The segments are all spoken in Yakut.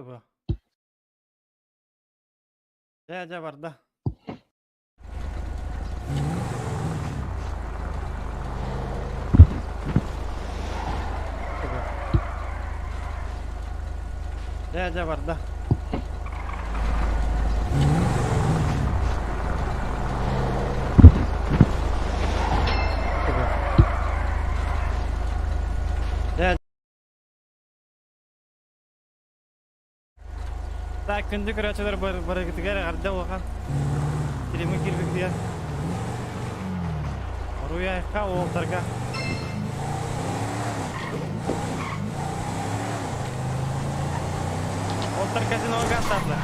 Бу. Дьэ, дьэ барда. Дьэ, дьэ барда. Дьэ, Так, күндү көрөөччүлэр барыгытыгар эҕэрдэ улахан Киримҥэ киирбиккитигэр Оруйайка уолтарга Уолтар казиноға аттардылар.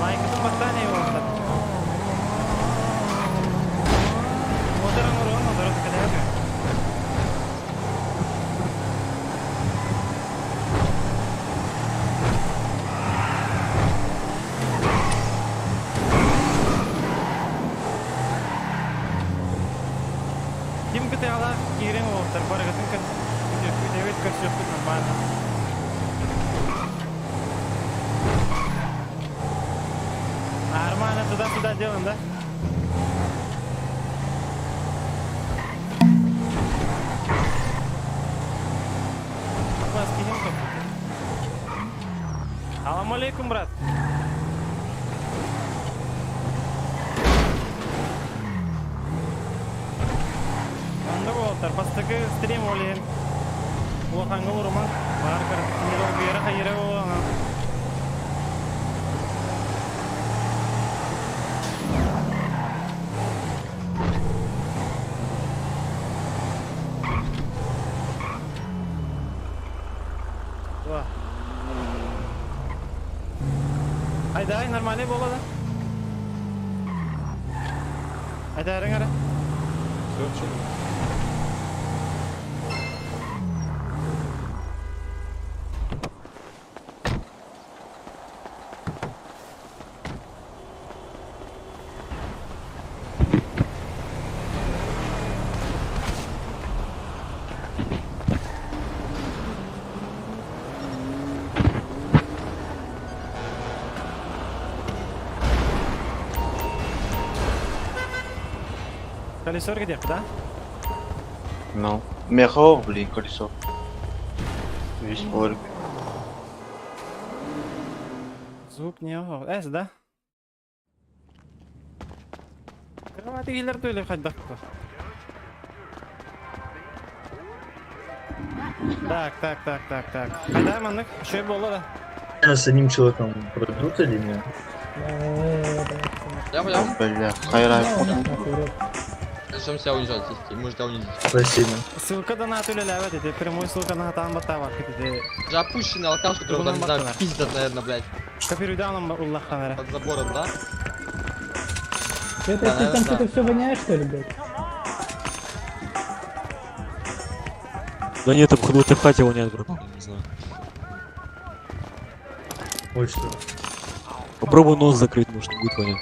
Лайкытын баттаан уолаттар. Мотор оҥоруон мотору кэтэһэ Ким кытыалаах киирэн уолаттар барыгытын күтүөппүт көрсүөхпүт нормально. Нормально туда-сюда делаем, да? Салам алейкум, брат. Оннук уолаттар, бастакы стрим ол иһин улахаҥҥа урумаҥ, баар кыра хайыра буолуоҥа. Айдай, нормальный буола да? Айдарың ара. Все, все. Колесо где, да? Ну. Мехо, блин, колесо. Весь порк. Звук не Эс, да? Кровати киллер туйлы хайдахпы. Так, так, так, так, так. Хайда маннык, шөй буолла да. С одним человеком пройдут или нет? Я понял. Бля, хайрай. Зачем себя унижать, если можешь тебя унизить? Спасибо. Ссылка донат үлэлээбэт ити, прямую ссылка на хатаан баттаабак ити. Же опущенный алкаш, которого там, не знаю, пиздят, наверное, блядь. Копируйданом уллахтан эрэ. Под забором, да? Это Да, ты там да. что-то все воняешь, что ли, блядь? Да нет, там походу ты в хате воняет, братан, не знаю. Ой, что? Попробуй нос закрыть, может не будет вонять.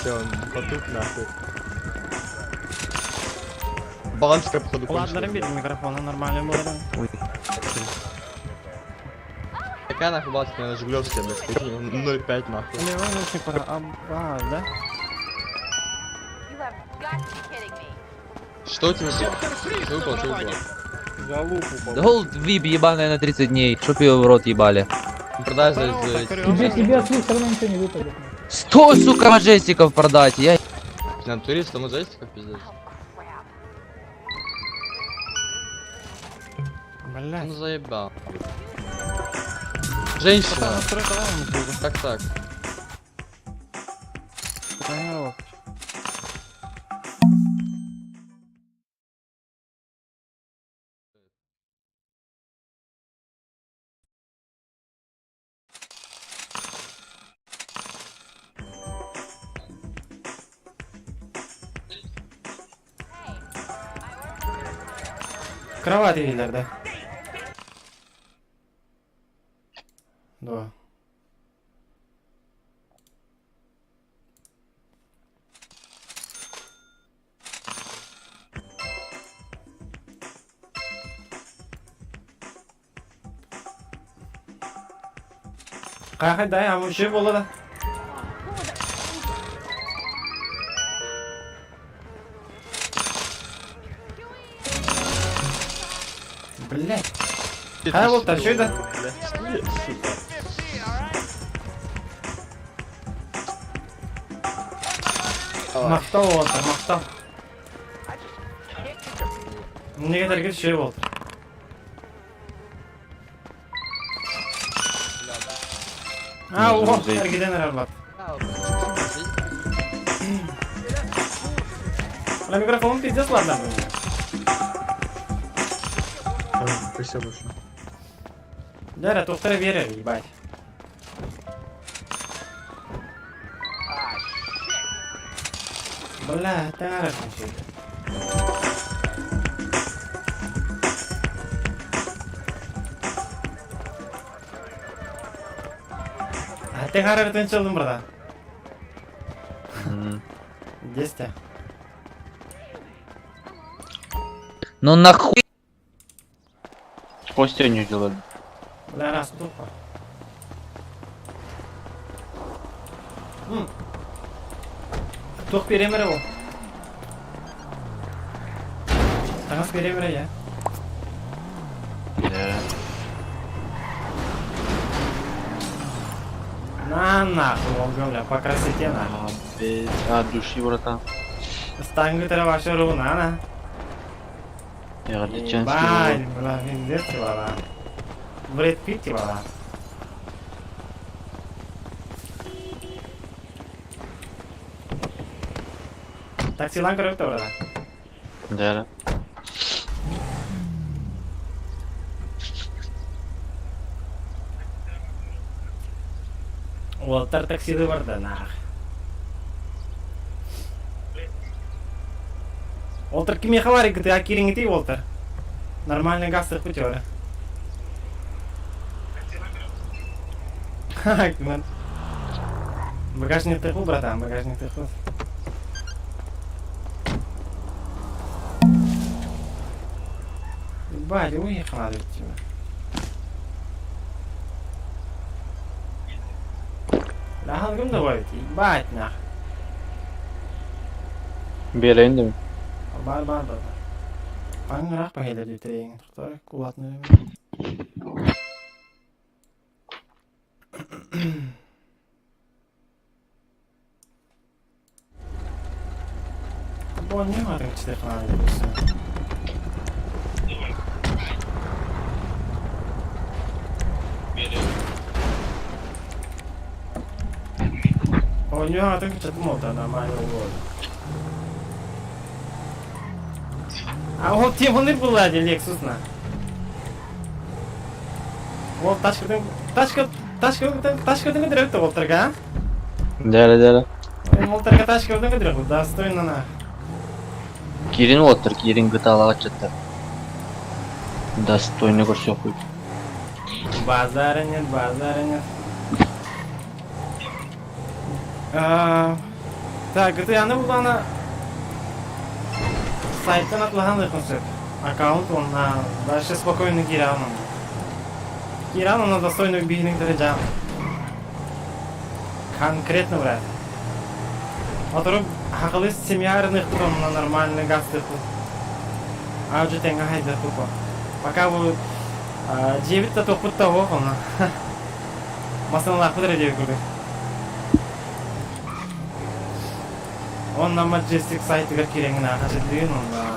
Все, он потуп нахуй. Балансика, походу, Ладно, кончилась. бери микрофона, нормально было. да. Ой. Какая нахуй балансика, наверное, Жигулевская, блядь, прикинь, он 0,5 нахуй. Левый лучник пора. А, а, да? You have got to be kidding me. Что у тебя здесь? Что выпало, что выпало? Да Голд вип ебаная на 30 дней, чтоб ее в рот ебали. Продай за... Здорово, за- так, Тебе, тебе от слух все равно ничего не выпадет. 100, сука, маджестиков продать, я На туриста, мозаистиков, пиздец. Oh, crap. Блядь. Ну заебал. Женщина, Настрой талон буду. как так? Здорово. Hey, I ordered. Кровать иһиллэр да. Дуо. Хайа дай, а вообще буолла да. Блять. Хайа буолта, что это? Махтал уолаттар, махтал. Мне этэргэ үчүгэй буолта. А, о, эргитэн эрэр бат. На микрофон пиздец, ладно. Спасибо большое. Дара, тухтара верер, ебать. Бля, таҥара Теҥара бүтүн чылдым бырда. Десте. Ну нахуй Костя не делали. Бля, раз тупо. Туох биэриэм эрэ ол? Таҥас биэриэм эрэ я. На нахуй, он бля, по красоте нахуй. От души, братан. Стангы вообще ровно, на. Ебать, бля, пиздец, бала. Бред Питт, бала. Таксилаан көрөбүт да, брат. Да. Уолтар таксилыы барда, нах. Уолтар кимиэхэ баар иккитигэ киириҥҥитий уолтар? Нормальный газ сыппыт үөрэ. Ха, Багажник тыкыл, братан, багажник тыкыл. Ебать, уехала от тебя. Лаһалгым да баар ебать нах. Биэрэйин да Бар бар бар. Паңыраах баһыйлар дитэйиҥ тохтор кулатны. Бу атын читехлаан Оонньуу атын кыччатым ол да нормально буолуо. А ол теманы была Lexus на. Ол тачкатын тачка тачка тачкатын көтөрөбүт уолтарга. Дәле дәле. Уолтарга тачкатын көтөрөбүт достойно на. Киирин уолаттар киирин GTA-лаах ыччаттар. Достойно көрсүөхпүт. Базара нет, базара нет. А, так, GTA-ны буллаҕына сайтан атылаһан ылыаххын сөп. Аккаунт уонна дальше спокойно киирэҕин онно. Киирэҕин онно достойно биһиниҥ дьаам. Конкретно брат. Отору хахылы семья рыныхпыт онно нормальный газ тыппыт. Аудио тэҥҥэ хайдахпыт Пока бу дьиэбит да туохпут да суох онно. Массыыналаахпыт эрэ диэбит курдук. Онно Majestic сайтыгар киирэҥҥин аахачырдыын онно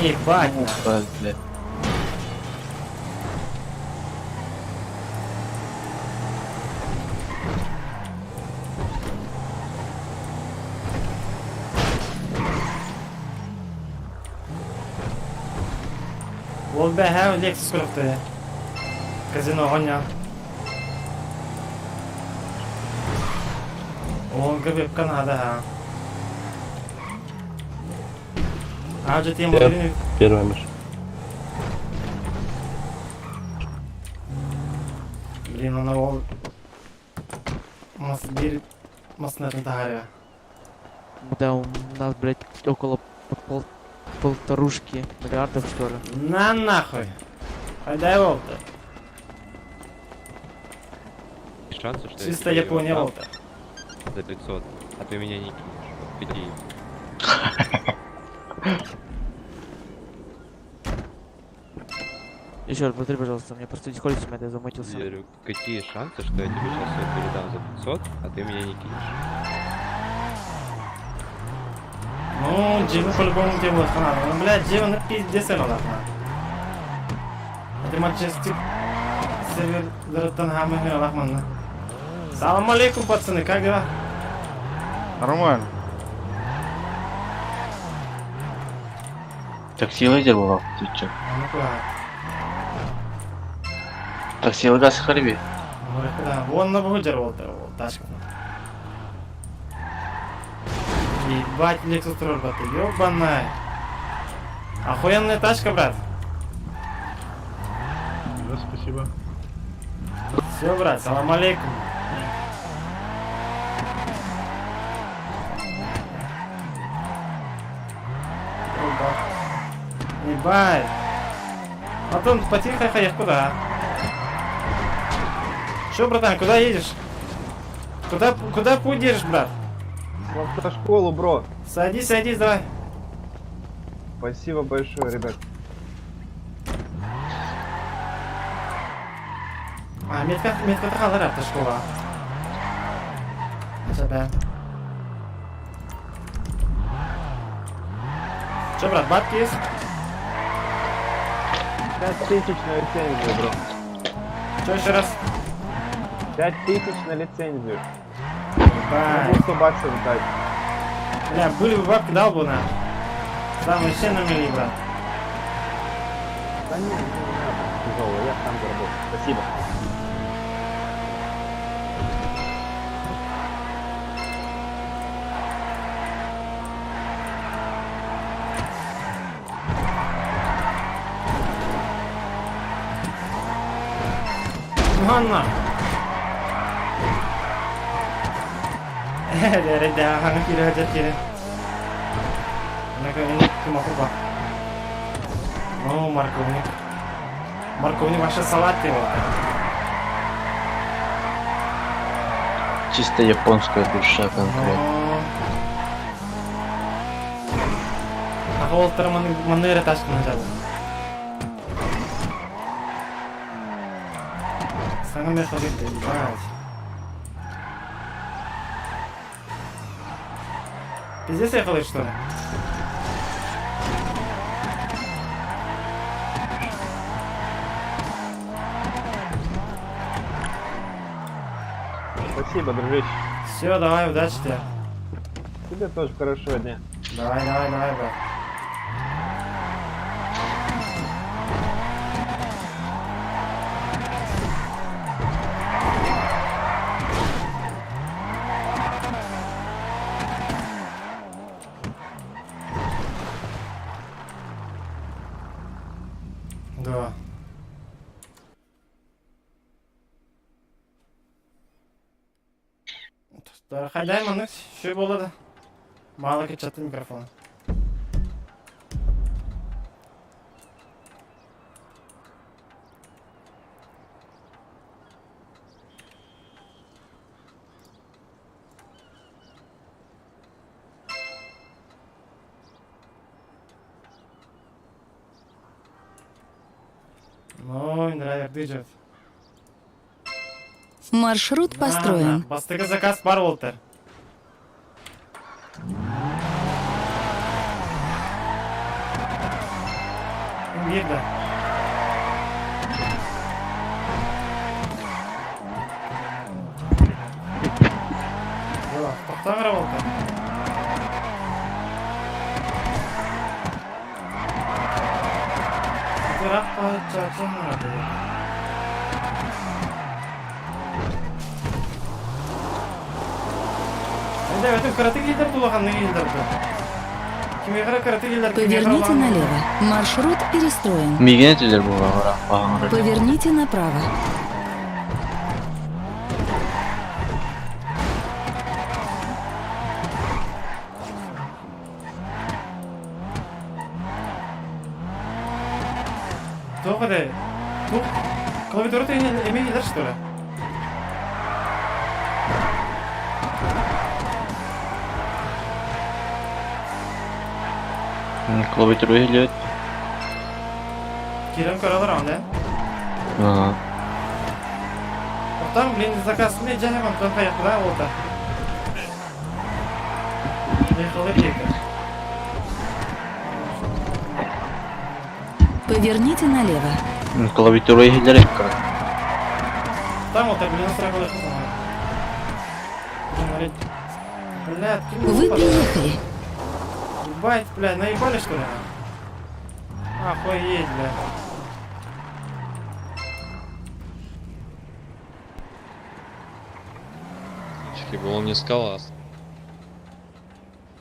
Ебать. Блядь. Ол бэһээ Lexus көрөхтө. Казино оня. Уолга вебка надо, а. А, же тема Первая машина. Блин, она ол... Мас бир... Маснатын тахаря. Да, у нас, блядь, около пол полторушки миллиардов, что ли. На нахуй! Айдай волта. Шансы, что Чисто Япония волта. За 500, а ты меня не кинешь. Вот иди. Еще раз повтори, пожалуйста, мне просто дискорд у меня замутился. Я говорю, какие шансы, что я тебе сейчас все передам за 500, а ты меня не кинешь? Ну, Дживу по-любому тебе будет хана. Ну, блядь, Джива на пиздец она лахна. Это Манчестер сервер Тоттенхама лахман. Салам алейкум, пацаны, как дела? Нормально. Такси лидер была, ты чё? Ну куда? Такси газ харби. Ну куда? Вон на бугудер вот, тачка. Ебать, Lexus тролль, брат, ёбаная. Охуенная тачка, брат. Да, спасибо. Все, брат, салам алейкум. Опа. Ебать. Антон, потихо хаешь куда? Че, братан, куда едешь? Куда, куда путь держишь, брат? В автошколу, бро. Садись, садись, давай. Спасибо большое, ребят. А, метка, метка тахалар автошкола. Тебя. Че, брат, бабки есть? 5000 на лицензию, бро. Че еще раз? 5000 на лицензию. Ебать. Могу 100 баксов дать. Бля, были бы бабки, дал бы на. Сам вообще на мели, брат. Да не, не надо. Тяжело, я сам заработаю. Спасибо. Ну на. Да, хана кире хаджат кире. Ini cuma kurba. Ну, морковник. Морковник вообще салат его. Чисто японская душа конкретно. Ну. А холтер манера ташкын жады. Саңа мен ходит, ебать. Пиздец я ходит, что ли? Спасибо, дружище. Все, давай, удачи тебе. Тебе тоже хорошего дня. Давай, давай, давай, брат. Да. Хайдай маны, шөй болады. Мало чатты микрофон. Ой, драйвер дыжет. Маршрут построен. Бастыгы заказ бар болтыр. Бирді. Yok, тоқтаңыр болтыр. Бірақ чачын. Бля, это кыратык иһиллэр дуу, улаханнык иһиллэр дуу? Кимиэхэ эрэ кыратык иһиллэр, кимиэхэ эрэ Поверните улаханнык. налево. Маршрут перестроен. Миигин этилэр буоллаҕа баҕар. Поверните направо. Туох эрэ? Туох? Клавиатура эмиэ иһиллэр что ли? Клавиатура иһиллибит. Киирэн көрө олороҕун, да? Ага. Оттон, блин, заказ не дьэһэм, онтон хайахтара буолта. Поверните налево. Клавиатура иһиллэр экран. Там вот, блин, Блядь, Вы приехали. Ебать, бля, наебали что ли? Охуеть, бля. Он не скала.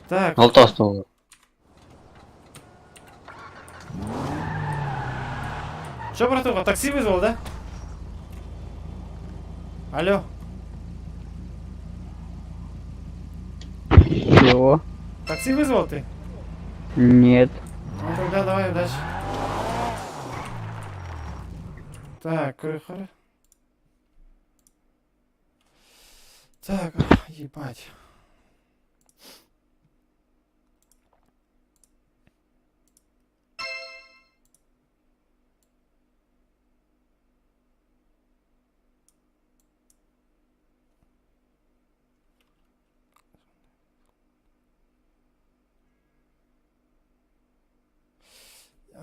Так. Алта осталось. Че, братуха, такси вызвал, да? Алло. Чего? Такси вызвал ты? Нет. Ну тогда давай, удачи. Так, курихары. Так, ебать.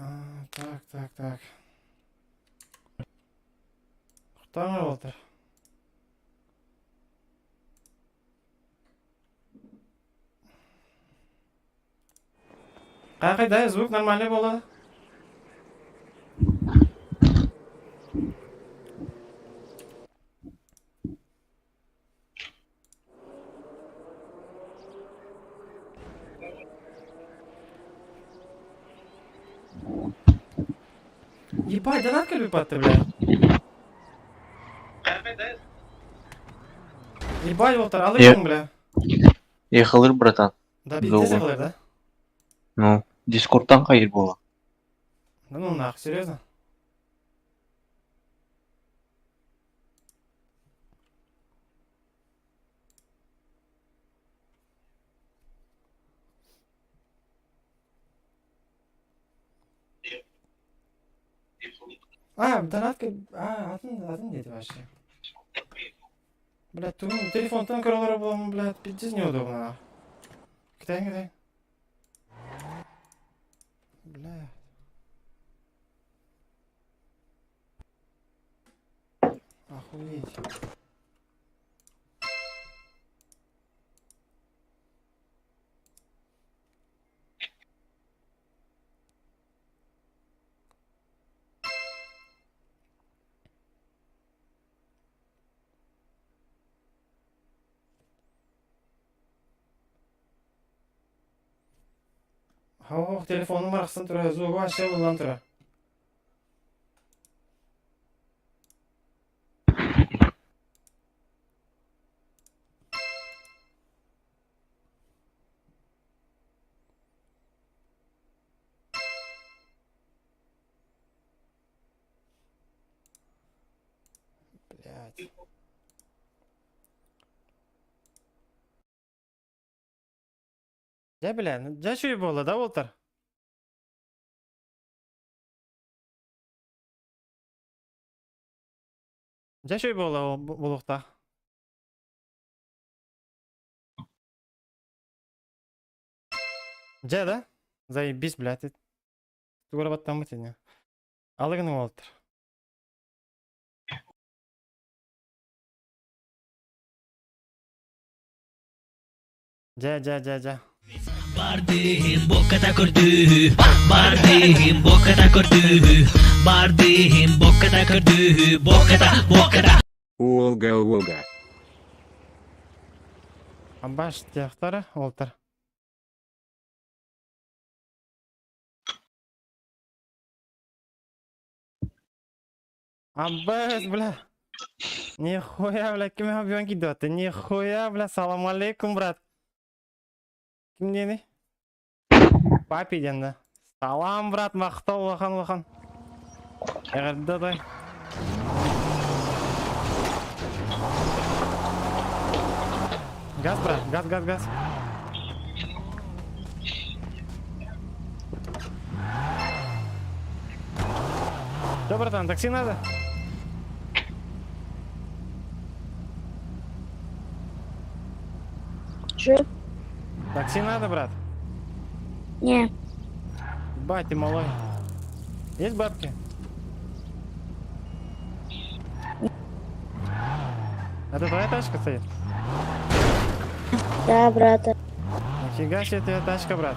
А, так, так, так. Кутаҥ буолтар. Хайдай, звук нормальный буолла? Ебать, донат кэлбит бля. Ебать, Волтер, алыгын, бля. Ехалыр, братан. Да, пиздец ехалыр, да? Ну, дискордтан хайыр буола. Да ну нах, серьезно? А, донатка... А, атын, атын диэти вообще. Блядь, тугун телефонтан көрөлөрө буолан, блядь, пиздец неудобно. Китай, китай. Бля. Охуеть. Ох, телефонум арахсан турар, звугу вообще ыллан турар. Блядь. Дьэ, бля, ну, дьэ үчүгэй буолла да, уолтар? Дьэ үчүгэй буолла буолуохтаах. Дьэ да? Заебись, блядь. Тугура баттаммыт ини. Алыгын уолтар. Дьэ, дьэ, дьэ, дьэ. Бардыһым бокката көрдүүһү, бардыһым бокката көрдүүһү, бардыһым бокката көрдүүһү, бокката, бокката. Уолга уолга. Абаш диэхтэрэ уолтар. Аббас, бля. Нихуя, бля, ким объем кидет? Нихуя, бля, салам алейкум, брат. Ким диэний? Папи диэн да. Салам, брат, махтал улахан улахан. Эҕэрдэ дай. Газ, брат, газ, газ, газ. Что, братан, такси надо? Че? Такси надо, брат? Не. Бать, ты малой. Есть бабки? Это твоя тачка стоит? Да, брата. Нифига себе твоя тачка, брат.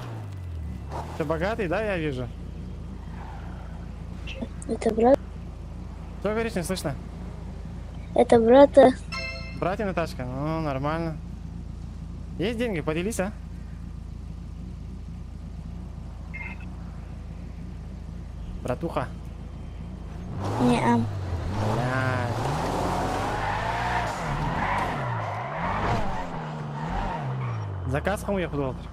Ты богатый, да, я вижу? Это брат? Что говоришь, не слышно? Это брата. Братина тачка? Ну, нормально. Есть деньги, поделись, а? Братуха. Не, а. Блядь. Заказ кому я бухгалтер?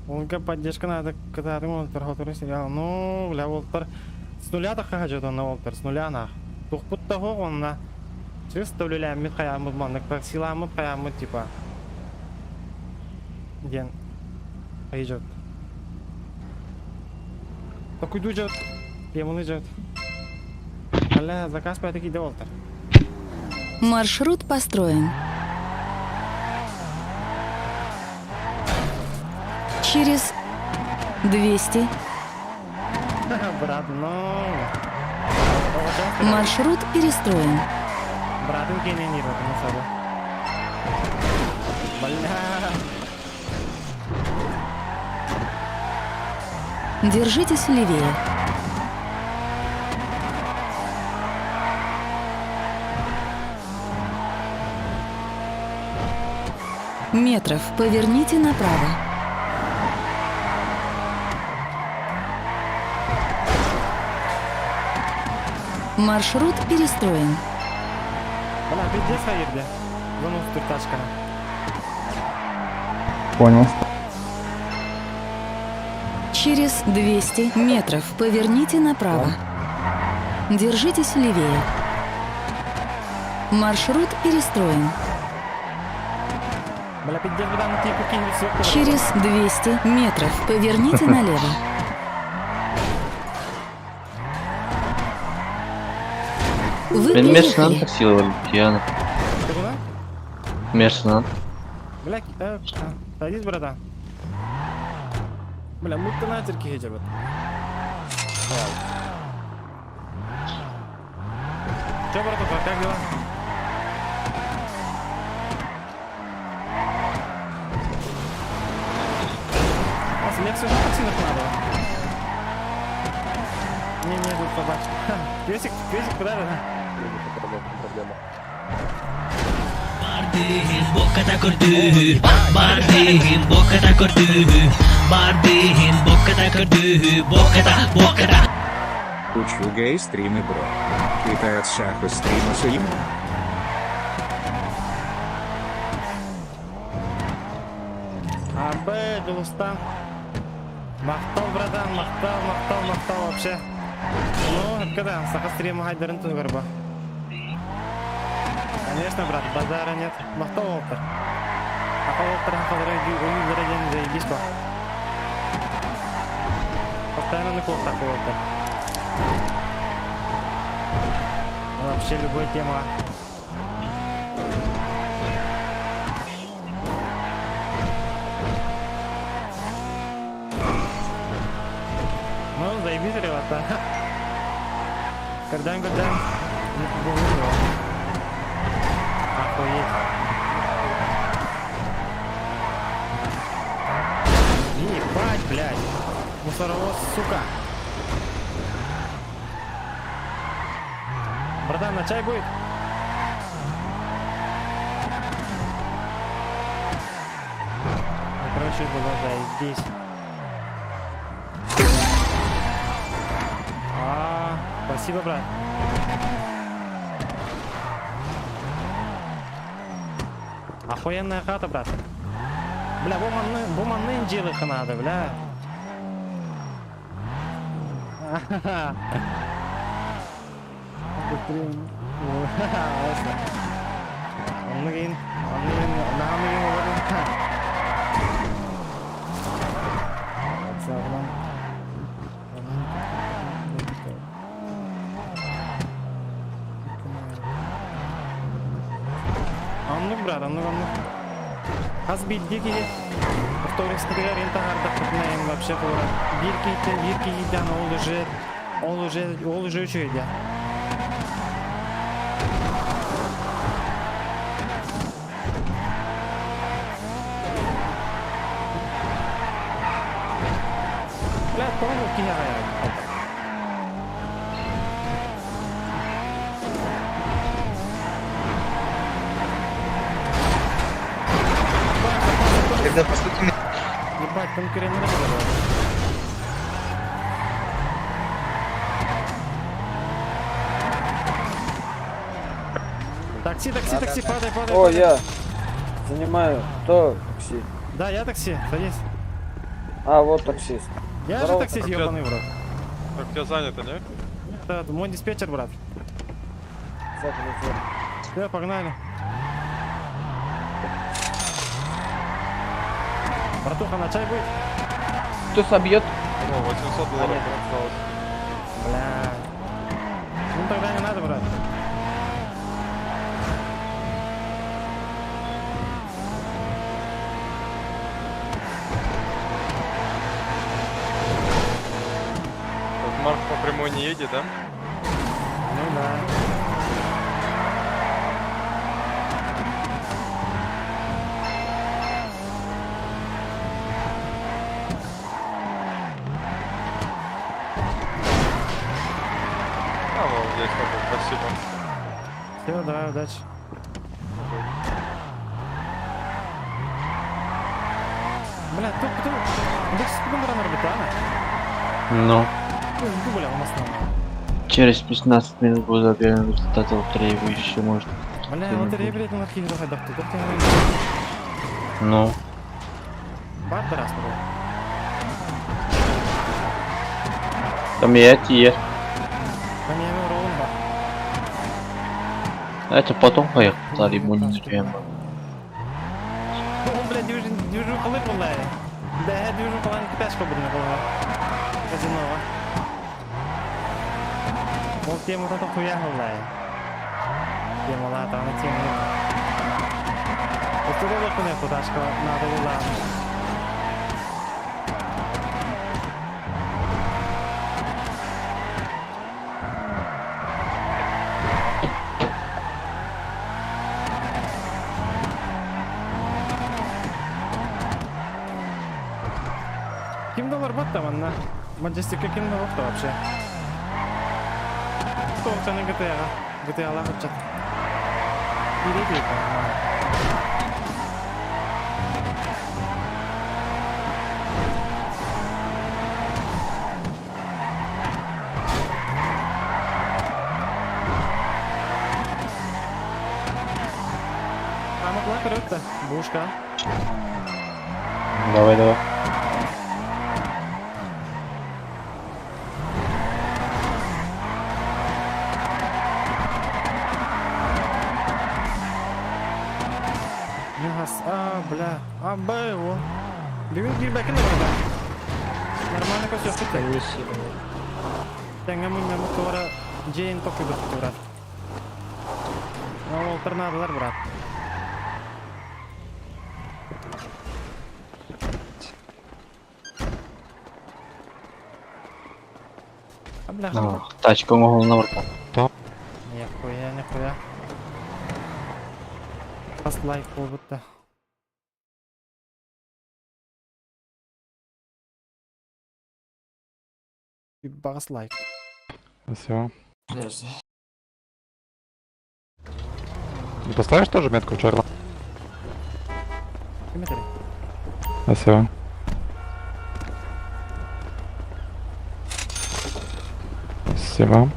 Онка поддержка надо, когда ты Уолтер, который сериал. Ну, бля, Уолтер. С нуля так хочу, он на Уолтер, с нуля нах. Тухпут того он на. Чисто үлэлээммит хайааммыт маннык таксиламмыт хайааммыт типа. Диэн. Идет. Так уйду идет. Демон идет. Бля, заказ по таки Уолтер. Маршрут построен. Через 200 Брат, ну. маршрут перестроен. Братым кенен на Бля. Держитесь левее. Метров. Поверните направо. Маршрут перестроен. Бля, пиздец хайырды. Вон тачка. Понял. Через 200 метров поверните направо. Держитесь левее. Маршрут перестроен. Бля, пиздец, куда на тебе кинуть сверху. Через 200 метров поверните налево. Вы Мен Мерсенан приехали. такси ылар Диана. Ты куда? Мерсенан. Бля, садись, братан. Бля, мутта нахер киһи Че, братуха, как дела? А, с Лексус же такси надо. Не, не, тут собачка. Песик, песик, куда же? Бардыгын боката көрдүү, бардыгын боката көрдүү, бардыгын боката көрдүү, боката, боката. Учу гей стримы бро. Китаец шаху стрима суим. Абы, Дулустан. Махтал, братан, махтал, махтал, махтал вообще. Ну, когда саха стрима хайдарын тугарба. Конечно, брат, базара нет. Махтал Уолтер. Аха Уолтер, аха уйдара день заебись по. Постоянно на курсах Уолтер. Ну, вообще любой тема. Ну, заебись, ребята. Когда когда не побывал. Охуеть. Ебать, блядь. Мусоровоз, сука. Братан, на чай будет? Ну, короче, было заебись. А, спасибо, брат. Охуенная хата, брат. Бля, бу манны делать надо, бля. Ха-ха. Оннугин, оннугин, наамыгин олорун. Сағынан. Оннук, брат, оннук, оннук. Хас биирдии киһи вторикскайга рента им вообще было. Биир киһиттэн биир киһиттэн ол уже үчүгэй. Бля, тоҕо киһи аҕай. Когда по сути Ебать, конкурент не было. Такси, такси, такси, падай, падай. О, падай. я занимаю. Кто такси? Да, я такси, садись. А, вот таксист. Я же Здорово. таксист, ебаный в рот. Так, у тебя занято, не? Это мой диспетчер, брат. Все, погнали. Братуха, на чай будет? Кто собьет? О, 800 долларов осталось. Бля. Ну тогда не надо, брат. Вот Марк по прямой не едет, да? Ну да. А, вот здесь попал, спасибо. Все, давай, удачи. Бля, тут, тут, тут секунду рано орбитана. Ну, Ну, бля, у нас там. через 15 минут буду объявлен результат лотереи, вы еще можете. Бля, лотерея, блядь, на архиве давай, доктор, Ну, Бар раз, бля. Там я тиер. Там я имел ролл, ба. Это потом поехал, ему не прямо. Он, блядь, дюжин, дюжу коли була. Да, дюжу коли китайська буде на голова. Казино. Ол тему то хуя гулай. Тему лата, она тему. Остудола куне фоташка надо була. Ким доллар батта манна? Маджестика ким доллар вообще? Тоқсаны GTA-ға. GTA-ла қытчат. Или дейді. Амыкла көрөттө. Бушка. Давай, давай. Газ. А, бля. А, Б его. Бүгүн киирбэккин да. Нормально костюм кутта. Тэҥҥэ мунньаммыт туора дьиэн токуйбут брат. Ол торнадолар, брат. А, бля, Ну, тачка оҥоһулунна барта. Нихуя, нихуя. Хас лайк буолбут. Багас лайк. Все. Подожди. Не поставишь тоже метку, Чарла? Ким этэрий? Спасибо. Спасибо.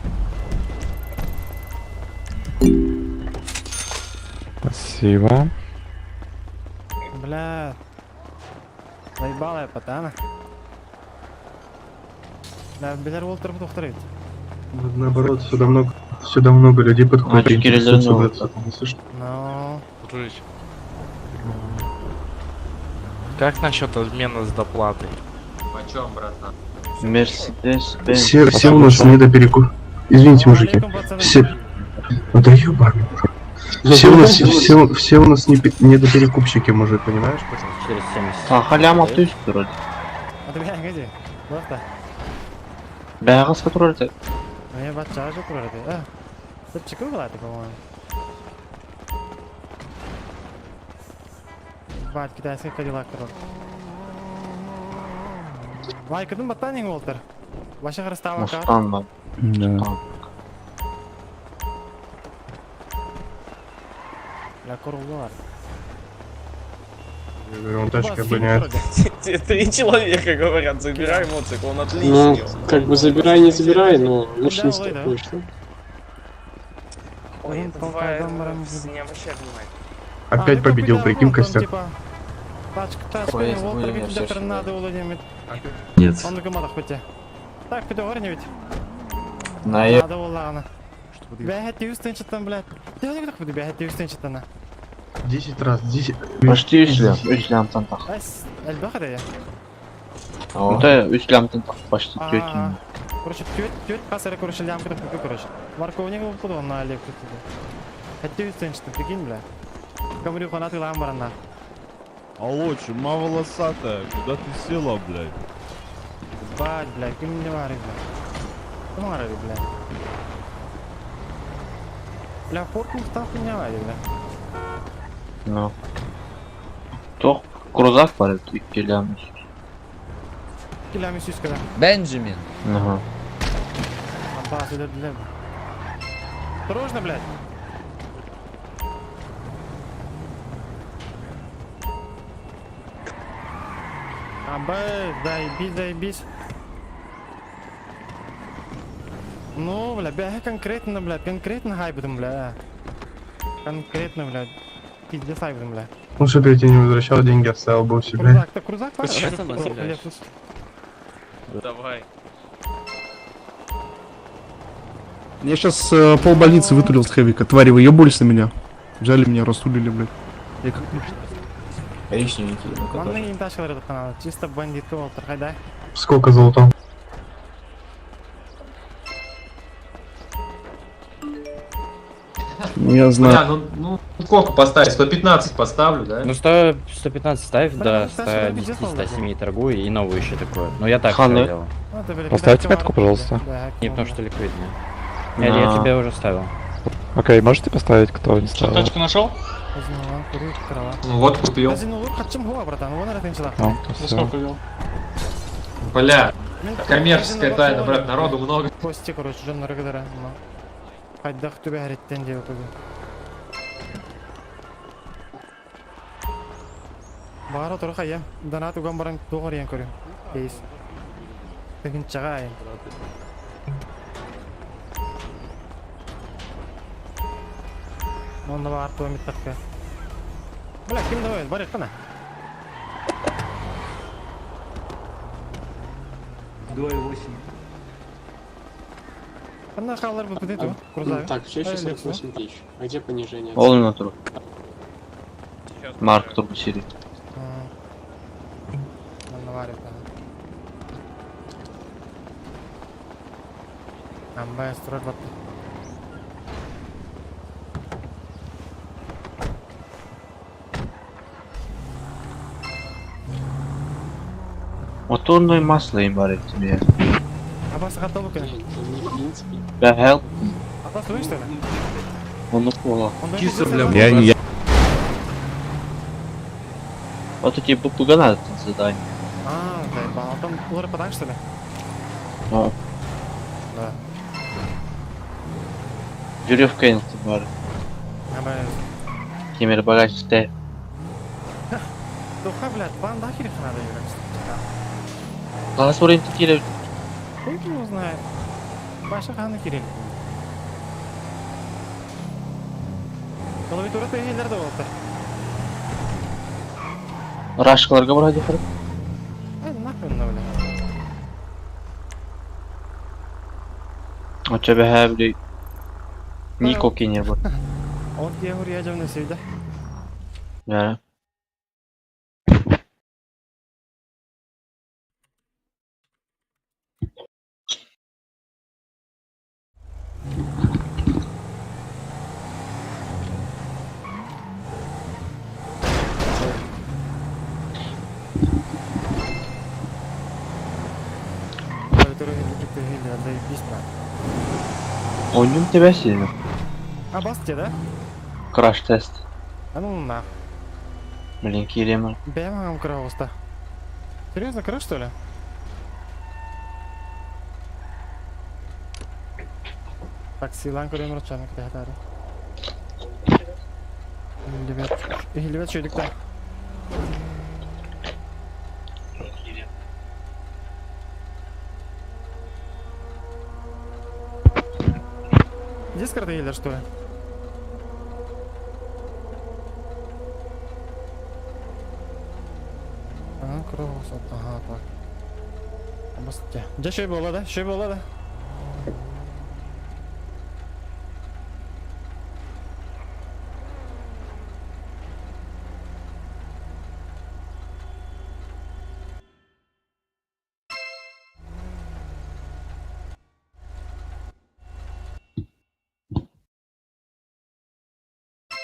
Спасибо. Бля. Заебала я патана. Да, билэр уолтар тохтор эбит. Наоборот, сюда много людей подходит, А, интересуются Кирилл, в этом, слышишь? Ну. Дружище. Как насчет обмена с доплатой? Почем, братан? Мерседес Бенц. Все у нас недоперекуп. Извините, мужики. Все. Ну да ебаный. Все у нас недоперекупщики, мужик, понимаешь? 470. А халяма түс вроде. А ты бля, где? Вот. Бәғыз турар. Ну я бача же турар. А. Ты чеку была ты, по-моему. Бать, китайский кадиллак турар. Лайкадын баттанин уолтар. Ваша хрустава. Мустан ба. Да. Бля, курулар. Я говорю, он тачка обгоняет. Три человека говорят, забирай моцик, он отличный. Ну, как бы забирай, не забирай, но лучше не страхуешь, да? Ой, это бывает, не обращай внимания. Опять победил, прикинь, Костяк. Тачка, тачка, Ой, уолтер, я ведь всё доктор надо улодимит. Нет. Он гомодах хоть. Так, пидор не ведь. На Надо улана. Бля, ты там, блядь. Ты не так буду, бля, ты там. 10 раз, 10. Почти үс лям, үс лямтан тақ. Эс, элбахар я. Это үс лямтан тақ, почти А, тетя. Короче, тёт, тёт, кассара, короче, лямка так купил, короче. Морковник был на Олег тут. Хотел что прикинь, бля. Говорю, фанат и ламбарана. Алло, чума волосатая, куда ты села, блядь? Бать, бля, кем не варит, бля. Кем варит, бля. Бля, форку ставку не варит, бля. Ну. Тоқ крузак бар еді, икки лям үс. Килами сюська, да. Бенджамин. Ага. Аббас, бля, бля. Осторожно, блядь. Абэ, заебись, заебись. Ну, бля, бля, конкретно, блядь, конкретно хайбудем, бля. Конкретно, блядь. Пиздец хайбудем, бля. Ну, чтобы я тебе не возвращал деньги, оставил бы у себя. Крузак, так крузак, Почему там оставляешь? Давай. Я сейчас полбольницы вытурил с хэвика. Твари, вы ебались на меня. Взяли меня, растулили, блядь. Я как Коричневенький, ну-ка Манна им ташкалар этот канал, чисто бандиты, да? Сколько золота? Я знаю. Бля, ну сколько поставить? 115 поставлю, да? Ну 100, 115 ставь, Бля, до ну, Саша, ну, 110, пиздец, 107 торгуй и новую еще такую. Ну я так Ханы. всё делал. Поставьте метку, пожалуйста. Не, потому что ликвидная. Я тебе уже ставил. Окей, можете поставить, кто не ставил? Тачку нашел? Ну вот купил. Ну, всё. вел? Бля, коммерческая тайна, брат, народу много. Кости, короче, Джон Регдера. Хайдах түбә хәреттен дип куйды. Бара тура хая. Донат уган баран тугар ян көрүм. Кейс. Тегин чагай. Онда бар туа миттакка. Бля, ким давай, бар кана. 2,8. Кана халар бу бит крузак. Так, все еще 48 тысяч. А где понижение? Ол на тур. Марк тур сири. Манна бар Амба строить батты. Моторное масло им бар еді мне. Абас готовы к Не, в принципе. Бә хел. Абас вы что ли? Оны кола. Киса, бля, Я не Вот эти букугана задание. А, заебал. А там лоры подан, что ли? Ну, Да. веревка бар. Аба Ким эрэ багажникта Тоха, блядь, план да хер надо играть. Хас уровень киирэ Хуй его знает. Паша ханы кирил. Клавиатура тыгылар да болта. Рашкаларга вроде хар. Ай, нахуй на, бля. Очо бэһээ били Нико кинер бу. Ол киһи хуя всегда. Да. Клавиатура тыгылар, заебись, брат. Ойнум тебе сильно. А бас те, да? Краш тест. А ну нах. Блин, киириэм. Бэм ам крауста. Серьезно, краш что ли? Так, силан көрөм рочаны кытаары. Илибет. Илибет шөйдүктә. Дискорд или что ли? Ага, кросс. Ага, так. Басте. Дьэ шөй буола да, шөй буола да.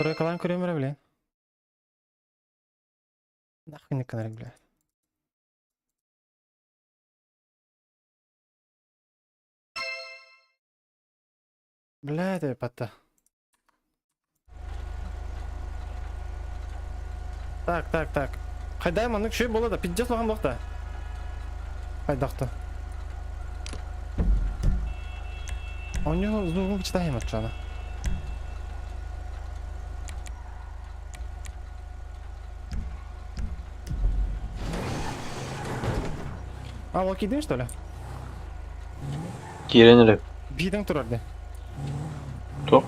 Тройкалаан көрөмөрө блин. Нахуй не канарик, бля. Бля, это патта. Так, так, так. Хайдай маннык шөй буола да, пиздец улахан буолта. Хайдахта. У него звук читаем отчана. А, ол кийдиң, что ли? Киирэн эрэ. Биидең турар де. Тоқ.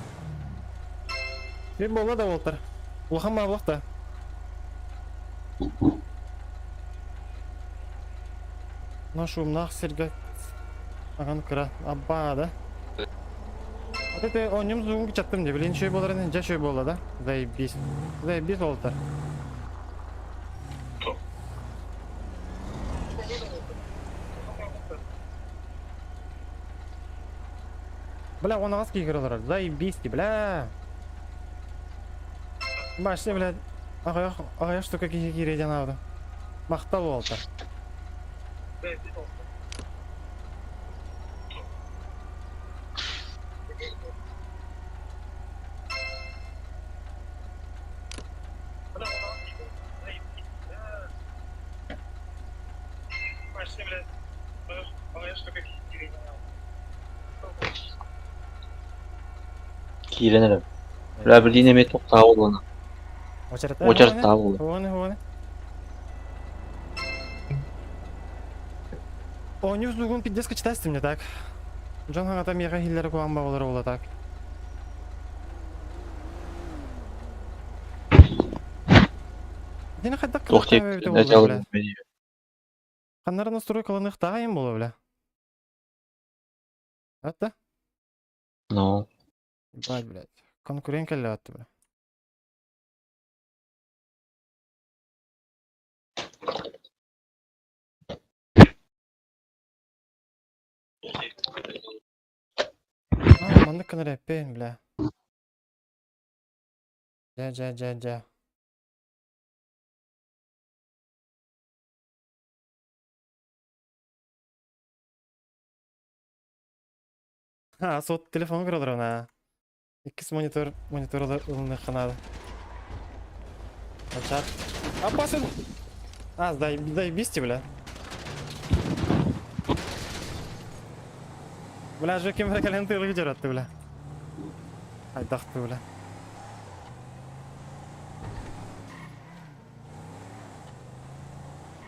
Bir бола да болтар. Улахан маалах да. Нашу сиргэ аган кыра абба да. Вот это о нем звук чаттым де, блин, шөй болар жа шөй бола да. Заебись. Заебись болтар. Бля, он ағас кигер олар. Заебись, бля. Башня, блядь, ағаяқ, ағаяқ штука киге киреден алды. Мақта болтар. Киирэн эрэ. Бля, билин эмиэ тохтаа буоллана. Очараттаа буолла. Оны, оны. Оню зугун пиздец качтасты мне так. Джон хагата мега хиллер куамба болар ола так. Дина хаддак Туох диэбит, начало Ханнара настройкаланых тайм было, бля. Это? Ну. Ебать, блядь. Конкурент каллятты, бля. А, маннык канареппин, бля. Дьэ, дьэ, дьэ, дьэ. А, сот телефон көрөлөр она. Иккис монитор, монитор ылыныхханада. Чат. Опасен! А, сдай, заебись, бля. Бля, же кем кэлэн тыылыгы дьөрөттү, бля. Айдахты, бля.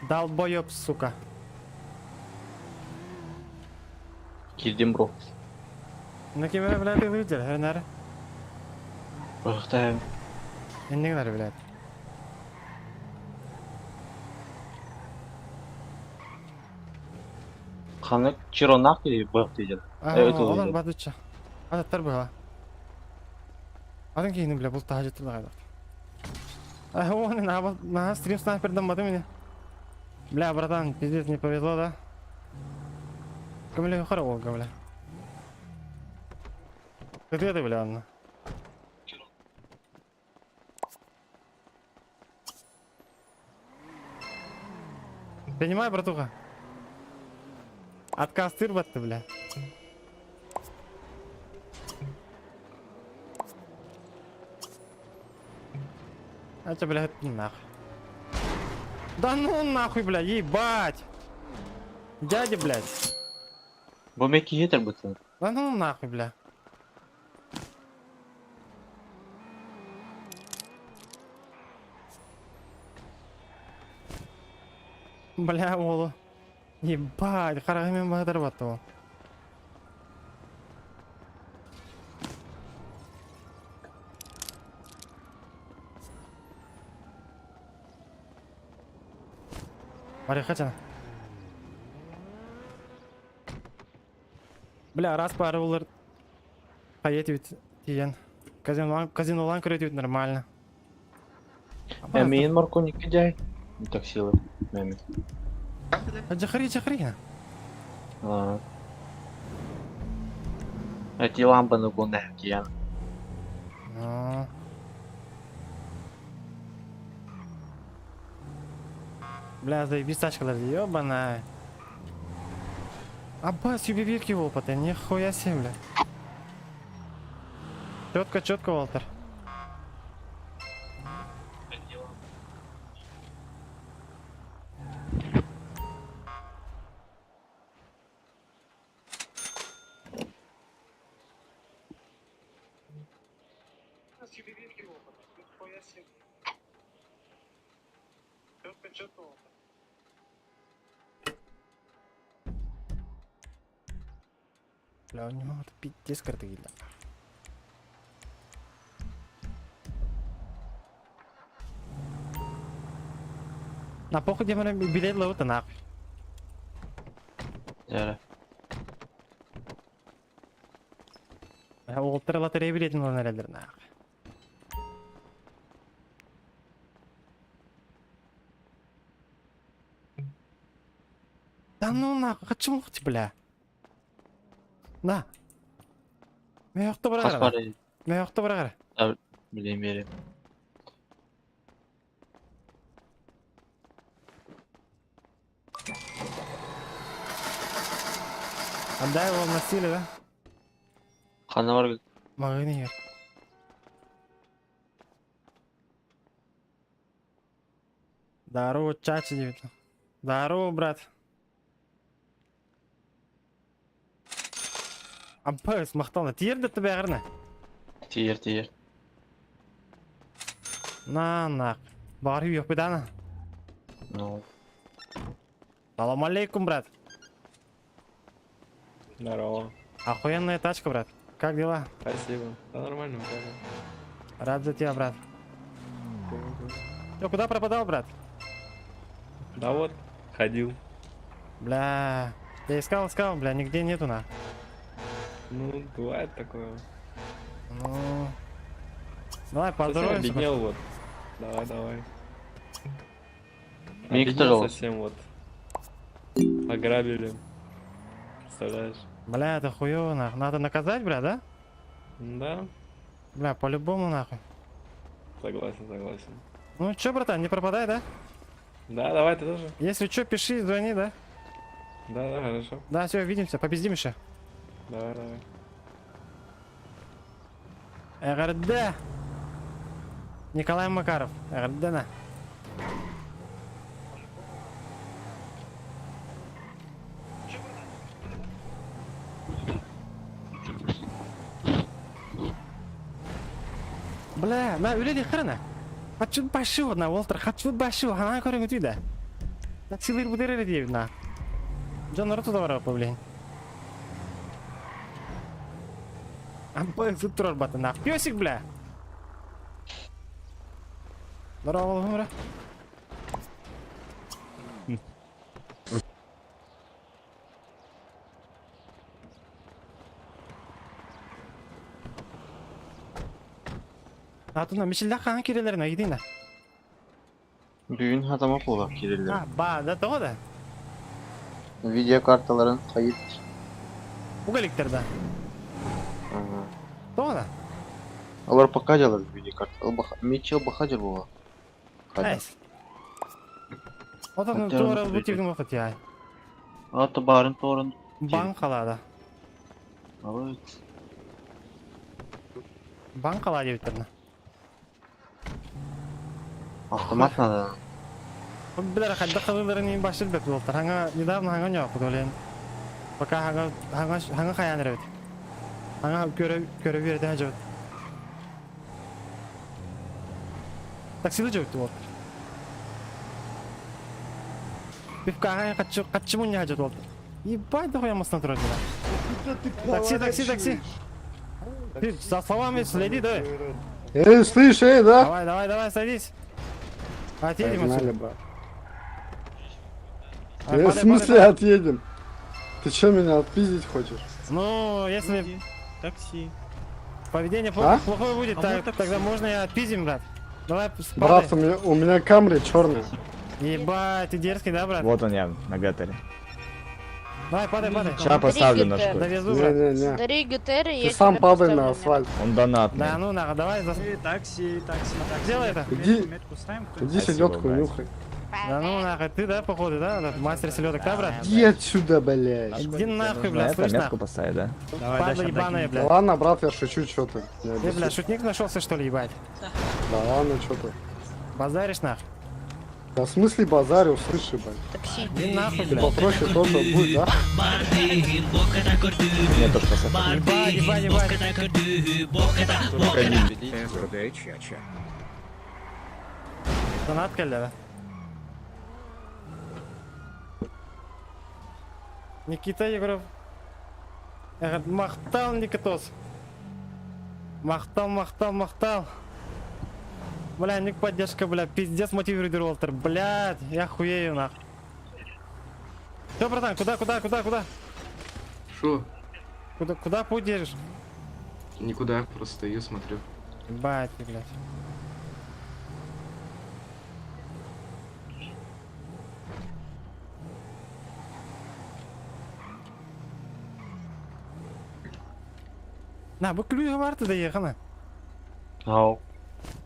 Долбоеб, сука. Киирдим бро. Ну ким эрэ, блядь, ылыыр дьэр, эрэ. Бырахтаһым. Иннигин блядь. Ханнык Чиронах или бырахтыйдыр? Олар бадычча. Ататтар быһа. Атын киһини бля бултаһа жыттылар. А он на стрим снайпердан баты меня. Бля, братан, пиздец, не повезло, да? Кому хоро Ольга, бля. Где ты, бля, Анна? Принимай, братуха. Отказ ты, бля. Это, бля, это нахуй. Да ну нахуй, бля, ебать! Дядя, блядь. Бу мен киһи бытын. Да ну нахуй, бля. Бля, уолу. Ебать, хараҕым баһытар батты Мария, хотя. Бля, раз пара улар. Поедет тиен. Казино, казино крутит нормально. Эмиин морконик кидяй. Так силы. Мэми. Джахари, джахари. А. Эти лампы на гуне киян. А. Бля, заебись тачка даже, ёбаная. Аббас, юбибирки опыта, нихуя себе, бля. Четко, четко, Уолтер. Бля, он не могу пиздец карты На похуй где билет ловит нахуй. Дәрі. Уолтер лотерея билетин алан эрэллэр нахуй. Да ну нахуй, хочу мухти, бля. На. Мен Хас барар. бары. Мен барар. Билем берем. Отдай его на силе, да? Хана бар. Магазин Здорово, чача девять. Здорово, брат. Ампас мақтална. Тиер де бәріне. Тиер, тиер. На, на. Бар yok бедана. Ну. Салам алейкум, брат. Здорово. Охуенная тачка, брат. Как дела? Спасибо. Да нормально, правда. Рад за тебя, брат. Ты куда пропадал, брат? Да вот, ходил. Бля, я искал, искал, бля, нигде нету на. Ну, бывает такое. Ну, давай Совсем поздороваемся. обеднел вот. Давай, давай. Мне Обеднел кто совсем вот. Ограбили. Представляешь? Бля, это хуёво, нахуй. Надо наказать, бля, да? Да, Бля, по-любому, нахуй. согласен, согласен. Ну чё, братан, не пропадай, да? Да, давай ты тоже. Если чё, пиши, звони, да? Да, да, хорошо. Да, все, увидимся, побездим еще. Давай, давай. РД. Николай Макаров. РД на. Бля, на, үле хрена. Хочу башу на Уолтер, хочу башу, она көрөңү түйдэ. Таксилыыр бутыр эрэ диэбит на. Дьоннору тута барар блин. Ампа сыт турар батына. Песик, бля! Здорово, бра. Атына мишеллэх хаан кирелерин айдина. Бүгүн хатама буолар кириллер. А, ба, да того да. Видеокарталарын хайыт. Угаликтер да. Того да. Алар пока жалар видеокарта. Мичел бахажыр була. Найс. Отон туора бу тигин вакыт я. Аты барын торын. Бан қалады. Алып. Бан қала деп тұрны. Автомат надо. Билер хадда кылыларын башыр бет болтар. Хаңа недавно хаңа не оқыды олен. Пока хаңа хаңа хаңа хаян ребет. Хаңа көрө көрө берді хажы. Таксилы жөктү болтар. Пивка хаңа качы качы муня хажы болтар. Ебать да хуя турат. Такси, такси, такси. Ты за словами следи, давай. Эй, слышь, эй, да? Давай, давай, давай, садись. Отъедем Погнали, отсюда. брат. Давай, Э, в падай, смысле падай. отъедем? Ты чё, меня отпиздить хочешь? Ну, если Такси. поведение А? плохое будет, тогда можно и отпиздим, брат. Давай, Брат, падай. у меня Камри черный. Ебать, ты дерзкий, да, брат? Вот он я, на ГТР. Давай, падай, падай. Ща поставлю на школе. Довезу, брат. Не-не-не. Дари ГТР, я Ты сам тебе падай поставлю на метку. асфальт. Он донатный. Да ну нахуй, давай. За... Такси, такси, такси. Делай это. Иди, Метку ставим, кто иди Спасибо, селедку брат. нюхай. Да ну нахуй, ты, да, походу, да? да, Мастер селедок, да, брат? Иди отсюда, блядь. Иди нахуй, Нужно блядь, это слышь, метку нахуй. поставить, да? Давай, Падла дальше ебаная, Да блядь. ладно, брат, я шучу, чё ты. Не Ты, бля, обессудь. шутник нашелся, что ли, ебать? Да ладно, чё ты. Базаришь нахуй. Да в смысле базарю, слышь, ебать. Такси. Иди нахуй, блядь. Попроще тоже будет, да? Мне тоже поставь. Ебать, ебать, ебать. Донат келді, да? Никита Егоров. Махтал, Никитос. Махтал, махтал, махтал. Бля, ник поддержка, бля, пиздец мотивирует Уолтер. Блядь, я хуею нах. Все, братан, куда, куда, куда, куда? Шо? Куда, куда путь держишь? Никуда, просто стою, смотрю. Ебать ты, блядь. На, бу ключ бар да ехана. Ау.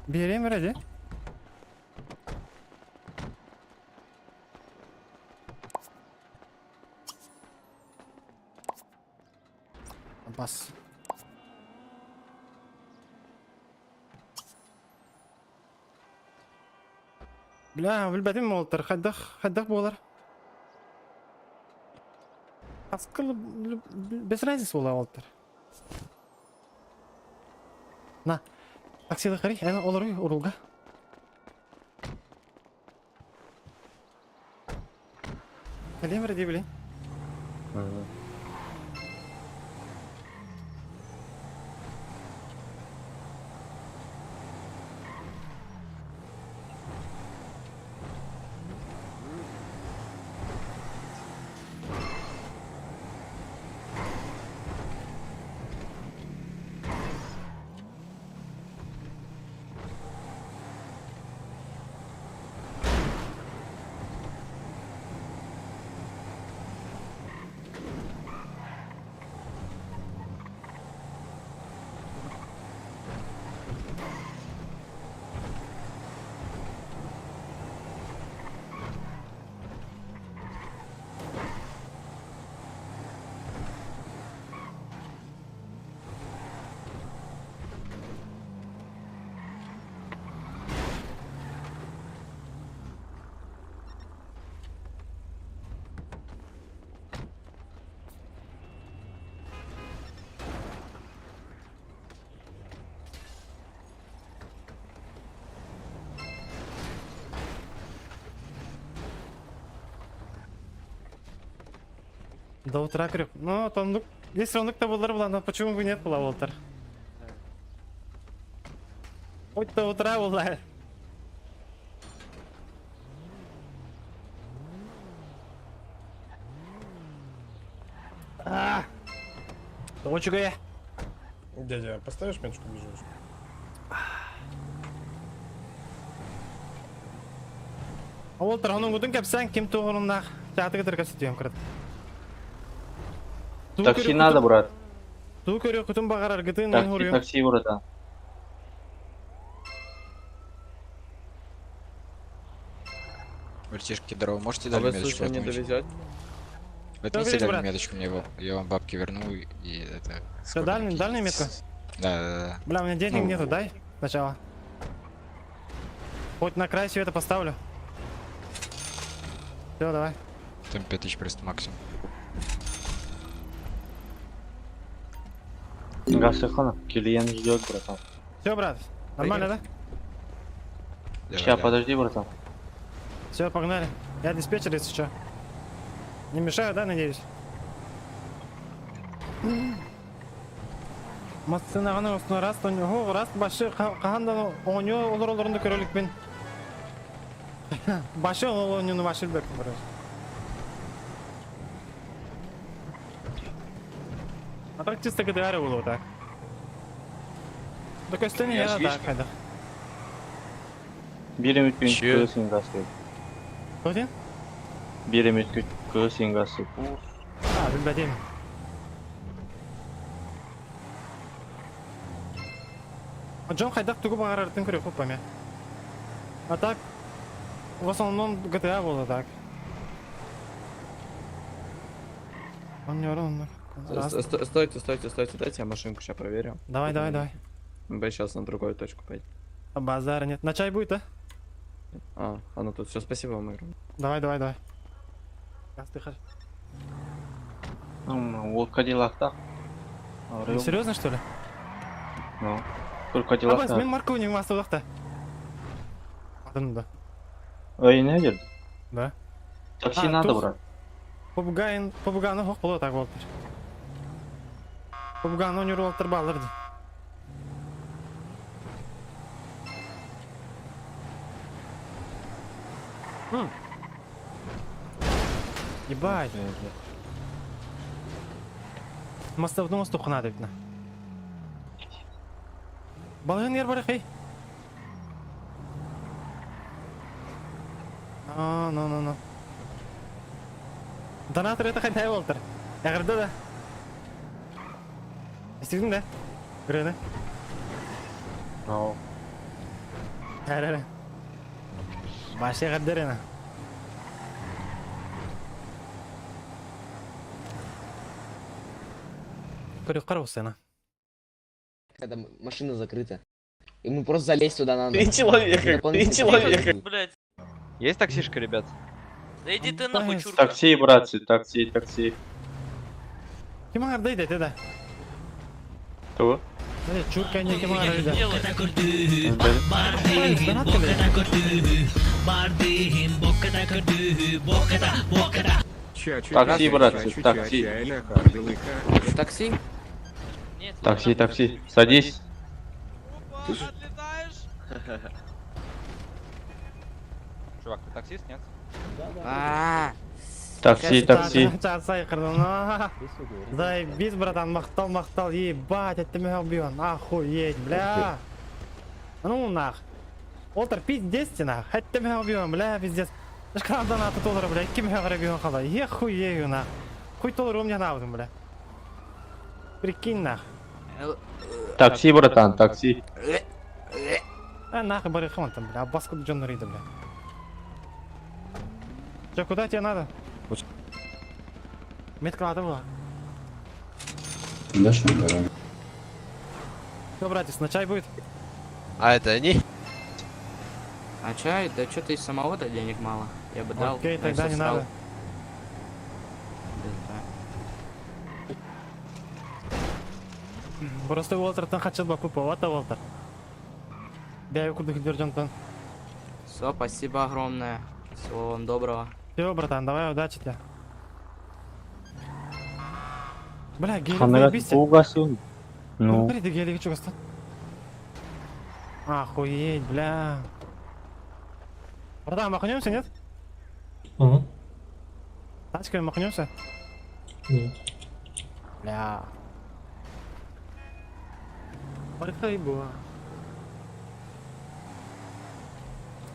Берем вроде. Бас. Бля, билбэтим олтар, хайдах, хайдах болар. Аскыл без разницы була олтар. На, таксида карый, әне олар урулга. Калем вроде, блин. До утра креп. Ну, там, ну, если он то был, но почему бы нет была, Волтер? Хоть до утра была. А! Точка. Дядя, поставишь меточку ближайшую? Уолтер, onun гудун кепсен ким туғырыннақ. Театр кітір кәсітуем кірді. Такси надо, брат. Ту көрі күтін бағарар гытын Такси, такси, братан. Братишки, здорово, можете А вы случайно не довезете? Отметьте дальнюю меточку мне, я вам бабки верну и это... Все, дальний, дальняя метка? Да. Бля, у меня денег нету, дай сначала. Хоть на край света поставлю. Все, давай. Там 5000 просто максимум. Гасыханов, клиент ждет, братан. Все, брат, нормально, да? Сейчас, подожди, братан. Все, погнали. Я диспетчер, если что. Не мешаю, да, надеюсь? Массынағаны осыны раз, то раз башы қағандан оңы олар оларынды көрелікпен. Башы ол оңыны башы бек, короче. А так чисто ГДР было так. Так остальные я так, хайда. Бирем үткүн Че? кылсын гасы. Кто один? Бирем үткүн кылсын гасы. А, билбедим. Джон хайдах тугу бағарартын көрө көп паме. А так, в основном GTA было так. Он не он. Раз. Стойте, стойте, стойте, дайте я машинку сейчас проверю. Давай, давай, давай. Мы сейчас на другую точку пойдем. А базара нет. На чай будет, да? А, она тут. Все, спасибо вам, огромное. Давай, давай, давай. Раз ты хаш. Ну, ол Кадиллакта. Серьезно, что ли? Ну, только Абас, мен Кадиллакта. морковник мастылықта. Атын да. Ой, не деді? Да. Такси А, надо, тух. брат. Попугайн, попуганы хоқ болады так болып. Попуганы өнер олтыр балырды. Ебать. Маставдың осы тоқына деп. Балығын ер бар ей. А, ну, ну, ну. Донатор это қайда болтыр. Яғырды да. Естідің да? Біреуні. Ну, Әрі, әрі. Башы ғырды ені. Көрі қара осы Когда машина закрыта. Ему просто залезть туда надо. Три человека, три человека. Блять. Есть таксишка, ребят? Да иди ты нахуй, чурка. Такси, братцы, такси, такси. Ким аңарды дейді, да? Того? Чурка не ким аңарды. Такси, братцы, такси. Такси? Такси, такси. Садись. Чувак, ты таксист, нет? Такси, такси. Часай қырдым. Заебись, братан, мақтал, мақтал, ебать, это меня убьет. Охуеть, бля. Ну нах. Олтер, пиздец нах. Это меня убьет, бля, пиздец. Шкафдан аты толыр, бля, ким меня убьет, хала. Ехуею нах. Хуй толыр у меня навдым, бля. Прикинь нах. Такси, братан, такси. А нахуй барыхам там, бля, баску Джон Рида, бля. Че, куда тебе надо? Метка надо была. Все, братец, на чай будет? А это они? А чай? Да что-то из самого-то денег мало. Я бы дал. Окей, но я тогда не сосрал. надо. Просто Уолтертан хотел бы купить, а Уолтер. Бля, куда держан Все, спасибо огромное. Всего вам доброго. Все, братан, давай, удачи тебе. Бля, гелик Ханага заебись. угасун. Ну, Ну, смотри, гелик чугастан. Охуеть, бля. Братан, махнемся, нет? Ага. Тачками махнемся? Нет. Бля. Барыхай була.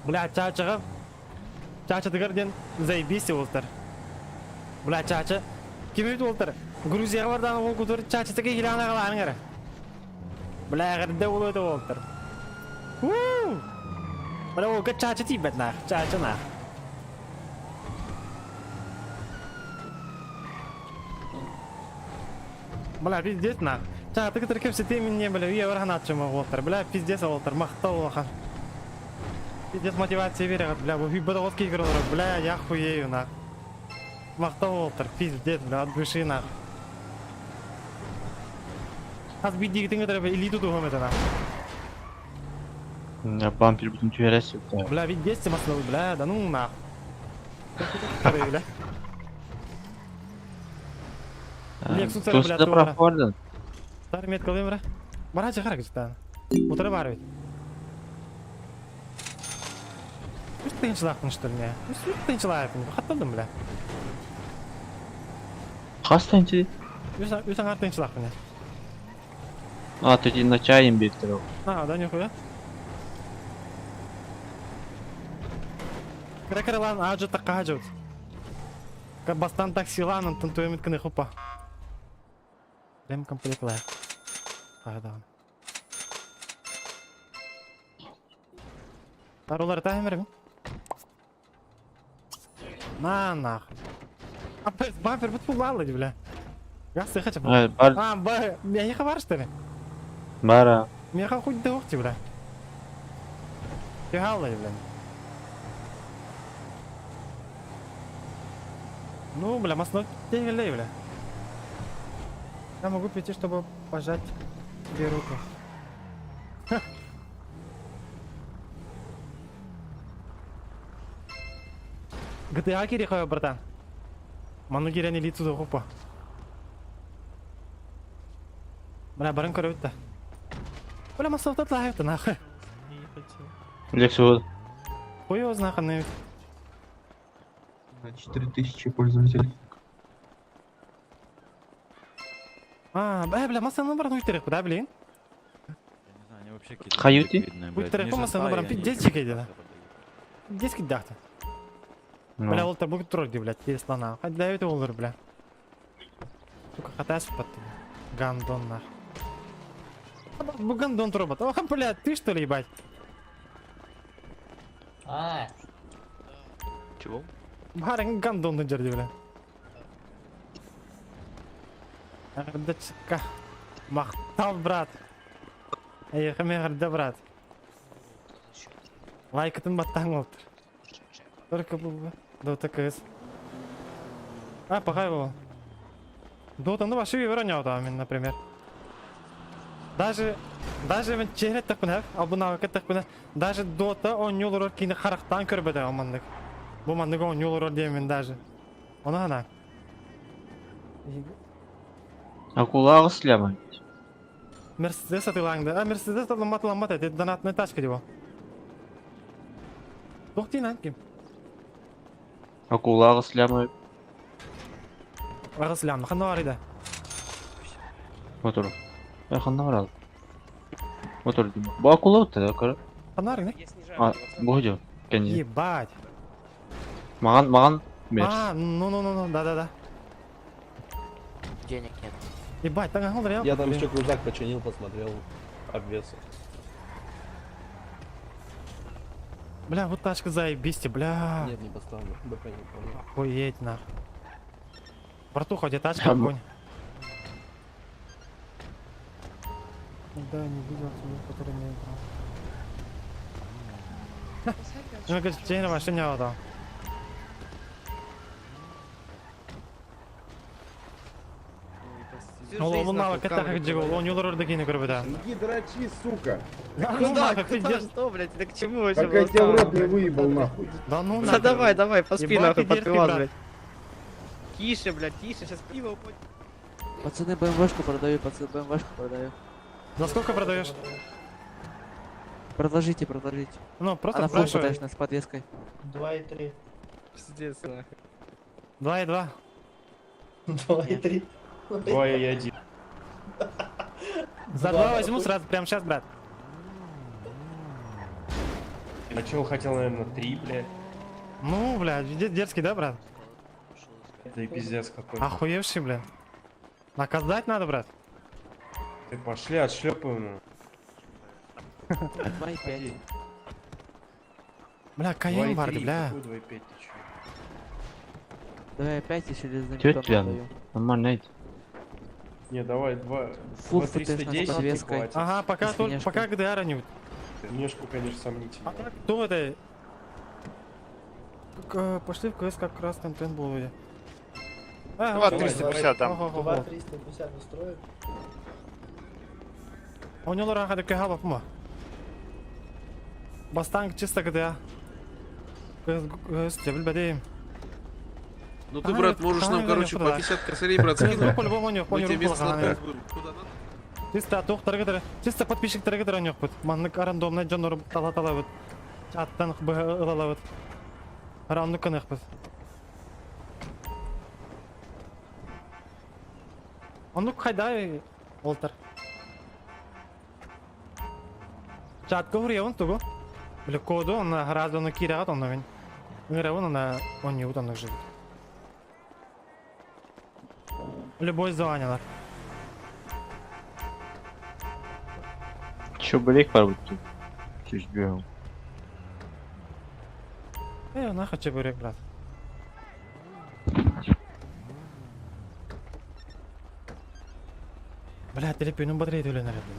Бля, чачаға. Чача дегер заебись олтар. Бля, чача. Ким бит олтар? Грузияға бардан ол кутур чача теге хилана каланың ара. Бля, гырда ол өтө олтар. Уу! Бля, ол чача тибет нах, чача нах. Бля, пиздец нах. Ча, ты который кепсе мне, бля, я варханатчым олтар. Бля, пиздец олтар, мактау улахан. Пиздец мотивация берет, бля, бу быдагот кейгер бля, я хуею нах. Мактау олтар, пиздец, бля, от души нах. Хас биддигитин көтөрө элиту тухом это нах. я бампер бүтүн түһәрәсе. Бля, пиздец маслы, бля, да ну нах. Бля. Lexus Тос бля, да тура. прав бардан. Тар метка бра. Бара чыгар гыжтан. Утыры бар бит. Үс тыйынчылакпын что ли, не? Үс тыйынчылакпын. Хаттадым, бля. Хастан ти? Үс үс аңар тыйынчылакпын. А, ты на чайым беттер. А, да нихуя. Кракерлан ажы такка ажы. Бастан таксилан антон туемит кыны хупа. Рем комплект Аадан. Тарулар тахмер На нахуй. А бампер бут пулалы, бля. Газ ты хочу. Ай, бар. А, ба, я не хабар что ли? Бара. Меха хоть да охти, бля. Фигалай, бля. Ну, бля, масно тегелей, бля. Я могу прийти, чтобы пожать тебе руку. GTA кири братан. Ману кирени лицу до хупа. Бля, барын көрөбүт да. Бля, масалта тлахып нахуй. Lexus. Хуй его знает, не. На 4000 пользователей. А, бля, бля, масаны баран уйтерек, да, блин? Хаюти? Уйтерек по масаны баран пиздец чекейди. Пиздец кидахты. Бля, ол табук турок блядь, слона. Хоть это олар, бля. Сука, хатас патты. Гандон нах. Бу гандон робот. Ох, бля, ты что ли, ебать? А, Чего? Барың гандон жерде, бля. Ардачка. Мактал, брат. Эй, брат. Лайкытын баттаң олтыр. Только бу Дота КС. А, пока его. Дота, ну вообще вероня там, например. Даже мен чехрет тақпын ал бұны авакет тақпын даже Дота он юл кейні харақтан көрбеді амандык. Бу мандык он юл деймін даже. Оны ана. Акула сляма. Мерседес атылаңды. А, Мерседес атыламат ламат это донатная тачка его. Тоқтайын ким? Акула сляма. Ағыс лямны, қанда бар еді? Мотор. Ай, ханна бар ал. Мотор дейм. Бу акула өттө да, кара. Қанда бар еді? А, бу жо. Кенди. Ебать. Маған, маған мерс. А, ну, да-да-да. Денег нет. Ебать, там я. Я там еще крузак починил, посмотрел обвесы. Бля, вот тачка заебись, бля. Нет, не поставлю. БП не помню. Охуеть нах. Братуха, где тачка, огонь. Да, не видел тебя, который мне играл. Ну, говорит, тебе машине надо. Ол ол навык это как джигол, он юлор дегени көрбөдө. Иди дрочи, сука. Да ну нахуй, пиздец. что, блядь, это к чему вообще Пока я тебя в рот не выебал, нахуй. Да ну Да нахуй. давай, давай, поспи Ебать нахуй ты под дерзкий, пивас, брат. блядь. Тише, блядь, тише, сейчас пиво упадет. Пацаны, БМВшку продаю, пацаны, БМВшку продаю. За сколько продаешь? Продолжите, продолжите. Ну, просто Она фул спрашиваю. с подвеской. 2,3. Пиздец, нахуй. 2,2. 2,3. 2,1. За 2 возьму сразу, прямо сейчас, брат. А чё, хотел, наверное, 3, блядь? Ну, бля, дерзкий, да, брат? Да и пиздец какой. Охуевший, бля. Наказать надо, брат. Ты пошли, отшлепаем его. 2,5. Бля, Каен барды, бля. Какой 2,5, ты чё? 2,5 и железный Тетя бетон Лена. продаю. Нормально, эти. Не, давай 2... Фул ФТшная с 310 и подвеской. хватит. Ага, пока С только, внешкой. пока ГДР не... Внешку, конечно, сомнительно. А так, кто это? Пошли в КС как раз контент был вроде. А, 2,350 дам. 2,350 устроит. У него раха такая хаба пума. Бастанг чисто ГДА. КС, я блядь, Ну ты, брат, можешь нам, короче, по 50 косарей, брат, скинуть. По-любому у него, Мы тебе вместо слотов будем. Куда надо? Чисто тух таргетер, чисто подписчик таргетер у них будет. Маннык рандомный джонор тала тала вот. Чаттан б вот. Рандом канах бит. Оннук хайдай Олтер. Чатка уруйабын тугу. Бля коду онна разону киирэҕит онно мин. Ыҥырабын онна оонньуубут оннук живут. Любой званялар. Чебурек бар тут. Чуть бегал. Э, нахуй чебурек, брат. Бля, телепүйүнүн батарея төлөнөр эди.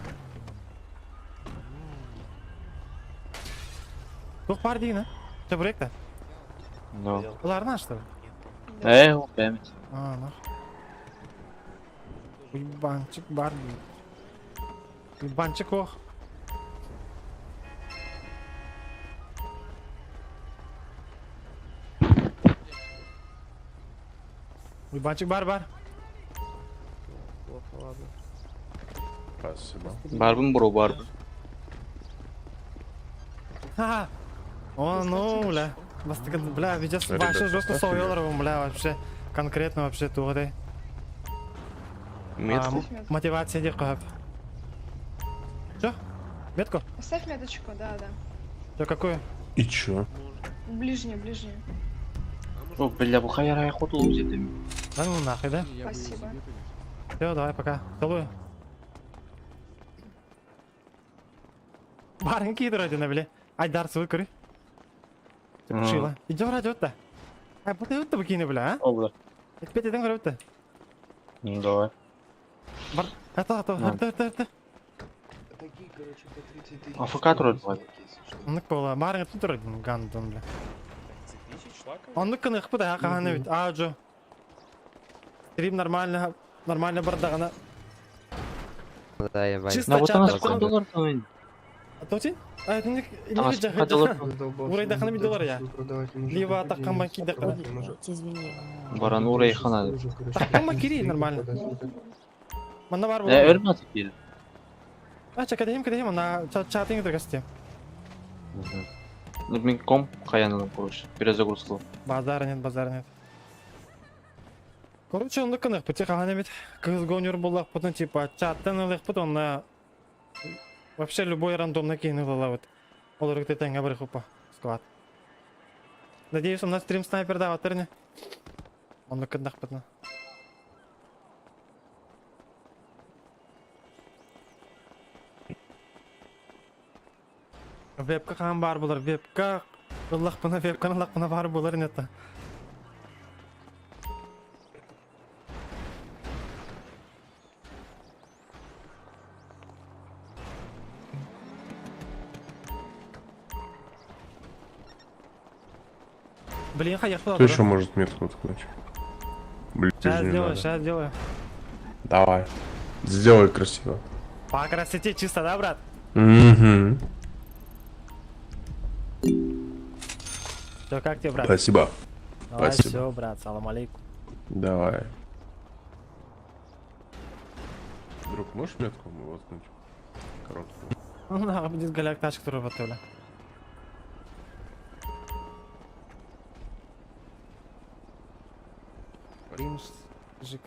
Туох бар дейін, а? Чебурек та? Да. Уларна что ли? Э, память. А, нахуй. Уебанчик бар дейін. Уебанчик ох. Уебанчик бар бар. Плохо, ладно. Спасибо. Барбын бро, барбын. Ха-ха. О, ну, бля. Бастыгын, бля, видео Ребят, вообще жестко поставьте соуялар, бля, вообще. Конкретно вообще тугдай. Метку? Мотивация деп қойып. Чё? Метку? Поставь меточку, да, да. Чё, какую? И чё? Ближнюю, ближнюю. О, бля, бухая рай хоту лузит. Да ну нахуй, да? Спасибо. Все, давай, пока. Целую. Барын кийдір один, бля. Айдар свой көрі. Шила. Идем ради вот А вот и вот букины, бля, а? О, бля. Опять один говорю, Ну давай. Бар, это, это, На. это, это, это. Такие, короче, по 30 тысяч. АФК тролль платит. Оннук буолла. Баарыҥ тут гандон, бля. 30 тысяч шлаков? Оннук кыныхпыт аха хаһан эбит. Аажо. Стрим нормально, нормально бардаҕына. Да, ебать. Чисто На вот она чаттан- сколько долларов там? А то син? А это не Она сколько долларов? Урайдахана би доллар я. Либо атаккан кидахана. Извини. Баран урайхана. Таккан кири нормально. Манна бар Э, буолла. өрмәт кири. А ча кадем кадем на чатинг дыргасте. Ну, мин комп каянын, короче, перезагрузка. Базар нет, базар нет. Короче, оннук кыныхпыт хаһан эбит. Кыз гонер буллах потом типа чаттан ылыхпыт онна вообще любой рандомный кейни вот. Олар теңге бір хупа склад. Надеюсь, у нас стрим снайпер да ватырны. Оннук кыныхпытны. Вебка хаан бар булар, вебка ыллахпына, вебканы ыллахпына бар булар нет. Блин, я Кто еще может метку ткнуть? Блин, Сейчас не сделаю, надо. сейчас сделаю. Давай. Сделай красиво. По красоте чисто, да, брат? Угу. Все, как тебе, брат? Спасибо. Давай, Спасибо. все, брат, салам алейкум. Давай. Друг, можешь метку воткнуть? Короткую. Ну нахуй, будет голяк тачка турбата, бля. Римс, жик.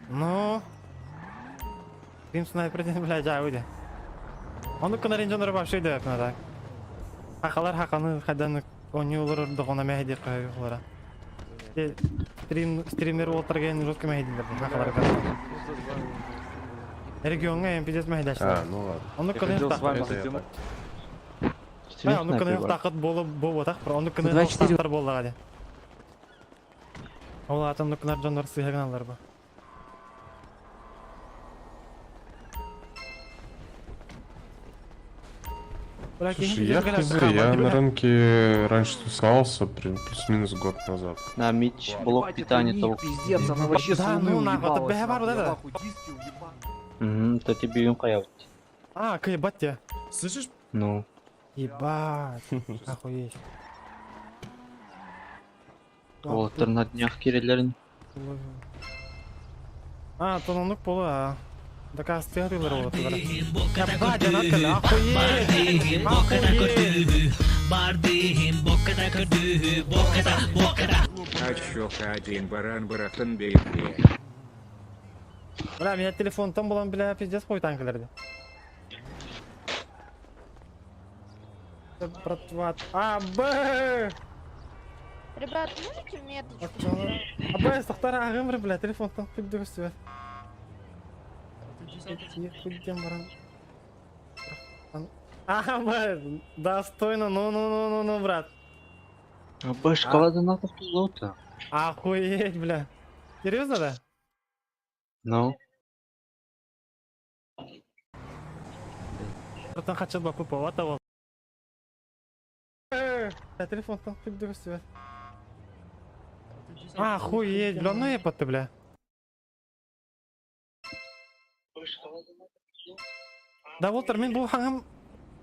Ну. Рим снайпер ден, бля, жа уйди. Оны кынар инженер вообще деп надо. Хакалар хаканы хайдан ойнуулар догона мәһиди кайгылара. Стрим стример олтырген жестко мәһидилер хакалар. Регионга МПДС мәһидәшләр. А, ну ладно. Оны Я кынар хотел с вами Это я затянуть. так. Стрим Оны кынар снайпер бар. тақыт болып болып так, оны кынар 24. тақтар болды гади. Ол атымны кынар жондар сыйгыналар ба. Слушай, я хз, я на рынке раньше тусовался, плюс-минус год назад. На мич, блок питания того. Пиздец, она вообще с Да, луны ну нахуй, это уебалась, бэхэ бар нахуй, вот я это. в ахуе, диски уебал. Угу, то тебе юм каябыт. А, ебать тебя. Слышишь? Ну. Ебать. Охуеть. Олтыр на днях кирелерин. А, то ну полу, а. Да как ты вот Ебать, она охуеть. Охуеть. Один баран барахтан Бля, меня телефон там был, бля, пиздец хуй танкалерди. Братва. А, Б! Ребят, можете меточку? А, Б, сахтара агымры, бля, телефон там хуй дөгөстү. Баран. А, Б, достойно, ну, ну, ну, ну, ну, брат. А б шкала донатов золото. Охуеть, бля. Серьезно, да? Ну. Братан хочу бапы поватовал. Бля, телефон там хуй дөгөстү. Охуеть, бля, ну ебать ты, бля. Да, Волтер, мен бу хаңым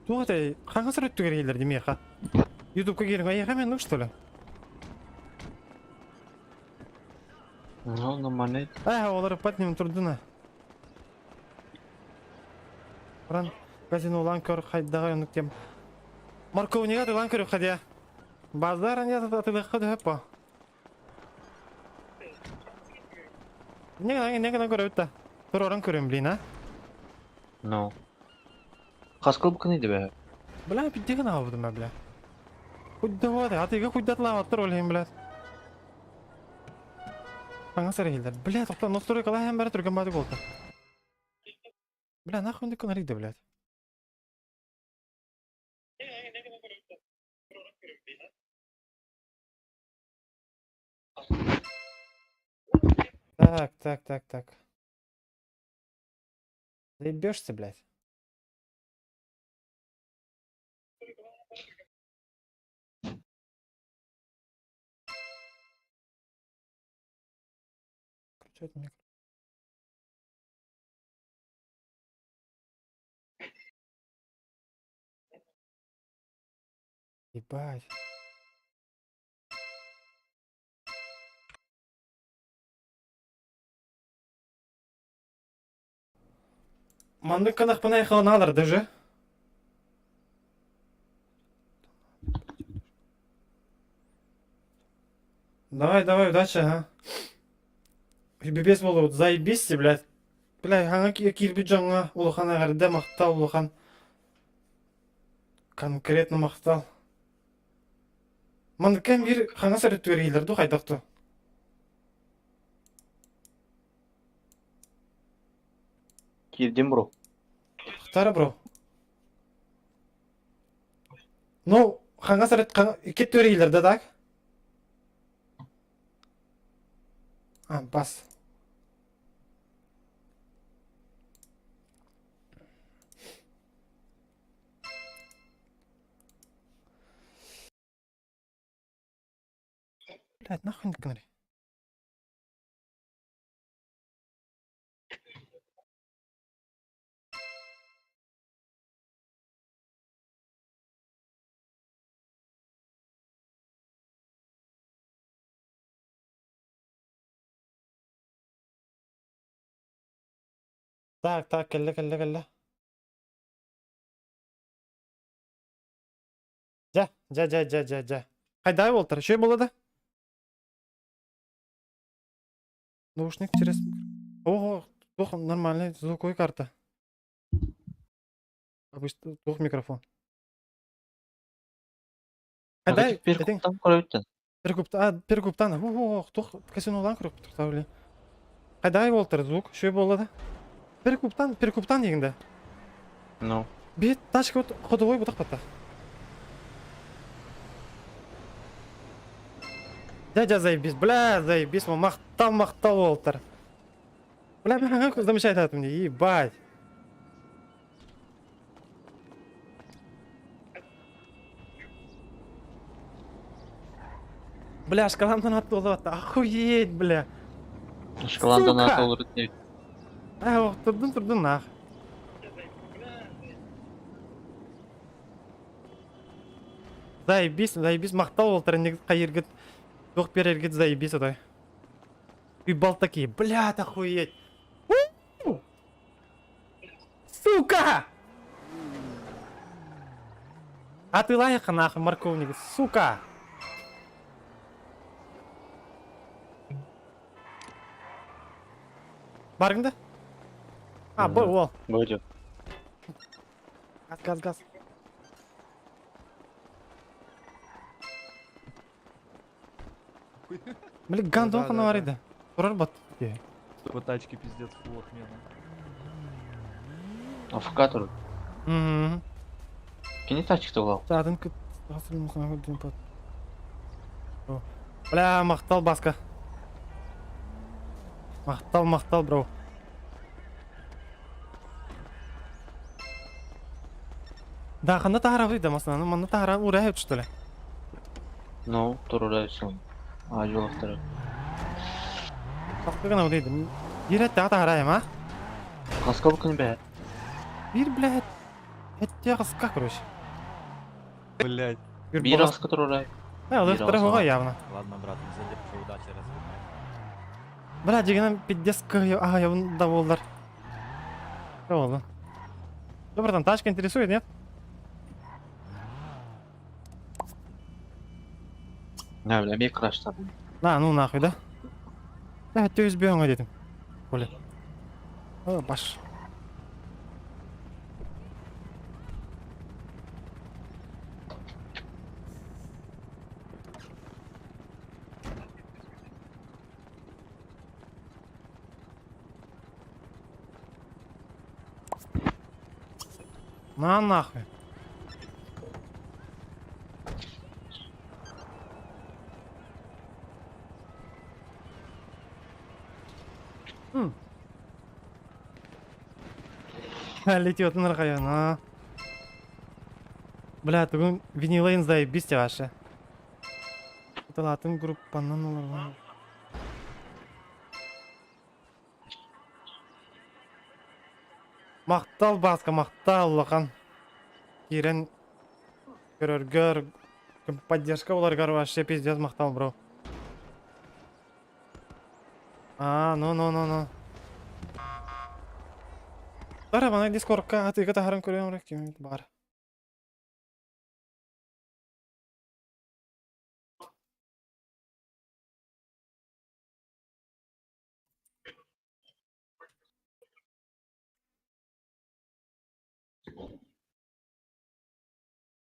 туға тай, хаңы сыр өттүгер келдер демей ха. Ютубка келин, аяға мен ну что ли? Ну, нормально. Ай, олар патнем турдуна. Бран, казино улан көр хайдага өнүк тем. Марковнига тылан көрү хадя. Базар аны атылы хады хапа. Не, не, не, көрөбүт да. Тур оран көрөм, блин, а. Ну. Каскыл букны бе. Бля, пиздеге набудым, бля. Кудда атыга куддатлап аттыр олейм, бля. Аңа сәрәйләр. Бля, токта, настройкалар һәм бәрі түргән бады болды. Бля, нахуй инде көнәр иде, блядь. Так, так, так, так. Заебешься, блядь. Включать микро. Ебать. Маннык канах панай халаналар даже. Давай, давай, удачи, ага. Бибес болу, заебись, блядь. Бля, хаңа кирби жаңа улахан ағарда мақтал улахан. Конкретно мақтал. Маныкан бир хаңа сәрі түгергейлер ду хайдақту. Кирдим, бро. Тара, бро. Ну, хаңа сәрі кет түгергейлер да так? А, бас. Блядь, нахуй не. Так, так, кэллэ, кэллэ, кэллэ. Дьэ, дьэ, дьэ, дьэ, дьэ, дьэ. Хайдаа буолтар, үчүгэй буолла да? Наушник через... Ого, туох нормальный звуковой карта. Обычно туох микрофон. Хайдаа, этиң? Перекуптан көрөбүттэн. Перекупта, а, перекуптан, ого, туох казинолаан көрөппүт тахтабыли. Хайдаа буолтар звук, үчүгэй буолла да? Перекуптан, перекуптан диигин да? Ну. Биир тачка вот ходовой бутах батта. Дядя заебись, бля, заебись, махтал, махтал Уолтер. Бля, бля, замечает это мне, ебать. Бля, шкалам донат буолла охуеть, бля. Шкалан донат Сука! олорут диye. А, турдун, турдун нах. Заебись, заебись, махтал Уолтер, хайыргыт, туох берергит, заебись отой. И бал такие, блядь, охуеть. У! Сука! А ты лайка нахуй, морковник, сука! Баргын да? А, бу, ол. Будет. Газ, газ, газ. Блин, гандон Да, хана да, бар да. иде. Турар бат. По тачке пиздец, фул отмена. АФК турар. Мгм. Кини тачката улау. Саатын күт. Бля, махтал баска. Махтал, махтал, бро. Да, ханна таһара да масынан, манна таһара урай что ли? Ну, турар сон. А, жолақтары. Баска гына удайдым. Бир этте таһара а? Хаска букын бә. Бир, блядь. Этте хаска, короче. Блять. Бир хаска турар. Да, Бир второго алса. явно. Ладно, брат, не задержу, удачи, развивай. Бля, дегенем пиздец ага, я да болдар. Болду. Что, братан, тачка интересует, нет? Не, бля, бек краштады. На, ну нахуй, да? Да, ты избьем, дедим. Коля. О, баш. На нахуй. М. Летит на. Бля, бүгін винилайн заебись вообще. Талатын группанан олар. Махтал баска, махтал улахан. Кирен көрөргөр поддержка оларгар вообще пиздец махтал, бро. А, ну, ну, ну, ну. Тара бана дискордка атыга тахаран көрөм рек ким бар.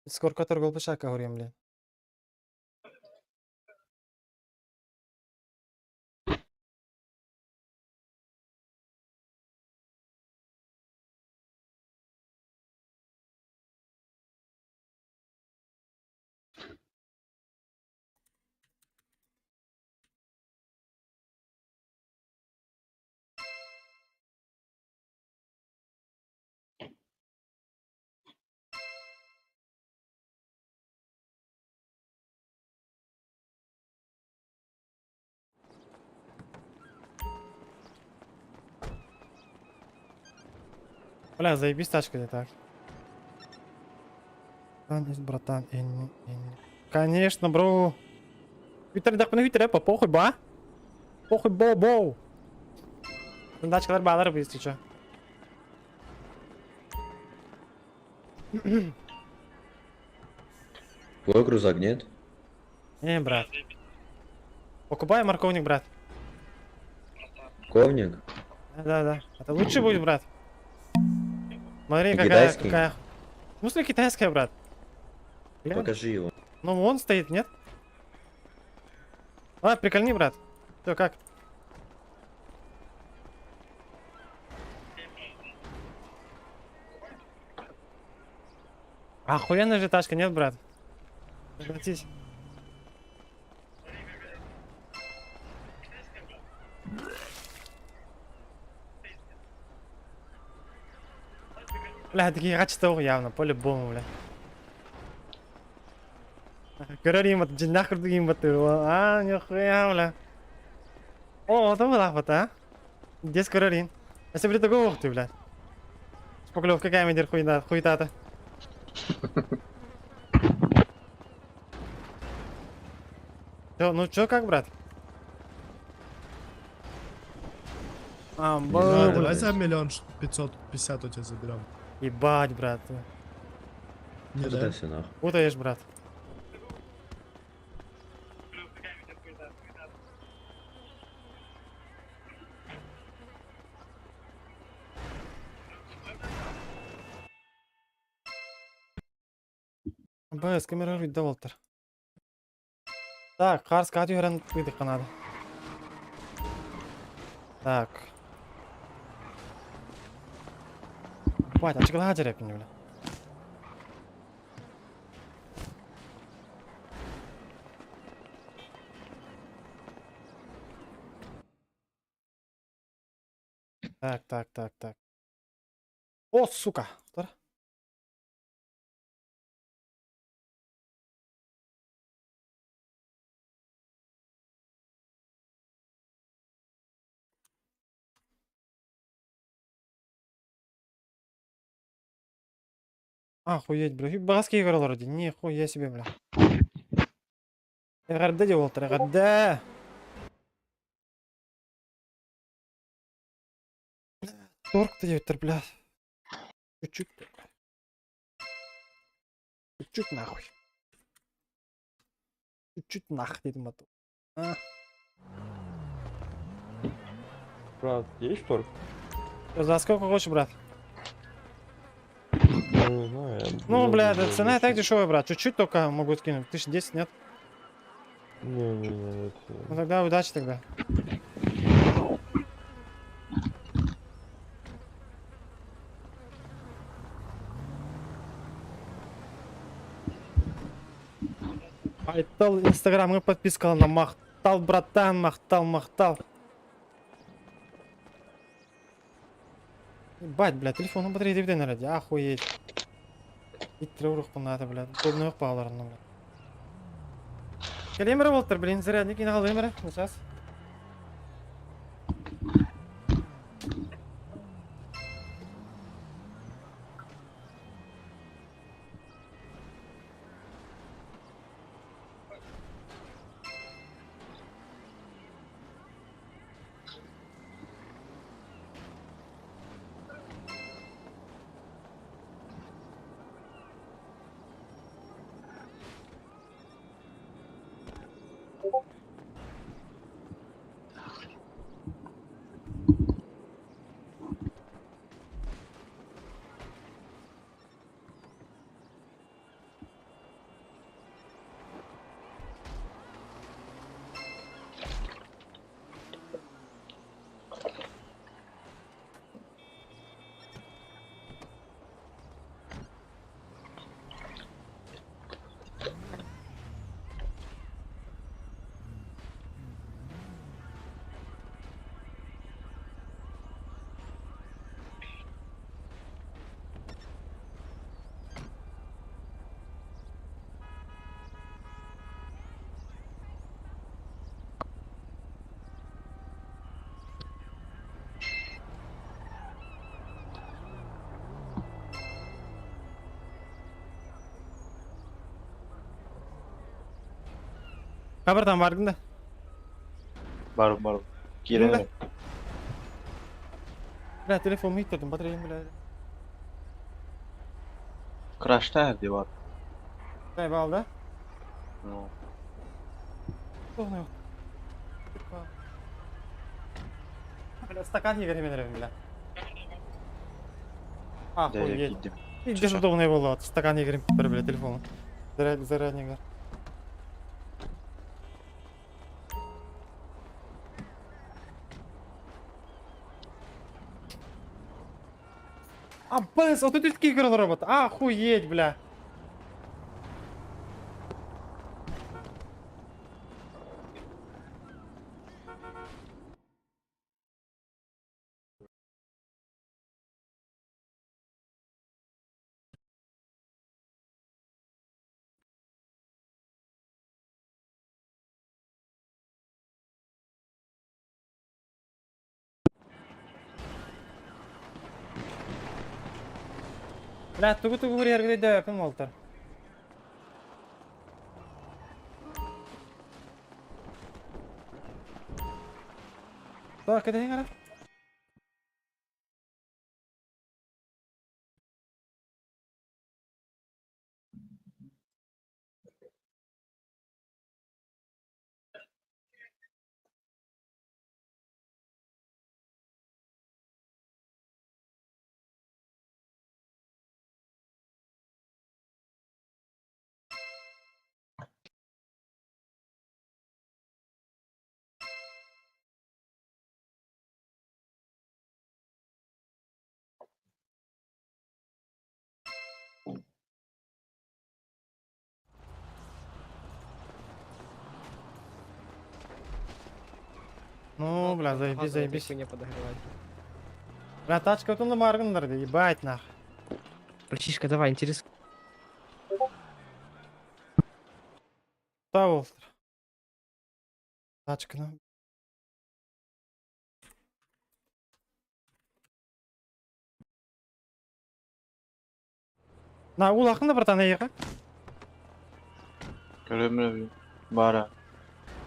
Дискордка торгол пышака говорим, блин. Бля, заебись тачка где так. Братан, братан, энни, энни. Конечно, бро. Витер, так, ну витер, по похуй, ба. Похуй, бо, бо. Тачкалар балар если чё. Твой крузак, нет? Не, брат. Покупай морковник, брат. Ковник? Да. Это лучше будет, брат. Смотри, какая, Китайский? какая... В смысле китайская, брат? Глянь. Покажи его. Ну, он стоит, нет? Ладно, прикольни, брат. Все, как? Охуенная же тачка, нет, брат? Согласись. Бля, такие качества явно, по-любому, бля. Көрөр имат, дьиҥнээх курдук имат, а, нихуя, бля. О, это была вот, а? Здесь көрөр им. Если бы такого ух ты, бля. Шпаклевка камедер хуйна, хуйтата. Чё, ну чё, как, брат? А, знаю, бля. давай за 1 550 000 у тебя заберем. Ебать, брат. Не, Это все нахуй. Путаешь, брат. БС, камера да, Волтер. Так, Харс, Катю выдоха надо. Так. Бать, а чего бля? Так, так, так, так. О, сука! Тор. Охуеть, бля. Баски играл вроде. Нихуя себе, бля. Эҕэрдэ дии Волтер, эҕэрдэ. Торг ты бля. Чуть-чуть. Чуть-чуть нахуй. Чуть-чуть нах дедим ату. А. Брат, есть торг? За сколько хочешь, брат? Я не знаю. я Ну, бля, да, много цена и так очень. дешевая, брат. Чуть-чуть только могу скинуть. 1010, нет? Не-не-не, это... Ну тогда удачи тогда. Айтал инстаграмга подпискалана махтал, братан, махтал, махтал. Ебать, бля, телефон батарея дебден наради, охуеть. Иттер надо, бля, удобный палар, ну, бля. Келемер болтыр, блин, зарядник не алымер, сейчас. Ха, братан, бардың да? Бар, бар. Киирэн. Бля, телефон иттирдим, батареям, бля. Краш-тайр дивар. Заебал, да? Ну. Полный. Бля, стакан не верим, бля. Охуеть. Пиздец удобный было, стакан не верим, бля, телефон. Зарядник. А, бэс, вот тут играл робот. Охуеть, бля. Бля, тугу-тугу бурьер где да, Уолтер. Так, это не надо. Ну, бля, заебись, заебись. Не подогревать. Бля, тачка вот он на Марган, ебать нах. Братишка, давай, интерес. Да, Уолтер. Тачка, ну. На, улахын да, братан, ехай. Көрөмрө бара.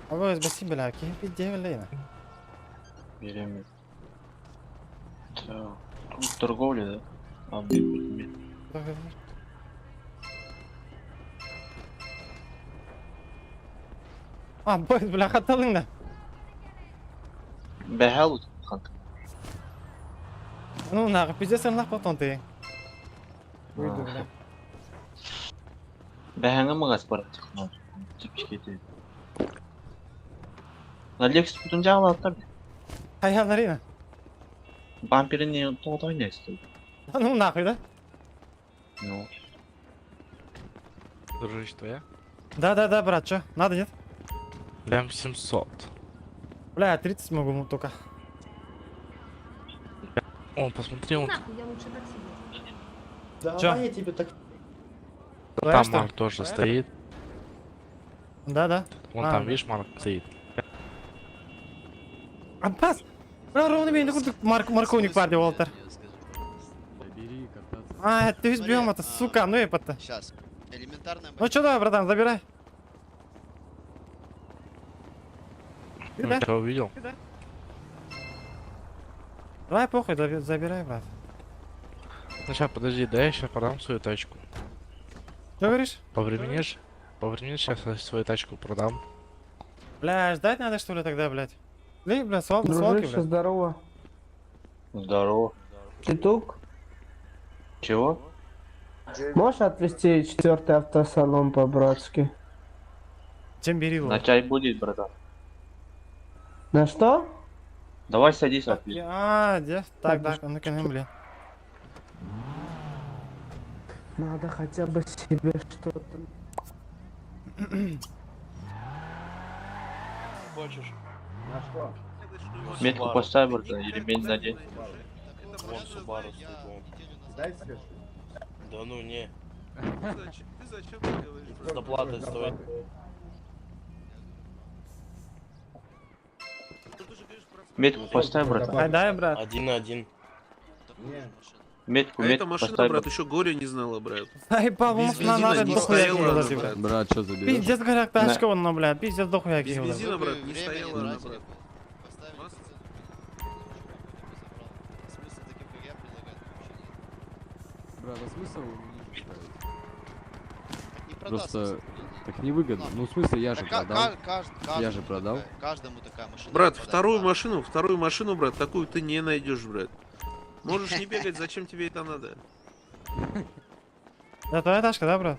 Алло, спасибо, бля, кем пизде, бля. Берем. Так, тут торговля, да? А, блин, А, бля, хатталың да. Бәһәл хат. Ну, нахуй, пиздец, нах потом ты. Уйду, бля. Бәһәңе магаз бар технол. Типчикети. На Lexus бүтүн жагылаттар. Хайаларина. Бамперини тоғытай нести. Ну нахуй, да? Ну. Дружище, твоя? Да, брат, чё? Надо, нет? Лям 700. Бля, 30 могу только. Он, посмотри, он... Нахуй, я лучше такси. Да, чё? я тебе так... Там Марк тоже стоит. Да. Вон там, видишь, Марк стоит. Аббас! Бля, ровно меня морковник парди, Уолтер. А, ты избьем это, сука, ну и это. Сейчас. Элементарная... Ну чё, давай, братан, забирай. Ты, да? Я увидел. Давай, похуй, забирай, брат. Ну сейчас, подожди, да я сейчас продам свою тачку. Что говоришь? Повременишь? Повременишь, сейчас свою тачку продам. Бля, ждать надо, что ли, тогда, блядь? Бля, бля, свалки, свалки, блядь. здорово. Здорово. Ты тук? Чего? Можешь отвезти четвертый автосалон по-братски? Чем бери его? На чай будет, братан. На что? Давай садись, отвези. А, где? Так, так, ну-ка, ну, бля. Надо хотя бы себе что-то. Хочешь? На что? Метку поставь, братан, или ремень надень. Вон Субару стоит, вон. Дай себе. Да ну не. Ты зачем так говоришь? С доплатой стоит. Метку поставь, братан. Ай, дай, брат. 1 на 1. Метку, А эта метку машина, поставь. брат, еще горе не знала, брат. Заебал, Без на бензина надо не дохуя стояла она, кинула, брат. Брат, что заберешь? Пиздец, говорят, тачка вон, ну, бля, пиздец, дохуя Без кинула. бензина, брат, не стояла она, брат. Брат, а смысл ниже ставить? Просто так невыгодно. Ну, в смысле, я же продал. Я же продал. Каждому такая машина. Брат, вторую машину, брат, такую ты не найдешь, брат. Можешь не бегать, зачем тебе это надо? Да, твоя тачка, да, брат?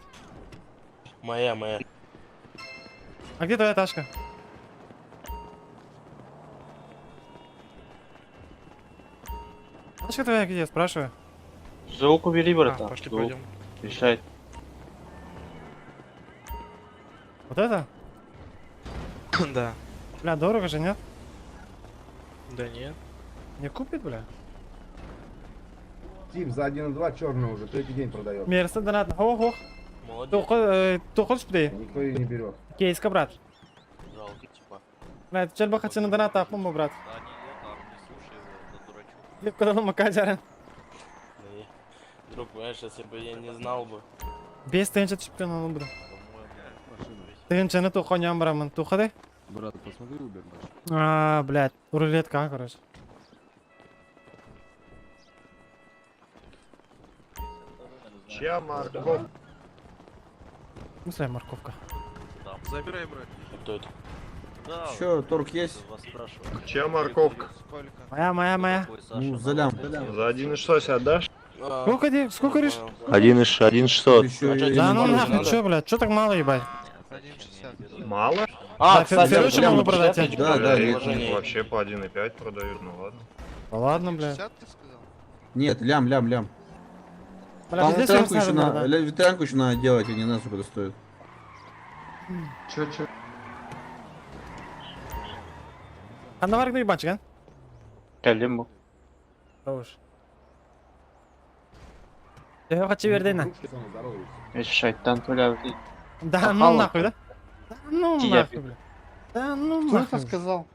Моя, моя. А где твоя тачка? Тачка твоя где, спрашиваю. Звук убери, братан. А, пошли Звук. пойдем. Мешает. Вот это? Да. Бля, дорого же, нет? Да нет. Не купит, бля? Тип за 1,2 черный уже, третий день продает. Мерса донат. Ох, ох. Молодец. Тухол шпидей. Никто ее не берет. Кейска, брат. Жалко, типа. Бля, чел бы на донат апму, брат. Да не, я не слушай его, это дурачок. Деп кадалы макажарын. Друг, понимаешь, если бы я не знал бы. 5 тыһыынча түспүтүн ону буду. Тыһыынчаны тухоньян барамын. Тухады? Брат, посмотри Uber наш. А, блядь, рулетка, короче. Чья морковка? В смысле морковка? Забирай, брат. Кто это? Че, торг есть? Чья морковка? Моя, моя, моя. Ну, за лям. За 1,6 отдашь? Сколько, де? Сколько говоришь? 1,600. Да ну нахуй, чё, блядь, чё так мало, ебать? Мало? А, Да, кстати, Ферручи могу продать тебе. Да, да, предложение. Вообще по 1,5 продают, ну ладно. Да ладно, блядь. Нет, лям, лям, лям. Бля, Там пиздец, ветрянку я еще не знаю, на, да. ветрянку еще надо делать, я не знаю, сколько это стоит. Че, че? А на варгну ебанчик, а? Кэллим бу. Хорош. Я хочу вердейна. Шайтан туля. Да ну нахуй, да? Да ну Я нахуй, бля. Да ну Кто нахуй. это сказал?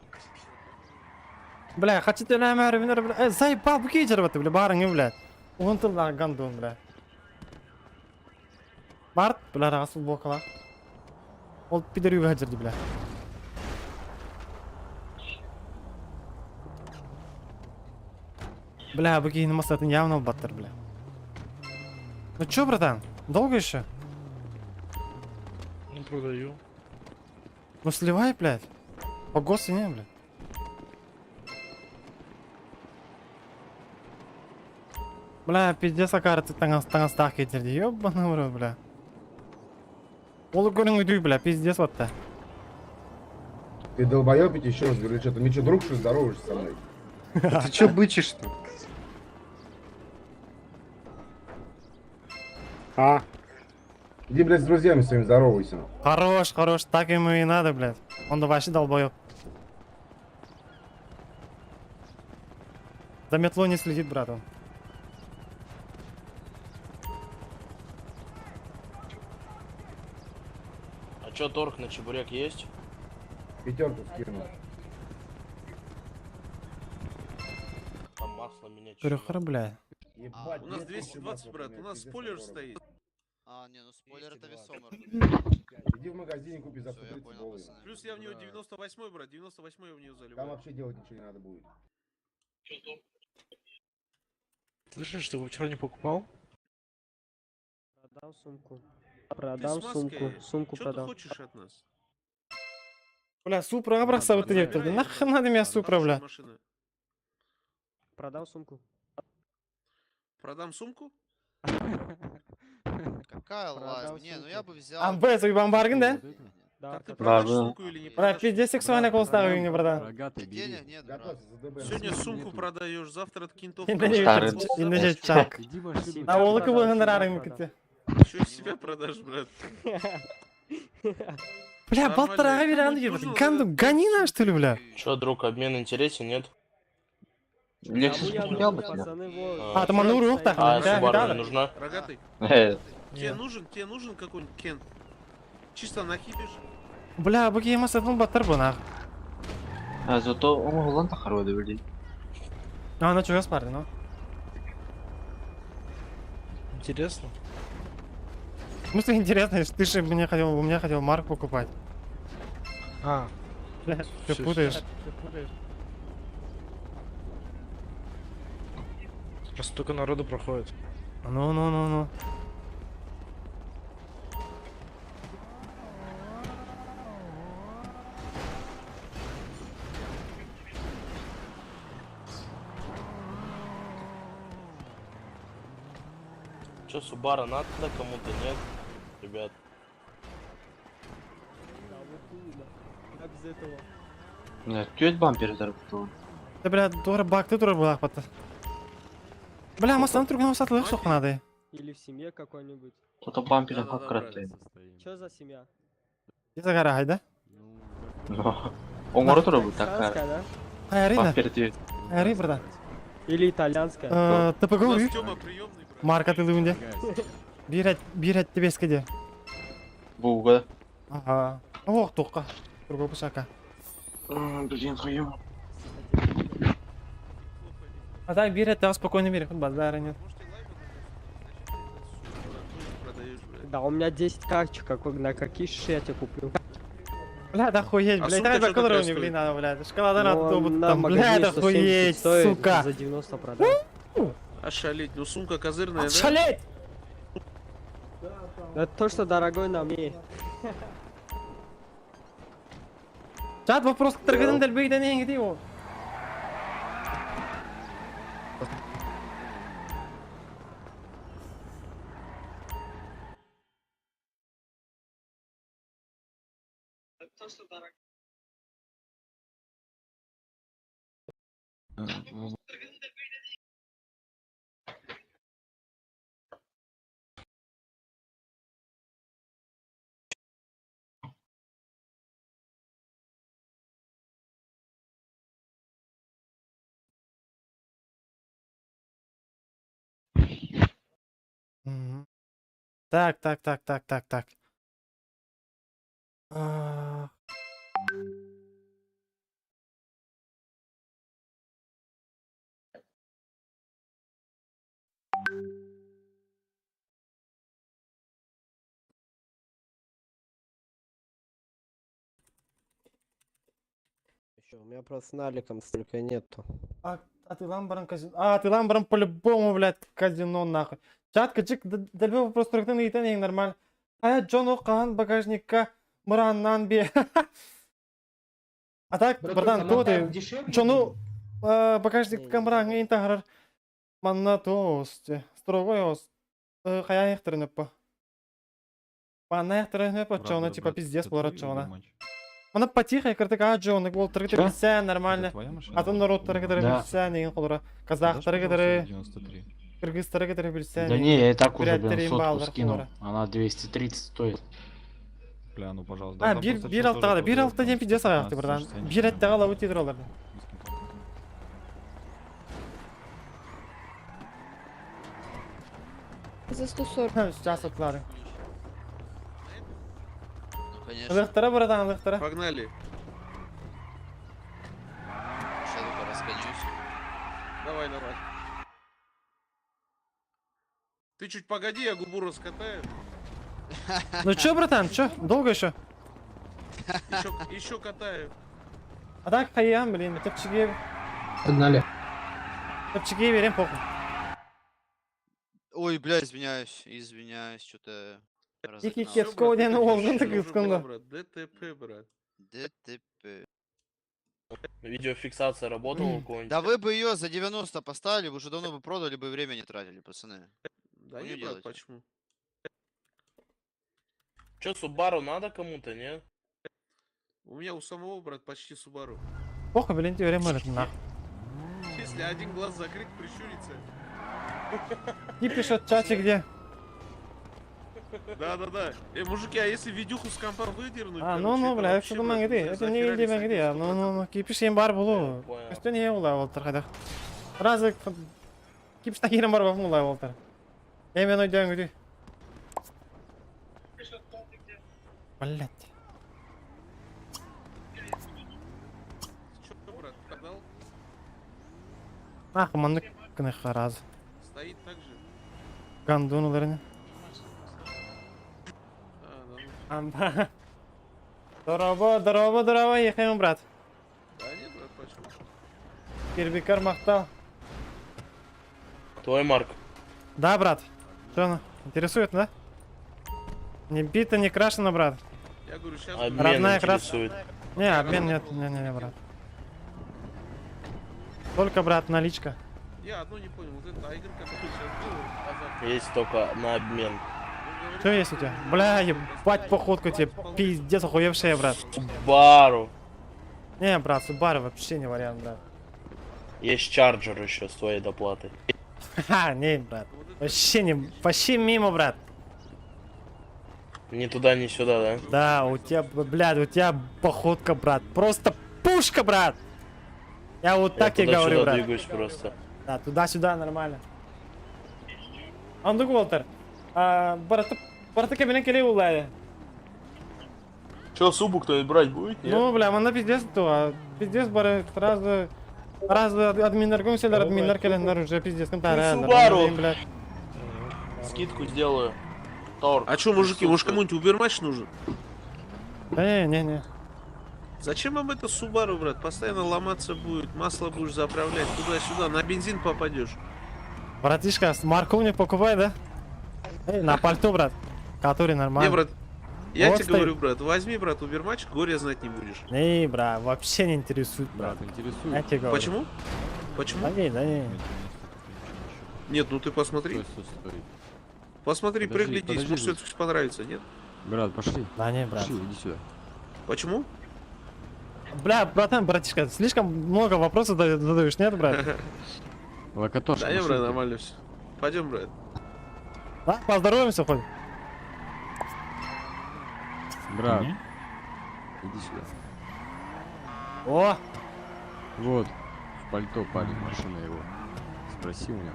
Бля, хочу тебя бля. Заебал, бу кейджер бля, барың, бля. Он тылда гандон, бля. Барт, бля, рас футболкала. Ол пидорюга хаджырды, бля. Бля, бу кейин масатын явно баттыр, бля. Ну чё, братан, долго еще? Ну, продаю. Ну сливай, блядь. По не, блядь. Бля, пиздец, акары таңастақ кетерді. Ёбаный в рот, бля. Ол көрің үйді, бля, пиздец вот та. Ты долбоёб, я тебе еще раз говорю, что ты мне что, друг, что ли, здороваешься со мной? Ты че бычишь-то? А? Иди, блядь, с друзьями своими здоровайся. Хорош, хорош, так ему и надо, блядь. Он да вообще долбоёб. За метлой не следит, брат он. А чё, торг на чебурек есть? Пятерку скину. Там масло менять. Трёхра, бля. Ебать, У нас нет, 220, брат, у нас спойлер стоит. А, не, ну спойлер это весомо. Иди в магазине купи за 130 долларов. Плюс я в него 98 брат, 98 я в нее Там заливаю. вообще делать ничего не надо будет. Слышишь, ты его вчера не покупал? Продал сумку. Ты Продал с маской, сумку. Сумку Чё ты продал. хочешь от нас? Бля, Супра брақса Ладно, вот директор. забирай, Нахрен брат. надо меня Супра, бля. Хорошая машина. Продал сумку. Продам сумку? Какая Продал лайз? Не, ну сумку. я бы взял. Амбе, бамбаргын, да? Да, Так ты продал. продашь Да, да. сумку или не Бля, продашь? пиздец сексуальный голос ставил мне, братан. Рогатый, бери. Денег нет, брат. Готовься, за ДБ. Сегодня Нету. сумку продаешь, завтра от кентов Старый. Инде чак. Иди машину. А ол Продал, кыбы себя гонорарың продал. кете. Еще и себя продашь, брат. Бля, Нормально. балтыраға бере Кому аны нужно Ганду, гони на, что ли, бля? Чё, друг, обмен интересен, нет? Лексус Кому я потерял нужен, бы тебя? пацаны, во. А, там оно рух так, А, да, Subaru да. не нужна? Рогатый, Нет. тебе нужен какой-нибудь кент? Чисто нахибишь? Бля, бу кийим асатын баттыр бу нах. А зато он Голланд хороший, блин. А, на чугас барды, ну. Интересно. В смысле интересно, ты же мне хотел, у меня хотел марк покупать. А, Бля, ты Всё, путаешь. просто столько народу проходит. Ну, ну, ну, ну. Че, Субара надо кому-то, нет? Ребят. Да, вот именно. Как без этого? Бля, түөрт бампер заработал. Да, бля, тура бакты тура была хвата. Бля, мы сам другом сатлых сох надо. Или в семье какой-нибудь. Кто-то бампером как кратает. Чё за семья? И загара, хайда. Оҥоро турабыт Казахстанская, такка. да? Айрина. Бампер түөрт. Айри, братан. Или итальянская? ТПГ уй. Марка ты лунде. Бирет, бирет тебе скиде. Буга. Ага. Ох, тоққа. Другой пышака. Блин, хуёво. А так бирет, да, спокойно бери, хоть базара нет. Да, у меня 10 карточек, какой, на какие шиши я тебе куплю? Бля, да охуеть, А блядь, сумка давай чё за такая не, блин, стоит? надо, блядь. Шоколада надо, Ну, то вот на там, магазине блядь, 170 охуеть, стоит, сука. За 90 продам. Ошалеть, ну сумка козырная, да? Шалеть! Это то, что дорогой на мне. Чат вопрос, который дальбейден ең его. Мгм. Так, так, так, так, так, так. А, У меня просто наликом столько нету. А ты ламбаром казино. А, ты ламбаром по-любому, блядь, казино нахуй. Чат, качик, дальбе вопрос турыктан ыйтан ең нормально. А Джон Окан багажникка мыраннан бе. А так, братан, кто ты? Джону багажникка мыраң эйн тахарар. Манна тост. Строгой ос. Хая яхтырын па. Манна яхтырын па, Джона, типа пиздец болар Джона. Мана потихо, кыртык а Джон, ол тыргыты билсен нормально. Твоя А то народ тыргыдыры Да. билсен деген холора. Казах тыргыдыры, кыргыз тыргыдыры билсен. Да не, я и так уже, Буряттер блин, сотку имбалдар скинул. холора. Она 230 стоит. Бля, ну пожалуйста. А, бир бир алтыга бир алты ден пиздец аяқты братан. Бир әттеге ала өтеді оларды. За 140. Сейчас отлары. Ну, конечно. Ылықтыра, братан, ылықтыра. Погнали. Сейчас только разгонюсь. Давай, давай. Ты чуть погоди, я губу раскатаю. Ну чё, братан, чё? Долго еще? Еще, еще катаю. А так хайям, блин, тепчиге, Погнали. тепчиге берем похуй. Ой, бля, извиняюсь, извиняюсь, что-то Iki разогнался. кет коден олдun Уже была, кыскында. брат. ДТП, брат. ДТП. Видеофиксация работала у кого-нибудь? Да вы бы ее за 90 поставили, вы уже давно бы продали бы и время не тратили, пацаны. Да Хуйню не, брат, делаете. почему? Че, Субару надо кому-то, нет? У меня у самого, брат, почти Субару. Похуй, блин, тебе время нахуй. Если один глаз закрыть, прищуриться. Не пишет в чате где. Да-да-да. Мужики, а если видюху с компа выдернуть, А, ну, короче, ну, это бля, вообще, это брат, мангиди, за это не Феррари иди мангиди, садись, ну, ну, ну, кипишем бар болу. Понял. Үстүн е ула олтыр кайда. Разы кипиш такирем бар болу ула олтыр. Эмен ойдон күдү. Блять. Чё, брат, продал? Ах, маннык кыны хараз. Стоит так же. Гандон уларны. А, да, ну. Амба. Здорово, здорово, здорово, ехаем, брат. Да не, брат, почему? Кирбикар мактал. Твой Марк. Да, брат. Что, ну, интересует, да? Не бито, не крашено, брат. Я говорю, сейчас... Обмен Родная краска. интересует. Не, обмен нет, не, не, не, брат. Только, брат, наличка. Я одно не понял, вот этот Айгер, который сейчас был, Есть только на обмен. Что есть у тебя? Бля, ебать походку тебе, пиздец охуевшая, брат. Бару. Не, брат, Субару вообще не вариант, брат. Есть чарджер еще с твоей доплатой. Ха, не, брат. Вообще не, вообще мимо, брат. Ни туда, ни сюда, да? Да, у тебя, блядь, у тебя походка, брат. Просто пушка, брат. Я вот так Я тебе говорю, туда-сюда брат. двигаюсь просто. Да, туда-сюда нормально. Андук Уолтер. Барата, барата кабинет келе улайды. Че, субу кто-нибудь брать будет? Нет? Ну, бля, мана пиздец то, а пиздец бары сразу сразу админнер көңселер админнер келендер уже пиздец кым тара. Субару. блядь. Скидку сделаю. Торг. А чё, мужики, может кому-нибудь Убермач нужен? Да не, не, не. Зачем вам это Субару, брат? Постоянно ломаться будет, масло будешь заправлять туда-сюда, на бензин попадешь. Братишка, с марку не покупай, да? Эй, на пальто, брат. Который нормально. Не, брат, я Вот тебе стоит. говорю, брат, возьми, брат, Убермач, горе знать не будешь. Не, брат, вообще не интересует, брат. Брат, интересует. Я тебе говорю. Почему? Почему? Да не, да не. Нет, ну ты посмотри. Стой, стой, стой. Посмотри, Подожди, приглядись, подожди, может все-таки понравится, нет? Брат, пошли. Да не, брат. Пошли, иди сюда. Почему? Бля, братан, братишка, слишком много вопросов задаешь, нет, брат? Локотош, Да не, брат, нормально все. Пойдем, брат. Да, поздороваемся хоть. Брат, иди сюда. О, Вот, в пальто парень, машина его. Спроси у него.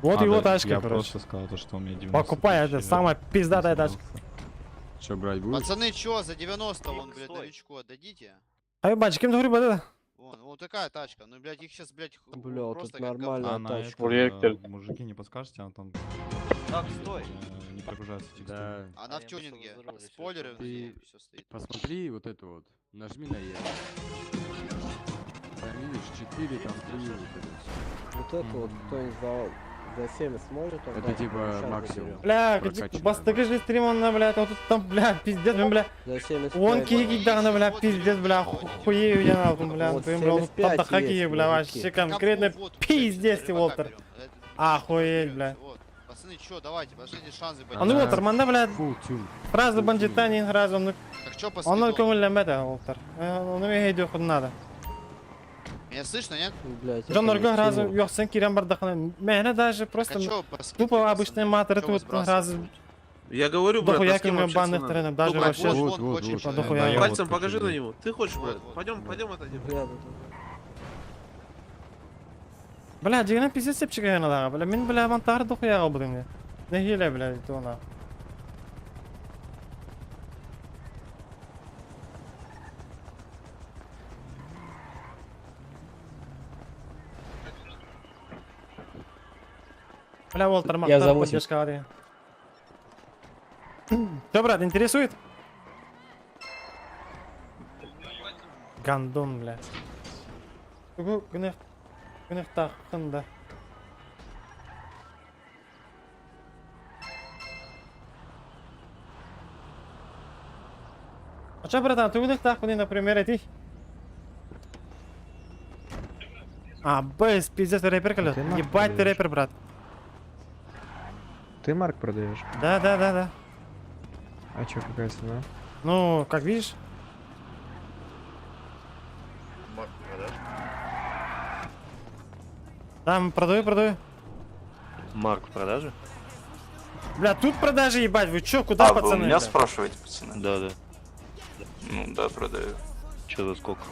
вот А, его да, тачка, Я короче. просто сказал то, что у меня 90 Покупай, тысяч, это я самая пиздатая тачка. Че, брать будешь? Пацаны, чё, за 90 вон, блядь, новичку отдадите? Ай, бачки, кем говорю, это? Вон, вот такая тачка. Ну, блядь, их сейчас, блядь, Бля, вот просто это как говно. нормальная А на тачка. это, мужики, не подскажете, она там Так, стой. не прогружается текстуры. Да. Она А в я тюнинге. просто за руль, Спойлеры Ты все стоит. посмотри вот эту вот. Нажми на Е. Там видишь, 4, там 3, вот это всё. Вот это вот кто-нибудь за 70 может Это типа максимум. Бля, Прокачанная бастыгы же стрим, бля, вот тут там, бля, пиздец, бля. За 75. Он киги бля, пиздец, бля, хуею я нахуй, бля, Вот ты, бля, он 75 там хаки, есть, бля, мужики. вообще конкретно пиздец ты, Уолтер. Охуеть, бля. Вот. Пацаны, чё, давайте, последний шанс, А ну, Уолтер, манда, бля, Full tune. сразу бандитанин, сразу, ну, Так чё по он скидону? көңүлләнмәде, Уолтер. Оны мин хоть надо. Меня слышно, нет? Блять, Джон Норго сразу юксын кирен бардахына. Менә даже Так просто а чё по скидке, тупо пацаны? обычный матер Чё вы тут сразу Я говорю, брат, дохуя а с кем кем общаться банных надо? тренов, даже Ну, брат, вообще. вот, Вот, вон, вот, хочешь вот. человек. Дохуя. Да, я Пальцем вот покажи хочу на него. Ты хочешь, брат? Вот, вот. Пойдем, пойдем отойдем. Бля, дигән пиздец сеп чыган ала. Бля, мин бля мантар дохуя булдым. Не хиле, бля, то на. Бля, Уолтер, Я за мактар 8. поддержка ари. Что, брат, интересует? Гандон, бля. Тугу гүнэх гүнэх тахында. А чё, братан, ты гүнэх тахны, например, эти? А, бэс, пиздец, рэпер, колёт. Ты нахуй Ебать ты продаешь. рэпер, брат. Ты Марк продаешь? Да. А чё, какая цена? Ну, как видишь. Там продаю, продаю. Марк в продаже? Бля, тут продажи, ебать, вы чё, куда, А, вы у пацаны? меня бля? спрашиваете, пацаны? Да, да. Ну да, продаю. Че за сколько?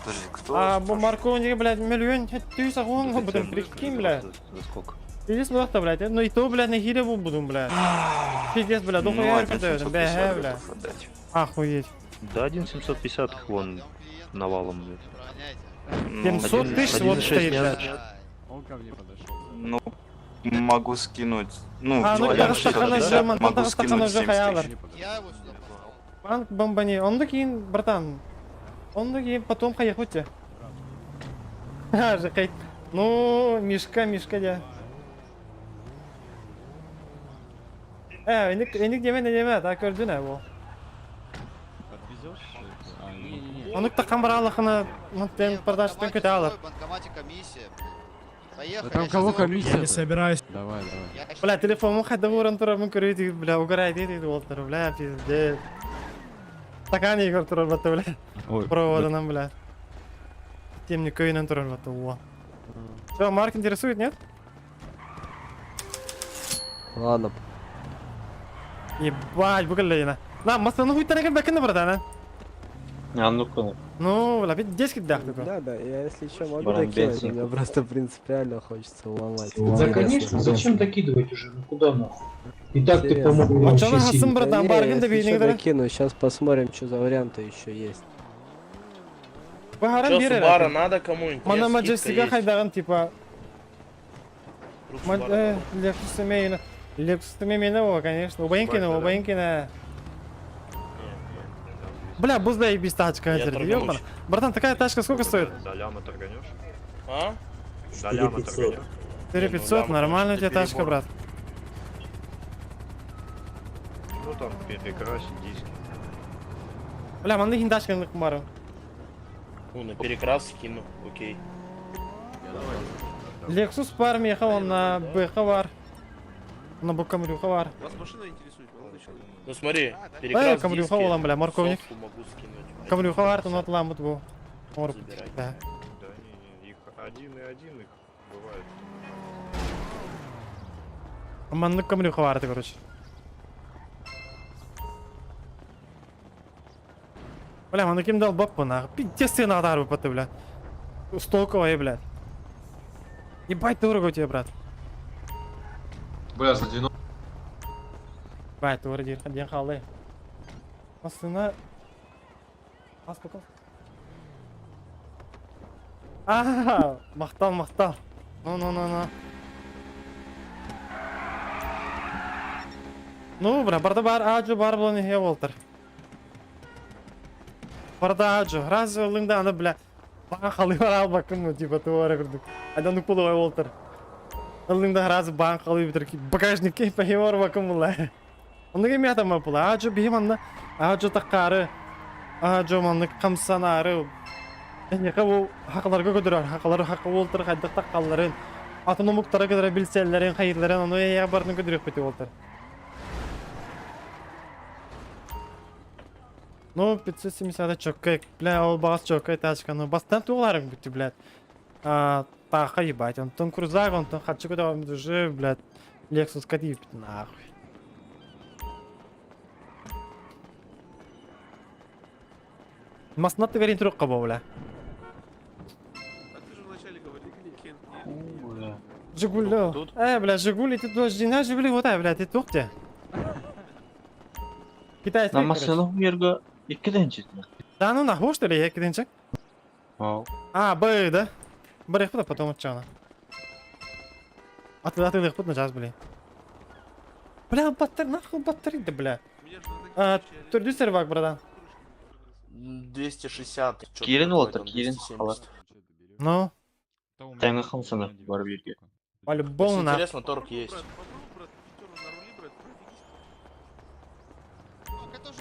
Подожди, кто? А, бу Маркони, блядь, миллион, ты сагон, будем прикинь, блядь. За сколько? Пиздец, ну это, блядь, ну и то, блядь, на хиле буду, блядь. Пиздец, блядь, Ну, дохуя продаю, бля, бля. отдать. Охуеть. Да, 1,750 вон навалом, блядь. 700 тысяч вот стоит, блядь. Он ко мне подошел. Ну, могу скинуть. Ну, А, ну, килограмм Казахстан 650, же, могу Казахстан скинуть же 70 хаялар. тысяч. Я его сюда позвал. Банк бомбани. Он такие, братан. Он такие, потом хаехуте. А, же хай. Ну, Мишка, Мишка, да. Эник, эник деме, не деме, так көрдүн, ә, бу. Отвезешь? А, Не-не-не. Онук таккан баралахына, мантен продажтан көтө алар. Банкомате комиссия. Поехали. Да там кого комиссия? Я не собираюсь. Давай, давай. Бля, телефонум хайда ууран турарын көрүү, бля, угорай дейт болтор, бля, пиздец. Стакан егер турар батты, бля. Ой, Проводынан, бля. Темник көйүнөн турар батты, о. Все, Марк интересует, нет? Ладно. Ебать, бүгүн На, масаны хуйтан экен бәкин братан, а? А ну-ка. Ну, бля, ведь 10 дах такой. Да, да, я если что могу Баран докинуть, бензин. мне просто принципиально хочется уломать. Да, конечно, зачем докидывать уже? Ну куда нахуй? И так ты Интересно. помог А вообще чё на сильно. хасым, братан, Да не, баргын да если бейнең чё, да. докину, сейчас посмотрим, что за варианты еще есть. Бааран Чё, берер. Субара надо кому-нибудь? Мана Нет, скидка Маджестига есть. хайдаган типа Друг Субару надо. Lexus мейна. Lexus мейна о, конечно. Убайынкина, убайынкина. Бля, бузда и без тачка, Я ёбана. торганусь. Братан, такая тачка сколько стоит? За ляма торганешь? А? За ляма торганешь? 4500, ляма, нормально у тебя конечно, тачка, перебор. брат. Ну там перекрасить диски. Бля, манды хин тачка бару. Ну, на перекрас скину, окей. Lexus бар, меха он на БХ бар. На Камрюха бар. Вас машина интересует, молодой человек? Ну смотри, Э, перекрас Камрюха диски, олам, бля, морковник. сотку могу скинуть. Камрюха бар, то ламут бу. Мор. Забирай. Да. Да не, не, их один и один их бывает. Манны Камрюха бар, короче. Бля, маны ким дал баппы нах. Пиздец ты надар бы бля. Столковая, блядь. Ебать дорого у тебя, брат. Бля, за 90. Бать, дорого ден халы. Масына... Ас пока. А, мақтал, мақтал. Ну, ну, ну, ну. Ну, бра, барда бар, аджу бар булан хе болтыр. Барда аджу, раз лыңда аны, бля. Бан халы бар ал бакым, типа, туара күрдүк. Айдан укулы болтыр. Лыңда раз бан халы битер, багажникке пахимор бакым була. Онда кем ятама була, аджу бихим анда, аджу таккары, аджу манны камсанары. Неке бу хакаларга көдөрөр, хакалары хакы болтыр, хайдык таккаларын. Атын омуктара көдөрө билселлерин, хайырларын, аны я барын көдөрөк бити болтыр. Ну, 570 чоккай, бля, ол бас чоккай тачка, ну, бастан туғларым бітті, блядь. А, таха ебать, он тон крузак, он тон хачу куда он уже, блядь, Lexus кадип, нахуй. Маснат говорит рука, бля. А ты же вначале говорил, Кент, нет. Жигули. Тут? Бля, Жигули, ты тоже не Жигули, вот, бля, ты тут где? Китайский, На короче. машину мирга иккиден читме. Да ну нахуй, что ли, я киденчик? Вау. А, Б, да? Б, потом отчана. А ты, а ты, на час, блин. Бля, баттер, нахуй батарей, да, бля. А, түрдүү сервак, братан. 260. чё-то Кирин такое олтыр, там, кирин 270. хала. Ну, Таңы хамсана бар бирге. по-любому Если на. интересно, торг есть.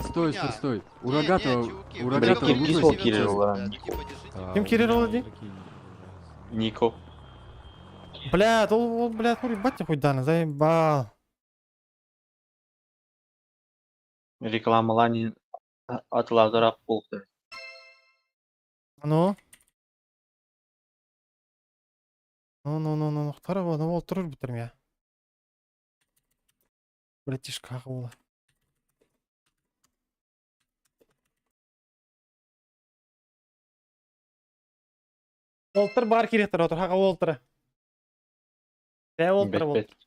Стой, стой, стой. У рогатого, у Бля, рогатого киргиз выглазь. ол кирин олар. Ким кирин ол ди? Нико. Бля, ол, ол, бля, хуй, батя хуй даны, заебал. Рекламалани атыладырап болду. Ну? Ну, ну, ну, ну, ну, второго, ну, ол тұрыр бітірм я. Братишка була. Олтыр бар керектір отыр, хаға олтыры. Бә олтыры Бет бол. бет.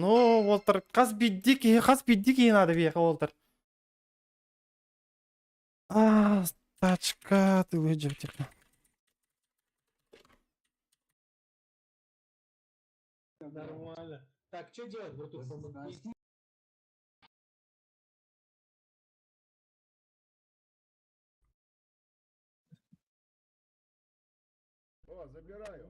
Ну, олтыр, қаз бидди қаз бидди ки надо бияқа олтыр. А, тачка, ты выйдешь, тихо. Нормально. Так, что делать, братух? Забираю.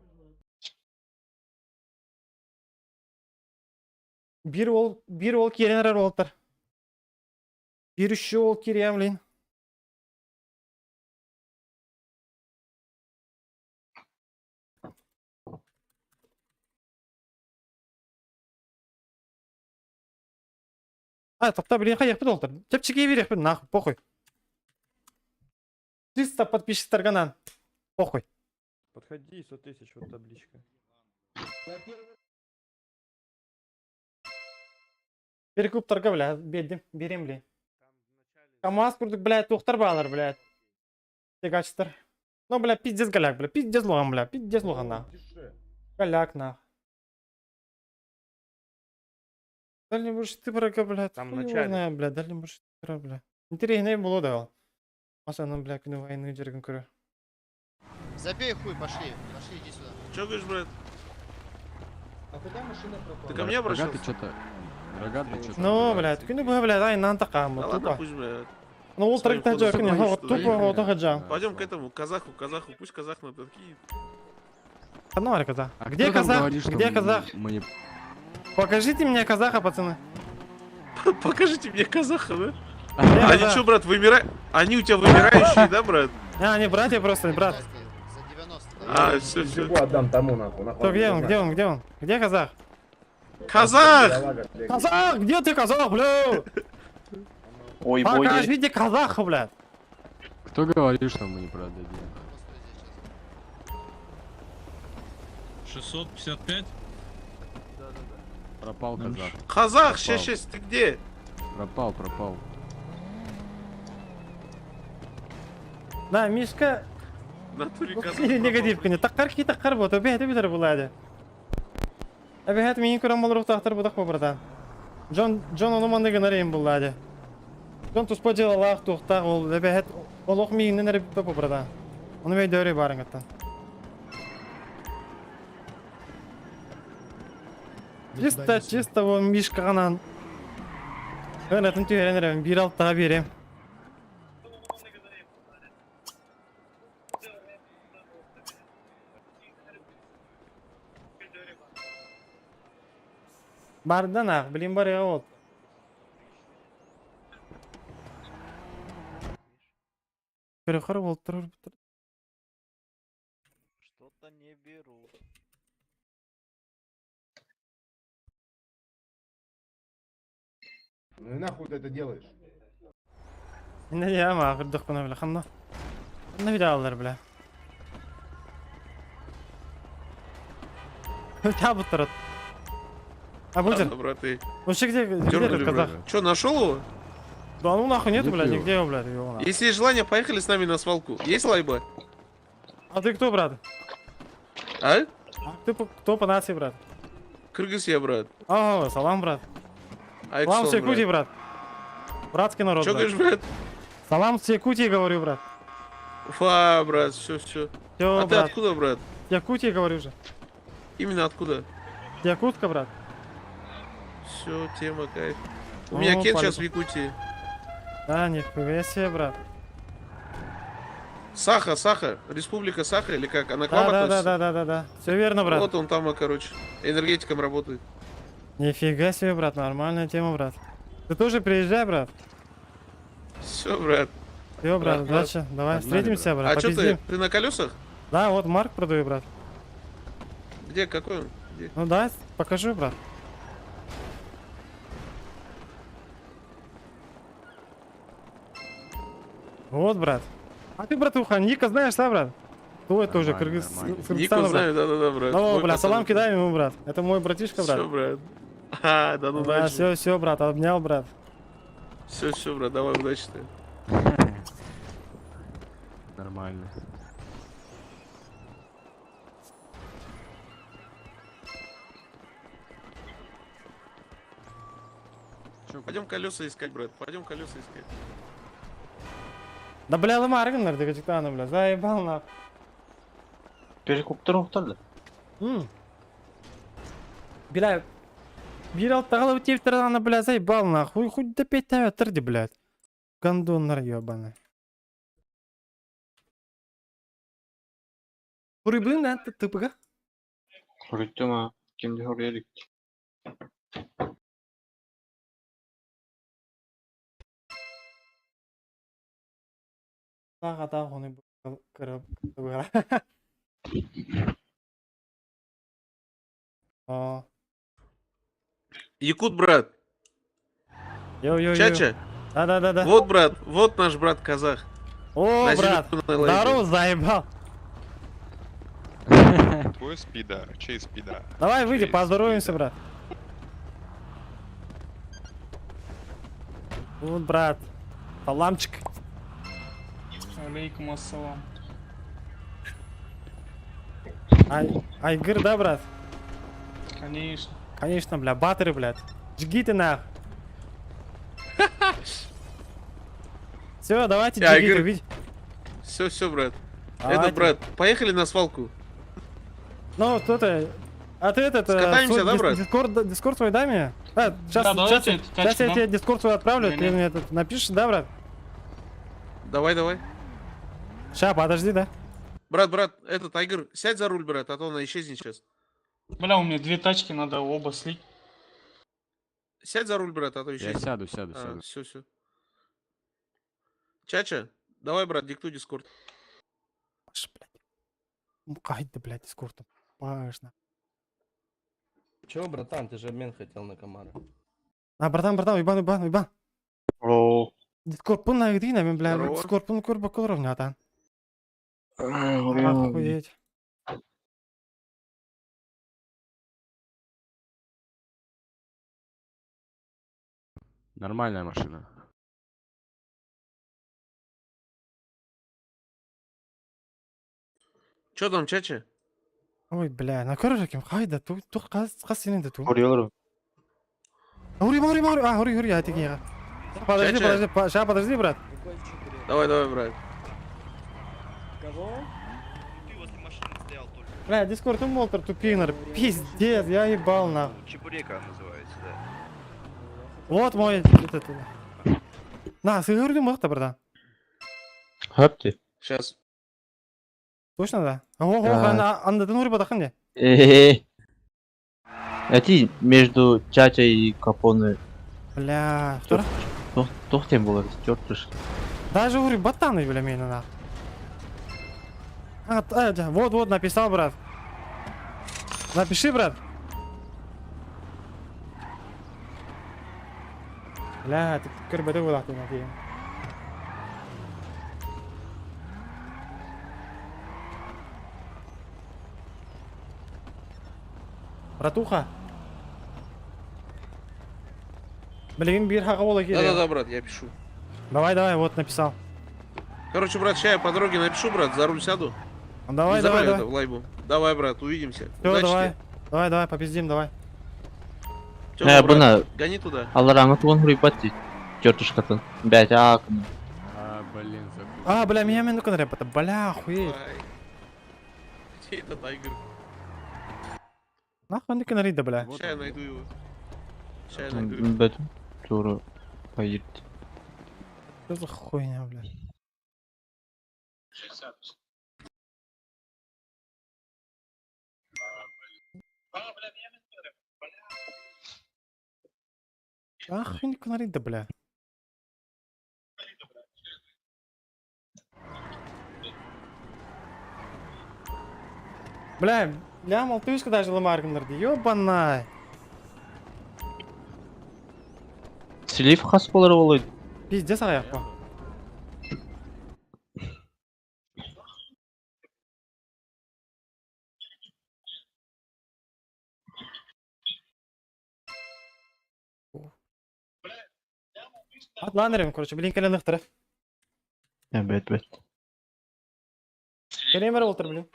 Биир уол, биир уол киирэн эрэр уолтар. Биир үчү уол киириэм, блин. А, тохто, блин, хайыахпыт уолтар. Чэпчэки биэриэхпит, нахуй, похуй. 300 подписчиктарга наан. Похуй. Подходи, 100 тысяч, вот табличка. Перекуптарга, бля, биэрдим, биэриэм, блин. КамАЗ курдук, блядь, туохтар баалар, блядь. Тягачтар. Ну, бля, пиздец голяк, бля, пиздец луган, бля, пиздец луган, нах. Голяк, нах. Дальний будешь ты, блядь, Там хуй его вначале. знает, бля, дальний будешь ты, бля. Интириэһинэй буолуо да ол. Масанан, бля, күнү войны дьэргин көрөр. Забей хуй, пошли. Пошли, иди сюда. Че говоришь, брат? А куда машина пропала? Ты ко мне обращался? что-то... Рогатый что-то... Ну, блядь, күнү быһа, блядь, айнаан такааммыт, Да ладно, тупо. пусть, блядь. Ну, ол Своим тарыктан ходом дьэ күнү, поедет, тупо ото хаджан. Пойдем к этому, казаху, казаху, пусть казах нам подкинет. Ну, аре казах. А Где кто там казах? говорит, что Где казах? Мы не... Покажите мне казаха, пацаны. Покажите мне казаха, да? Где Они казах? что, брат, вымирают? Они у тебя вымирающие, да, брат? А, они братья просто, брат. За 90. А, все, все. Чего отдам тому нахуй, нахуй. То где он, где он, где он? Где казах? Казах! Казах, где ты, казах, бля? Ой, Покажите казаха, блядь. Кто говорит, что мы не продадим? 655? Пропал казах. Казах, 6-6, ты где? Пропал, пропал. Да, Мишка, В натуре казах. негатив күнү. Таккар ки таккар бу, төбе битер булады. Эбэһэт миин көрөн болор тахтар будак бу братан. Джон Джон ону манны гынар им булады. Джон туспа дьыалалаах туохтаах ол эбэһэт олох мииннен эрэ бүппэ бу братан. Ону өйдөөрү барыҥыттан. Чисто, чисто вон Мишкаҕынан Ынатын түһэрэн эрэбин, биир алтаҕа биэриэм. Бардан ах, блин, барыга вот. Көрөхөр болтур. Что-то не беру. Ну и нахуй ты это делаешь? Не я ма кырдык бля, ханна. Ханна видалар, бля. Табыттырат. А Ладно, будет? брат, ты. Вообще где, где этот Дернули, казах? брат. Че, нашел его? Да ну нахуй нету, Где блядь, ты нигде его, блядь, его нахуй. Если есть желание, поехали с нами на свалку. Есть лайба? А ты кто, брат? А? А ты кто по нации, брат? Кыргыз я, брат. О, салам, брат. Айксон, Салам с Якутии, брат. Братский народ, Че брат. говоришь, брат? Салам с Якутии, говорю, брат. Фа, брат, все, все. Всё, А ты брат. откуда, брат? Якутии, говорю же. Именно откуда? Якутка, брат. Все, тема, кайф. У О, меня Кен сейчас в полюб. Якутии. Да, нихуя себе, брат. Саха, Саха, Республика Саха или как? Она к Да, вам да, да, относится? да, да, да, да. Все верно, брат. Вот он там, а, короче, энергетиком работает. Нифига себе, брат, нормальная тема, брат. Ты тоже приезжай, брат. Все, брат. Все, брат, Брат, удачи. Давай Погнали, встретимся, брат. А что ты? попиздим. Ты на колесах? Да, вот Марк продаю, брат. Где? Какой он? Где? Ну да, покажу, брат. Вот, брат. А ты, братуха, Ника знаешь, да, брат? Кто это уже? Нормально, Кыргыз... нормально. с Нику Кыргызстана, брат. знаю, да-да-да, брат. Ну, Мой бля, пацан. салам кидаем ему, брат. Это мой братишка, брат. Все, брат. А, да ну Да, удачи. все, все, брат, обнял, брат. Все, все, брат, давай, удачи тебе. Нормально. Чё, Пойдем колеса искать, брат. Пойдем колеса искать. Да, бля, ламарган, бля, заебал нахуй. Перекуптар ухтарды. М. Бля, бир алтаҕа тиэптэр бля, заебал нахуй, хоть до пять терди, блядь. Гондоннар ебаный. Хоруйбун да тыпыга. Хоруйдум а. Ким да хоруйа илик. Таҕа хону кыра кыра. О. Якут, брат. Йоу-йоу-йоу. Чача. Да-да-да-да. Вот, брат, вот наш брат казах. О, На брат. зелёной лайбе. Здорово, заебал. Твой спида, чей спида? Давай, выйди, поздороваемся, брат. Вот, брат. Саламчик. Алейкум ассалам. Ай, Айгыр, да, брат? Конечно. Конечно, бля, батыры, блядь. Жги ты нах. Все, давайте, Э, джигиты, Айгыр. увидь. Все, все, брат. Давайте. Это, брат, поехали на свалку. Ну, кто-то... А ты этот... Скатаемся, свой да, брат? Дискорд, дискорд свой дай мне. А, сейчас, Да, давайте сейчас, эту сейчас тачку я дам. тебе дискорд свой отправлю, ты Не-не. мне этот напишешь, да, брат? Давай, давай. Ща, подожди, да? Брат, брат, этот Айгыр, сядь за руль, брат, а то она исчезнет сейчас. Бля, у меня две тачки, надо оба слить. Сядь за руль, брат, а то исчезнет. сяду, сяду, сяду. Все, все. Чача, давай, брат, диктуй дискорд. Паш, блядь. Ай, да, блядь, дискорд. Паш, на. Чего, братан, ты же обмен хотел на Камара. А, братан, братан, уйбан, уйбан, уйбан. О. Дискорд пун на игры, бля, Здорово. дискорд пун курба куровня, там. Охуеть. Нормальная машина. Че там, Чача? Ой, бля, на көрөр хайда ту ту қас қас сенен ту. Хоруйалар. Хури, хури, хури, а, хури, хури, я тебе. Подожди, Чача. подожди, ща, подожди, брат. Давай, давай, брат. Кого? Бля, Дискорд молтер тупинер, пиздец, я ебал нахуй. Чебурека называется, да. Вот мой этот. На, сыгры махта, братан. Хапти. Сейчас. Точно да? Ого, Да. анда анда нури батахан не? Э-э-э. Эти между Чача и Капоне. Бля, втора? Тохтем было, чертыш. Даже ури батаны, бля, меня на. А, да, вот, вот, написал, брат. Напиши, брат. Бля, ты көрбөтө булат на Братуха. Блин, бир хака бола Да-да-да, брат, я пишу. Давай, давай, вот написал. Короче, брат, ща я по дороге напишу, брат, за руль сяду. Ну, давай, Не за давай, руль, давай. это, в лайбу. Давай, брат, увидимся. Все, Удачи давай. тебе. Давай, давай, попиздим, давай. Тёма, Э, брат, бына. гони туда. Алар туган хури бати. Чертыш катын. Блять, а. А, блин, забыл. А, бля, меня меня ну рэп, это, бля, охуеть. Ай. Где этот Айгыр? Нахуй он да, бля. Ща я найду его. Ща я найду его. Бет. Туру. Поедет. Что за хуйня, бля? Нахуй не да, бля. Бля, бля, малтышка даже ломаргнер, ёбана. Слив хас болар олай. Пиздец аяқ. Атланырым, короче, блин, кэлэн ыхтыры. Бет, бет. Кэлэмэр олтыр, блин.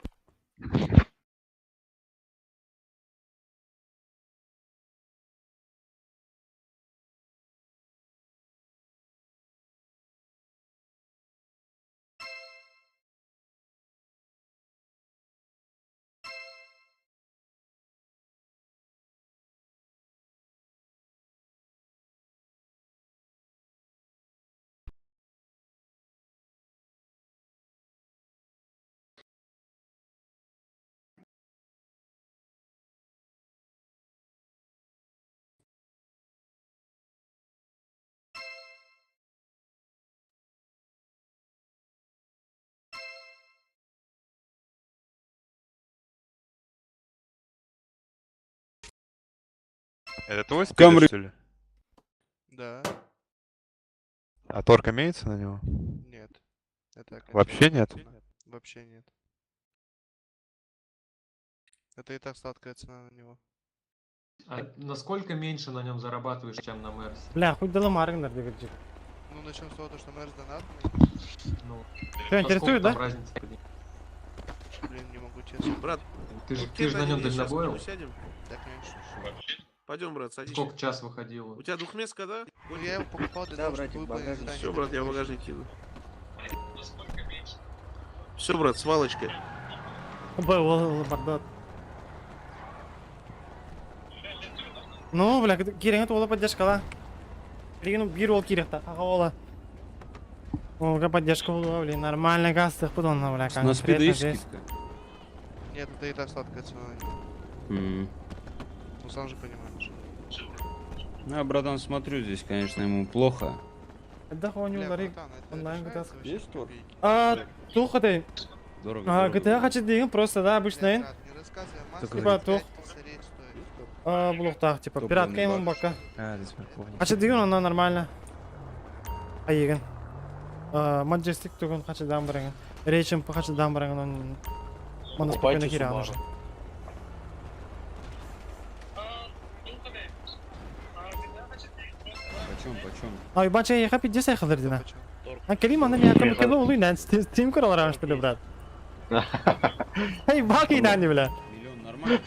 Это твой Камри- спидер, что ли? Да. А торг имеется на него? Нет. Это Вообще нет? Вообще нет. Это и так сладкая цена на него. А насколько меньше на нем зарабатываешь, чем на Мерсе? Бля, хуй дала маргнер, дигирчик. Ну, начнем с того, то, что Мерс донатный. Ну, Что, интересует, да? разница? Блин, не могу честно. Брат, Ты же- ты же на нем дальнобоил? Сядем? Да, конечно. Пойдем, брат, садись. час выходило? У тебя двухместка, да? Ну, я его покупал для того, чтобы выполнить задание. Все, брат, я в багажник кину. Все, брат, свалочка. Б, ол бардат. Ну, бля, киреңе туола поддержкала. Билигин бир ол кирехта, ага ола. Олга поддержка була, блин, нормально газ пудонна, бля, На спида конкретно есть жесть. скидка? Нет, это и так сладкая цена на него. М. Ну, сам же понимаешь. Ну, я, братан, смотрю, здесь, конечно, ему плохо. Да, хуйню Бля, ларик. братан, это Онлайн решается GTA. вообще Есть торг? А, тухатай. Дорого, А, дорого. GTA хочу деген просто, да, Бля, обычный. брат, не рассказывай, масло Типа, тух. 5 косарей стоит. А, булуктах, типа, Топливный пиратка ему бак. бака. А, здесь морковник. Хочу деген она нормально. Айыгын. А, Majestic тугун хочу дам барагын. Речем хочу дам барагын, он... Мана спокойно кире уже. Почем, почем? А, ебать, я хапи десай хадыр дина. А Карим, она меня кому кому улый, нан, стим курал раньше, что ли, брат? Эй, баки нани, бля. Миллион нормально?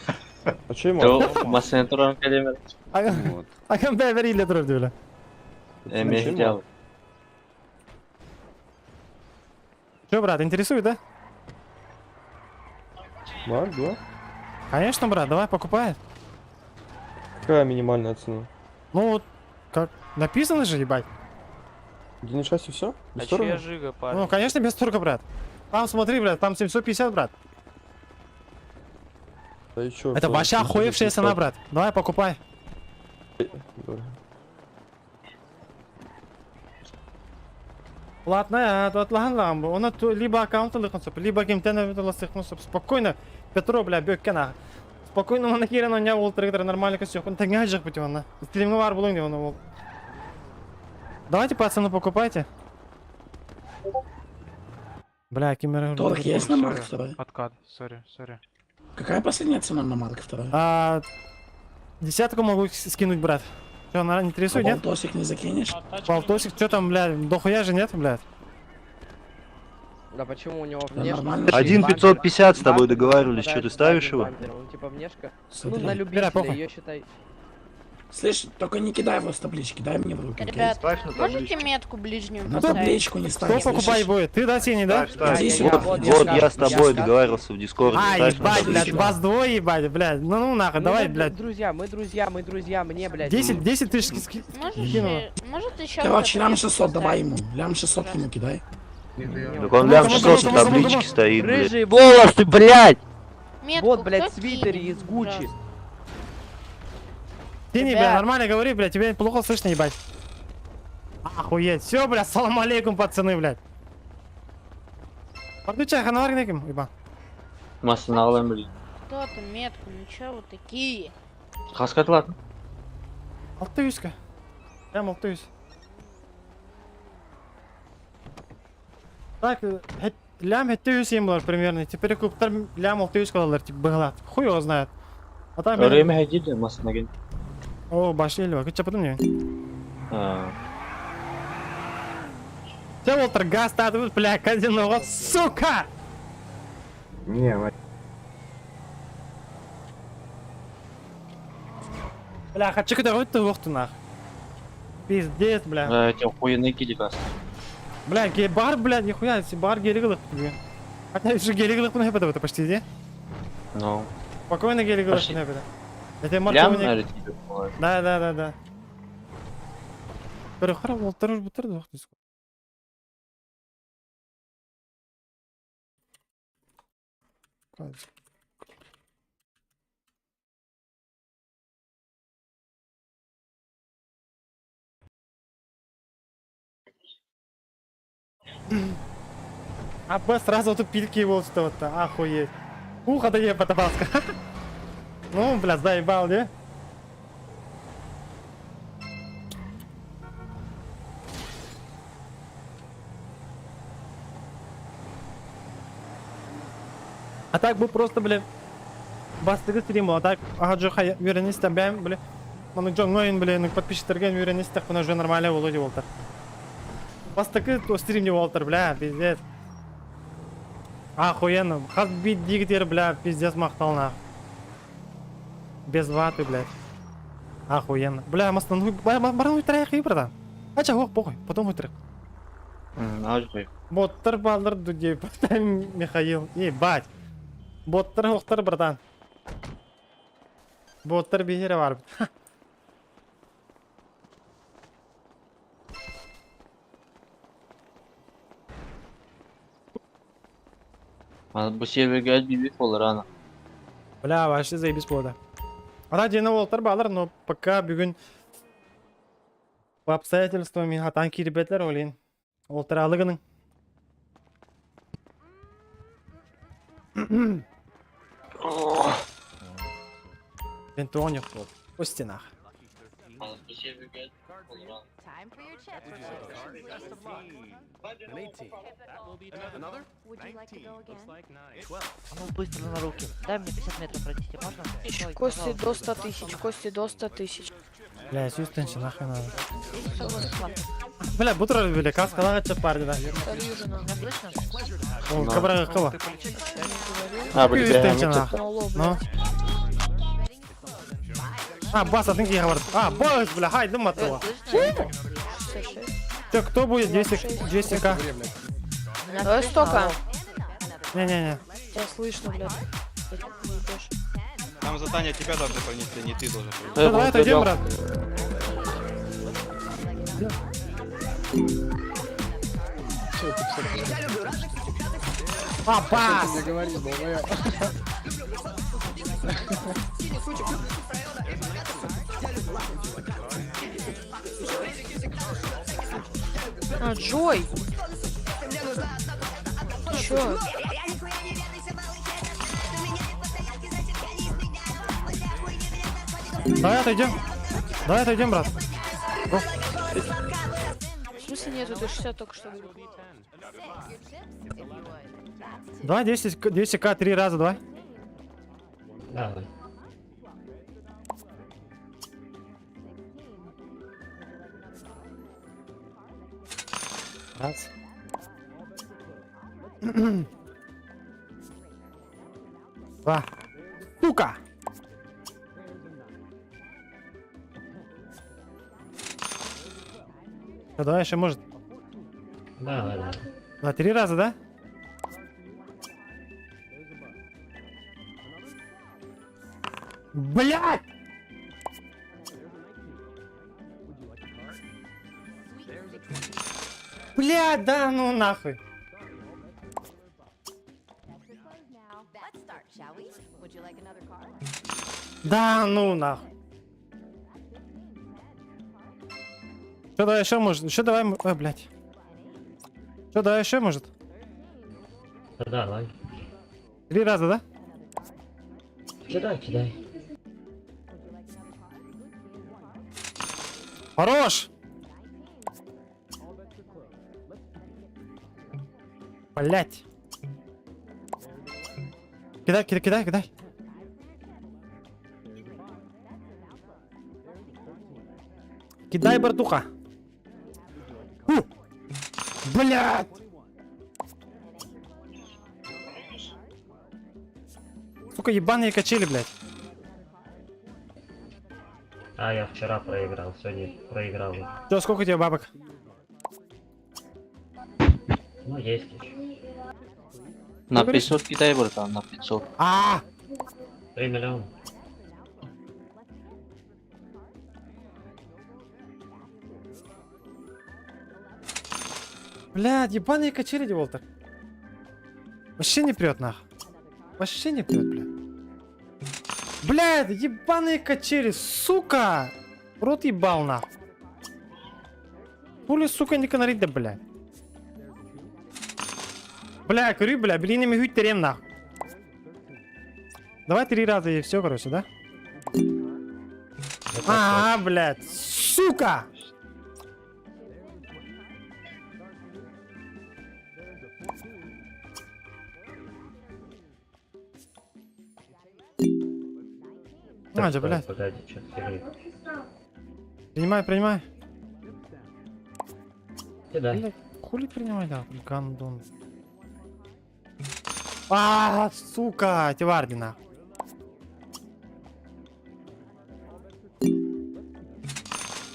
А че ему? Масына туран келемер. Вот. А кем бә бер иле турыр бля. Эме Че, брат, интересует, да? Марк, да? Конечно, брат, давай покупай. Какая минимальная цена? Ну вот, как написано же, ебать. 1,6 и все? А чья жига, парень? Ну, конечно, без торга, брат. Там смотри, брат, там 750, брат. Да и чё? Это вообще охуевшая цена, брат. Давай, покупай. Платная, а то ламбу. Он либо аккаунт либо кем-то спокойно. Петро, бля, бёккена. Спокойно, он нахерен, у меня волтер нормально костюм. Он так не пути он. Стримовар был, он он. Давайте, пацаны, покупайте. Бля, кемера. Торг есть на Марк 2? Откат, сори, сори. Какая последняя цена на Марк 2? А, десятку могу скинуть, брат. Че, на интересует, нет? Полтосик не закинешь? Полтосик, что там, бля, дохуя же нет, блядь. Да почему у него Да внешка? нормально. 1,550 с тобой договаривались, что ты ставишь его? Ну типа внешка. Смотри. Ну на Бля, любителя похуй. ее считай. Слышь, только не кидай его с таблички, дай мне в руки. окей? Ребят, Ставь на можете табличку. метку ближнюю На поставить? табличку не ставь, Кто покупать слышишь? будет? Ты, да, Сеня, да? Ставь, ставь. Я- Вот, я- вот я я с тобой я- договаривался в Дискорде. А, ставь на ебать, блядь, табличку. вас двое ебать, блядь. Ну, ну нахуй, Ну, давай, мы блядь. Друзья, мы друзья, мы друзья, мне, блядь. 10 тысяч Можешь, скинула. может еще Короче, кто-то лям метку 600 давай поставить? ему. Лям 600 ему кидай. Так он лям 600 на табличке стоит, блядь. Рыжие волосы, блядь! Метку Вот, блядь, кто свитере кинет, из Гуччи. пожалуйста? Сеня, бля, Ребят. нормально говори, блядь, тебя плохо слышно, ебать. Охуеть, все, бля, салам алейкум, пацаны, блядь. Подключай, ханавар неким, еба. Масына алам блин. Кто-то метку, ну чё вы такие? Хаскатлар. Алты юзка. Прям алты юз. Так, лям хетте юз ем булар примерно. Теперь куптар лям алты юз калалар, типа, быгла. Хуй его знает. А там... Время хадиды масына ген. О, башли льва, кыча потом не. А. Все, Волтер, газ, та, бля, казино, сука! Не, Бля, хочу когда выйти в нах. Пиздец, бля. Эти охуенные киди газ. Бля, бар, бля, нихуя, бар гелиглых, блин. Хотя еще гелиглых не это почти, где? Ну. Спокойно гелиглых Почти. не это. Это Лям, мартовник. наверное, тебе бывает. Да. Перехара Волтер уж бутер двух диск. А Б сразу тут пильки его что-то, охуеть. Ухо да еб, табаска. Ну, бля, заебал, не? А так бу просто, бля, бастакы стрим буолла. Так, аха дьо хайа үөрэнэ истэн бэйэм, бля, маны дьоҥҥо ойун, бля, подписчиктарга үөрэнэ истэхпинэ уже нормально буолуо дии буолтар. Бастакы стрим не буолтар, бля, пиздец. Охуенно. Хас биирдиигитигэр, бля, пиздец махтал нах. Без ваты, блядь. Охуенно. Бля, мастан хуй, баран хуй братан. А чего, похуй, потом хуй трек. Боттар баллар дудей, Михаил. Ебать. Боттар охтар, братан. Боттар бихере бар. Бу серверге билбит болар ана. Бля, вообще заебись болды. Ана дені олтар балар, но пока бүгін по обстоятельствам мен хатан кирбетлер олин. Олтар алыгының. Мен туған жоқ болды. О стенах. Time for your chips. Would you like to go again? А ну быстро на руки. Дай мне 50 метров пройти, можно? Стой, Кости пожалуйста. до 100 тысяч, кости до 100 тысяч. Бля, сүйістінші нахуй надо. Бля, бұтыр бля, каскалаға чап барды да. Меня слышно? Ол кабыраға қыла. А, бля, Сүйістінші нахуй. Ну. А, бас, атын кейге барды. А, бас, бля, хайдым атыла. Так, кто будет 200, 200к? Меня Давай слышно? 100к. Алло. Не-не-не. Тебя слышно, блядь. Там задание тебя должны пронести, не ты должен Ну, давай отойдем, брат. А, бас! Ты мне говоришь, долбоёб? А, Джой! Ты чё? Давай отойдем. Давай отойдем, брат. В смысле нету, ты 60 только что выиграл. Давай 200, 200к три раза, давай. Давай. Раз. Два. Сука! Ну, давай еще может. Давай, давай. На три раза, да? Блять! Блять, да ну нахуй. Да ну нахуй. Что давай еще может? Что давай? Ой, блядь. Что давай еще может? Давай. Три раза, да? Кидай, кидай. Хорош! Блять. Кидай, кидай, кидай, кидай. Кидай, братуха. Фу. Блять! Сука, ебаные качели, блядь. А, я вчера проиграл, сегодня проиграл. Всё, сколько у тебя бабок? Ну, есть еще. На 500 кидай, братан, на 500. А! 3 миллиона. Блядь, ебаные качели, Деволтер. Вообще не прет, нах. Вообще не прет, блядь. Блядь, ебаные качели, сука! Рот ебал, нах. Хули, сука, не канарит, да, блядь. Бля, курю, бля, блин, ими терем, нах. Давай три раза и все, короче, да? А, блядь, сука! А, да, блядь. Погоди, что ты Принимай, принимай. Кидай. Бля, хули принимай, да, гандон. А, сука, Тивардина.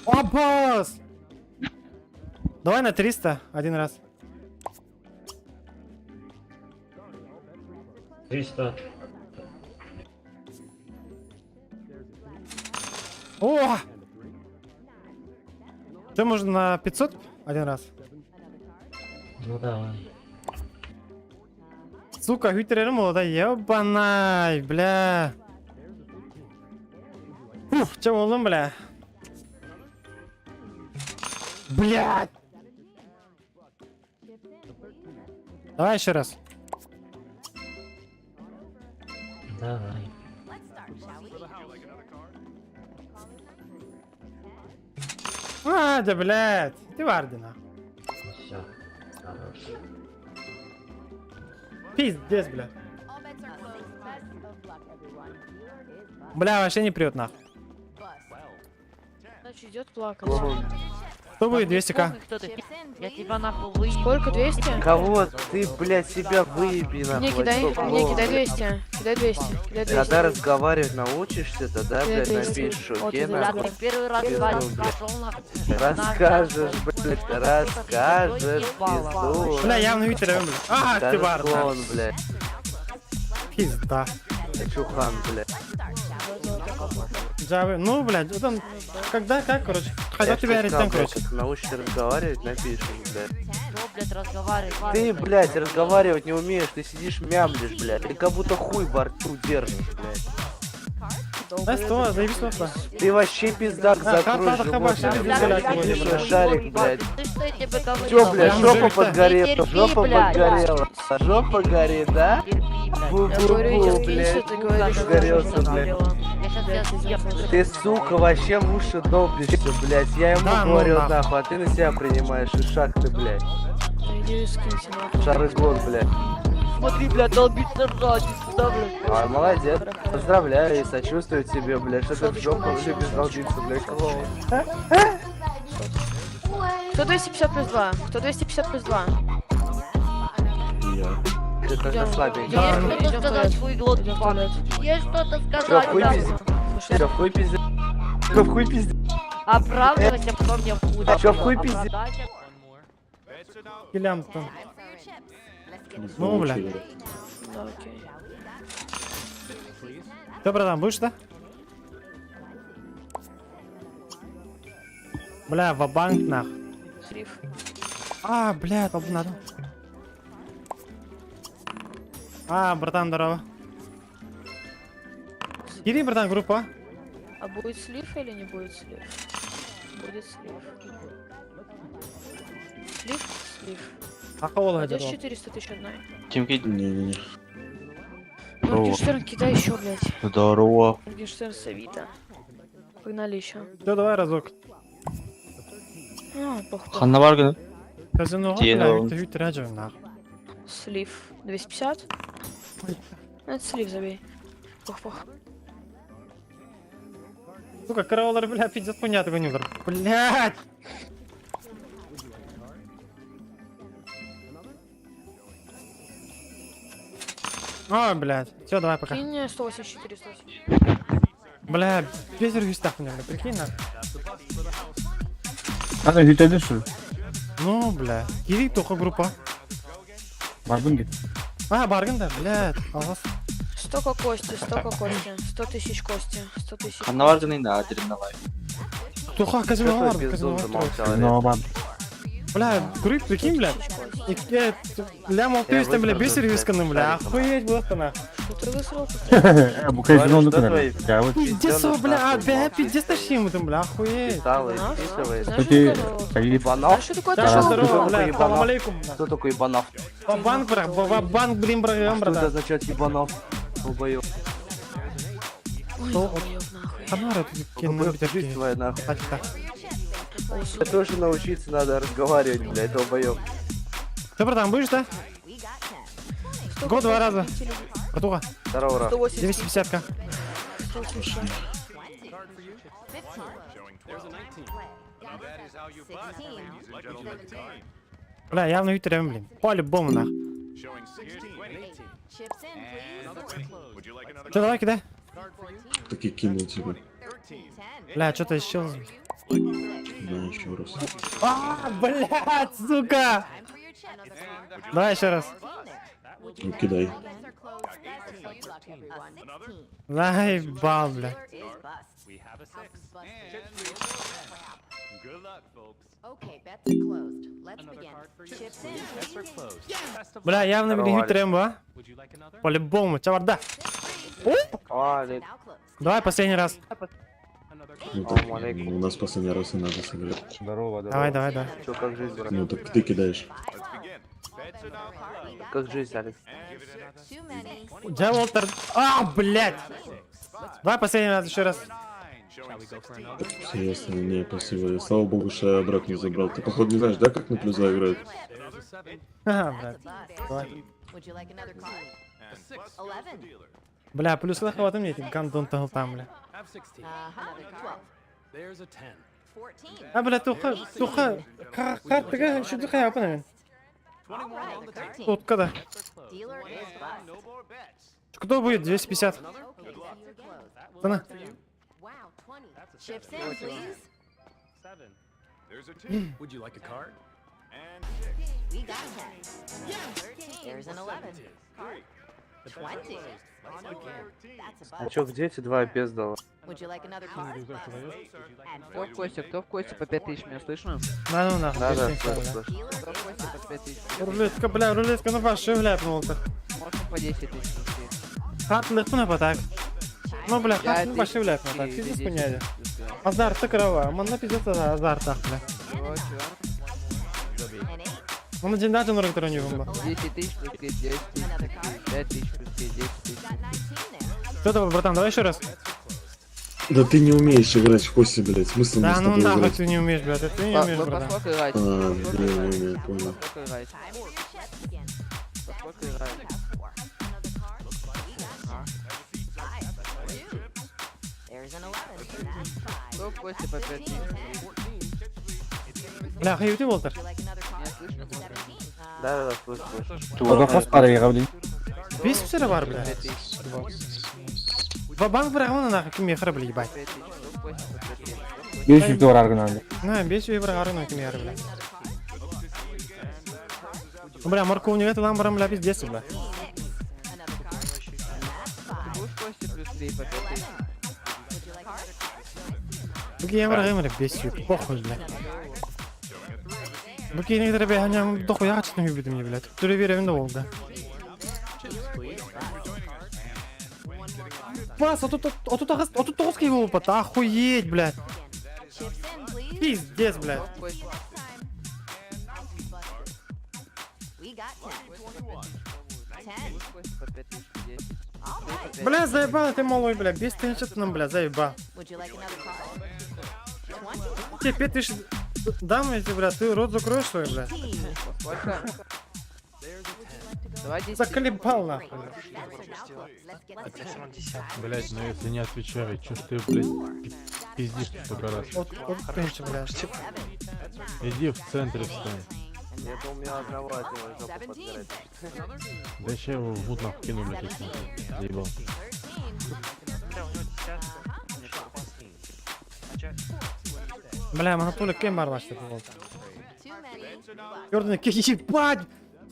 Аббас! Давай на 300 один раз. 300. О! Ты можно на 500 один раз? Ну давай. Сука, хүтерерим да, ебанай, бля. Уф, чем oğlum, бля? Блядь! Давай еще раз. Давай. А, да, блядь. Ты Вардина. Ну все. Хорош. Пиздец, бля. Бля, вообще не прет, нахуй. Значит, идет плакать. Кто будет 200к? Я тебя нахуй выебу. Сколько, 200? Кого ты, блядь, себя выеби нахуй. Мне кидай, мне кидай 200. Кидай 200. Кидай 200. Когда разговаривать научишься, тогда, Кидай блядь, 200. напишешь, Вот окей, это нахуй. да. Первый раз Пизду, блядь. пошел нахуй. Расскажешь, блядь, расскажешь, пизду. Бля, явно хүтерерим, бля. А, ты Скажешь, Вардина. клоун, блядь. Пизда. Чухан, блядь. Джавы. Ну, блядь, вот он, когда, как, короче. Хотя Я тебя ж тебе сказал, арестам, блядь, короче. как научишься разговаривать, напишешь, блядь. Что, блядь, разговаривать? Ты, блядь, разговаривать не умеешь, ты сидишь мямлишь, блядь. Ты как будто хуй во рту держишь, блядь. Да, сто, заебись, лапа. Ты вообще пиздак А, закрой хата, животное, хата, блядь. хата, Сидишь на блядь. шарик, блядь. Ты что я тебе говорил? Чё, блядь, Прям жопа жив-то. подгорела, Терпи, жопа блядь. подгорела. Жопа горит, да? Терпи, блядь. Я говорю, Бу-бу-бу, иди блядь. скинься, ты говоришь, что Сгорелся, жопа блядь. подгорела. Я сейчас тебя съем. Ты, сука, вообще в уши долбишься, блядь. Я ему Да, ну говорю, нахуй. нахуй, а ты на себя принимаешь, ишак ты, блядь. Иди скинься, нахуй. Шарыгон, блядь. Смотри, блядь, долбится сзади, сюда, блядь. А, молодец. Поздравляю и сочувствую тебе, блядь, что ты в жопу любишь долбиться, блядь, клоун. Кто 250 плюс 2? Кто 250 плюс 2? Ты как Идем. слабенький. Идем. Есть что-то Идем в сказать, туалет. хуйглот Идем в ебаный? туалет. Есть что-то Чё, сказать, в хуй да? пизде? Чё, в хуй пизде? Чё, в хуй пизде? Оправдывайся, потом мне в хуй. Чё, в хуй пизде? Оправдайся. Килям там. Ну, бля. Да, окей. Ты, братан, будешь, да? Бля, ва-банк нах. Слив. А, бля, толпу надо. А, братан, здорово. Кири, братан, группа. А будет слив или не будет слив? Будет слив. Слив, слив. А кого Пойдешь ловить? 400 тысяч одной? Тимки? Не-не-не. Моргенштерн, кидай еще, блядь. Здорово. Моргенштерн с Авито. Погнали еще. Все, давай разок. А, похуй. Ханна бар Казино, Тиен бля, оğlum. хүтэ хүтэ раджа, нах. Слив. 250? Ну, это слив забей. Пох, пох. Сука, караулар, бля, пиздец, хуйня такой не удар. Блядь! Ой, блядь. Все, давай пока. Кинь мне 184, 184. Бля, ветер вистах у меня, бля, прикинь, нах. Ана хүтәді шу. Ну, бля. Кири только группа. Бардым гит. А, баргын да, блядь. Аллас. Столько кости, столько кости. 100 тысяч кости, 100 тысяч. Ханна бар гына инде адреналин. Туха, казино Чё бар, твой казино пиздун бар. замолчал? Казино бар. Бля, курит, прикинь, бля. Ля, мол, ты там, бля, выдержу, без сервисканы, бля. шариком. Охуеть было-то, нах. Что ты высрал? Бу казино Говорю, что твои нүкүнә. Пиздец, пиздёныш бля, нахуй а, бля, молчит. пиздец, тащим, там, бля, охуеть. Писала и Знаешь, списывает. знаешь, что такое? Ебанов? Знаешь, что такое Да, ташел? здорово, Кто бля, такой салам ебанов? алейкум. Кто такой ебанов? Ва-банк, бра, ва-банк, блин, бра, А что это братан. означает ебанов? Долбоёб. Ой, долбоёб, нахуй. Тамара, ты Долбоёб, жизнь твоя нахуй. Так, так. Ой, Тебе сука. тоже научиться надо разговаривать, блядь, долбоёб. Ты, братан, будешь, да? Столько Год два раза. кости, Братуха, Здорово, Раф. 180 250к. Полчаса. Бля, явно үтүрэн, блин. По-любому, нах. Че, давай кидай. Так и кинул тебе. Бля, что-то исчез. Да, еще раз. А, блядь, сука! Давай еще раз. Ну, кидай. Заебал, бля. Бля, явно билигин үтүрэн бу, а? По-любому, чаварда. Давай последний раз. Ну, так, у нас последний раз и надо сыграть. Здорово, здорово. Давай, давай, давай. Чё, как жизнь, брат? Ну, так ты кидаешь. Как жизнь, Алекс? Дьэ, Уолтер. А, блядь! Давай последний раз, еще раз. Все ясно, не, спасибо. Слава богу, что я обратно не забрал. Ты, походу, не знаешь, да, как на плюса играют? Ага, блядь. Давай. Бля, плюс хватит мне этих гандон там, бля. А, бля, туха, туха, картыга, шуду хаяпын мен. Тут когда? Кто будет 250? Цена. А чё, где эти два опездала? Кто в кости, кто в кости по 5000, меня слышно? На, ну нахуй. Да, да, песня, слышу, бля. слышу. Кто в кости по 5000? Рулетка, бля, рулетка, ну вообще, бля, ну-то. Можно по 10 тысяч нести. Хатлык, ну так. Ну, бля, Пять хат, ну вообще, бля, ну так, тысяч пиздец или хуйня. 10 тысяч. Азарт, крова, манна пиздец азарт, ах, бля. Чего, чего? Ну, на день даты норм, который не бомба. 10 тысяч плюс 3, 10 тысяч плюс 3, 5 тысяч плюс 3, 10 тысяч. Что там, братан, давай еще раз. Да ты не умеешь играть в кости, блядь. Смысл мне Да с ну тобой нахуй играть? ты не умеешь, блядь, ты не По- умеешь, Вы по братан. сколько играете? А, По сколько не, не играете? умею, понял. По сколько играете? По сколько играете? Кто в кости по 5 тысяч? Бля, хай ты, Уолтер. Меня слышно? Да, да, да, слышу, слышу. Бес все бар, бля. 5 тысяч. Ва-банк бирагымын нахуй ким мехр, бля, ебать. 5 тысяч. Кто в кости по 5 тысяч? Кто в кости? На, бес үй бирагарын ким мехр, бля. Ну, бля, морковник это нам бля, пиздец, бля. Ты будешь в кости плюс 3 по 5 тысяч? Буки я бирагым, бля, бес үй, похуй, бля. Буки некоторые бля, я дохуя качественно любит мне, блядь. Түрі беремін да болды. Бас, а тут тоғыз кей болып атты, охуеть, блядь. Пиздец, блядь. Кто в кости? Будешь в кости по 5 тысяч? 10. Ты по 5 Бля, заебал ты малой, бля, без тысячи нам, бля, заебал. Тебе 5000 дам, если, бля, ты рот закроешь свой, бля. Сколько? Давай 10 Заколебал, нахуй. бля. Блять, ну если не отвечаю, чё ж ты, блядь, пиздишь столько раз? От, от тысячи, бля. Иди в центре встань. Я думал, меня одного от него жопу подгорает. Да ща его в мут нахуй кину, блядь, если заебал. Бля, Анатолий кем бар башты болды. Тёрдый ебать!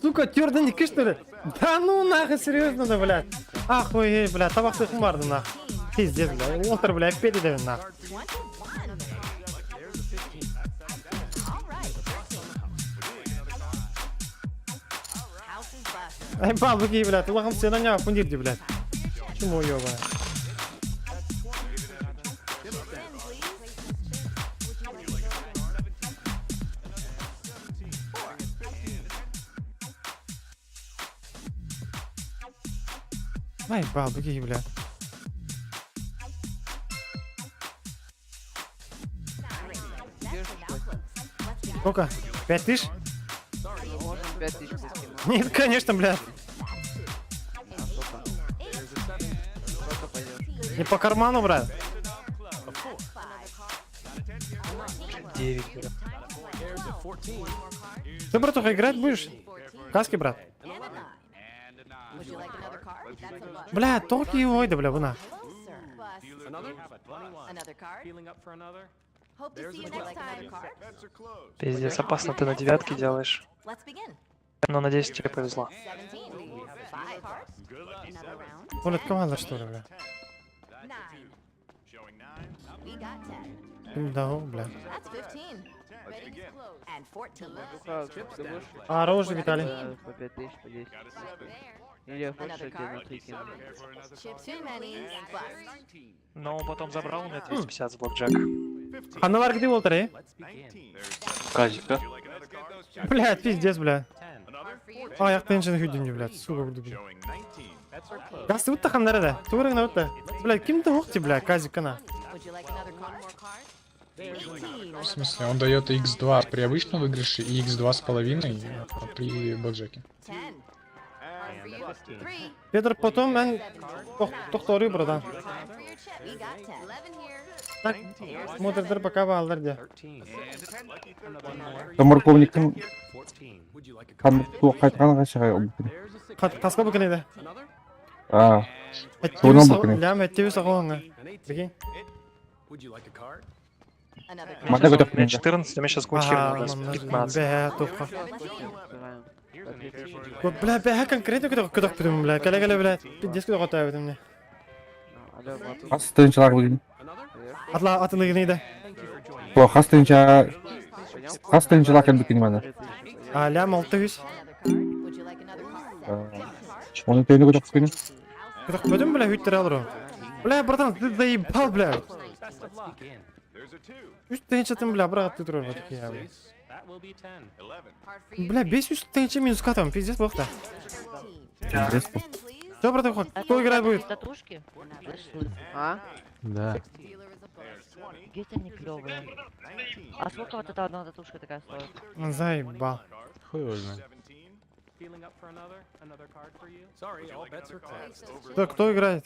Сука, тёрдый что ли? Да ну нахуй, серьезно, да, блядь. Охуеть, блядь, табак барды нахуй. Пиздец, бля, Уолтер, бля, опять это нахуй. Ай, бабки, блядь, улахам сена не пундирди, блядь. Чему ёбаная? Ай, бабки, бля. Сколько? 5000? Можем 5 тысяч плюс Нет, конечно, бля. А сколько? Сколько пойдешь? Не по карману, брат. 9, бля. Ты, братуха, играть будешь? Каски, брат. Бля, токи его, да, бля, вона. Пиздец, опасно ты на девятке делаешь. Но надеюсь, тебе повезло. Оля, команда, что ли, бля? Да, бля. А, оружие, Виталий. По 5000, по 10. Или хочешь, я тебе на 3 кину? Но он потом забрал у меня 250 с блэкджек. А на где Уолтер, э? Казика. Бля, пиздец, бля. А, я теншн хүдүнү, блядь, сука, буду, бля. Газ утта ханнара да. Тугрың утта. Бля, ким ты ухти, бля, казик на. В смысле, он дает x2 при обычном выигрыше и x2 с половиной при блэкджеке. Петр, потом мен тохторю, братан. Так, смотрит пока балдар де. Морковниктың қайтқан қашыға Таска букын еді. А, Соны букын. Лям әттеуі сағуаңа. Прикинь. Мата У меня 14, у меня сейчас куча Ага, 15. Бә, тоққа. Бля, бә, конкретно көтөх көтөх бүтүм, бля. Кәле кәле, бля. Пиздец көтөх отай бүтүм, не. Хас тынчалар бүгін. Атла атылыгын еді. Бо хас тынча хас тынчалар кем бүкін мана. А, лям 600. Оны төнү көтөх бүкін. Көтөх бүтүм, бля, хүттер алыр. Бля, братан, ты заебал, бля. Үч тынчатын, бля, брат, ты турар вот я, бля. Бля, 500 тысяч минус катом, пиздец, бог та. Пиздец. Все, братан, кто играть будет? Татушки? А? Да. Есть они клевые. А сколько вот эта одна татушка такая стоит? Заебал. Хуй его знает. Так, кто играет?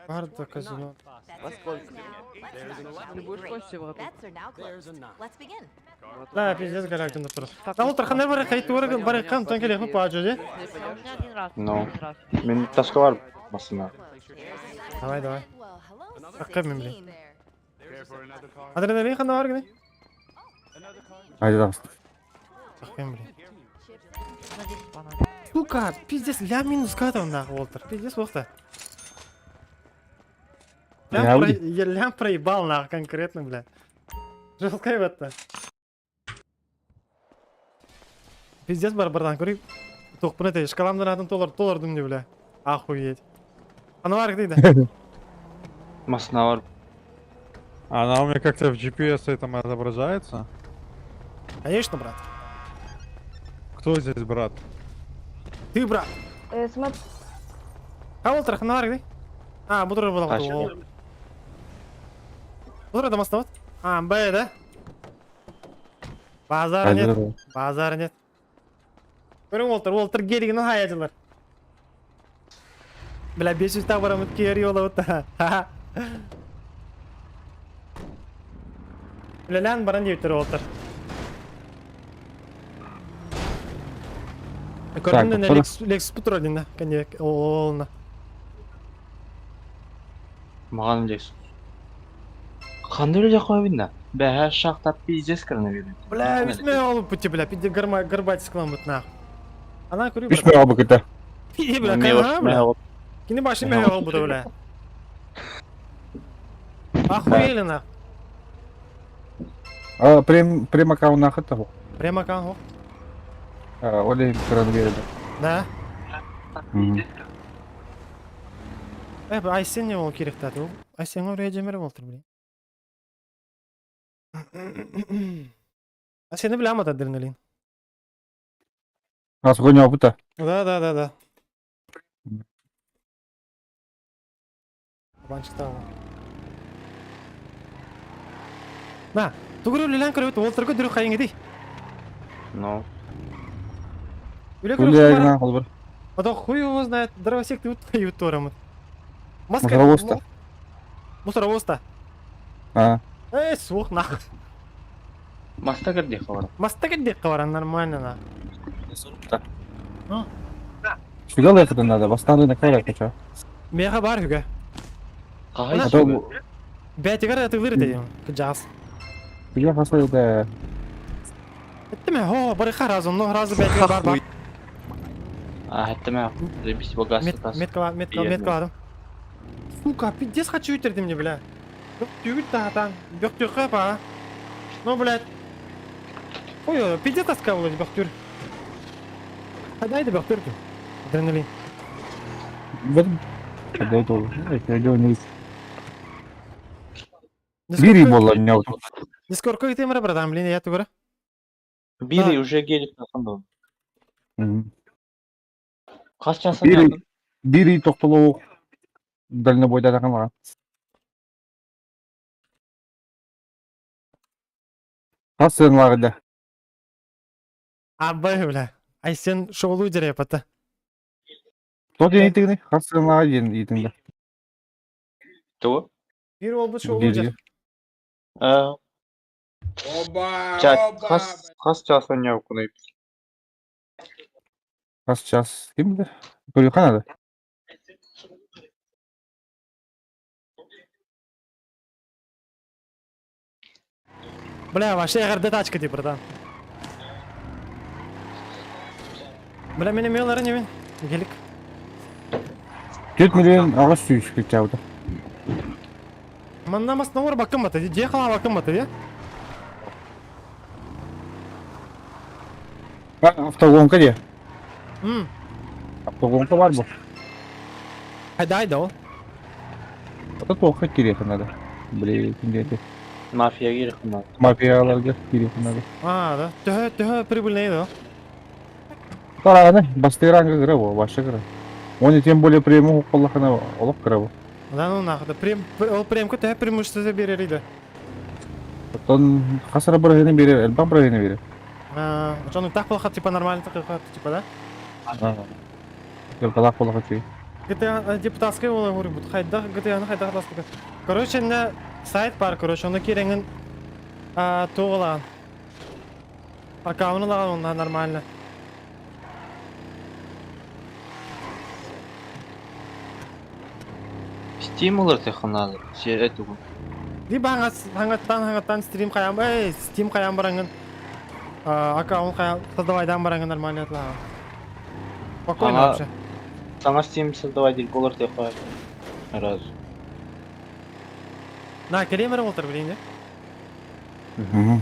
Карта казино. Во сколько? Ты будешь кости в Да, пиздец, горак ты натура. Там утро ханер бар хайт ураган бар кан тон келе ху пажу же. Ну. Мен таска бар басына. Давай, давай. Акка мен блин. Адреналин хана бар гне? Айда. Акка блин. Сука, пиздец, ля минус катом нахуй, Уолтер. Пиздец, вохта. Лям, про... Я лям проебал нахуй конкретно, бля. Жестко это. Пиздец, бар бардан көрейік. Тоқпын это, шкаламдан атын толар, толар дүмде, бля. Охуеть. Аналар дейді. Масына бар. Она у меня как-то в GPS этом отображается? Конечно, брат. Кто здесь брат? Ты, брат. Смотри. А Уолтер, аналар дейді. А, бұл туралы болады. Бұл туралы дамасына вот. А, Б, да? Базар нет. Базар нет. Көрің Уолтер, Уолтер гелигін хаядылар. Бля, 500 тағы барамын кері yola ұтта. Бля, лян баран деп тұр Уолтер. Көрдім де Лексус бұтыр один, да? Кәне, олына. Маған Лексус. Қандай үлде қоя да? Бә, шахта пиздец кіріне берді. Бля, үсме алып пути, бля, пиде горбать склон бут нах. Ана көрі, Үш мега бүкіті. Пиде, бля, кана, бля. Кini башы мега алып бұты, бля. Охуели нах. А, прем прем аккаунт нахы того. Прем аккаунт, А, Оле кірін берді. Да. Э, Айсен не ол керек та, ол. Айсен ол режимер болтыр, блин. А сені білем ата адреналин. А, сгоня опыта. Да, да, да, да. Банчик тағы. На, тугуру лилан көрөбүт, Уолтерго дүрү хайың иди. Ну. Үле Үле көрөбүт. холбар. А то хуй его знает, дровосек ты вот твою торамы. Маска... Мусоровоз-то. Мусоровоз-то. А. Эй, суох нахуй. Маста кэрдиэххэ баран. Маста кэрдиэххэ баран нормально на. Да. Сюда ехать надо, бастан рынок хочу. Меха бар хүгэ. Хаһай А то Бээтигэр атыылыр этэ кыдьаас. я хасай да. Эттим хо, бары разу, но разу бээтигэр бар бар. А, это мэ. Заебись его газ тас. Метка, метка, метка ладым. Сука, пиздец хочу үтердим мне, бля. Бөх түгүт тахатан, бөх түрхэ па. Ну, блядь. Ой, пиздец тоска было, бөх түр. Дай да бөх түр. Адреналин. Когда это не Бири болла не Сколько ты мра, братан, блин, я тугра. Бири уже гелик на ханду. Хас часан Бири бири токтолоо дальнобойда таган Хас сен лагда. Абай, бля. Ай сен шоулу дереп ата. Тот итигни хас сен лагда итинде. Того? Бир ол шоулу дер. А. Оба, Хас хас часан не окунай. Хас час кимде? Көрү канада. Бля, вообще эгерде тачка ди, братан. Бля, меня мелары не Гелик. 4 миллион ағаш сүйіс кетті. Манна маснаур бакыматы, ди дехала бакыматы, ди. Автогонка де. Автогонка бар бу. Айда айда ол. Это плохо керек надо. Блин, кимдети. Мафия керек надо. Мафияларга керек надо. А, да. Төһө, төһө прибыльный да. Тараны бастыранга кыра бу, башы кыра. Оны тем более премию коллахана олох кыра бу. Да ну нахуй, да прем, ол премка төһө преимущество берер иде. Потом хасара биргени берер, элбан биргени берер. А, жону так плохо, типа нормально так типа, да? Калак болаха чүй. GTA депутатская ола говорю, бут хайда GTA хайда хадаспыка. Короче, на сайт бар, короче, оны кереңин а тугылан. Аккаунты лаган онда нормально. Стимулар надо. Все эту. Либо хаңаттан хаңаттан стрим каям, эй, Steam каям бараңын. Аккаунт каям, создавайдан бараңын нормально атлага. Спокойно вообще. Сама Steam создавать болар тихо. Раз. На, келемер олтыр билейин, Угу.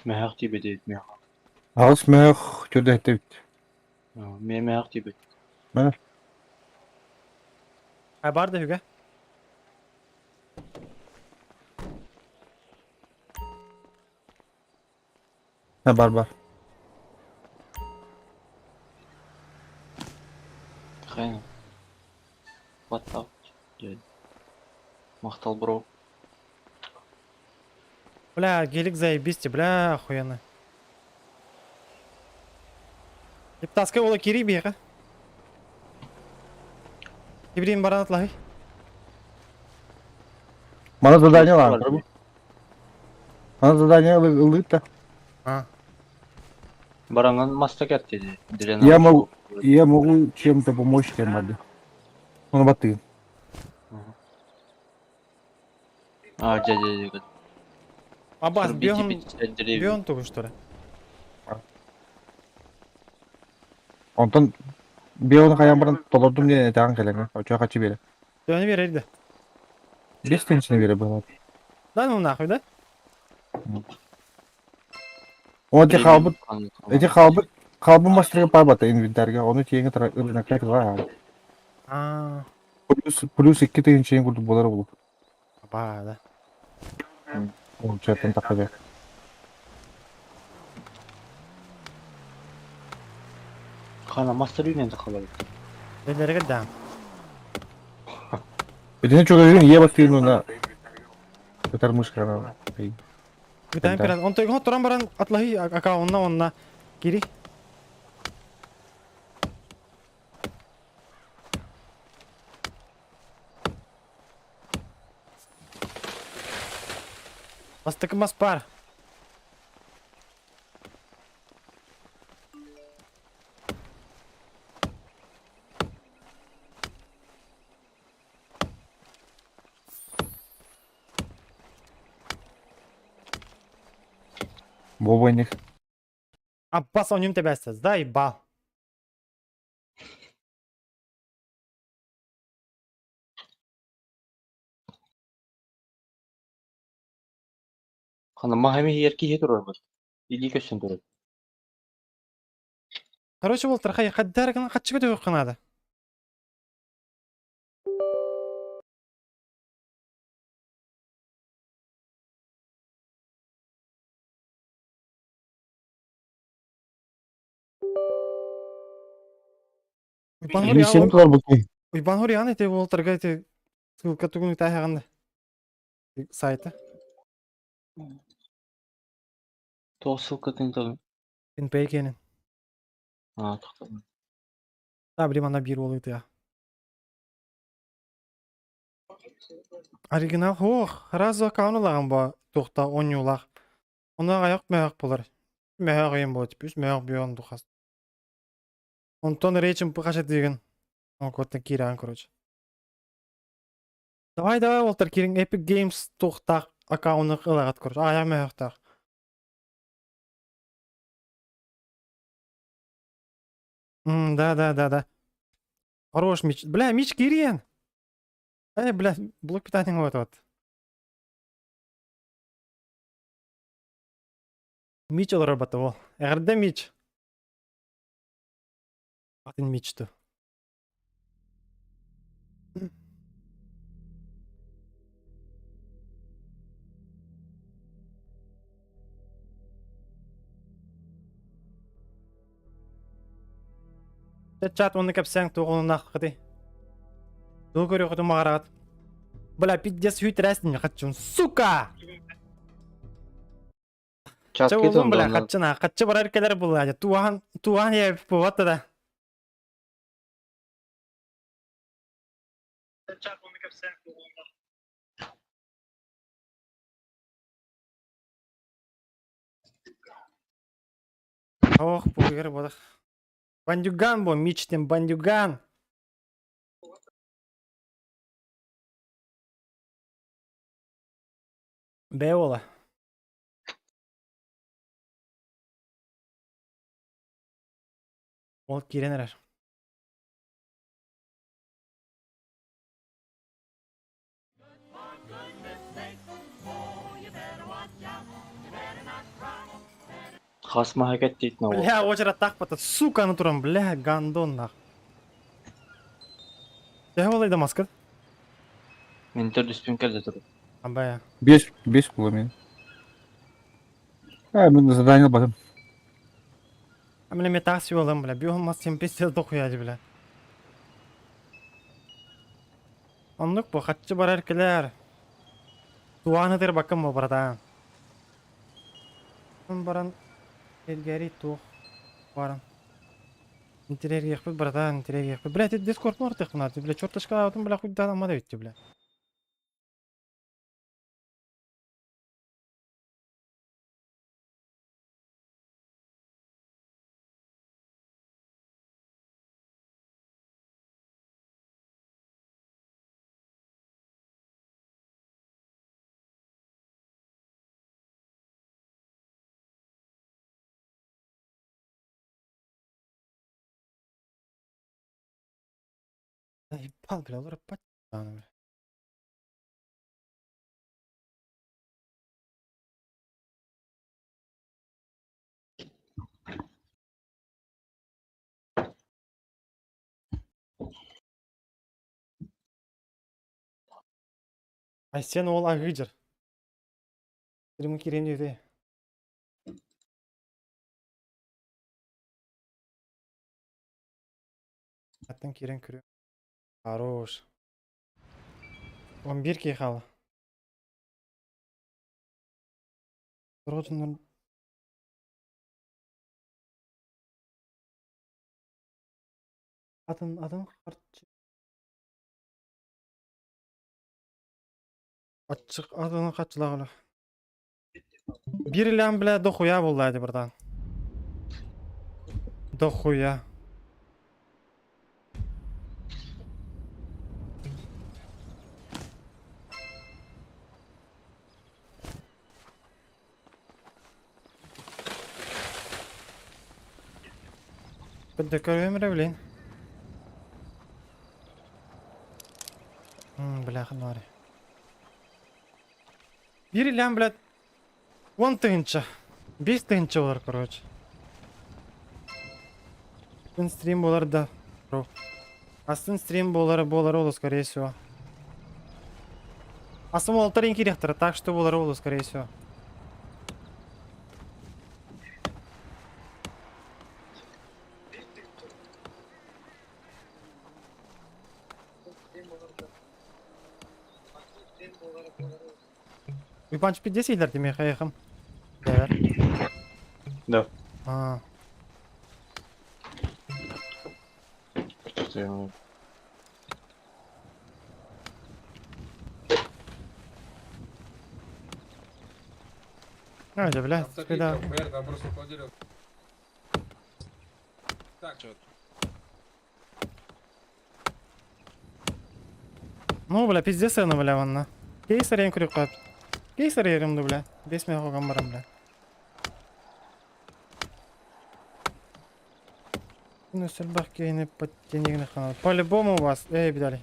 Мехах тибет мех. Ағыс мех түрде әттебит. Ме мех тибет. Мә. Ай бар да хүге. Бар бар. Хайна. What the? Махтал бро. Бля, гелик заебись, бля, охуенно. Лептаска ола кири биэхэ. Кибрин баран атлаһый. Мана задание лаан. Мана задание ылыта. А. Баранан маста кәтте. Я могу чем-то помочь тебе, Мади. Ну, баты. А, дядя, дядя. Абас, Срубите бион, 50 деревьев. бион тугу, что ли? Онтон бионы хайан баран толордум диэн этаҕын кэлэҥҥэ. Очо хачы биэрэ. Төһөнү биэрэр да? Бес тыһыынчаны биэрэ быһалаат. Да ну нахуй, да? О, эти хаалбыт, эти хаалбыт, хаалбыт мастерга паабата инвентарьга, ону тиэҥэ тара ырынакка кыла. А, Плюс, плюс 2 тыһыынча курдук буолар булу. Аба, да. Ол чертан тахха Хана мастер үйнен тахалар. Дэлэргэ да. Итини чугайын ие баттыын уна. Көтөр мышкана. Бүтән пират. Он тойгон туран баран атлаһый аккаунна онна кири. Бастакы мас бар. Бобойник. Аббас онюм тебәсіз, да, ебал. Хана махами ерки хе турар бат. Или көсөн турар. Короче, ол тархай хаддар гына хатчы көтө кынады. Миссияны турар бу. Уйбан Хориан эти ол тарга эти ссылка тугун тахаганда. Сайта. То ссылка тын тагы. Пинпей кенен. А, тохтар. Та блин, ана бир ол итя. Оригинал хох, разу аккаунт лаган ба тухта он юлах. Она аяк мәк булар. Мәк ем бот, пүс мәк бион духас. Онтон речим пахаша деген. Он коттан киран, короче. Давай, давай, Уолтер, кирин Epic Games тухта аккаунт ылагат, короче. Аяк мәк тах. Да, да, да, да. Хорош меч. Бля, меч Кириен. Эй, бля, блок питания вот вот. Мич ол работал. РД мич. Атын мечту. Чат оны кәпсәң туғынына қыды. Ду көрі құты мағарат. Бля, пиздец хүйтрәсін хатчун, сука! Чат Ча кетон олым, бля, хатчына, хатчы барар келер бұл, туан, туан я вот да. Ох, пугер бодах. Бандюган бо, мичтем бандюган. Беола. Ол киренерер. Хас махакат дейт на Бля, очередь так потом, сука, натурам, бля, гандон нах. Я его да маска. Мен төрдүспүн келде туруп. Абая. Бес, бес була мен. А, мен задание батым. А бля, метас юлым, бля, биомас син пиздец дохуя, бля. Оннук бу, хаччы барар кэлэр. Туааны тырбаккын бу, братан. Баран эргэри туох баран. Интириэргиэхпит, братан, интириэргиэхпит. Бля, ити дискорд мортыхпына, бля, черточка бля, хуйдан амма да битти, бля. Ебал, бля, олар бля. Айсен ол агыжыр. Тримы кирем дейді. Аттан кирен күрө. Хорош. 11 кей халы. Тұрғытыннан Атын атын харчы. Ачык атын качылагы. Бир лям бля дохуя булды братан. Дохуя. Бідді көрөм блин. Бля, ханары. Бир лям, блядь, 10 тысяча. 5 тысяча болар, короче. Астын стрим болар, да. Бро. Астын стрим болар, болар олу, скорее всего. Астын олтар инкирехтер, так что болар олу, скорее всего. Уйбанч 50 илер деме хайхым. Да. Да. А, Что я могу? а, да, бля, когда... Ну, бля, пиздец, ну, бля, ванна. Кейсер ең күріп қойып. Кейсер ерімді, бля. Бес мен қойған барам, бля. Ну, сельбах кейіні подтенегіне қанады. По-любому у вас. Эй, бедали.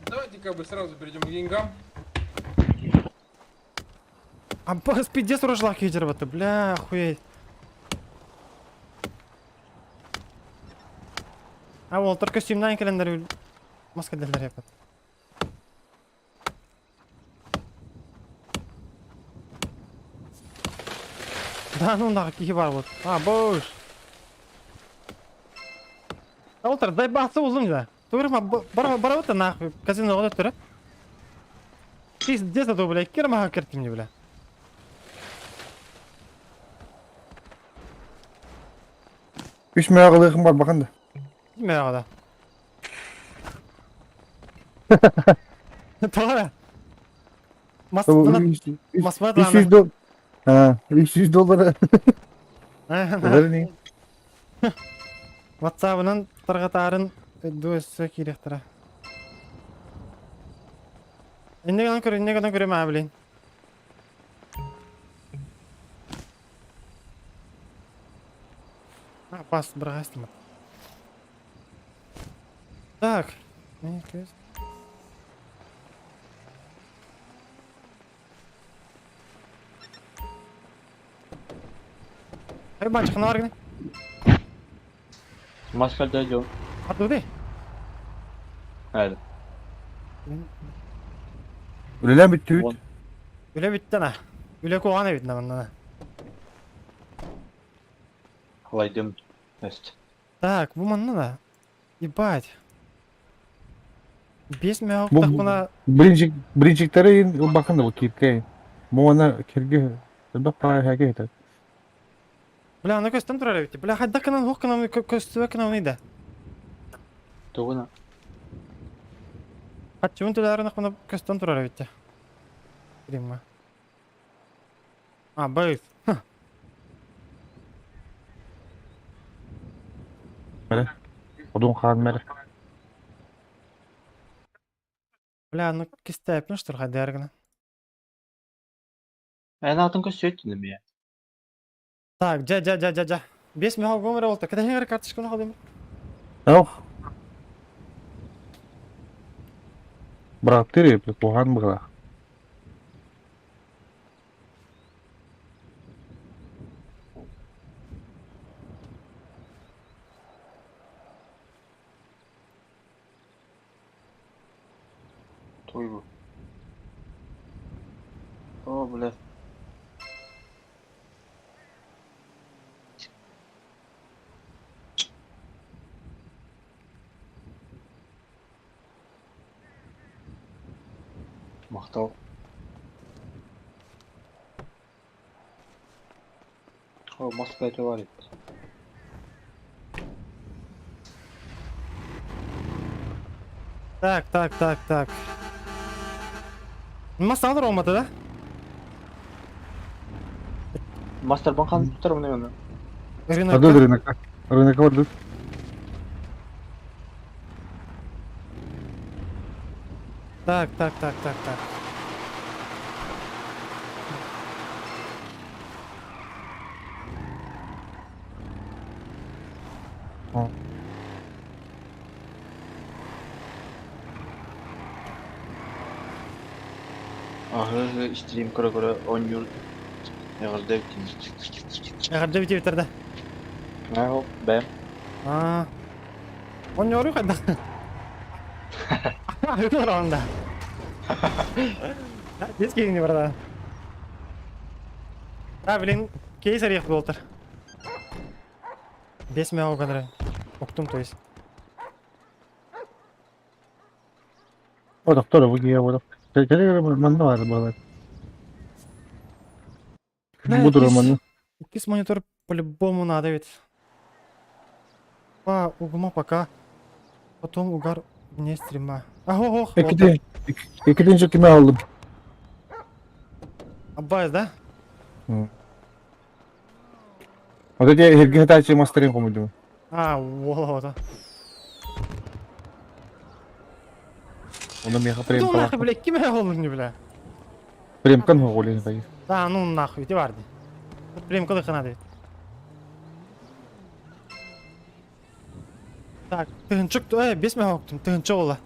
Давайте как бы сразу перейдем к деньгам. А бас пиздец рожлах кейдер баты, бля, охуеть. А ол только костюмнан келендер маска делер япат. Да ну нахуй, кихи бар вот. А, бош. Олтар, дай басы узун да. Турма бар бар вот нахуй, казино вот тура. Пиздец, это, бля, керма кертим не, бля. Үш мәрғылығым бар бақында. Мәрғыда. Тоғра. Москва 300 доллар. А, 300 доллар. Олар не? WhatsApp-ынан таргатарын өссө кирехтара. Инне гана көр, инне гана көрөм аа, блин. А, пас, брагастым. Так. Ай, банчик, на аргны. Маска дойдем. А туды? Хайда. Үлелен бітті үт. Үле битті на. Үле куғаны бит на. Лайдым. Өст. Так, бу манна да. Ебать. Бес Бу мөһөктөхпүнэ блинчик блинчиктары ылбакын да бу киркей. Бу ана кирге элбэх паа хэгэ Бля, аны көстөн турар эбит. Бля, хайдах гынан хух гынан көстүбэт гынан да. Тугуна. Хатчыбын төлөөрүнэхпинэ көстөн турар эбит. Римма. А, бейс. Одун хаан мэр. Бля, ну кистээппин что ли хайдаар гынан. Эн атын көстүөттүн эмиэ. Так, жа жа жа жа жа. Бес мөһө гомер болду. Кадахин карточканы халдым. Ох. Бырактыр эпи куһаан быгла. Той бу. О, бля. Мактал. О, Москва это варит. Так, так, так, так. Масалар olmadı да? Мастер банкан тутар мына мен. Адыр рынокка. Рынокка барды. Так, так, так, так, так. Ахы стрим көрө көрө оонньуур эҕэрдэ эбитин. Эҕэрдэ битиэбиттэр да. Аа, бэм. Аа. Оонньоору хайдах. Үтөр онда. Дес киһини барда. А, блин, кейс орех болтар. Бес мә оганры. Октум, то есть. О, доктор, бу кие бу. Кere манна бар балар. Да, Буду романы. Иккис монитор по-любому надо ведь. По угума пока. Потом угар вне стрима. Ах, ох, ох. Экиден экиден кime алдым. Аббас, да? Вот эти эрге мастерин комуйдум. А, вола вот. Оны меха Ну прем нахуй, бля, ким я не, бля. Премкан хоголин тай. Да, ну нахуй, иди варди. Прем коли надо. Так, тыгынчык, бес мә октум, тыгынчык ола.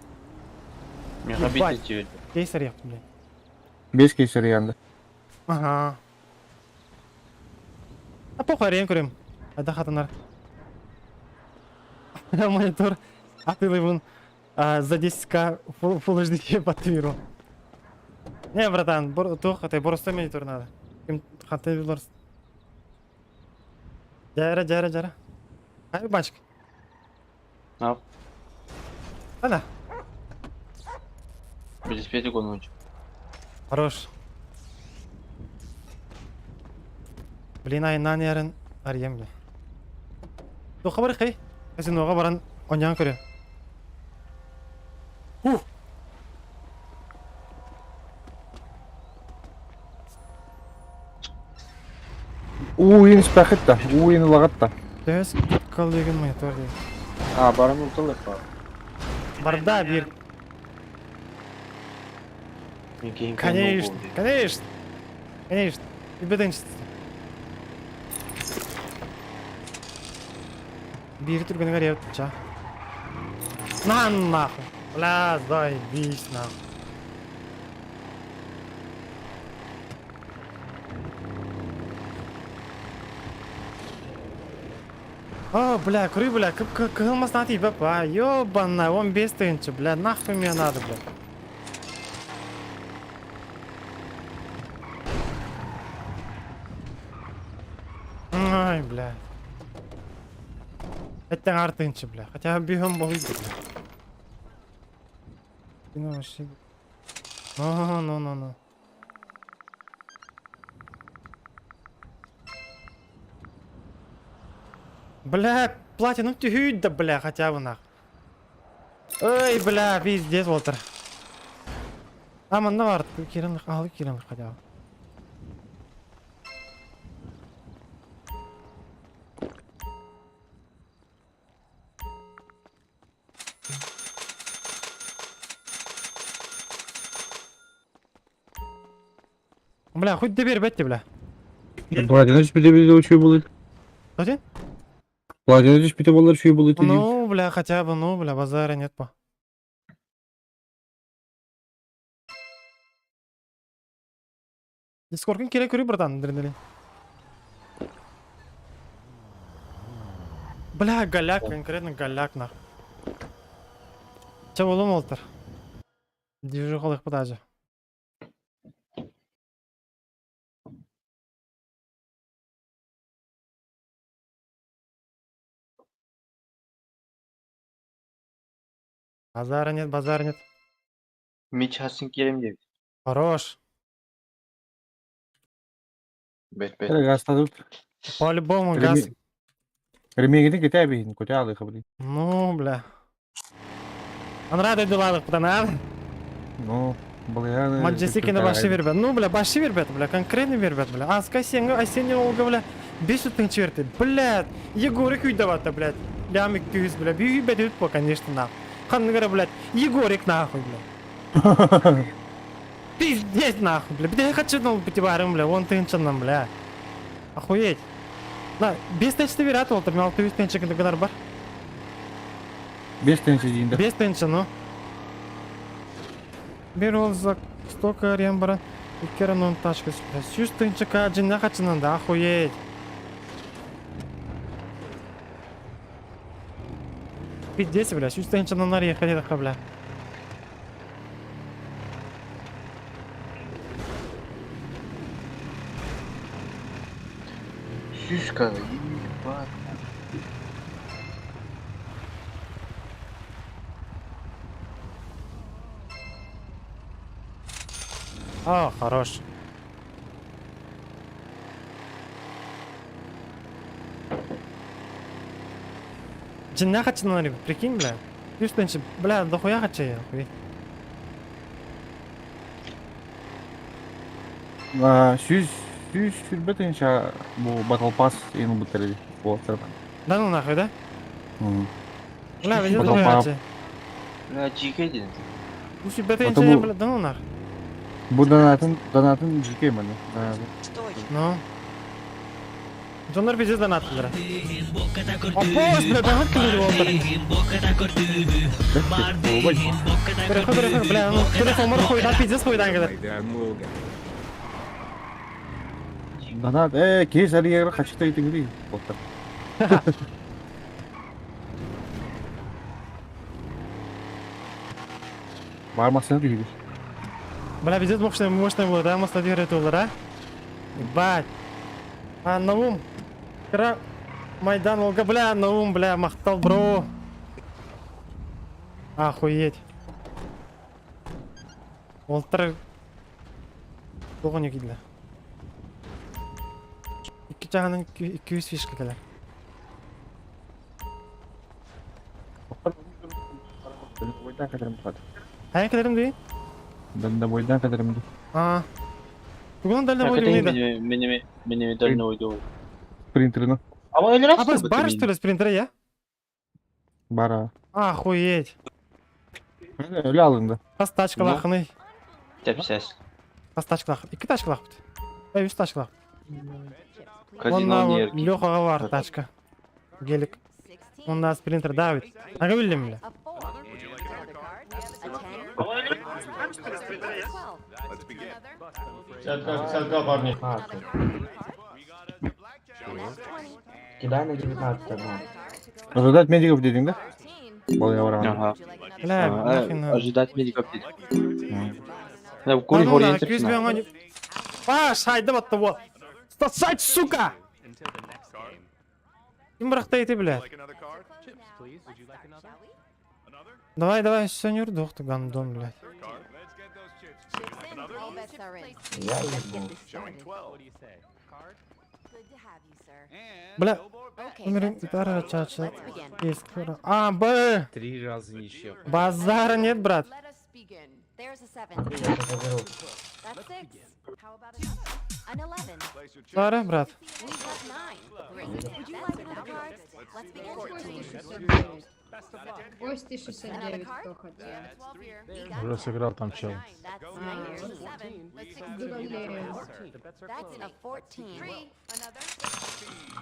Мегабит тебе. Кейсер яптым, бля. Бес кейсер янды. Ага. А похуй, арен көрем. Айда хатынар. Монитор атылыбын за 10к Full HD по твиру. Не, братан, тух, это просто монитор надо. Ким хаты булар. Жара, жара, жара. Ай, бачка. А? Ана. Без гоночек. Хорош. Блин, айнан ярын арьем бля. Тоха бар хей. Казиноға баран онян көрө. Ух. Уин спахетта, уин лагатта. Төс коллегин монитор дейм. А, баран утылык бар. Барда бир. Конечно, конечно. Конечно. Ибеден Бир түргөнүгөр ебит На нахуй. Бля, заебись нахуй. О, бля, куры, бля, кылмас на тебе, а, ёбаная, он без тынча, бля, нахуй мне надо, бля. Ай, бля. Эттен артынчы, бля. Хотя бы бегом был бля. Ну, вообще. Ну, ну, ну, ну. Бля, платину түһүйд да, бля, хотя бы нах. Ой, бля, пиздец, Уолтер. А, манна бар, кирен, ал кирен хотя бы. Бля, хоть да бербетти, бля. Платина түспүтэ үчүгэй буолуо. Кто Платина түспүтэ буоллар үчүгэй буолуо этэ. Ну, бля, хотя бы, ну, бля, базара нет по. Дискордын керек көрі, братан, дренели. Бля, голяк, конкретно голяк, нах. Че болом олтыр? Движухалых подажа. Базара нет, базара нет. Мич хасин керем деп. Хорош. Бет бет. Газ тадып. По-любому газ. Ремегini кете бейин, көтө алды хабри. Ну, бля. Анрады дулалых, патана. Ну, бля. Маджесикина башы бербет. Ну, бля, башы бербет, бля, конкретно бербет, бля. А, скасенга, осенний олга, бля, 500 тысяч верты. Бля, Егорик уйдавата, блядь. Лямик күйіз, бля, бүй бәдет по, конечно, нахуй. Ханныгара, блядь, Егорик нахуй, бля. Пиздец нахуй, бля. Бля, я хочу, ну, бутибарым, бля, вон тынчанам, бля. Охуеть. На, 5 тысяч ты верят, вот, там, 6 тысяч гонор бар. 5 тысяч дейін. 5 тысяч, ну. Бир ол за столько рембара. Иккера нон тачка, бля. Сүүс тыһынча дьиннэ хачынан да, охуеть. Пиздец, бля, сүүс тыһынчанан ехали, бля. Шишка, ебать. А, хорош. Дьиннэ хачынан прикинь, бля. Сүүс тыһынча, бля, дохуя хача я, охуеть. Сүүс сүүс сүрбет инша бу Battle Pass ину буттары. Болтар. Да ну нахуй, да? Бля, видел Battle дохуя Pass. хача. Бля, жике дедin. Сүүс Это тыһынча, бу- бля, да ну нахуй. Бу донатын донатын жике мені. Ну. Дьоннор пиздец донаттылар. Апос, бля, донат кэлэр буолтар. Переход, переход, бля, ну, телефон хуйдан, пиздец хуйдан кэлэр. Донат, кейс алиягы хачта итиңри. Болтар. Бармасына дүйдү. Бля, пиздец мощный, мощный был, да, мост один олар, а? Ебать. А, Наум. Кра... Майдан, Олга, бля, Наум, бля, махтал, бро. Охуеть. Олтар... Тоғы не киді. Икки чағынан 200 фишка кэлэр. Бойдан кадарым бухат. Хайа кэлэрим дии? Данда бойдан кадарым ди. А. Бүгін дальний бой дии. Менеме дальний ойду. Принтерini. Ama öyle А, бас бар что ли спринтер я? Бара. Охуеть. Öyle alındı. Хас тачкалахыный. Тепсес. Хас тачкалах. Икки тачкалах бит. Эй, үс тачкалах. Казино Онна не Лехаға бар тачка. Гелик. Онда спринтер давит. Ага билдим бля. парни. Кидай на 19 одну. Ожидать медиков dedin да? Бол я барамын. Ага. Бля, нахрен надо. Ожидать медиков dedin. Да, Да кури ну хорин нахуй, күз бен они- А, шайды батты вот. Сосать, сука! Ким бырахта ити, блядь? Давай, давай, все не ты гандон, блядь. Я ебу. Бля, умер гитара, чача, есть А, Б! Три раза ничья. Базара нет, брат. Я сейчас заберу. Сара, брат. Кости 69, кто хотел. Уже сыграл там чел.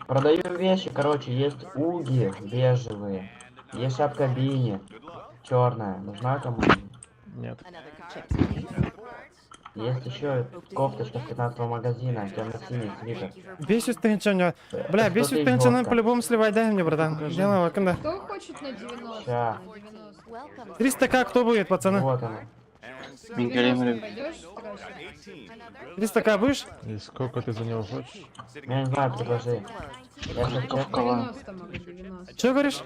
Продаю вещи, короче, есть уги бежевые. Есть шапка бини. Черная. Нужна кому-нибудь? Нет. Есть еще кофточка с 15 магазина, темно-синий свитер. Бесит ты ничего не... Бля, 100 бесит тысяч ты ничего, госка. по-любому сливай, дай мне, братан. Делай, ваканда. Кто хочет на 90? Ща. На 90. 300к кто будет, пацаны? Вот она. 90 пойдешь, 300к будешь? И сколько ты за него хочешь? Я не знаю, предложи. Я сейчас чекну. 90 могу, 90. Че говоришь?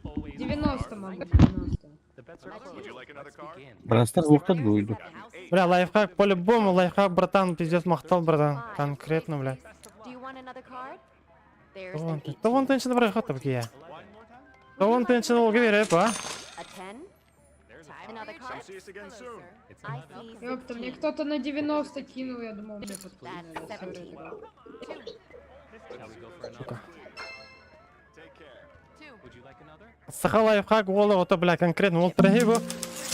90 могу, 90. Брастар лухтат будет. Бля, лайфхак, по-любому, лайфхак, братан, пиздец, махтал, братан. Конкретно, бля. То вон ты начал брать хот я. То вон ты начал говорить, а? Ёпта, мне кто-то на 90 кинул, я думал, мне подкинули. Сука. Саха лайфхак, уола, вот, бля, конкретно, ол трахи бу.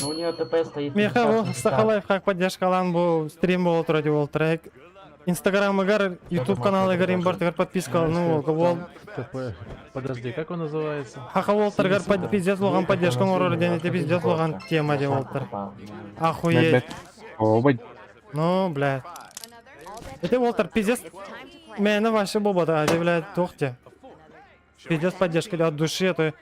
Ну у нее ТП стоит. Меха бу, 50 на саха 50. лайфхак поддержка бу, стрим бол вроде ол трек. Инстаграм игар, ютуб канал игар, имбортигар подписка, ну, ол. ТП. Подожди, как он называется? Хаха Уолтер под пиздец логан поддержка, он вроде не пиздец логан тема де Уолтер. Охуеть. Ну, блядь. Это Уолтер, пиздец. Меня вообще боба, да, блядь, тухте. Пиздец поддержка от души, а то...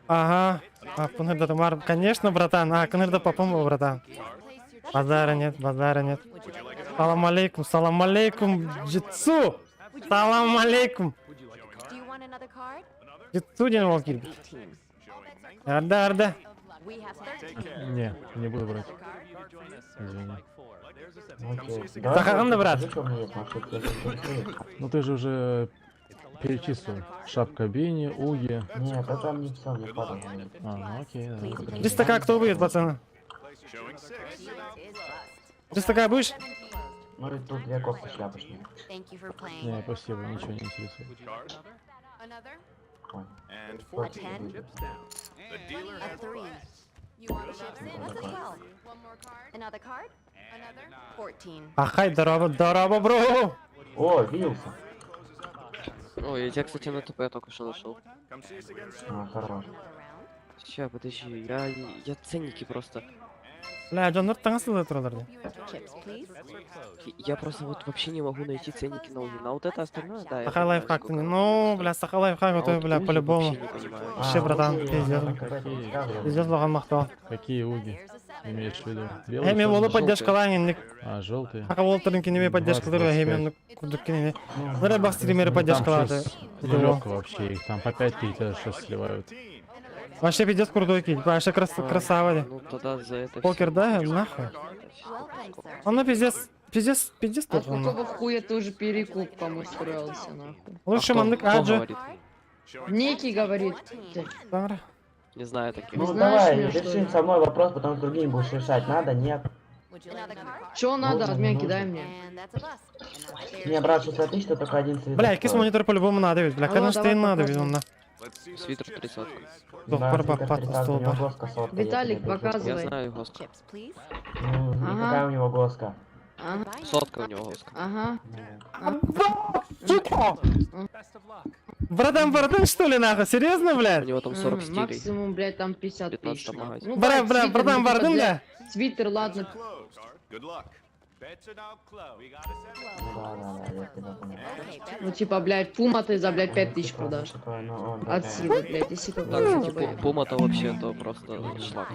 Ага. А, кунырда тамар. Конечно, братан. А, кунырда папам, братан. Базара нет, базара нет. Салам алейкум, салам алейкум, джитсу! Салам алейкум! Джитсу ден ол килбит. Арда, арда. Не, не буду брать. Извини. Окей. Захаранда, брат. Покажи, что у меня есть, может, тебя заинтересует. Ну ты же уже перечислил. Шапка Бини, Уги. Нет, это не все, мне хватит. А, ну окей, да. 300к кто будет, пацаны? 300к будешь? Ну и тут две кофты шляпочные. Не, спасибо, ничего не интересует. Понял. Сколько будет? Ахай, здорово, здорово, бро! О, Вилсон. Ой, я тебя, кстати, на ТП только что нашел. А, хорош. Сейчас, подожди, я ценники просто. Бля, Джон таңсыз тураларды. Я просто вот вообще не могу найти ценники на Уги. На вот это остальное, да. я Саха понимаю, лайфхак, сколько. ну, бля, саха лайфхак, А вот, вот бля, Уги по-любому. вообще не понимаю. Вообще, братан, пиздец. Пиздец, логан махтал. Какие Уги имеешь в виду? Белые, Эми болу чёрные? поддержка ланин, А, желтые. Хака Уолтеринки неме поддержка дыр, эми кудукки неме. Нара бах стримеры Ну, поддержка там лады. щас нулевка вообще, их там по 5 тысяч даже сейчас сливают. Вообще пиздец крутой киль, вообще красава. де. Ну тогда за это Покер, всё. да, нахуй. Он ну пиздец, пиздец, пиздец А тут он. какого хуя ты уже перекупом устроился, нахуй? Лучше А кто- мандык кто аджи. говорит? Ники говорит. Не знаю таких. Ну Знаешь давай, меня, что решим ли? со мной вопрос, потом с другими будешь решать. Надо, нет. Чё надо, Нужно, обмен не кидай нужно. мне. Не, брат, 60 тысяч, то только один свитер. Бля, кис стоит. монитор по-любому надо ведь, бля, Алло, конечно, давай и надо ведь показывай. он на. Свитер 30. Дох, Да, пар, свитер пар, 30, у стол, него бар. госка сотка, я Виталик, тебе перечислю. показывай. Я знаю госка. Ну, и Ага. какая у него госка? Ага. Сотка у него госка. Ага. Сука! Братан, братан, что ли, нахуй? Серьезно, У блядь? него там 40 стилей. Максимум, блядь, там 50 тысяч. 15 нахуй. магазин. Ну, Бра, брат, бра, свитер, братан, ну, типа, братан, для- да? Свитер, ладно. Ну да, да, да, я тебя понял. Ну, типа, блядь, пума ты за, блядь, 5 тысяч Типа, продашь. такой, ну, он От такая. силы, блядь, если Да, какой кстати, Пума-то вообще то просто шлак.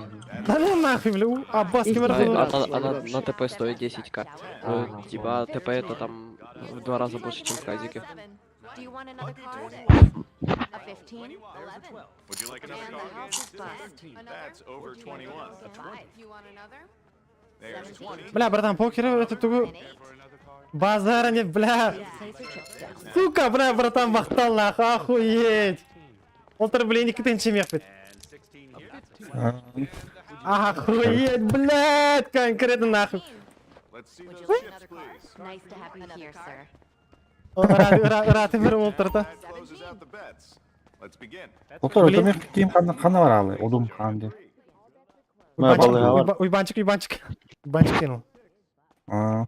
Да ну нахуй, бля, Аббас Их кемер А, надо Она, она вообще. на ТП стоит 10к. Ну, Ага, типа, ТП это там В два раза больше, чем в Казике. Бля, братан, покер это тугу... Базара нет, бля. Сука, бля, братан, махтал нахуй, охуеть. Полтора, блин, никогда не мехпит. Охуеть, блядь, конкретно нахуй. Рад, рад, Уолтер-то. Доктор, это мен ким хана баралы, одум хан деп. Уйбанчик, уйбанчик, уйбанчик. Уйбанчик кинул. А,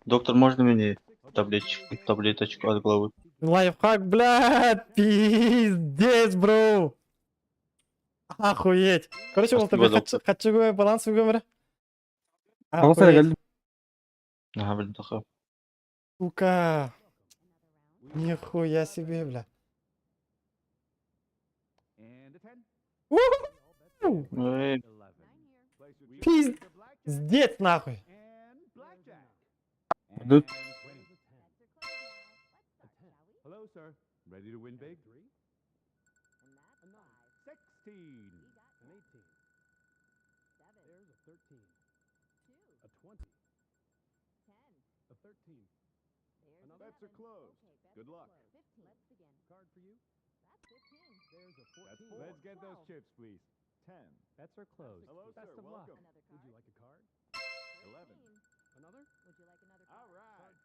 Доктор, можно мне таблеточку, таблеточку от головы? Лайфхак, блядь, пиздец, бро. Охуеть. Короче, Уолтер, Спасибо, доктор. хочу баланс выбора. Ағасы келдим. Ага, блин, тоха. Сука. Нихуя себе, бля. У-ху! Эй, Пиздец, нахуй. Тут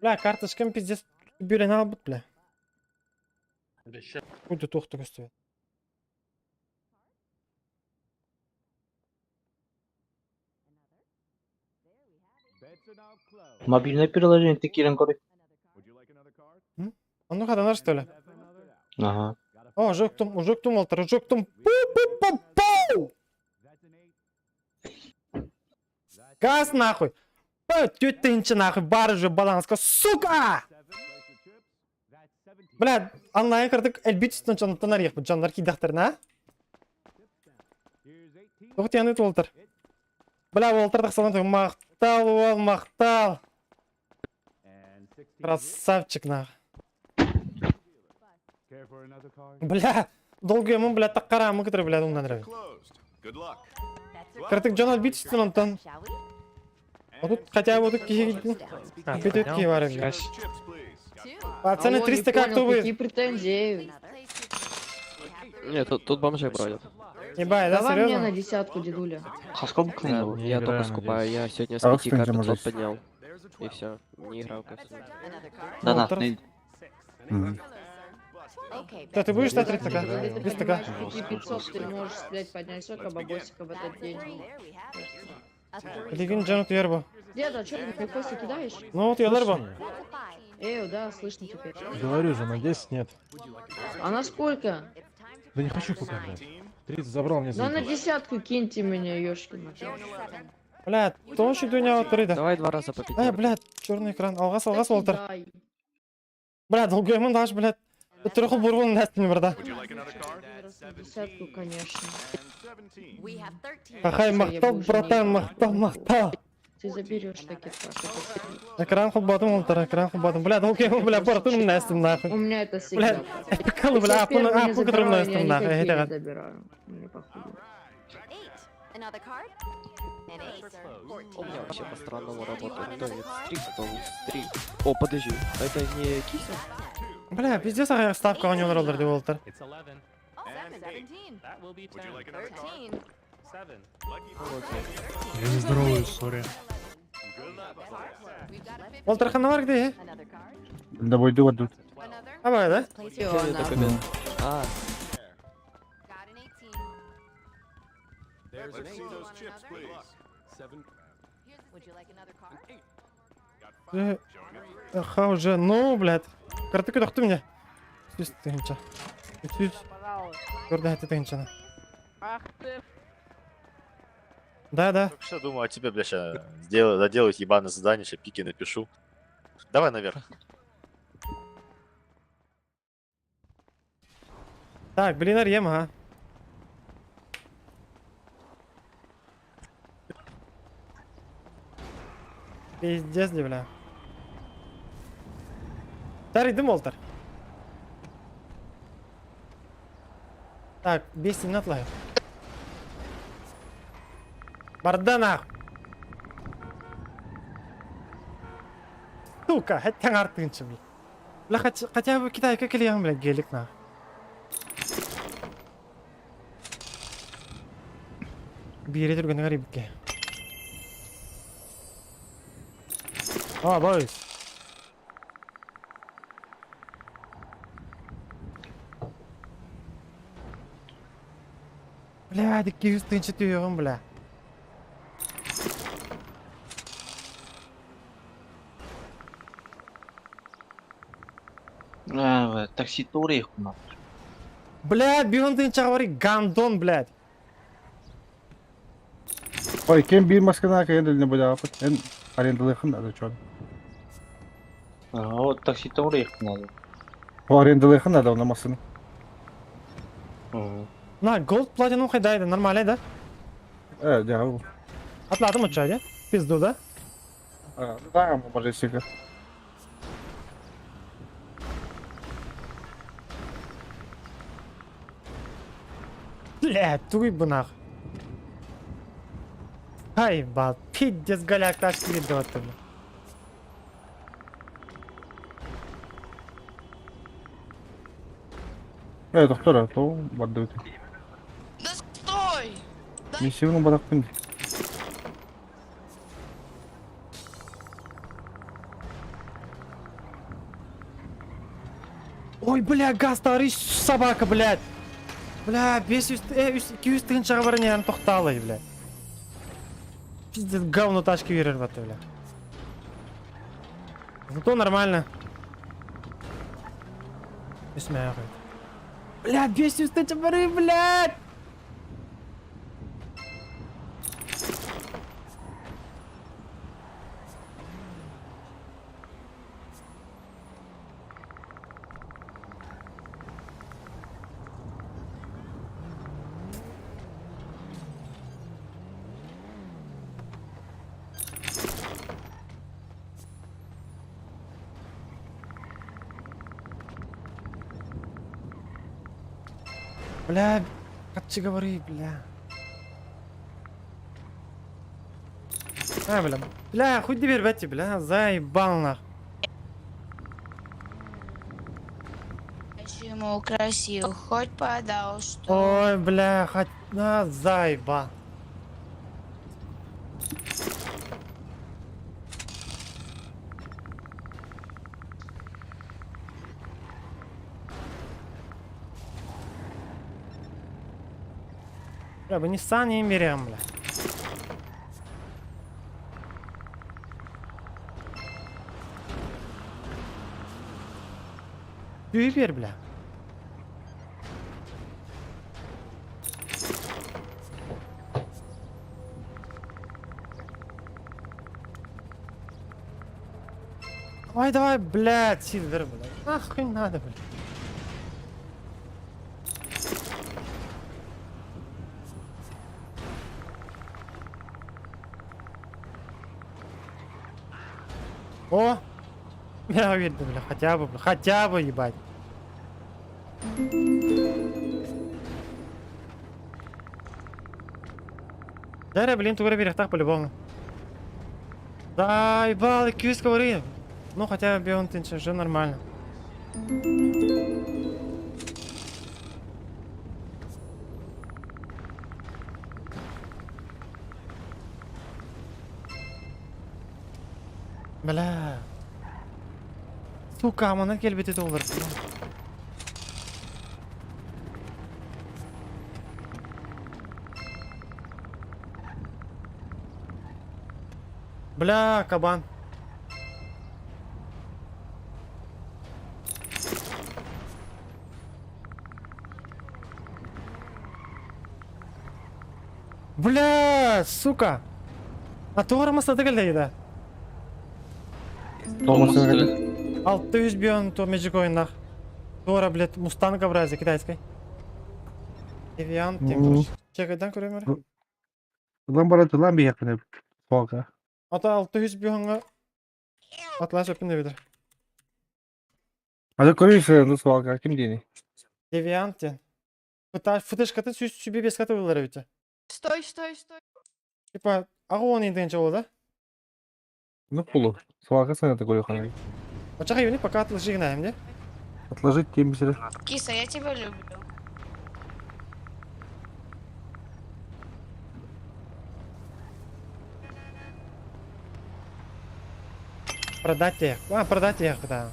Бля, карточкам пиздец бүрен албыт, бля. Куйду тухту көстүбөт. Мобильное приложение ты кирен коры. Ону хаданар, что ли? Ага. О, уже уктум, Уолтер, уже уктум. Пу-пу-пу-пу! Газ нахуй! Тетя нахуй, бар уже баланска, сука! Бля, онлайн кырдык элбит үстүнөн жонтон арыйык бу жоннор кийдахтарына. Тоғыт яны Уолтер. Бля, Уолтер тахсалан мактал, уол, мактал. Красавчик нахуй. Бля, долго ему, бля, так карамы, который, бля, умна нравится. Кырдык жон элбит үстүнөн онтон. А тут хотя бы тут кихи бар, бля. Пацаны, Алло, не 300 как понял, кто Какие будет? претензии? Нет, тут бомжи бродят. Ебать, да, Давай мне серьезно? на десятку, дедуля. Сколько Да, я только скупаю, я сегодня с А, 5 кстати, к 500 может. поднял. И все, не играл ко всему. Да, на, Уолтер. Мгм. Да, ты будешь на 300 к? Ты 300 к? понимаешь, 5 500 ты можешь, блядь, поднять сколько бабосика в этот день. Билигин жан утуяр бу. Деда, что ты мне кости кидаешь? Ну, утуялар бу. Эй, да, слышно теперь. Говорю же, на 10 нет. А на сколько? Да не хочу пока, блядь. 30 забрал, мне Да на заебись. десятку киньте меня, ёшкин. Бля, тонши дуня отырыды. Давай два раза по Ай, пятерке. бля, черный экран. Алгас, алгас, Уолтер. Кидай. Бля, долгуемын даш, блядь. Түрху бурбун нәстін барда. Раз на десятку, конечно. Хахай, Всё, я мактал, больше не братан, играю. мактал, мактал. Ты заберешь таки так. Экран хубадым, Уолтер, экран хубадым. Бля, долгуемын, бля, бартын нәстін У нахуй. меня это всегда. Бля, пикалы, бля, Если я апын, первый не апын, которым забираю, я нәстін нахуй. никакие не Хейдеган. забираю. Мне похуй. У меня вообще по-странному работает. То нет стрик, то стрик. О, подожди, а это не кися? Бля, пиздец, ағай ставка ойнап олар деп Уолтер. Я не здороваюсь, сори. Уолтер хана бар где? Да бойду бар тут. Абай, да? Всё, нахуй. Документ. А, Аха, уже, ну, блядь. Карты куда ты меня? Сүз тыгынча. Сүз. Көрді әті тыгынчаны. Да, да. Только что думаю о тебе, бля, ща сделаю, доделаю ебаное задание, ща пики напишу. Давай наверх. Так, блин, ем, ага. Пиздец, бля. Тарыйдым олтар. Так, 5 минут лайк. Барда нах. Сука, хаттан артынчы, бля. Бля, хотя бы китайка клеем, бля, гелик нах. Биири түргэнник арыйбыкке. А, бойс. Бля, 200 тысяч түйөҕүм, бля. Такси туре их Бля, бион тыынчаҕа барый, гандон, блядь. Ой, кем биир маскана кайын не буляпыт. Эн арендалыхын надо чон. А, вот такси туре их надо. О, арендалыхын надо, на машину. На, голд платинум хайдайды, нормально, да? Да. Атладым уча, Пизду, да? Да, может, если. Бля, туй бы нах. Ай, бал, пиздец, голяк ташки видно оттуда. Доктор, то бардыбыт. Да стой! Миссиону баракпын. Ой, бля, газ товарищ, собака, блядь. Бля, 500, 200 тыһынчаҕа баран иһэн тохтаалай, бля. Пиздец, говно тачки верер баты, бля. Зато нормально. Бля, 200 тысяч бары, блядь! Бля, как тебе говори, бля. А, бля, бля, хуй дверь, бля, бля, заебал нах. Почему красиво, хоть подал, что... Ой, бля, хоть на заебал. Бля, бы Nissan не берем, бля. Бер, бля. Давай, давай, блядь, Сильвер, блядь. Нахуй надо, блядь. О! Я уверен, бля, хотя бы, бля, хотя бы, ебать. Да, блин, тугры берег по-любому. Да, ебал, кюс говори. Ну, хотя бы он тынче, уже нормально. Бля. Сука, амана келбети доллар. Бля, кабан. Бля, сука. А тугара масада келди да. 600 бион то Magic ойнах. Тугара, блядь, Мустанг образе китайской. Эвиан, тем, короче. Чекайдан көрөмөр. Улан барат, улан бияқын Фока. Ата 600 бионга Атлас өпүн дебидер. А көрүс ну свалка ким диэни? Девиант диэн. Фытышкатын сүүс сүбэ бес каты ылар эбит. Стой, стой, стой. Типа, аҕа он тыһыынча буолла. Ну полу. Свалка сыаната көрүөххэ. Очаға юни пока отложи гынаем, де? Отложить тем бисерэ. Киса, я тебя люблю. Продать их. А, продать их, да.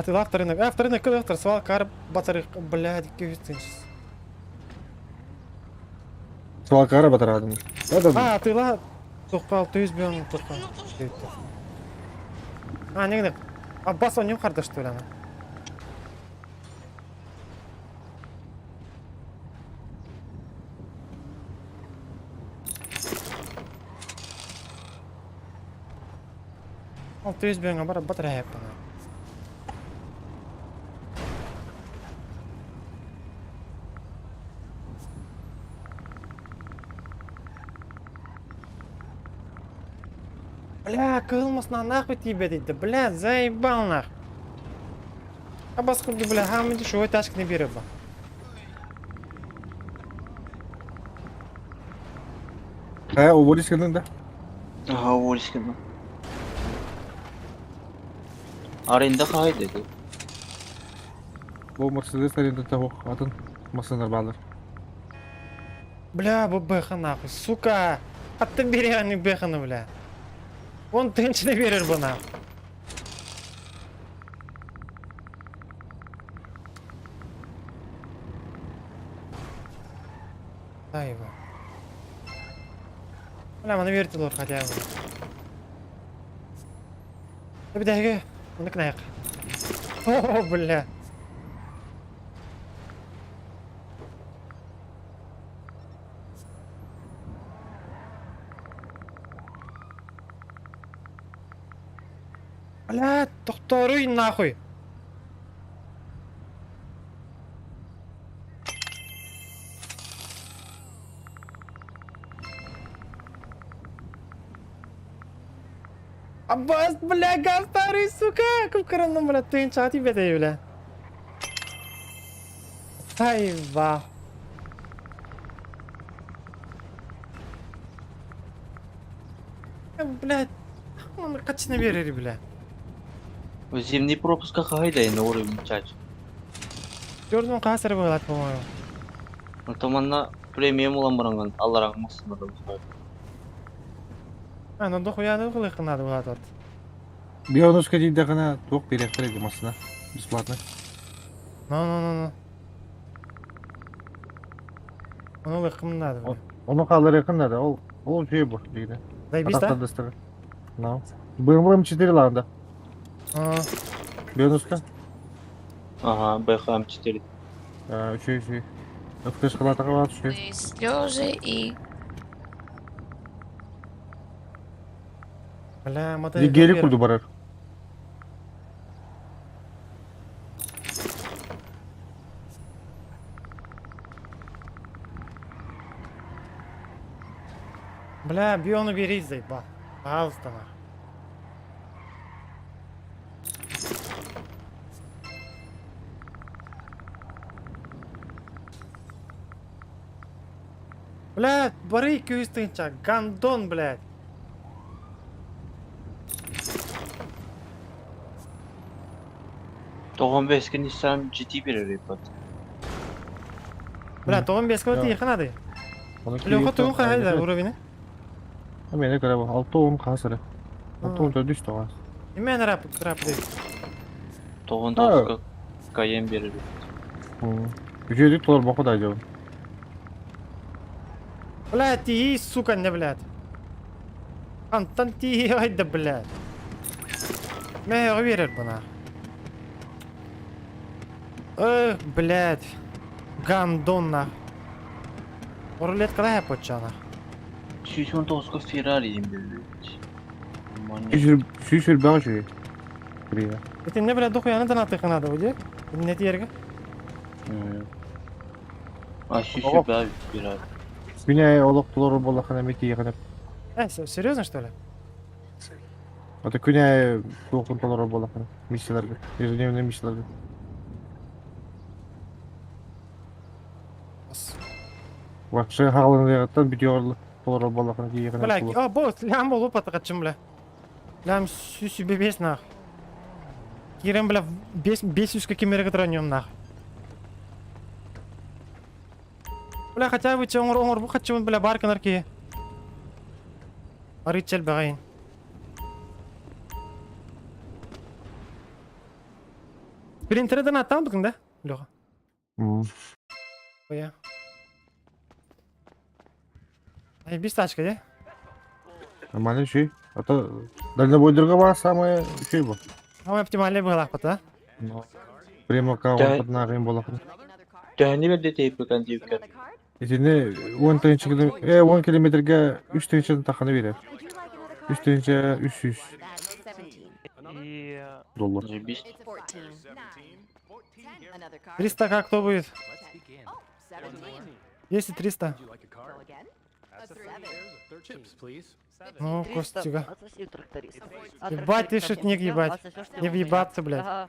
А ты автор рынок. А, второй рынок, автор, свал, кар, батарых, блядь, какие Свалка батарадым. А, ты ла... Тухпал, ты избен, тухпал. А, не, не. А бас он не харда, что ли, она? Ол ты избен, бар, батарея, пана. Бля, кылмасна нахуй тебе дейді, бля, заебал нах. А бас курду, бля, хамы дешевой тачка не берет ба. Э, уволись кэллиҥ да? Ага, уволись кэллим. Аренда хаһый деди. Бу Мерседес арендата суох, атын массыыналар бааллар. Бля, бу бэха нахуй, сука! Аттан береғаны бэханы, бля. Он тынчны берер бу нахуй. Дай его. Бля, маны верьте лор хотя бы. Бідәге, оны кінаяқ. О, бля. Бля, тохторуй нахуй. Аббас, бля, газ старый, сука! Купкаранным, бля, тыын чати беде, бля. Айва. Блядь, он качны берер, бля. Зимний пропуска хаһый на уровень чач. Көрдүм касыр болады, по-моему. Томанна премиум улан баранган алларang массынада А, ну дохуя ну кылык надо болады. Бионушка дейдәгенә тук бирәктер иде массына. Бесплатно. Ну, ну, ну, ну. Оны лыкым надо. бля. Оны калыр якын да, ул ул şey бу дейде. Заебись, да? Атактан Ну. BMW M4 ланда. А, Бионушка. Ага, БХ М4. Үчүй үчүй. Өткөз кылатыга бар үчүй. Слезы и... Бля, модель. Гели курду барар. Бля, биону бери, заеба. Пожалуйста, нах. Бля, бары 200 гандон, блядь. Тоғын беске Nissan GT берер репат. Бля, тоғын беске өте якын ады. Леха тугун карайды уровень. Мен көрө алты он касыры. Алты он төрт тоғыз. Эмен рап, рап дейт. Тоғын тоғызға Cayenne берер. Үчүйдүк толор боку да жок. Бля, ти, сука, не, блядь. Антон ти, айда, блядь. Мә, уверен бына. Эх, блядь. Гандон, нах. Рулетка да почана. Сүүс тоғызға Ferrari берер. Сүүс бага үчүй. Привет. Это не, блядь, дохуя надо на надо, уйди. Не терга. А сүүс бага Ferrari. Меня олох толор боллахана мети ягына. Э, серьезно, что ли? Это күнэ туохун толорор буоллаххына миссияларга, ежедневный миссияларга. Вообще хаалыныгыттан бүтүөр толорор буоллаххына тиийэхинэ Бля, о, бо, лям болу патакачым, бля. Лям сүс бес нах. Кирем, бля, бес бес үскә кимерге транем нах. Бля, хотя бы чоңор оңор бу хачыбын, бля, бар кынар ки. Арыт бәгәйин. Принтерден аттан бүгін да, Леха? Оя. Ай, без тачка, да? Нормально еще. А то дальнобойдерга бар самое еще был. Самое оптимальное было, да? Прямо кого под нагым было. Төһөнү берди тейпекан диэбиккэр? Итини 10 тыһыынча 10 километрге 3 тыһыынчадан таханы берер. 3 тыһыынча 300 И доллар. 300 как кто будет? 200, 300. Ну, Костюга. Отсоси у тракториста. Ебать ты шутник, ебать. Не въебаться, блядь.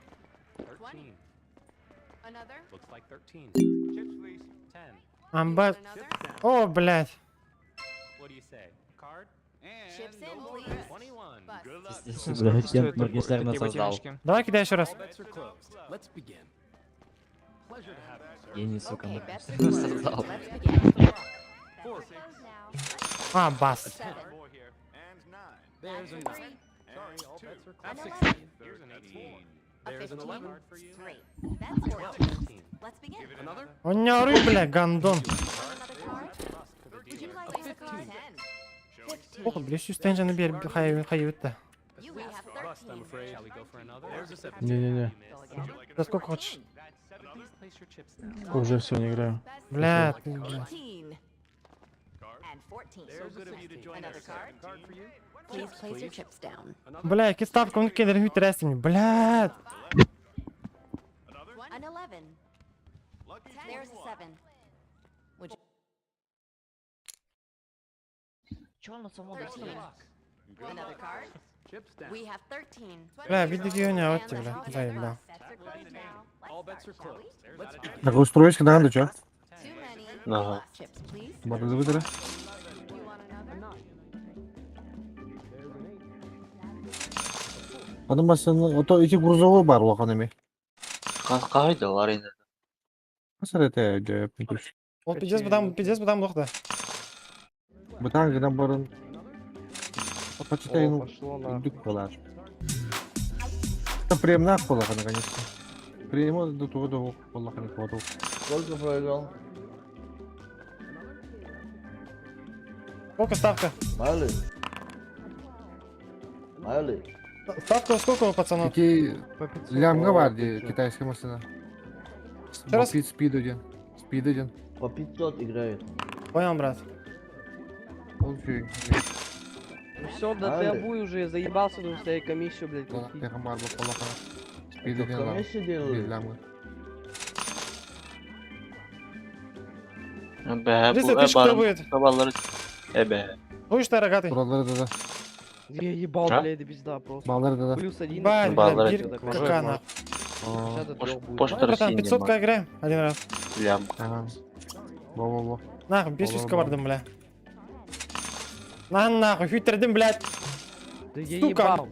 Амба... О, блядь. Блядь, я Моргенштерна создал. Давай кидай еще раз. Гений, сука, Моргенштерна создал. А, бас. Он не оры, бля, гандон. Ох, бля, сүүс бер хайы өтті. Не-не-не. За сколько хочешь? Уже все, не играю. Бля, ты, бля. Бля, які ставки, он кидер хүтересің, бля. Чё оно само достает? Бля, видео не отте, бля. Дай, бля. Так, устроишь, когда надо, чё? Ага. Барды выдали. Адам басын, ото эти грузовой бар улахан эми. Кайдалар инде? Касар это деп пинтуш. Ол пиздец бұдан, пиздец бұдан бұқты. Бытан гына барын. Почитай, О, ну, пошло нахуй. дүк болар. Это приемнак болахан, конечно. Приемо до того до болахан кваду. Сколько проиграл? Сколько ставка? Мали. Мали. Ставка сколько у пацанов? Эти По 500 лямга бар долларов, де ты чё? китайская машина. Еще раз? Спид, спид один. Спид один. По 500 играет. Понял, брат. Окей. Ну все, да ты Али. обуй уже, я заебался тут своей комиссию, блядь, Да, крутить. я бар болахан. Спид Это один лам. комиссию делают? Лямга. Бе, 300 бу тысяч кто будет? Табалары. Эбе. Будешь ты, рогатый? Туралары да да. Я ебал, А? блядь, да пизда просто. Баллары да да. Плюс один. Ебать, бля, Баллары бир да. кака нахуй. 50 до 3 будет. Пош- Давай, братан, 500 к играем один раз. Лям. Ага. Во-во-во. Нахуй, 500 Баллар, бардым, бля. На нахуй, хуйтердим, блядь. Да я Сука. ебал.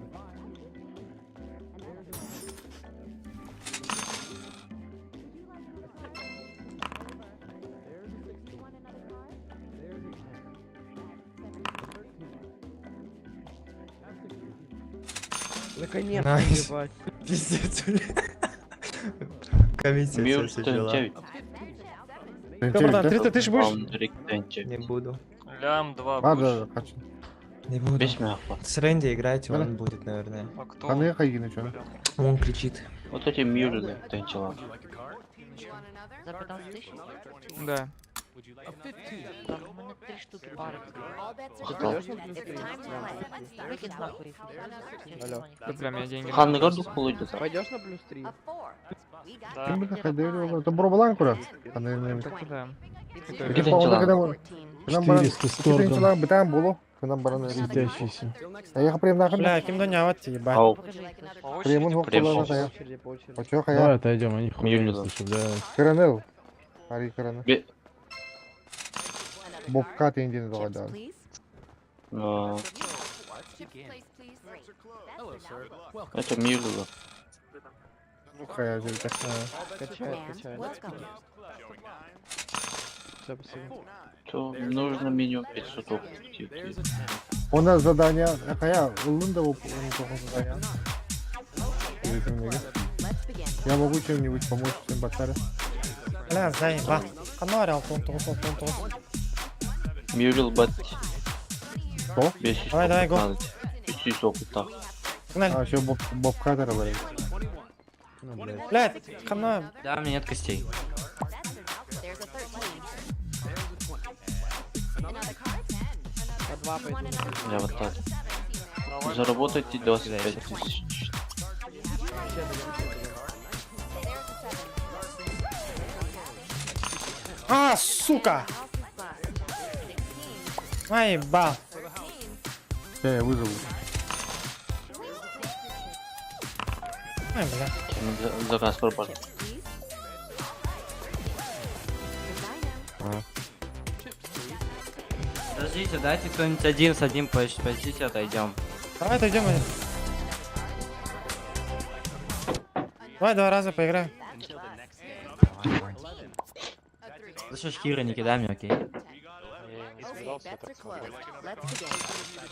Наконец-то, ебать. Пиздец, Комиссия Мюр төнче. Что, братан, 300 тысяч будешь? Не буду. Лям 2 Барды качын. Не буду. Беш миңа. С Рэнди играйте, Да. он будет, наверное. А кто? Каны кайгины чё? Он кричит. Вот эти мюр төнче. За 15 тысяч? Да. Так, у меня три штуки пары. Пойдешь на плюс 3? Выкинь нахуй их. Алло. Да, бля, меня деньги. Ханныгар дух булуйду. Пойдешь на плюс 3? Да. Ким бит кайда Это бробалан кура. Каны Так да. Эки паунда кана. 400 с торгом. Бытан болу. Гынан баран Светящийся. Аяқ премнахын. Бля, ким да няват, ебать. Ау. Премун хоқ Прем қолана хоқ. тая. Очо Давай хая. отойдем, они хуйню не Мюллер. слышат, да. Кранел. Ари краны. Бе- Бобка тенден доғада. А, Это Мюллер. Ну хая жерде. Качает, качает. Все, спасибо. То нужно минимум 500 опыта. Она задание, хая, ылын да тоғы задание. Я могу чем-нибудь помочь всем батаре. Бля, заеба. Канар алтын тоғыз, алтын тоғыз. Мюллер бат. Что? 500 Давай, давай, го. опыт 300 опыта. Погнали. А, еще бобка бар. Ну, блядь. Блядь, хана. Да, у меня нет костей. По два пойду. Я вот так. Заработайте 25 тысяч. А, сука! Ай, бал. Я вызову. Ай, бля. Заказ пропал. Подождите, дайте кто-нибудь один с одним пойдите, отойдем. Давай отойдем. Давай два раза поиграем. Слышишь, Кира, не кидай мне, окей?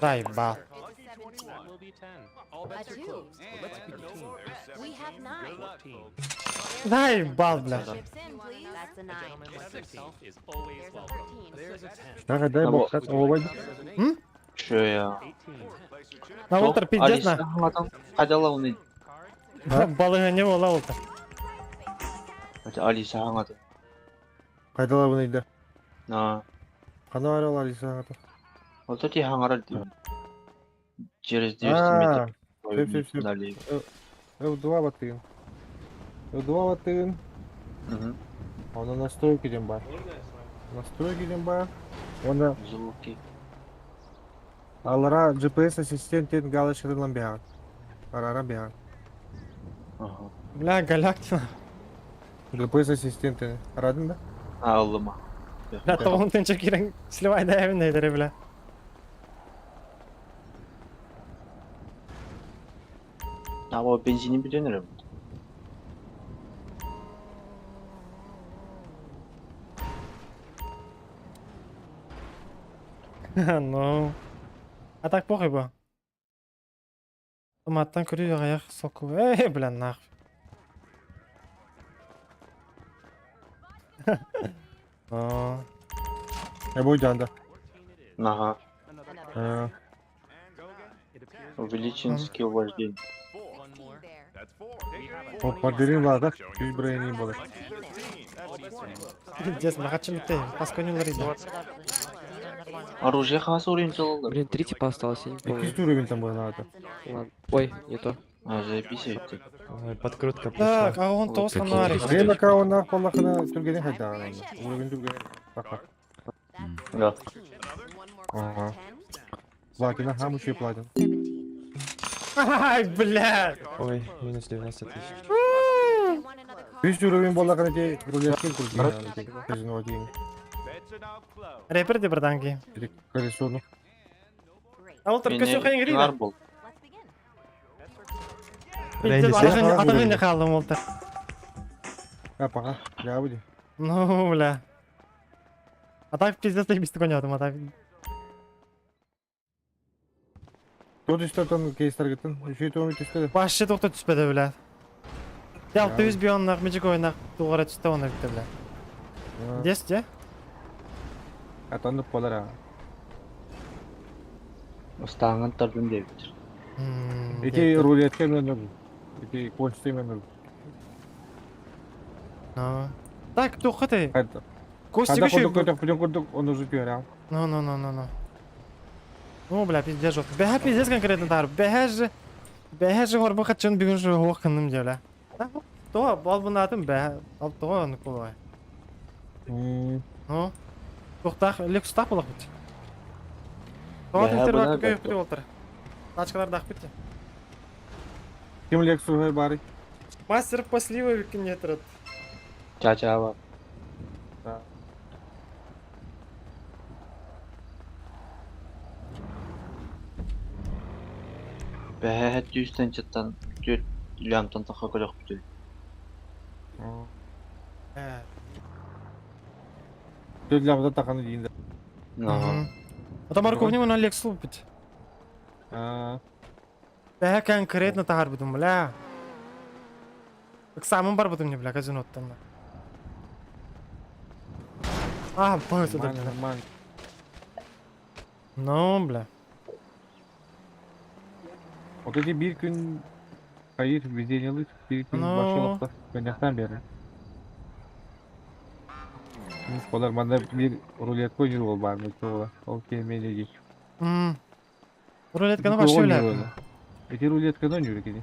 Дай, бал. Дай, бал, бля. Давай, дай бобка. Ой. Че я? На Волтер пиздец на. Қадала оны. Балыға не бола Волтер. Алиса аңады. Қайдала бұны иді. На. Қана бар ол Алиса аңады. Вот эти хаңара через 200 метров. Сөп, сөп, сөп. Налево. F2 батыгын. F2 батыгын. Оны настройки ден бар. Настройки ден бар. Оны Звуки. Алара GPS ассистенттен галочкадан бияр. Арара бияр. Ага. Бля, галактина. GPS ассистенттен. Арадың да? Аллама. Бля, тоғын тынчы кирен сливай да эвин дейдері, бля. А вот бензин бүтөнөр. Ну. А так похуй бо. Томаттан көрүү аяқ соку. Эй, бля, нах. Ну. Я бой жанда. Ага. Увеличен скилл вождения. Подберем ладах, чуть брейни было. Пиздец, бля, хочу лететь. Пасконил рыба. Оружие хас уровень целый. Блин, три типа осталось, я не помню. Какой уровень там был надо? Ладно. Ой, не то. А, заебись это. Подкрутка пришла. Так, а он тоғыз ханарик. Время кауна қоллахына түргенен хайда. Уровень түргенен. Бақа. Да. Ага. Платина, хам еще платин. Ай, бля. Ой, минус 90 тысяч. Үш уровень боллахына те рулетке күрген. Казино один. Рэпер де бірдан кейін. Колесону. А ол тұрып көсі қайын Нар кірейді. был. Пиздец, атағын не қалдым ол тұр. А, пока. Я буду. Ну, бля. А так пиздец бісті конядым, а так. Тут үсті тон кейстер кеттін. Үші тон үсті. Вообще тоқта түспеді, бля. Дәл төз бионнақ, межик ойнақ, туғара түсті оны бітті, бля. Дес, де? Атанып болар а. Устаңын тардым деп. Эти рулетке мен Эти кончты мен Ну. Так, тоққа ты. Костик Когда еще. курдук көтек пүлен курдук, он уже түйер, Ну, ну, ну, ну, ну. Ну, бля, пиздец жестко. Бәһә пиздец конкретно тар. Бәһә же. Бәһә же горбы хатчын бүгін же хоқ кынным де, бля. То, бал бұнатын бәһә. Ал то, оны колай. Ну. Тоқтақ, лекс тап болақ бит. Тоҕо Бэһэ интервал бына көйөхпүт буолтар. Тачкалардаахпыт дии. Ким Лексуһай баарый? Мастер по сливовике не трат. Чачаба. Бэһэ түүстэн чыттан түөрт лямтан таха көрөхпүтүй. Түөрт лямтан таханы диин да. Ага. Ата морковник он Лексу бит. Бэһэ конкретно таһарбытым, бля. Экзамен барбытым не, бля, казиноттан. А, б, Нормально, нормально. Ну, бля. Вот эти биир күн хайыр везение биир күн Ну. башылықта көннәктән бері. Олар манда бир рулетка ойныр ол бар, ол ол келмейді дейт. Рулетканы вообще бля. Эти рулетканы ойныр екен.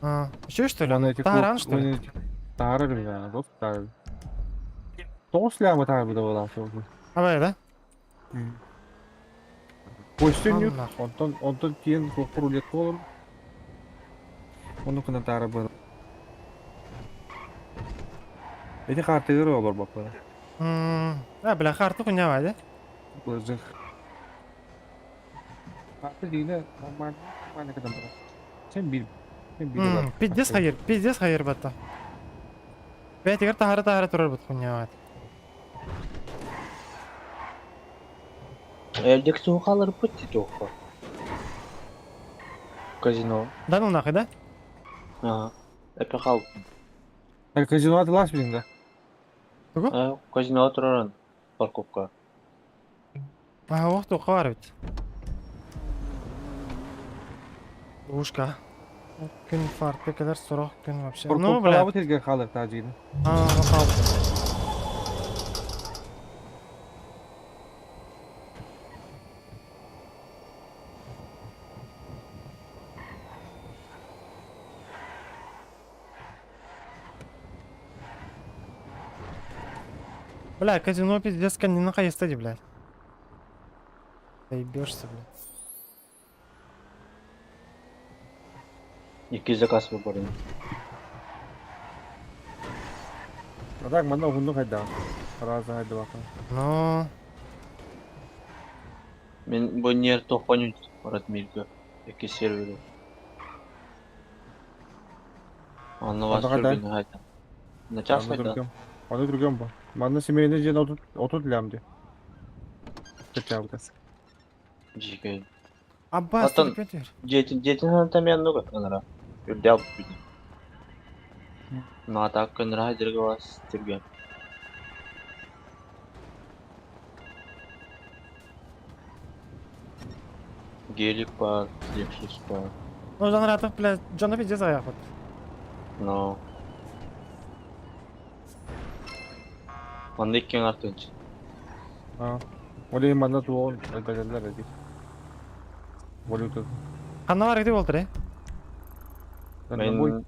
А, еще что ли? Таран что ли? Таарар бля, доп таарар. Тоғыз лямы таар бұда бола сол. Абай, да? Почти нюр. Онтон онтон тиен рулетка олар. Оны кына таары был. Эти картыгыр олар бапы. А, бля, карты хуйня да? Бызых. Карты дегенде нормально, нормально кадам бар. Сен бил. Сен бил. Пиздец хайыр, пиздец хайыр батта. Бәтигер тахары тахары турар бут хуйня Элдек суухалар путти туохха. Казино. Да ну нахуй, да? Ага. Эпе хал. Казино атылас билин да? А, казино тураран парковка. А, ох, туохха бар бит. Ушка. Күн фарты кадar сорок күн вообще. Ну, бля. Парковкалабы терге халык тажигин. А, хал. Бля, казино пиздец, не наконец-то, блядь. Заебешься, блядь. Икки заказ выборын. А так манна уһуннук хайда. Раза хайда бака. Ну. Мен бу нер тохонют Ратмирга. Эки сервері. Анны вас Анда кайда? сүргүн хайда. На час хайда. Аны түргөн бу. Манна семейне жен отут отут лямды. Кетябы. Жиген. Аббас, Атын жетин жетин тамен нуга анара. Үрдәп бүдү. На так көнрә хайдырга вас түргөн. Гелик бар, Lexus бар. Ну, Жанратов, блядь, Джона пиздец аяк вот. Но. Анда иккен артынчы. А. Олей манна туон элбелелер эди. Валюта. Ханна бар где болтыр, э? Мен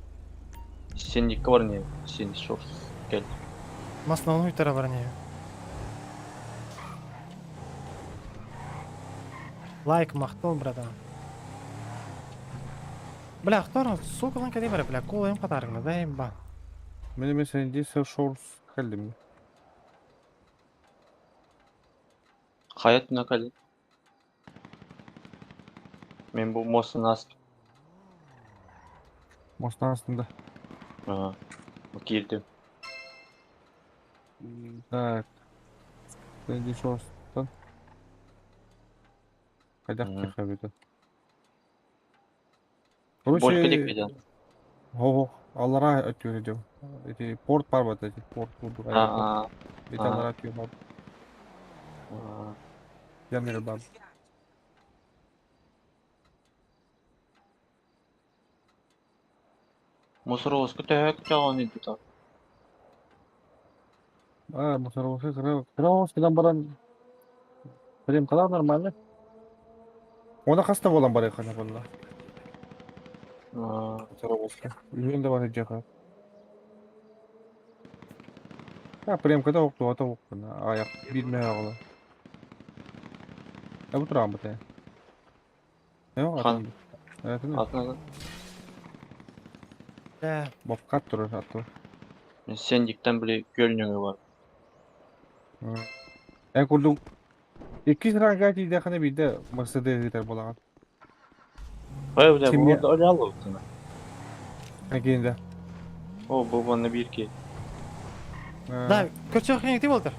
сендикке бар не, сен шорс кел. Масланы хуйтара бар не. Лайк мактал, братан. Бля, хтор, сука, лан каде бар, бля, кола им катаргна, дай ба. Мен мен сенди шорс келдим. Хаят накали. Мен бу мостун астым. Мостун астында. Ага. Бу кирдим. Так. Сенди шорстан. Кайда кехабыта. Болька деп кайдан. Хо, алара өтүрө деп. Эти порт бар бат эти порт курдук. А, Эти алара өтүрө бар. Яныр бар. Мусоровозка төһө күтөҕөн идута. А, мусоровозка кыра кыра баран. Прям кала нормально. Она хаста болан бар хана болла. Мусоровозка. Үйүндө бар жака. А, прям когда окту, ата окту. Аяк бирме агыла. А бу турам бу. Хан. Атын атын. Бобкат турар аттыбар. Мен сендиктен били көл нөҥүө бар. Эн курдук иккис ранга тиийдэххинэ биирдэ Мерседес ыытар буолаҕын. Ой, бля, бу Семья- да олялы утына. Агенда. О, бу манна биир ки. Да, көрсөх кеңекти болтыр.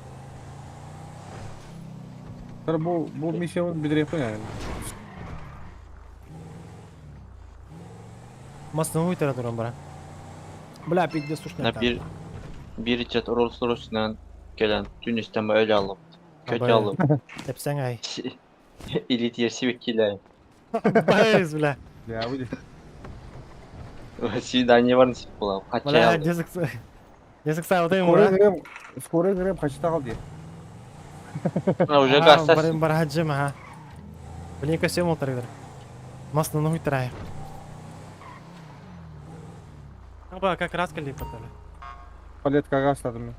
Тар бу бу миссияны бүдүрүөхпүн ээ. Масны уйтара туран бара. Бля, пиздец На сушняк. бир бир чат Rolls Royce'нан кэлэн түн истэн өлө алып. Көтө алып. Тепсең ай. Или терси киләй. Байыз, бля. Я выйди. Свидание бар насип була. Бля, Качай алды. десик десик саутайм Скоро ура. грэм, скоро грэм хачта кал дии. А уже гастас. Барым бараджым, ага. Блин, костюм олтыргыр. Масны уйтарай. Аба, как раз липатали. Палеткага астадым мен.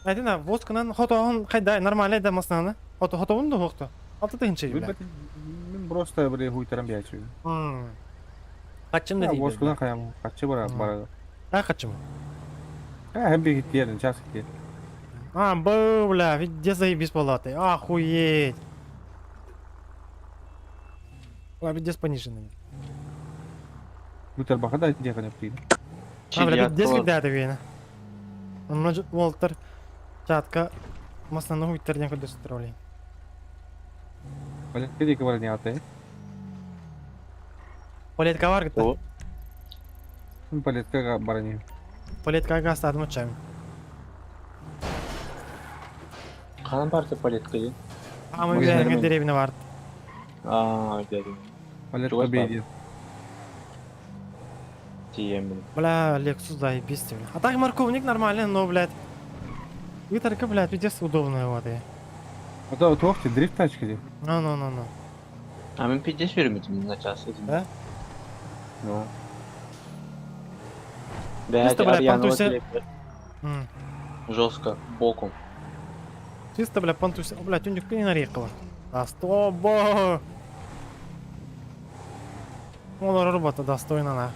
Айдына, воскынан хотоон хайда нормально да маснаны. Хото хотоун да хохто. Алты тыгынчы бля. Мен просто бир хуйтарам биячы. Качым да дейт. Воскунан хаям качы бара бара. А качым. А хем бир гиттерин час гиттер. А, бля, где заебись палаты. Охуеть. Бля, пиздец пониженный. Бутер баха да дехане прийде. А, бля, пиздец когда это видно. Он Уолтер, чатка, маснаны хуйтар ден көдөс троллей. Палетка дейки бар не аты. Палетка бар гыта. Палетка бар не. Палетка гастадым чайм. Канан бар палетка ди. А мы бля, деревня бар. А, дядя. Палетка бейди. Тием. Бля, Lexus заебись тебе. А так морковник нормальный, но, блядь. Виторка, блядь, пиздец удобная вот и. А то туохти дрифт тачка ди. Ну, ну, ну, ну. А мен пиздец бермедим на час. Да? Ну. Чисто, бля, понтуйся. Жестко, боком. Чисто, бля, понтуйся. О, бля, тюнdik не нарекала. А стобо! Ол робота достойна на.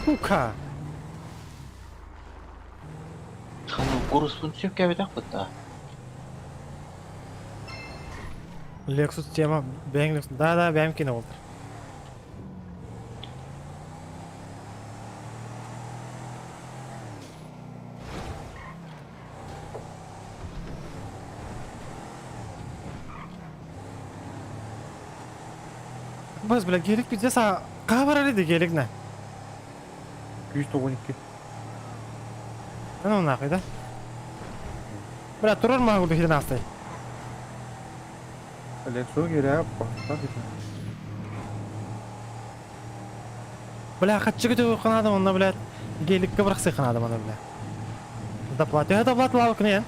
Сука! Хану курс функция кәбетак бутта. Lexus тема, бәң Lexus. Да, да, бәм кино олтыр. Бас, бля, гелик пиздец, а кабар әлі гелик на. 192. Ну нахуй, да? Бля, турар могу хрен астай. Lexus керек Бля, хатчы көтө кынадым онна, блядь. Геликке быраксы кынадым аны, бля. Доплата, это доплата лавык не?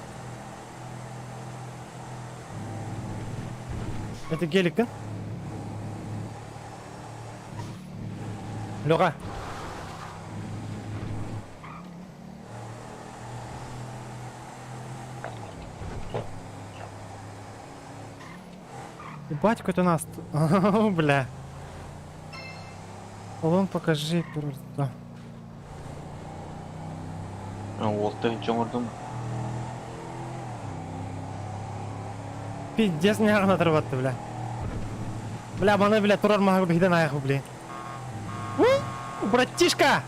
Это гелик, да? Лёха. Ебать, какой-то у нас... Бля. Салон покажи, просто. Уолтын чоңордум. Пиздец, не оторваться, бля. Бля, маны, бля, турар могу хиден аяқ, блин. У, братишка!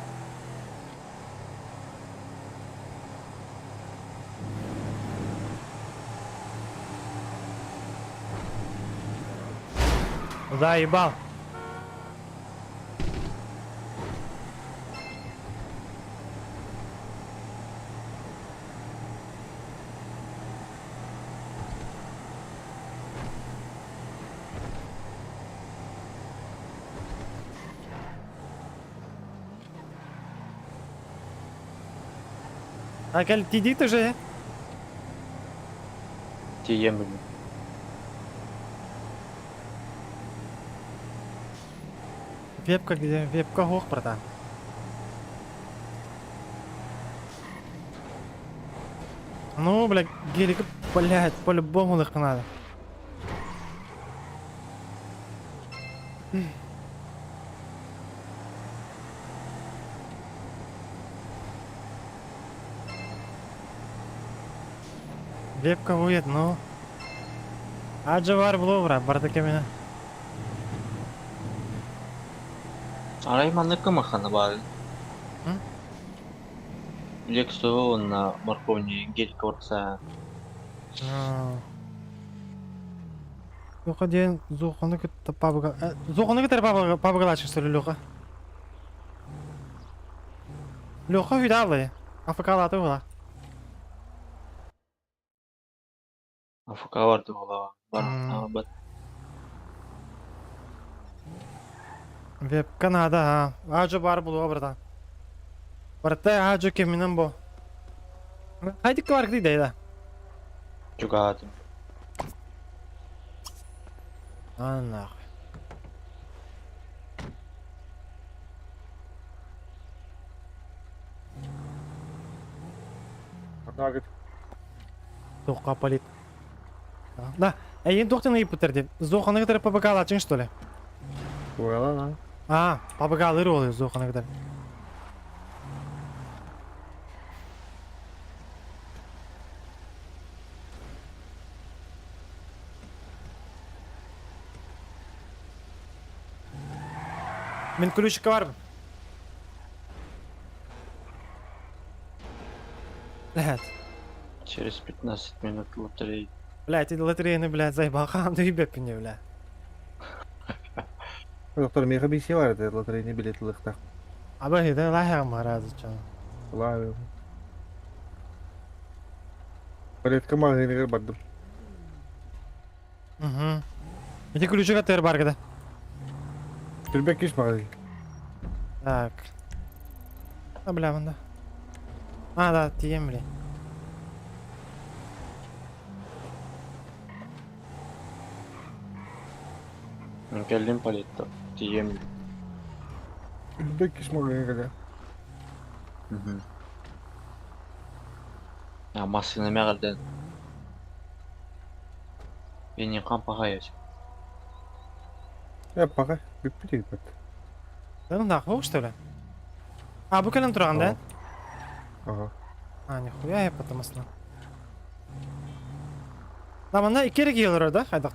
Заебал. А кел тиди уже? Тием блин. Вебка где? Вебка хох, братан. Ну, блядь, гелик, блядь, по-любому их надо. Вебка будет, ну. Аджавар бловра, бардаке меня. Арай маннык махана баар. М? Лексу на морковни гель корса. Лука диэн Зуханы кытта пабга... Зуханы кытары пабга пабгалачы что ли Леха? Леха видал АФК-латы була. АФК барды була. Бар бат. Вебка надо, а. Ажо бар булуга братан. Барта ажо кеминен бу. Хайди кварк дейді да. Чугатым. А нахуй. Нагет. Тоққа полит. Да, әйен тоқтан айып бітір деп. Зоқаны кітір ПБК алачың, что ли? Угала, А, ПБК алыр ол зоқаны кітір. Мен ключика бар. Блядь. Через 15 минут лотерей. Блядь, и лотерейный, блядь, заебал. Хам, ты ебет меня, бля. Доктор, меха биси бар edi лотерейный билет лыхта. Аба, это лахер маразы, чё. Лавим. Билетка магазинге бардым. Угу. Эти ключика тер бар когда. Түрбек киш магазин. Так. А, бля, вон да. А, да, тием, бля. Келдим полетто. Тием. Түрбек киш магазинге. Угу. А машина мягальден. Бенин кампага ясь. Я пока бүппү бат. Да ну нахуй, что ли? А, бу кэлэн туран, да? Ага. А, нихуя я потом осла. Да, мана икки кило да, хайдак.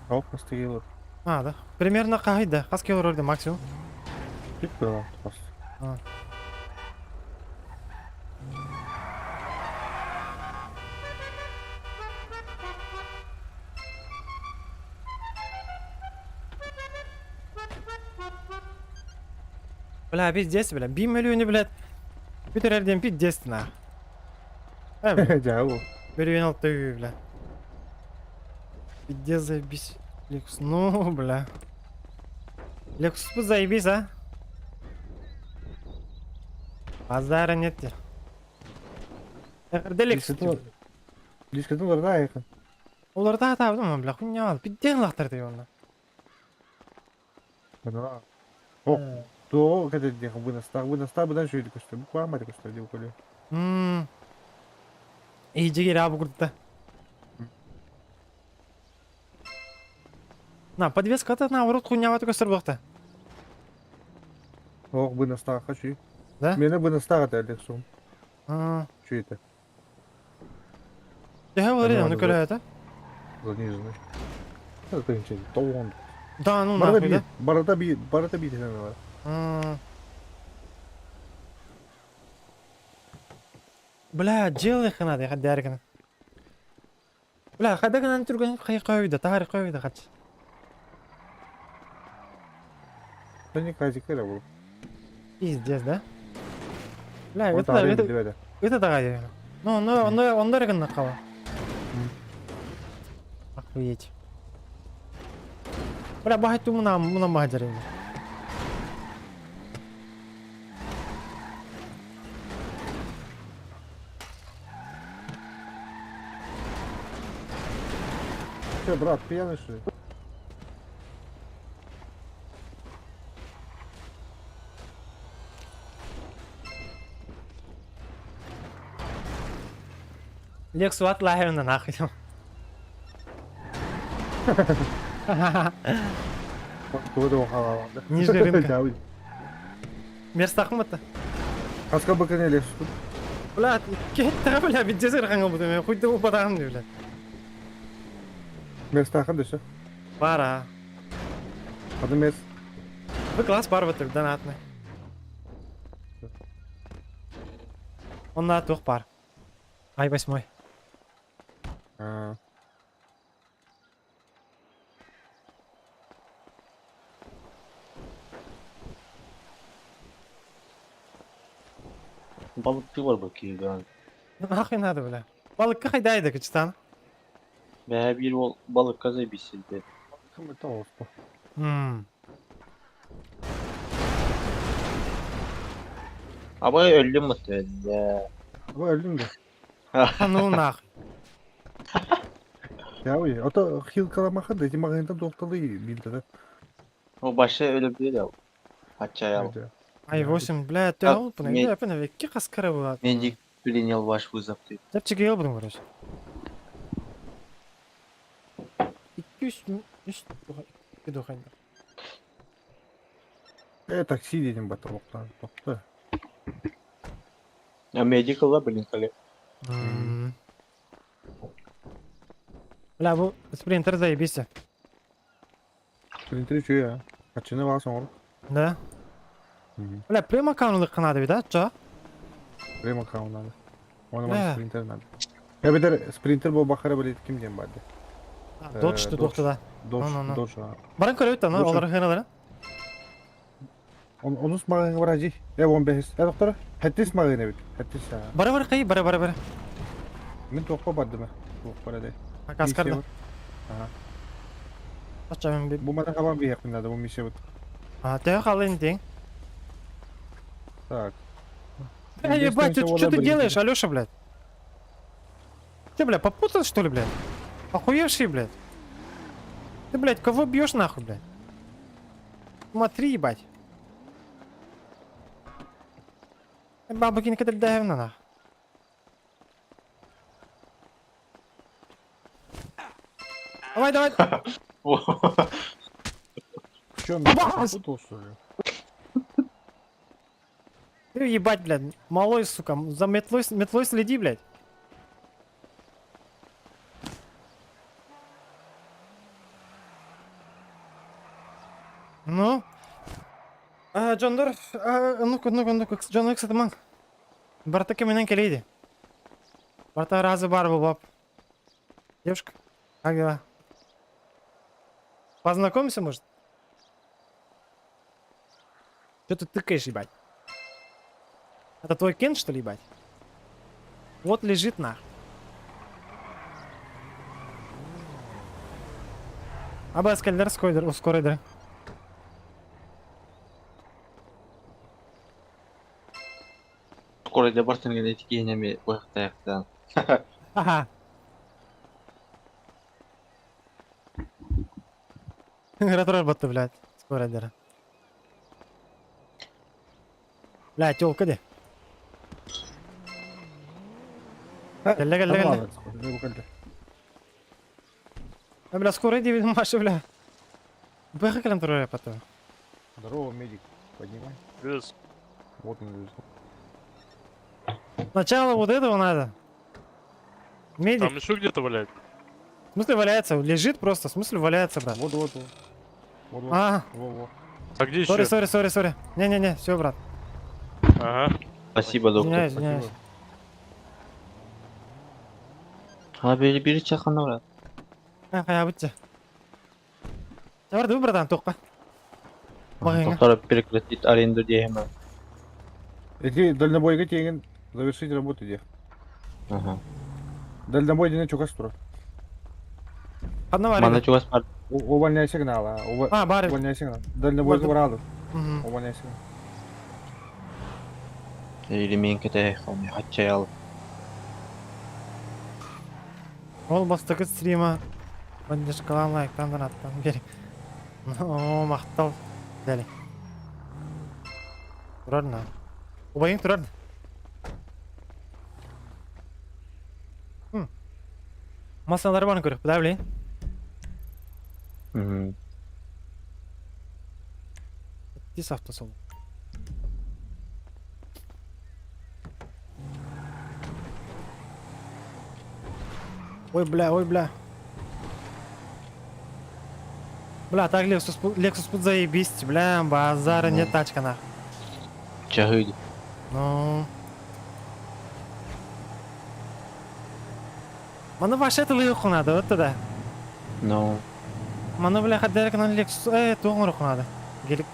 Ау, просто келер. А, да. Примерно кайда, кас кило максимум. Бүп было просто. А. Бля, пиздец, бля. Би миллионы, блядь. Бүтер әрден пиздец, на. Жабу. Миллион алты, бля. Пиздец, заебись. Лексус, ну, бля. Лексус бы заебись, а? Базара нет. Эрде Лексус. Дискетин олар да якын. Олар да табдым, бля, хуйня ал. Пиздец лақтырды оны. О, то когда дехам выноста, выноста будан шуйды көстөр. Бу куамады көстөр деп коли. И жигер абы куртта. На, подвеска это наоборот хуйня ваты көстөр бакта. Ох, выноста хочу. Да? Мени выноста это Лексум. А. Чуй это? Я говорю, ну коля это. Заниженный. Это ничего, то он. Да, ну нахуй, да? Барата би, барата би надо. Бля, делай ханады, хадяргана. Бля, хадаган түргөн кай койду, тары койду хач. Да не казик это был. Пиздец, да? Бля, Вот это аренда это билбеди. это дагай. Ну, ну, ну, ондар гына кала. Охуеть. Бля, бахать мына мына махаджар. Че, брат, пьяный что ли? Лексу отлаевна нахуй. Нижний рынка. Мерстахым это. Хаска бакын Лексус. Бля, кетті бля, бензин қаңыл бұды, мен хуйды ұпадағым деп, бля. Мерстахын дөсө. Бар, а. Ады мерс. Вы класс бар бітір, донатный. Онна тух бар. Ай восьмой. А. Balıkçı var bakayım ben. Нахуй надо, бля. Балыкка хайдайды, кычтан. Бә bir ol balık kazay bisildi. Ммм. Ama öldüm muhtemelen ya. Ama öldüm de. А ну нахуй. Ya uy, ото хил каламаха да, эти магазинтан тоқталы билді да. O başta ölebilir ya. Hatta Ай 8, бля, ты А, ол бұны, бля, пена векке қасқара болады. Медик принял ваш вызов. Ты. Тәпчіге ел бұның, короче. 200, 3 духайда. Э, такси дедим бата оқтан, тоқты. А медик ла блин коли. Бля, бұл спринтер заебись. Спринтер чуя, я. Качыны бар соңыр. Да? Бля, прямо канулы қанады да, ча? Прямо канул надо. Оны Бля. мана спринтер надо. Я бедер спринтер бол бахара билет ким дем барды. Додж ты, да. Додж, Ну, ну, ну. Додж. Баран көрөбүт аны, Додж. олар хыналары. Он онус магазинге бар ажи. Э, 15. Э, доктор, хеттис магазине бит. Хеттис. Бара бара кай, бара бара бара. Мен тоқпа барды ма? Тоқ бар эди. Каскарда. Ага. Ача мен би. Бу мана кабан би якын надо, бу миссия бит. А, ты халын день. Так. Бля, ебать, ты что ты делаешь, Алёша, блядь? Ты, бля, попутал, что ли, блядь? Охуевший, блядь? Ты, блядь, кого бьешь нахуй, блядь? Смотри, ебать. Бабки никогда на нах. Давай, давай. Че, он попутал, что ли? Ты ебать, блядь, малой, сука, за метлой, метлой следи, блядь. Ну? А, Джондор, а, ну-ка, ну-ка, ну-ка, Джон Икс это манг. Бартака меня келейди. Барта разы бар был, баб. Девушка, как дела? Познакомимся, может? Что ты тыкаешь, ебать? Это твой Кен, что ли, ебать? Вот лежит нах. Аба скальдер скойдер, ускорайдер. Скоро для бартынга этикенеми бойықтаяқтан. Ага. Ратор батты, блядь. Скорайдер. Бля, тёлка де. Кэллэ, кэллэ, кэллэ. А, бля, скоро иди, Маша, бля. Бэха кэлэн турар потом. Здорово, медик. Поднимай. Плюс. Вот он лежит. Сначала вот этого надо. Медик. Там еще где-то валяется. В смысле валяется? Лежит просто, в смысле валяется, брат. Вот, вот, вот. Вот, вот. А. Во, во. А где Сори, еще? сори, сори, сори. Не-не-не, все, брат. Ага. Спасибо, доктор. Извиняюсь, извиняюсь. Ha biri biri çakanı var. А, бутте. Барды, братан, тоққа. Доктор прекратит аренду диэхэмэ. Эти дальнобойга тегин завершить работу где. Ага. Дальнобой ден чугас тура. Одна Мана чугас бар. Увольняй сигнал, а. А, бар. Увольняй сигнал. Дальнобойга барады. Мгм. Увольняй сигнал. Или мен кетехом, хачаял. Ол бастакы стрима поддержкалан лайктан донаттан бери. О, мақтал. Дәли. Турар на. Убайың турар. Масалары барын көрөх, да, блин? Мгм. Тис автосол. Ой, бля, ой, бля. Бля, так Lexus, Lexus тут заебись, бля, базара нет тачка нах. Чаһы Ну. Маны вообще тылы надо, вот тогда. Ну. Маны, бля, хаддерек на Lexus, туоҥ надо. Гелик.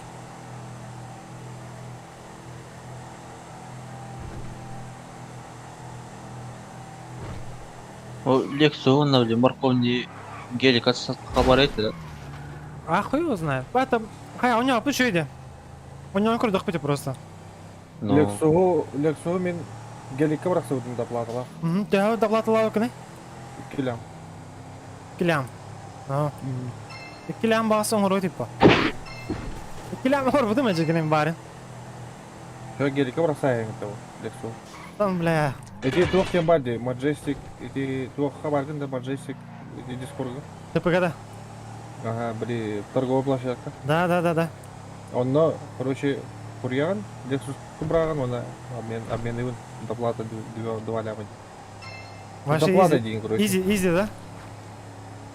О, Lexus онна, бля, морковный гелик хабар эти, да? А хуй его знает. Это, хай, у него пусть иди. У него курдах пути просто. Ну. Лексуһу, Лексуһу мин геликке бырахсыбытым доплаталаах. Угу, тебя доплатила кыны? Икки лям. Икки лям. Ну. Икки лям баас оҥоро типа. Икки лям оҥорбутум эдьигинин баарын. Все геликке бырахсаайын того, Лексуһу. Там, бля. Эти туох диэн баар дии, Majestic, ити туохха бааргын да Majestic, ити Дискордга. ТПГ-да. Ага, били, торговая площадка. Да. Онно, короче, курьяҕын, Lexus быраҕан, уонна обмен, обменныыбын, доплата 2 ляма дии. Вообще Доплата изи. диин, короче. Изи, изи, да?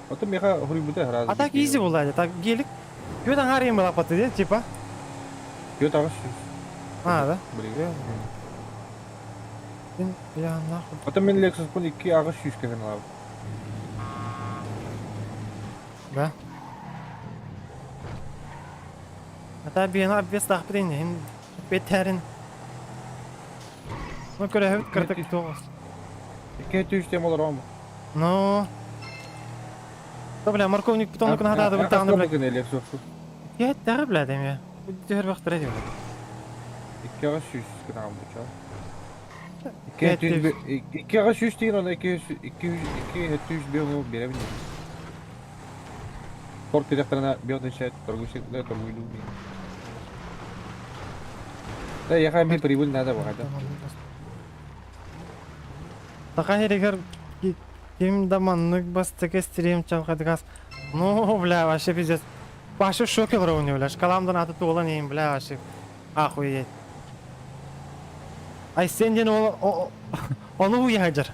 Потом меха хуруйбута раз. А так изи була, так гелик. Күөт аҥаар была паты, типа. Күөт 800. А, да? Блин. Бля, бля, нахуй. Потом мин Lexus пун 2 800 кэлэн ылабын. Да? А та биэн бес тахпытын бетерин. Ну, көрөһөбүт кыртык тоҕус. 2 3 тем олором. Ну. Да, бля, морковник потом надо вот там, бля. Lexus. Я да, бля, деме. Түһэр бахтара дим. 2 800 грамм бу. 2 800 дейін, оны 2 200 бе беремин. Торг директорына бе торгуйся, да торгуйду. Да, я мне прибыль надо выходить. Така herигер ким да маннык бастык стрим чалхадгас. Ну, бля, вообще пиздец. Вообще в шоке вровне, бля. Шкаламдан аты туолан им, бля, вообще. Охуеть. Ай сенден ол оны уяжар.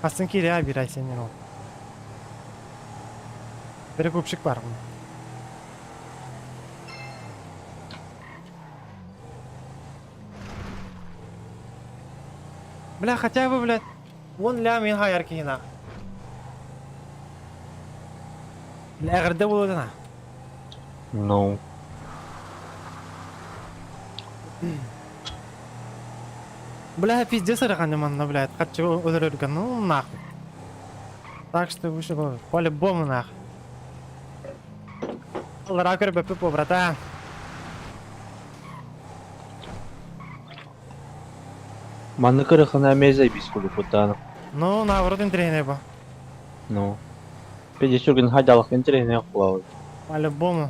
Асын кире бир ай сенден ол. Перекупщик бар. Бля, хотя бы, блядь, вон лям мен хайар кихина. Бля, эгерде болот Ну. Бля, пиздец манна, блядь. Хочу өлөрөргө, ну нахуй. Так что выше было. По-любому нахуй. Ларакер БП по братан. Манны кырыхына мезей бис кулупутан. Ну, наоборот, интереснее было. Ну. Педесюрген хадалах интереснее кулавы. По-любому.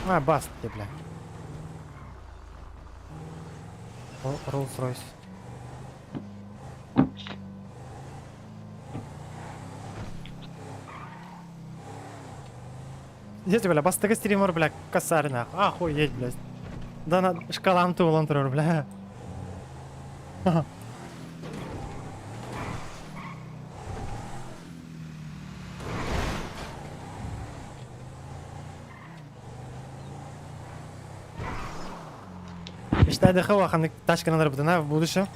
А, бас ты, бля. Роллс-Ройс. Есть, бля, бастыгы стример, бля, косарь, нахуй. Охуеть, блядь. Да на шкалам тулон турар, бля. Мечтай дыхала, ханнык тачка надо в будущем.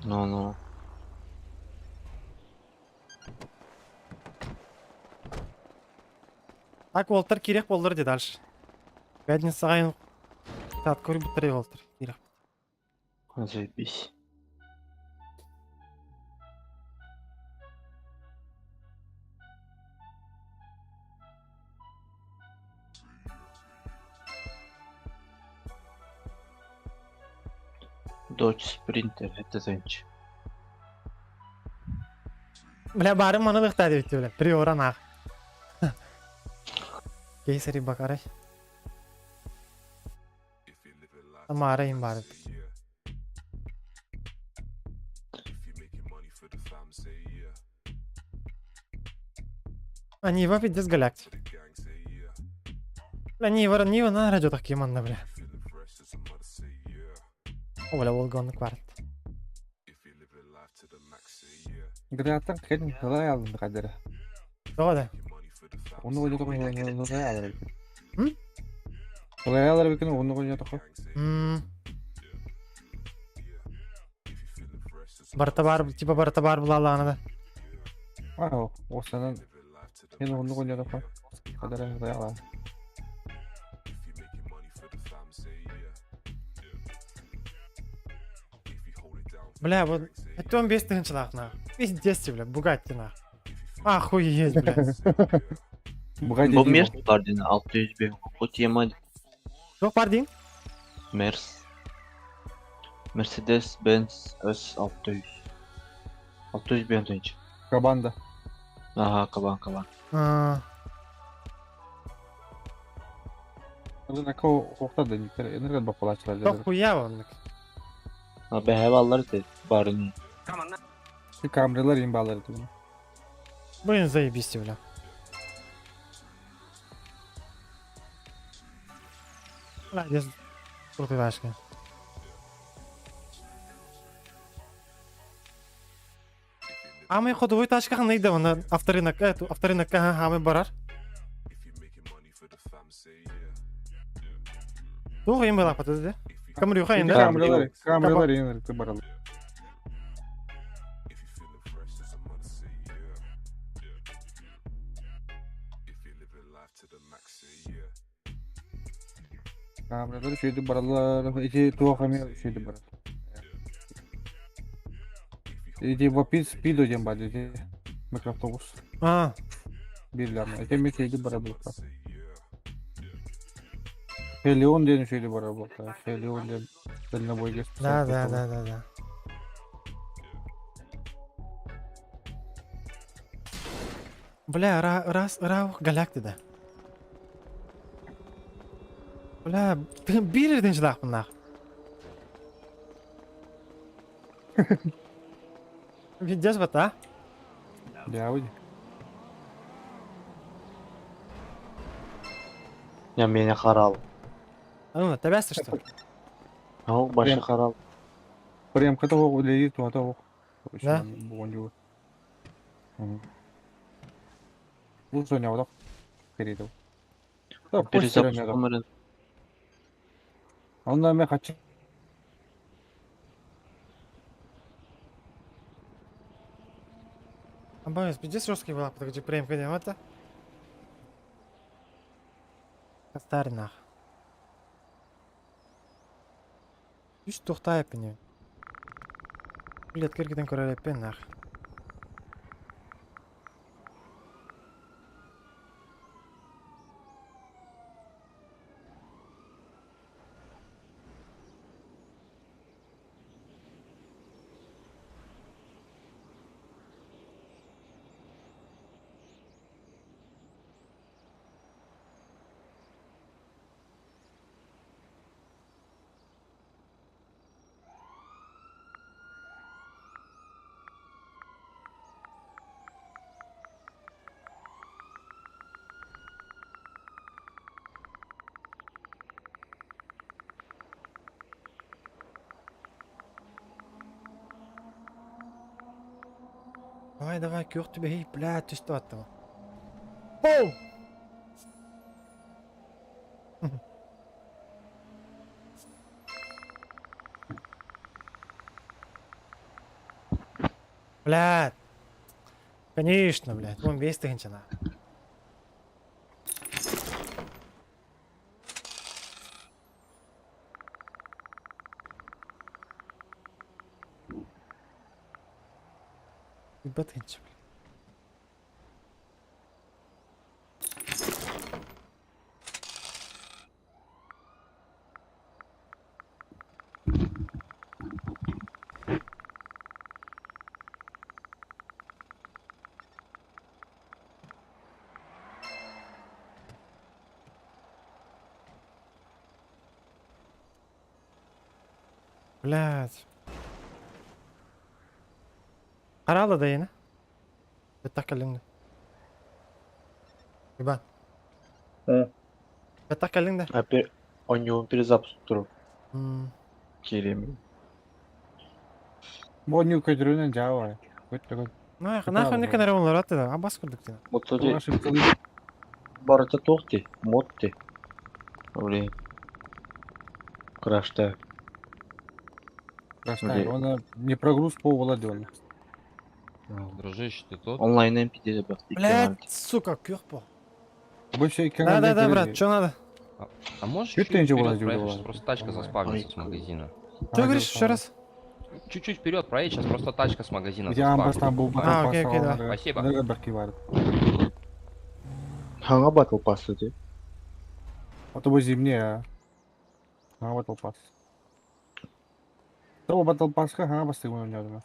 Ну, ну. Так, Уолтер кирек болдыр де дальше. Пятница айын тат көріп бітіре Уолтер. Кирек. Заебись. Dodge Sprinter это зенч. Бля, барым маны лыхта деп бля. Приора нах. Кейсери бакарай. Тамара им бар. А Нива пиздец галактик. Бля, Нива, Нива на радио так манна, бля. О, бля, Волга он кварт. Граттан кэлин хылай алдым кадыр. Тоҕо да? Оны ойнатох хылай алар. М? Хылай алар бекин оны ойнатох. М. Барта бар, типа барта бар булалаана да. Ау, осанан мен оны ойнатох. Кадыр хылай алар. Бля, вот это он без тысячи нах. Пиздец, бля, Бугатти нах. Охуеть, бля. Бу Мерс бар дин 600 bin. O TMI Жоқ бар дейін? Мерс. Mercedes Benz S 600. 600 bin тысяч. Кабанда. Ага, кабан, кабан. А, Рынокка хоқтады, энергия бақылачылар. Жоқ хуя он. Ha be hevallar de barını. Камрилар им балар edi. Блин, заебись, бля. Бля, здесь крутой тачка. А мы ходовой тачка найдем, она авторынок, эту авторынок, ага, мы барар. Тух им была подожди. Камрюха им, да? Камрилар, камрилар энергия барал. Камрилар шүйді баралар, эти туохами шүйді барал. Эти вапит спидо дем бар, эти микроавтобус. А. Бирлер. Эти ми шүйді барал булта. Хелион ден шүйді барал булта. Хелион ден дальнобой кес. Да. Бля, раз, раух галактида. Бля, бир жерден жылақпын нах. Пиздец вот, а? Да, выйди. Ya meni харал. А ну, тебя что? Ал башы харал. Прям ката леди туата. Да? Бугун Бу соня одак. Кереди. Перезапуск номерин. Онда мен качы. А пиздец жесткий была, подожди, прям где это? Старый нах. Үш тоқтай пене. Билет кергеден көрелеппен нах. Давай, давай, кёр тебе, эй, бля, ты что от того? Оу! Блядь. Конечно, блядь. Вон весь ты на. Батынчы, блядь. Блядь. Харала да yine. Беттах кэллиҥ Иван. Беттах кэллиҥ да. Опять у него перезапуск турук. Кирим. Бу нью көдөрүнэн жаава. Көттөгөн. Нахуй нахуй не кенер олар атты да. Абас курдук дина. Вот туди барыта туох ти, мод ти. Блин. Крашта. Крашта. Он не прогруз по Владимиру. Дружище, ты тут? Онлайн MP де Блядь, сука, кюх по. Больше Да, да, да, брат, что надо? А можешь Чуть чуть ты ничего вперед Владимир проехать, Владимирович? просто тачка заспавнится с магазина. Что говоришь еще раз? Чуть-чуть вперед проедь, сейчас просто тачка с магазина Я заспавнится. бастан бу А, окей, окей, да. Спасибо. Хаңа батл пассы ти. А то бу зимний, а. Ха батл пасс. То батл пасс ха ха басты гуна нядна.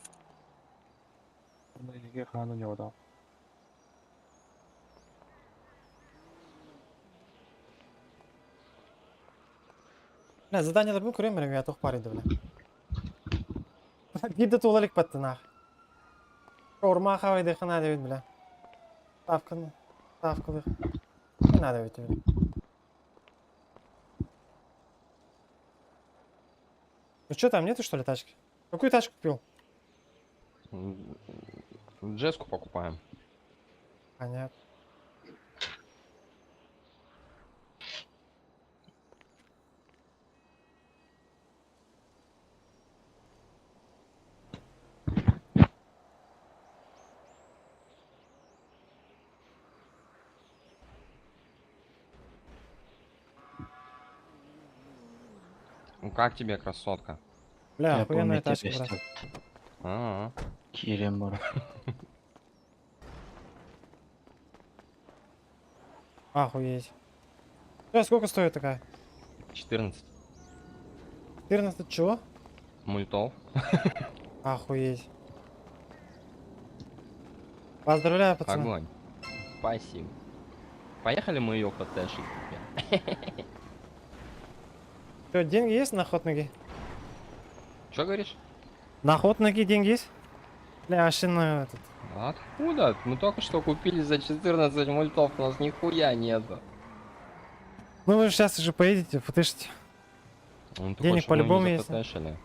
Онда ха на нядна. Бля, задание бу көрөм я туох бар иди, бля. Гидде туолалик батты нах. Шаурма хавайды хана дебит, бля. Ставканы, ставкалы. Надо ведь, бля. Ну что там, нету что ли тачки? Какую тачку купил? Джеску покупаем. Понятно. Ну как тебе, красотка? Бля, Я охуенная помню тачка, тебя брат. А-а. Кирим бар. Охуеть. Бля, сколько стоит такая? 14 14 чего? мультов. Охуеть. Поздравляю, пацаны. Огонь. Спасибо. Поехали мы ее фотешить теперь. Что, деньги есть на ход ноги? Че говоришь? На ход ноги деньги есть? Бля, вообще на этот. Откуда? Мы только что купили за 14 мультов, у нас нихуя нету. Ну вы же сейчас уже поедете, фотышите. Ну, ты Денег хочешь, чтобы мы по-любому не есть. зафотешили?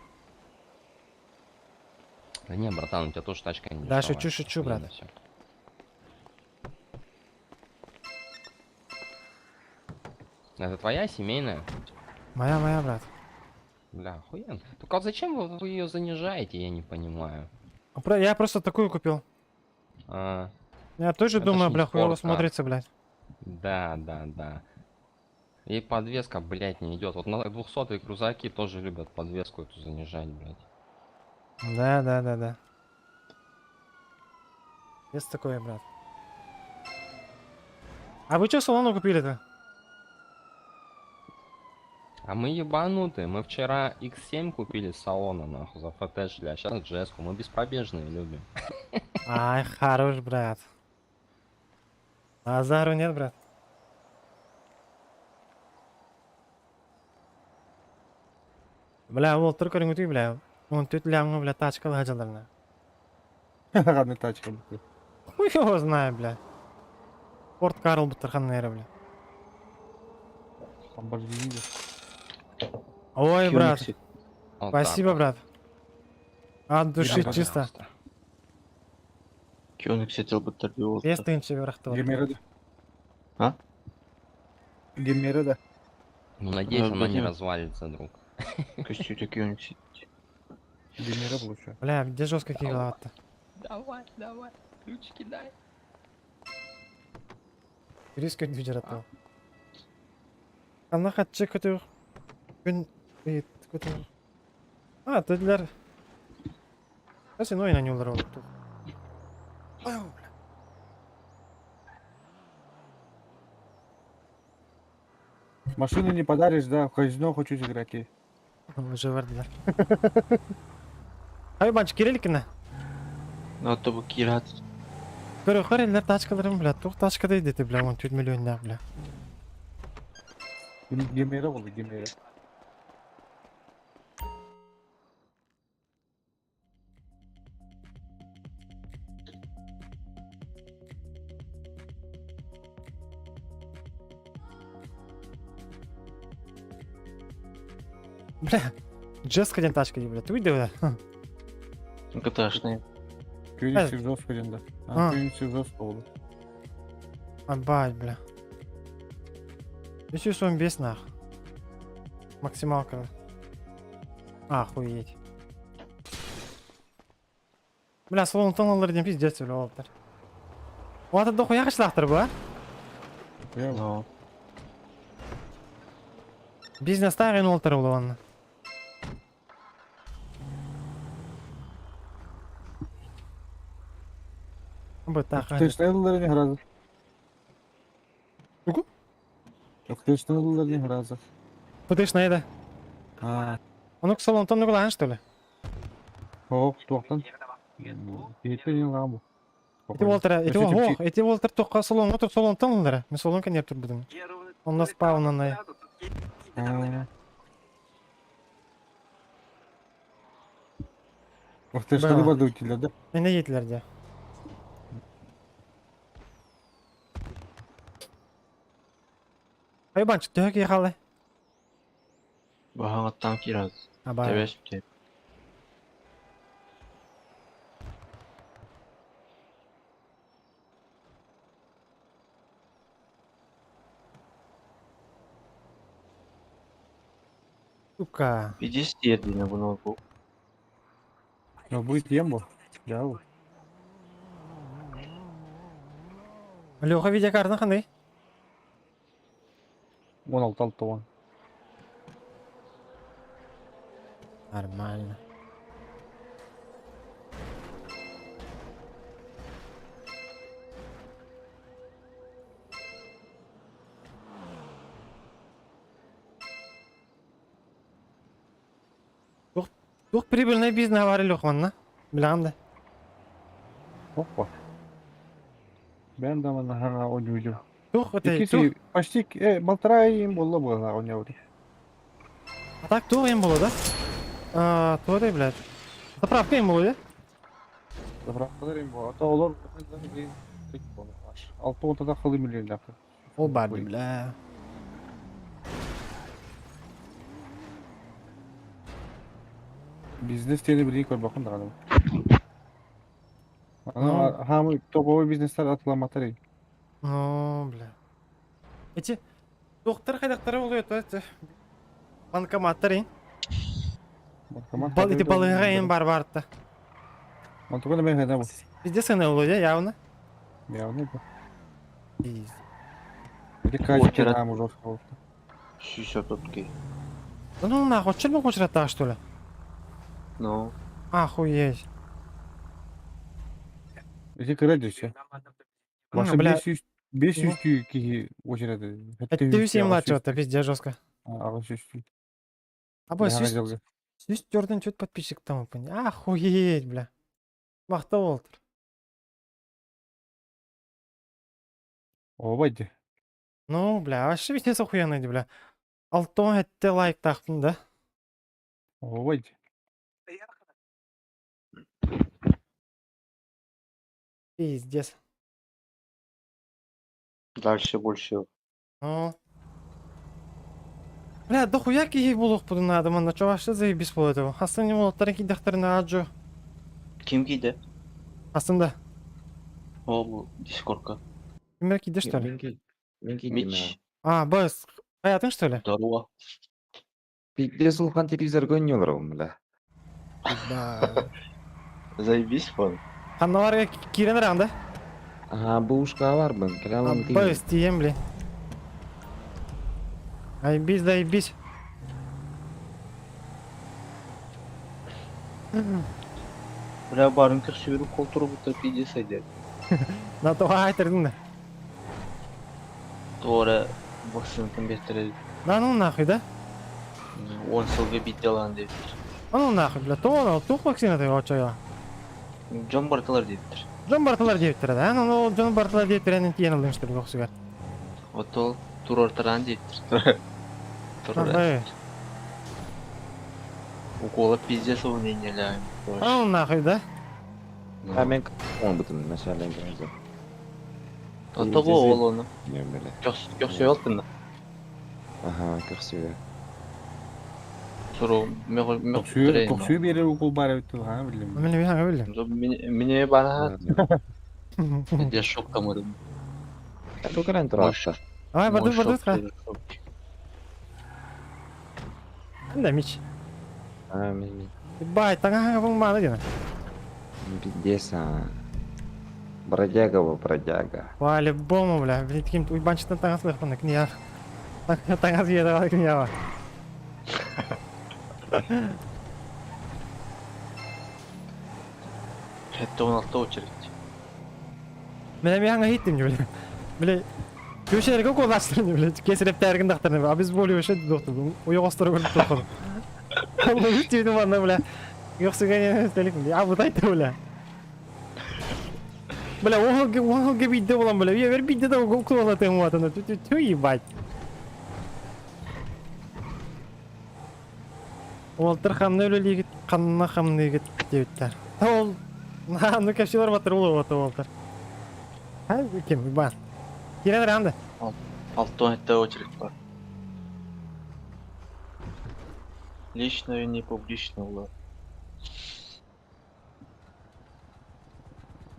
Да не, братан, у тебя тоже тачка не Да, дешевая. шучу, шучу, брат. Охуенно всё. Это твоя семейная? Моя, моя, брат. Бля, охуенно. Только вот зачем вы ее занижаете, я не понимаю. А Я просто такую купил. А, Я тоже это думаю, ж не бля, хуёво спорткар. смотрится, блядь. Да, да, да. И подвеска, блядь, не идет. Вот на 200 крузаки тоже любят подвеску эту занижать, блядь. Да, да, да, да. Есть такое, брат. А вы что салону купили-то? А мы ебанутые. Мы вчера X7 купили с салона, нахуй, за ФТшили, а сейчас Джеску. Мы беспробежные любим. Ай, хорош, брат. Азару нет, брат. Бля, ол тұр көріңі бля. Он тут лямға, бля, тачка лажаларна. Ладно, тачка. Хуй его знает, бля. Форт Карл Бутархан, наверное, бля. Ламборгини. Ой, брат. Вот Спасибо, так вот. брат. От души Бля, чисто. Кёнигсетел быттар дип Бес тыынча биракты бар. Гемера да. А? Гемера да. Ну, надеюсь, она не Владимир. развалится, друг. Көстүүтө Кёнигсет. Гемера лучше. Бля, где жестко кигала-то? Давай, давай, ключики дай. Риск жаратал. Ана хатчы көтөр. Күн бит көтөр. А, тедилер. Сен ойна не олар олып. Машину не подаришь, да, в казино хочу сыграть. и. Уже вердилер. Ай, банч кириликина. Ата бу кират. Көрө хорелер тачкаларын, бля, тух тачка дейди, бля, он 4 миллион бля. Гемера болды, Гемера. Бля, жестко один тачка, бля, ты выйди, бля. ГТАшный. Күйінсіз жестко ден да. А. Күйінсіз жестко болды. Абать, бля. 245 нах. Максималка. Охуеть. Бля, салон тоннелер ден пиздец, бля, олтар. Вот это дохуя кышлахтыр бу, а? Ну. Бизнес тагын олтар булу анны. Бу так. Тышнайлар не гразы. Угу. Тышнайлар не гразы. Пытышна да. А. Оны салон тонны кулаан, что ли? О, туақтан. Еттен ламу. Эти Волтер, эти ох, эти Волтер тоққа салон, отыр салон тоннелер. Мен салон кенер тур будым. Он нас спаунанный. Охтышнайлар барды өтілер да. Менде жетілер де. Айбанчык төһө кихалы. Баһаҥаттан киирэр. Аба. Тэбэс тип. Сука. Пиздец тиэрдине бу ноутбук. Ну, будет ембу. Я. Леха видеокартаны қандай? 16 алты он. Нормально. Тух прибыльный бизнес бар Леха манна. Билам да. Опа. Бен да мана хага ойнуйду. Тух это Икки почти полтора им было бы ойнауди. А так тух им было, да? А, то это, блядь. Заправка им было, да? Заправка им было. А то олар алты ортада кылы миллион Ол бар, бля. Бизнес тени билин көр бакын да. Ана хамы топовый бизнестер атыламатар. Ну, бля. Эти доктор хайдактары болуyor, то это банкоматтар ин. Банкомат. Бал эти балыга ин бар барта. Мантугана мен хайда бу. Везде сыны болуyor, явно. Явно бу. Пиздец. Эти качество там уже жестко. Сүүсө тотки. Да ну нахуй, чем могу так что ли? Ну. Охуеть. Эти кредиты. Ну, Башы бля. 500 кихи очереди. Это все младшего, это пиздец жестко. Ага, сүз. А бой, сүз сүз төрден чуть подписчик там, пони. Охуеть, бля. Махта Волтер. Обайды. Ну, бля, вообще пиздец охуенный, бля. Алтон этте лайк тахтын, да? Обайды. Пиздец. Дальше больше. Ну. Бля, дохуя кихи булук буду надо, ман, чё вообще заебись был этого. Астын не болот, тараки дахтарына аджу. Ким кийди? Астында. О, бу Дискордка. Кимдер кийди, что ли? Мич. А, быс. Хаятың, что ли? Здорово. Пиздец улахан телевизор көнньөлөр бля. Да. Заебись, фон. Ханналарга кирен ранда. Ага, бу ушка бар бын, калам Быс, тием, блин. Айбись, заебись. Бля, барын кырсы берип кол туруп утуруп пиздец айдер. На то айтердин да. Тора вакцинатын беттере. Да ну нахуй, да? Он сылгы бит делан деп. А ну нахуй, бля, то он, тух вакцина ты очо я. Жон бартылар дептир. Жон бартылар дептир, да? Ну, жон бартылар дептир, энен тиен алдым, что ли, коксугар. Отол турор таран дептир. Турор. Ага. Укола пиздец волнение ляем. А ну нахуй, да? А мен он бутун мәсәлән кирәк. Отобо ол оны. Не бля. Кёс ёлтын. Ага, кёсүгө. Суру Токсүү токсүү биэрэр укул баар эбит хаһан биллим. Мин эмиэ хаҥа биллим. Мине бара. Я шок камырым. Тукаран туралта. Давай, бардык, бардык, ха. Да, Мич. А, ми Бай, таҥа хаҥа буң мааны диэн. Пиздец, а. Бродяга во бродяга. По-любому, бля. Блин, таким уйбанчыктан таҥас лыхпын, кния. Таҥас еда кния. Это он алта очередь. Мен эмиэ хаҥа иһиттим бля. Бля, Көшерге колаштырны, бля. Кесиреп тәргин дактырны. Обезболивающий доктор. Уйоғостыры көрүп тоқтыр. Түйді манна, бля. Йоксуга телек, бля. Абытай бля. Бля, оғылға бидде болам, бля. Я бер бидде да уколатым ватаны. Тю ебать. Уолтер ханны өлелигит, ханна хамныгит диэбиттэр. Ол, ну кэпсилэр батыр ол уота Уолтер. Ха, ким, бар. Кирен ранды. Алтон это очередь бар. Лично и не публично улар.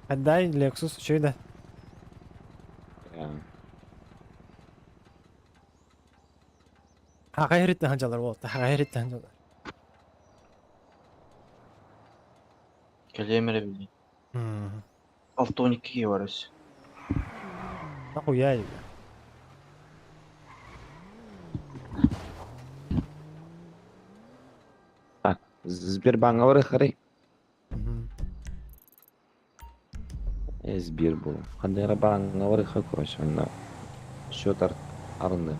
Отдай Lexus, еще да. Хагайрит ханжалар Уолтер, хагайрит ханжалар. Келемере били. Алтон икки бар өс. Нахуя я. Сбербанк бар харый. Сбер был. Хандера банк бар короче, на счет арынды.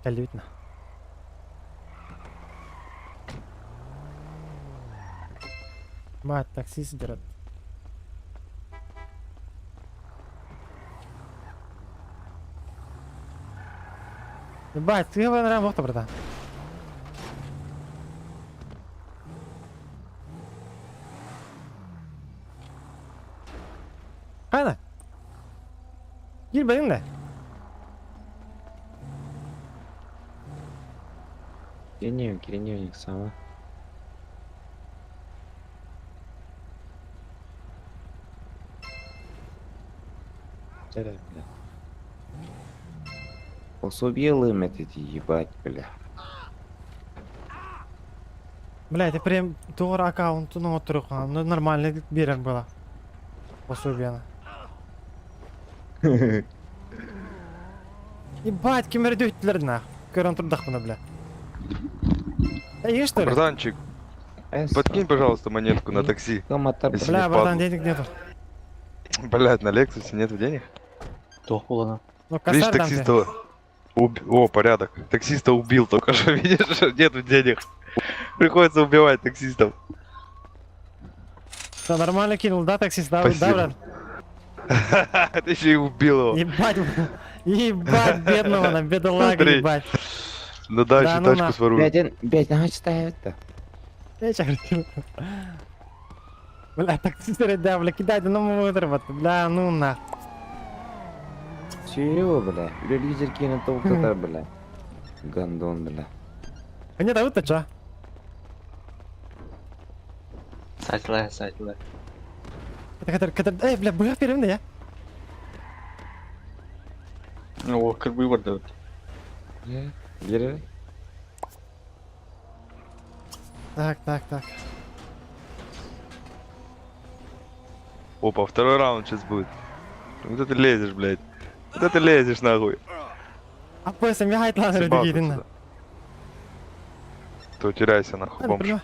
Кэллибит на. Мать, такси сидерат. Ебать, ты говоришь, мохта, братан. Қайда? Кел бәйің да. Киреневик, Киреневик сама. Бля. Пособие лымет эти, ебать, бля. Бля, это прям тугар аккаунту отырық, ну нормально берер было. Пособие. Ебать, кемер дөйттілер нах. Көрін тұрдақ бұны, бля. Эй, что ли? Братанчик, подкинь, пожалуйста, монетку на такси. Если Бля, не братан, впадлу. денег нету. Блядь, на Лексусе нету денег? Тохулана. Ну, Видишь, косарь дам тебе. таксиста... О, порядок. Таксиста убил только что, видишь, нету денег. Приходится убивать таксистов. Да, нормально кинул, да, таксист, да, да, Спасибо. брат? Ты еще и убил его. Ебать, ебать, бедного, на бедолага, Смотри. ебать. Ну дальше Да, ну тачку нахуй. своруют. Блядь, блядь, ага, читаю это. Я чакыртым. Бля, таксист да, бля, кидай, да ну выработать, бля, ну нах. Чего, бля? Лидер кинул толк бля. Гандон, бля. А нет, а вот чё? Сайтла, сайтла. Катер, катер, эй, бля, быга берем да я. О, кырбы бар да. Бери. Так, так, так. Опа, второй раунд сейчас будет. Куда ты лезешь, блядь? Куда ты лезешь, нахуй? А после меня хайтланер Съебался дегидин. отсюда. То теряйся, нахуй, бомж.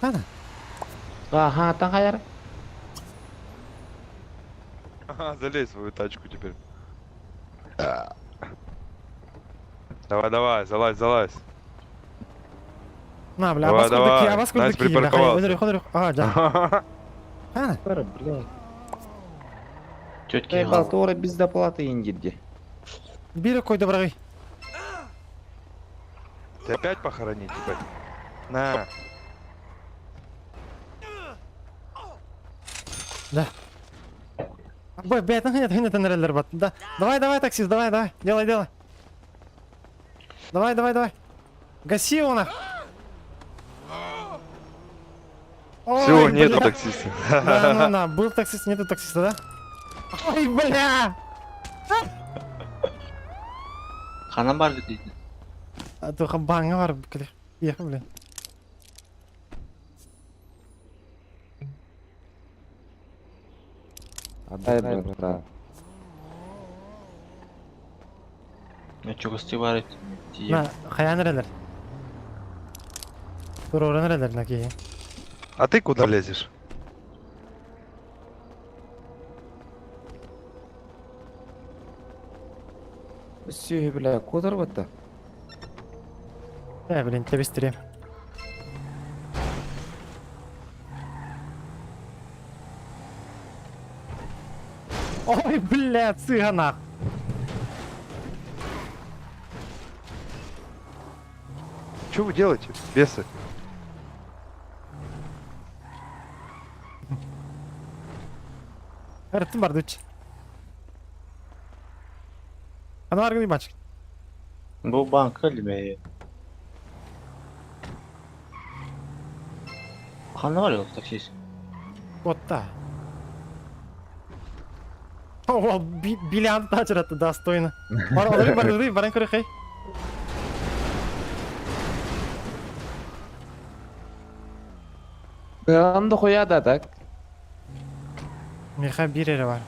Ладно. Ага, там хаяр. Ага, залезь в свою тачку теперь. Давай, давай, залазь, залазь. На, бля, Давай, абас курдуки, давай. абас Найс, курдуки, бля, припарковался. хай, А, да. Ана. Блядь. Тетки Эй, без доплаты индирди. Бир кой добрый. Тебя опять похоронить, ебать? На. Да. Б, бэйэтин хынньатын эрэллэр бат. Да, давай, давай, таксист, давай, давай, делай, делай. Давай, давай, давай. Гаси его нах. Всё, Ой, нету бля. таксиста. Да, ну на, был таксист, нету таксиста, да? Ой, бля! Ханан бар дейді. А то баңа бар, бля, блин. Отдай, братан. Мен чугасты бар На, хаян эрэлэр. Туруран эрэлэр на киһи. А ты куда лезешь? Все, бля, куда рвать-то? Э, блин, тебе быстрее. Ой, бля, цыгана. Что вы делаете, бесы? Эртин бардыч. Ана аргын бачык. Бу банка лимей. Ханна бар yok таксист. Вот та. О, бильярд тачыраты достойно. Бар, бар, бар, бар, бар, хей. Анда хуя да, так? Миха бир бар.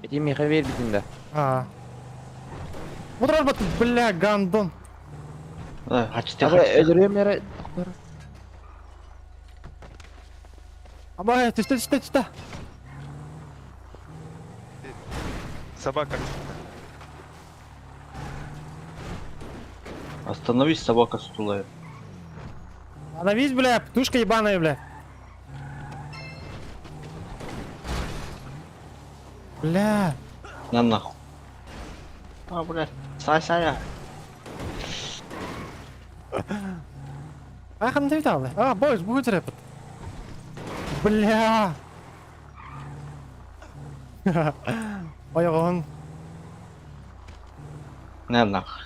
Эти миха вербитин да. А. Утрар бат, бля, гандон. Хачты, Абы хачты. өлөрөм Абай, түштө, түштө, түштө. Собака. Остановись, собака сутулая. Остановись, бля, птушка ебаная, бля. Бля. На нахуй. А, бля. Сай, сая. Айхын деп алды. А, бойс, будет рэпет. Бля. Ой, он. На нахуй.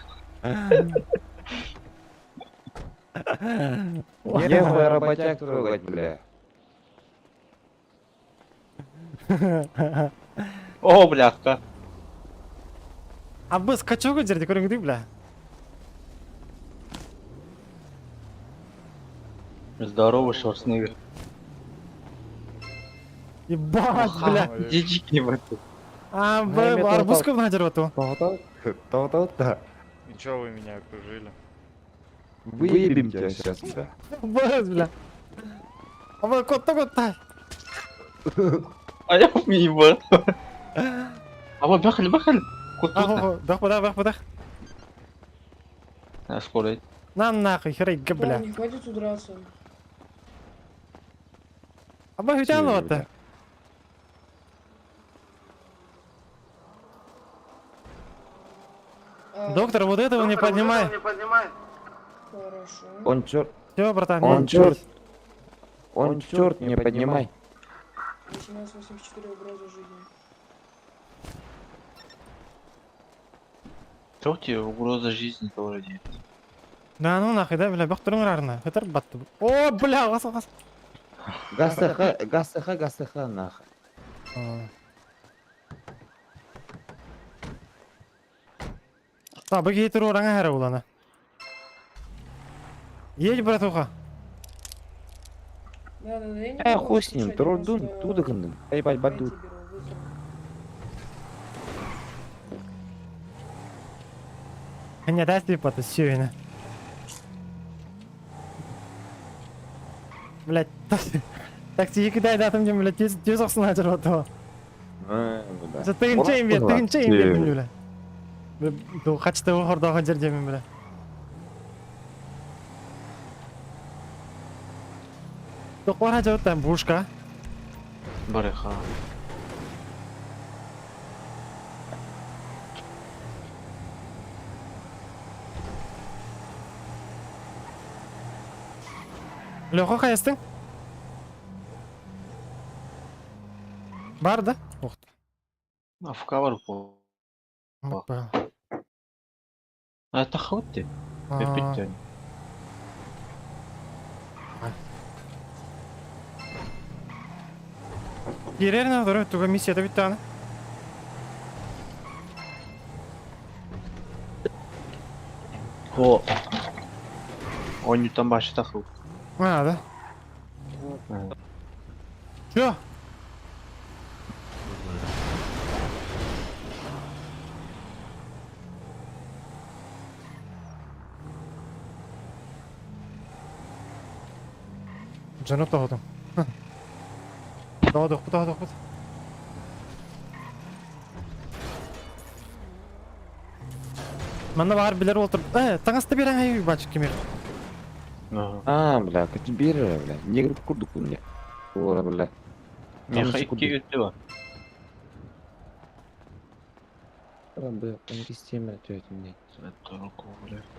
Нехуй работяг трогать, бля. О, бляха. А біз качок жерде көріңдей, бля. Здорово, Шварценеггер. Ебать, бля. Дички в это. А, б, арбузка в надер вот. То-то-то. Ничего вы меня окружили. Выебем тебя сейчас, бля. Быз, бля. А вы кот кот А я ебать. А вот бахали, бахали. Кот А, бах, бах, бах, бах. А, скоро. На нахуй, херей, бля. Не хватит удраться. А вы хотела вот. Доктор, вот этого не поднимай. Хорошо. Он черт. Все, братан, Он не- черт. Он черт, не поднимай. 1884 угроза жизни. Что тебе угроза жизни тоже нет? Да ну нахуй, да, бля, бах турыңар Хетер батты. О, бля, газ, газ. ГСХ, ГСХ, ГСХ, нахуй. Та, бу киһи туруораҥа хара улана. Едь, братуха. Да, да, да, я не Э, буду хуй с ним, отвечать, трудун, просто тудыгындын. Эй, бать, бадут. эти беру, вызовы. Не даст ли пата сүйені. Блять, такси кидай датым дем, блять, тез тез оқсын ажыр оту. Тыгынча имбе, тыгынча имбе, бля. Бу хачты хордоғы жердемин, бля. Тоқвар хажы оттан бушка. Барыха. Лёха қайыстың? Бар да? Ох. АФК бар по. Опа. А это хватит. А. Киирэр на туга миссията бүттэ О. Ойнутан башы тахыл. А, да. Чё? Дьону тоһутум. Тоҕодуохпут, тоҕодуохпут. Манна баар билэр уолтар. Э, таҥаста биэрэн ай бачык кимир. А, бля, катибир, бля, негр курдук мне. Ора, бля. Меха икки үттү бар. Бля, система тетя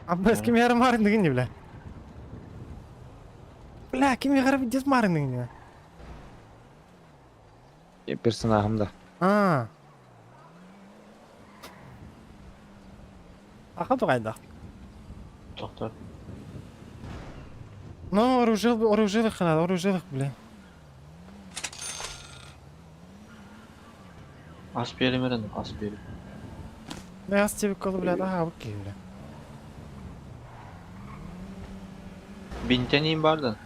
Аббас ким ярым марын деген не, бля. Бля, ким ярым дез марын деген не. Персонажым да. А. Аха тугайда. Тоқтар. Ну, оружие, оружие хана, оружие, бля. Ас беремерен, ас берем. Не, ас тебе колу, бля, ага, окей, бля. Бинтенейм бардан.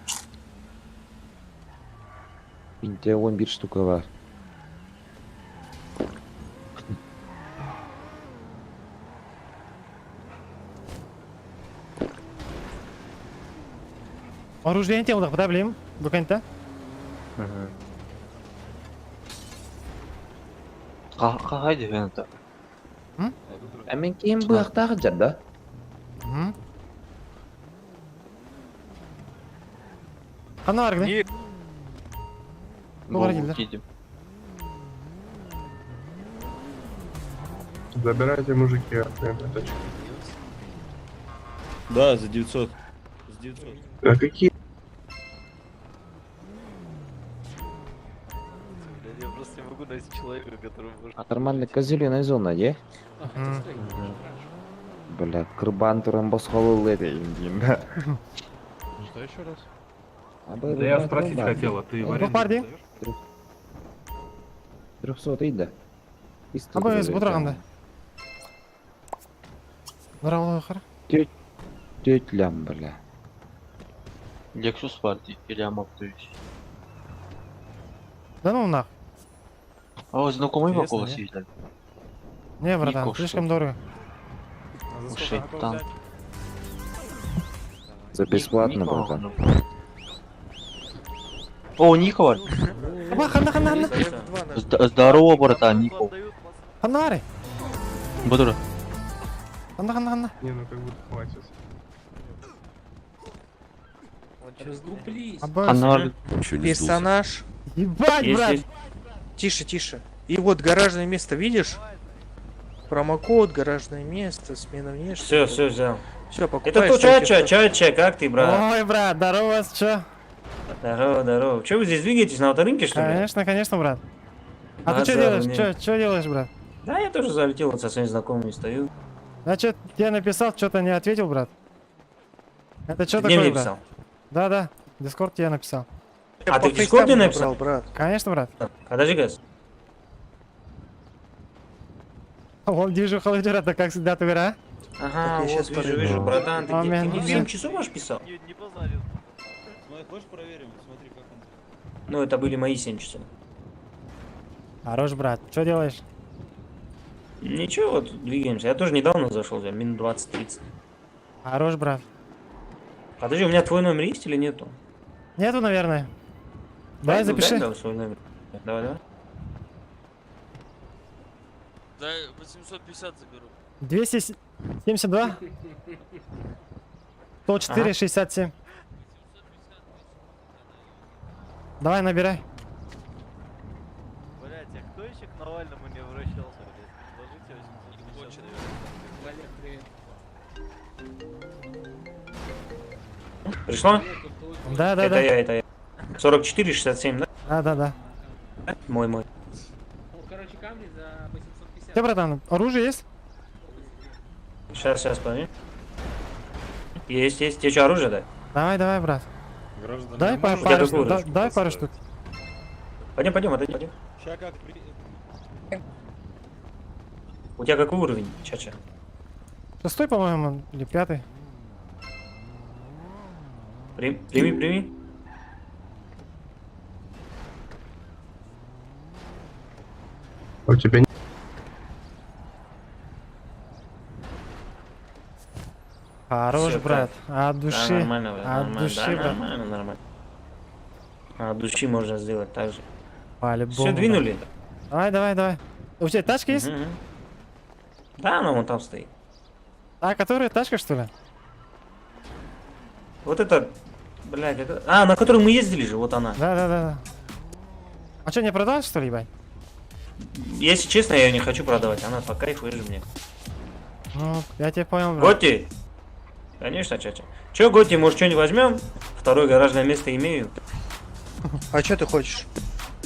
Бинте 11 штука бар. Оружие не телдах, да, блин? Буканта? Қағайды вента. А мен кейін бұяқтағы жар, да? Қана бар где? Бұғара келдер. Забирайте, мужики, тачку. Да, за 900. За 900. А какие? Я просто не могу найти человека, который может... А нормально козеленая зона, е? Бля, кырбан туран босхолыл дейін. Что еще раз? Да я спросить хотела, ты в аренду Парди? 300 да. Абы бұдырағанда. Нұралы қара. Теть лям, бля. Lexus бар дейді, или Амап то есть. Да ну нах. А знакомый Интересно, Вакула не? съездили? Не, братан, Нико, слишком что? дорого. Шейтан. За бесплатно, братан. О, Нико бар. Аба, ханда, ханда, ханда. Здорово, братан, Нико. Ханда бары. Бұдыр. Ханда, ханда, ханда. Не, ну как будто хватит. Раздуплись. Ханда бар. Персонаж. Ебать, брат. Тише, тише. И вот гаражное место, видишь? Промокод, гаражное место, смена внешности. Все, все, взял. Все, покупаешь. Это кто, всякие ча, ча, ча, как ты, брат? Ой, брат, здорово, чё? Здорово, здорово. Че вы здесь двигаетесь на авторынке, что ли? Конечно, конечно, брат. А ты что Базар делаешь? нет. Чё делаешь, брат? Да, я тоже залетел, вот со своими знакомыми стою. Значит, я написал, что-то не ответил, брат. Это что Ты мне такое, брат? написал? Да, да, в Дискорд я написал. А ты в Дискорде написал? брат. Конечно, брат. Подожди-ка. Он вижу холодера, да как всегда ты, а? Ага, Так я вот, щас вижу, порыду. вижу, братан, ты, А, ты мен- не в 7 часов аж писал? Не базарил. Смотри, хочешь проверим? Смотри, как он. Ну, это были мои 7 часов. Хорош, брат. Что делаешь? Ничего, вот двигаемся. Я тоже недавно зашел, я минут 20-30. Хорош, брат. Подожди, у меня твой номер есть или нету? Нету, наверное. Давай Дай, ну, запиши. дай, давай свой номер. Давай, давай. Дай 850 заберу. 272 104 Ага. 67. Давай, набирай. Блять, а кто еще к Навальному не обращался, блять? Предложите 850, наверное. Пришло? Да, да, это да. я, это я. 44, 67, да? Да, да, да. Мой, мой. Где, братан, оружие есть? Сейчас, сейчас, подожди. Есть, есть. Тебе что, оружие дать? Давай, давай, брат. Граждане, Дай, а па- можно пару, какую да- ручку дай пару штук. Пойдем, пойдем, отойди, пойдем. Ща как У тебя какой уровень, Чача? Шестой, по-моему, или пятый. Прими, прими. У тебя Хорош, Всё, брат. От Да, души. нормально, брат, От нормально. души, да, брат. нормально, нормально. А от души можно сделать так же. По-любому. Все, брат. двинули? Давай, давай, давай. У тебя тачка есть? Мгм. Да, она вон там стоит. А, которая тачка, что ли? Вот это, блядь, это... А, на которой мы ездили же, вот она. Да, да, да, да. А что, не продал, что ли, ебать? Если честно, я ее не хочу продавать, она по кайфу же мне. Ну, я тебя понял, брат. Готи! Конечно, чача. Че, Готи, может, что-нибудь возьмем? Второе гаражное место имею. А что ты хочешь?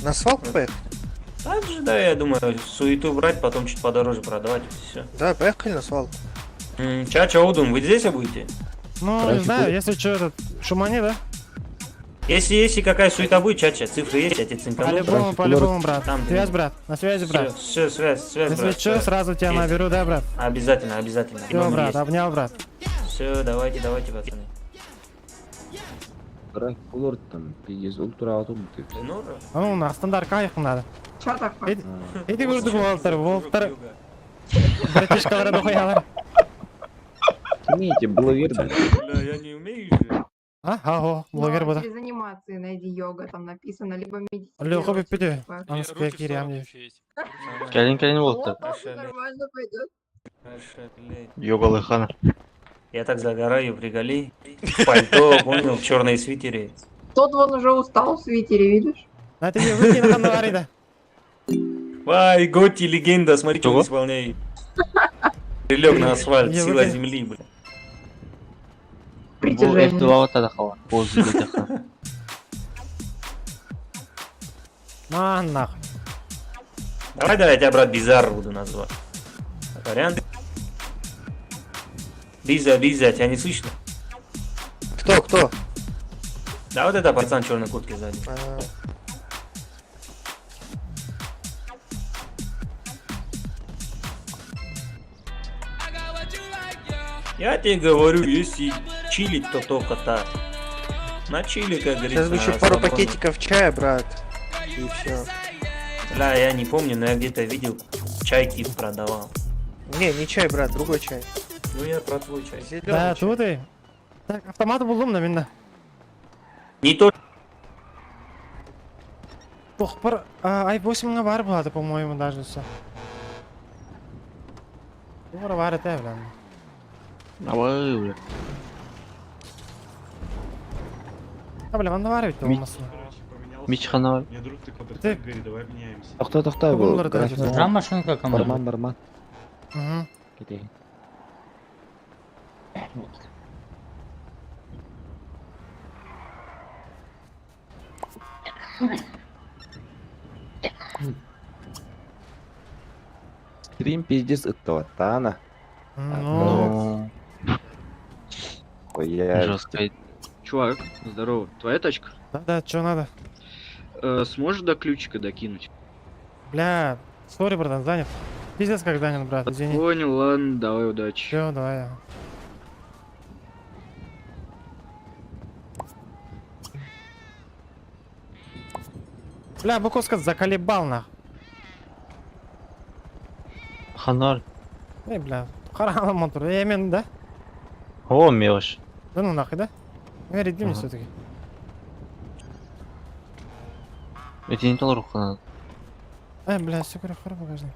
На свалку поехать? Так же, да, я думаю, суету брать, потом чуть подороже продавать, и все. Да, поехали на свалку. Чача, Удум, вы здесь будете? Ну, не знаю, если что, этот, шумани, да? Если какая суета будет, Чача, цифры есть, я тебе цинкану. По-любому, по-любому, брат. Там, Связь, брат. На связи, брат. Все, связь, связь, Если брат. что, сразу тебя Есть. наберу, да, брат? Обязательно, обязательно. Все, Номер брат, есть. обнял, брат. Все, давайте, давайте, пацаны. Там, пиздец, ультра ты. Ну, Ну, на стандарт кайф надо. Чё такое? Иди курдук Волтер, Волтер. Братишкалара дохуялар. Имеете блогер, Бля, я не умею же. А, аго, блогер буду. Через анимации найди йога, там написано, либо Лёха медитировать. биппиди. типа. Он с кирям. Кэлин кэлин Волтер. Нормально пойдет. Йога Лыхана. Я так загораю, приколи. В пальто, понял, в черной свитере. Тот вон уже устал в свитере, видишь? На тебе выкинь на да. Вай, Готи, легенда, смотри, что он исполняет. Прилег на асфальт, Я сила выкину. земли, бля. Бу F2 тадахала. Позы дитаха. На нахуй. Давай, давай, я тебя, брат, Бизар буду назвать. Вариант? Биза, Биза, тебя не слышно? Кто, кто? Да, вот это пацан в черной куртке сзади. А, Я тебе говорю, если чилить, то только так. На чили, как говорится. Сейчас бы еще на пару расслабоне. пакетиков чая, брат. И все. Бля, я не помню, но я где-то видел, чай тип продавал. Не, не чай, брат, другой чай. Ну я про твой чай. Зеленый Да, чай. тут и. Так, автомат был умный, минна. Не то. Ох, пар... Ай, 8 на бар была, по-моему, даже все. Бар бар это, бля. Абай, бля. А, бля, он бар ведь olmasın. Мич хана. Мне друг такой Ты- подходит, говорит, давай обменяемся. Тохта, тохта, Bunları da acaba. Там машинка Барман, барман. Угу. Китай. Стрим пиздец этого Тана. Ну, Хуя. Жестко. Чувак, здорово. Твоя тачка? да, да, что надо? сможешь до ключика докинуть? Бля, сори, братан, занят. Пиздец, как занят, брат, извини. Понял, ладно, давай, удачи. Все, давай. Бля, Буковска заколебал нах. Ханар. Эй, бля, харам мотор. Я мен, да? О, мелочь. Да ну нахуй, да? Я редим Ага. все-таки. Это не толру хана. Эй, бля, все хара багажник.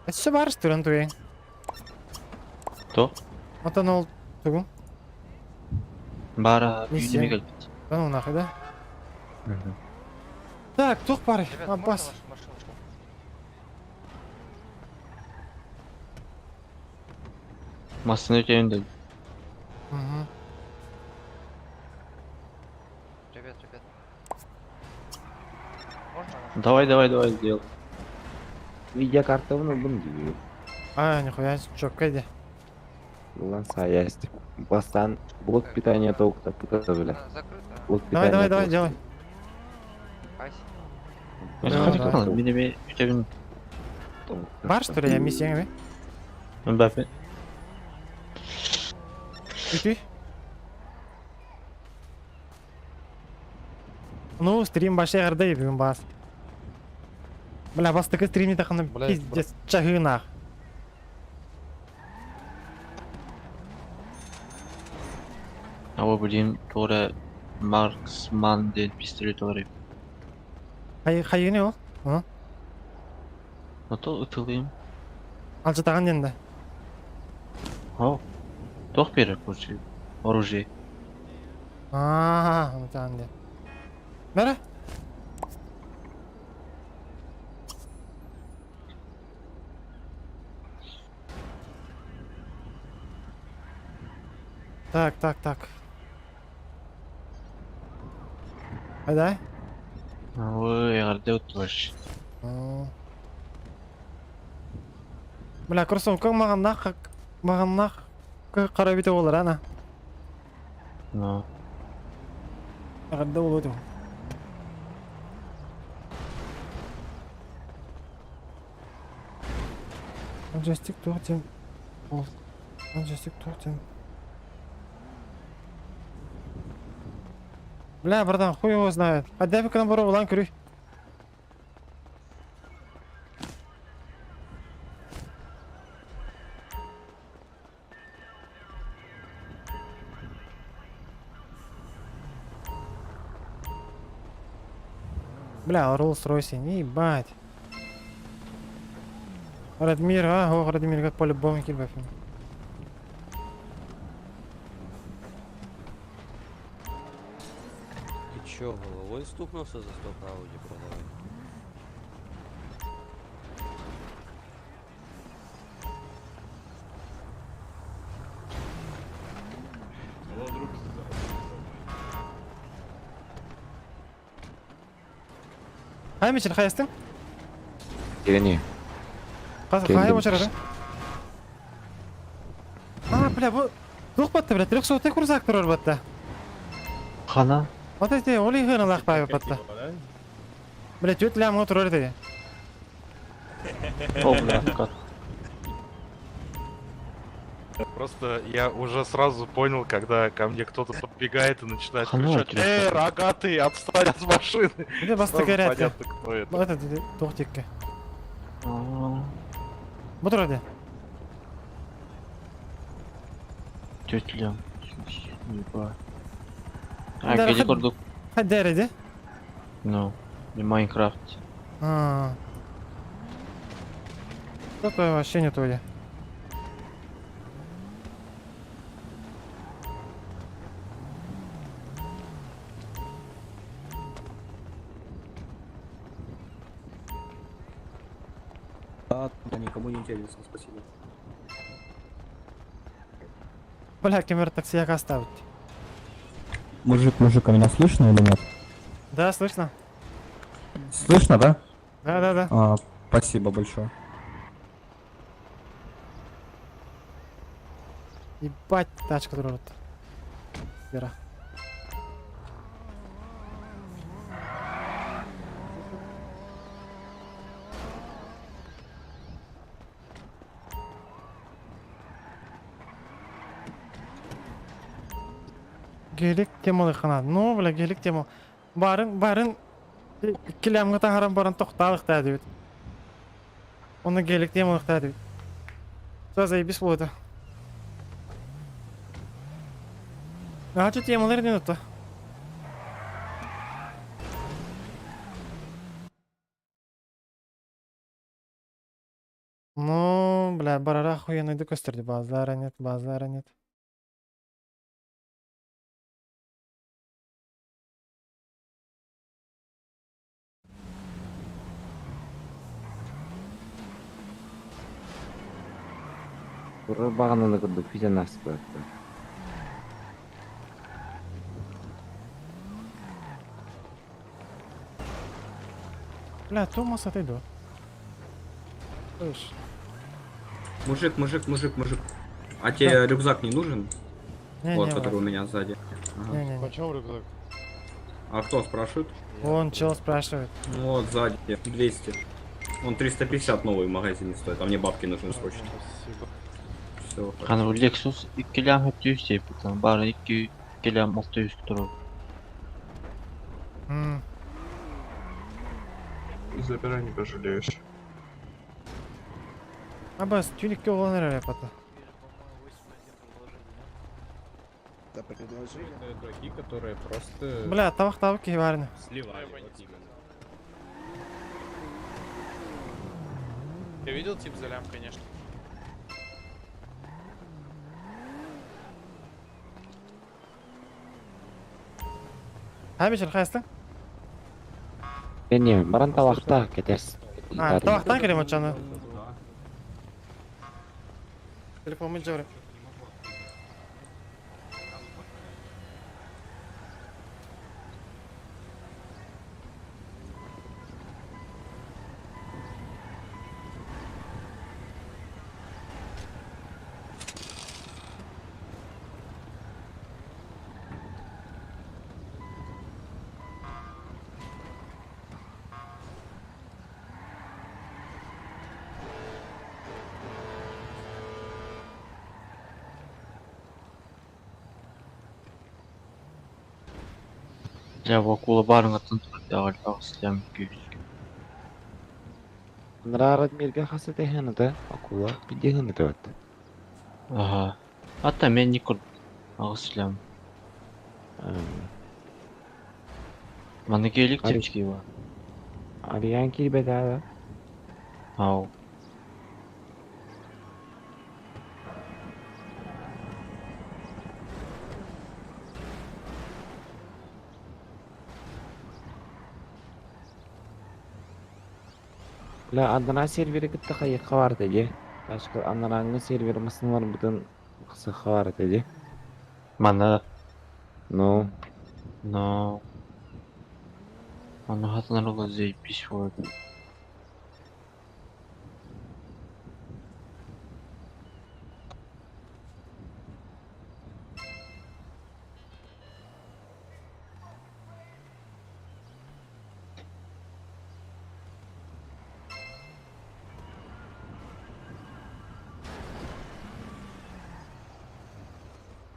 Это все бар, что ли, туй? То? Вот оно, тугу. Бара, Не бүйді сен. мегал. Да ну нахуй, да? Так, тух пары, Аббас. Массыны өтейін Угу. Привет, ребят. Давай, давай, давай, сделай. Видеокартабын ыллым дии. А, нихуя, четко иди. Ылан саясть. Бастан блок питания толкта пытаться, бля. Блок Давай, питания давай, давай, толк. делай. Хadi Да, Мин эми үтебин. Бар, что ли, я миссия, Мбаппе. Үтүй. Ну, стрим башай гарды бүгін бас. Бля, бастыкы стримни тақыны пиздец чагынах. Ава билим тора Марксман ден пистолет алар. Хай хайыны ол? Аны? Ото ытылыйм. Алжытаган денді. Хо. Тох берер короче. Оружие. А, алжытаган ден. Бәрі? Так, так, так. Айдай. Ой, эгерде уттубаш. Бля, кроссовка маған нах, маған нах қара бите болар, ана. Ну. Эгерде болу өтім. Джойстик тоқтен. Ол. Джойстик тоқтен. Бля, братан, хуй его знает. А дай к нам улан көрүй. Бля, Роллс Ройс, ебать. Радмир, а, о, Радмир, как по-любому кильбафин. Ты чё, головой стукнулся за столько Ауди продавать? Хай мечел, хайстың? Кирени. Хай Келдим. очарады. А, бля, бу тух батты, бля, 300 крузак турар батты. Хана. Вот эти оли хына лах пай батты. Бля, тют лям турар деди. О, бля, откат. Просто я уже сразу понял, когда ко мне кто-то подбегает и начинает Хана кричать: тебе «Эй, рогатый, отстань от машины!» Бля, басты Сразу горят. понятно, кто это. Это тух тикке. Бу турар Тетя лям. Ебать. А, где курдук? Хай дәреди. Ну, не Майнкрафт. А. Это вообще не то. Да, никому не интересно, спасибо. Бля, кемер такси як оставить. Мужик, мужик, а меня слышно или нет? Да, слышно? Слышно, да? Да, да, да. А, спасибо большое. Ебать, тачка турар. Вера. Гелик темалы хана. Ну, бля, гелик тема. Барын, барын килямга тахаран баран тоқталық та дейт. Оны гелик темалық та дейт. Все, заебись было А что темалар не то? Ну, бля, барара охуенный көстөрдү. Базара нет, базара нет. Тура бағананы курдук физен аспы. Бля, Томас отойду. Слышь. Мужик, мужик, мужик, мужик. А тебе рюкзак не нужен? Не, Вот, не, который брат. у меня сзади. Ага. Не-не-не. Почем рюкзак? А кто спрашивает? Вон чел спрашивает. Вот, сзади, 200. Он 350 новый в магазине стоит, а мне бабки нужны срочно. Все. Ханы бу Lexus 2 лям 700 deyip Бары 2 лям 600 турар. М. Забирай, не пожалеешь. Абас, тюлик оҕолон эрэр пата. Да, предложили. Это дураки, которые просто Бля, табах табах киһи баарына. сливали. Вот именно. Я видел тип за лям, конечно. Ха бичер хайстың? Не, баран талахта кетерс. А, табахтан келем очаны. Телефон жабыр. Дьэ бу акула баарыҥаттан турар даҕал 8 лям 200. Нрарат мирге хасы техената, акула пидехана тават. Аха. Ата мен не кур 8 лям. Маны келик Ари- тепчики бар. Ариан кирбеда. Ау. Ла андана сервері кітті қайыққа бар теде. Ташкы анараңы сервері мысынлар бұтын қысыққа бар теде. Маны Ну, но Аны хатынар заебись вот.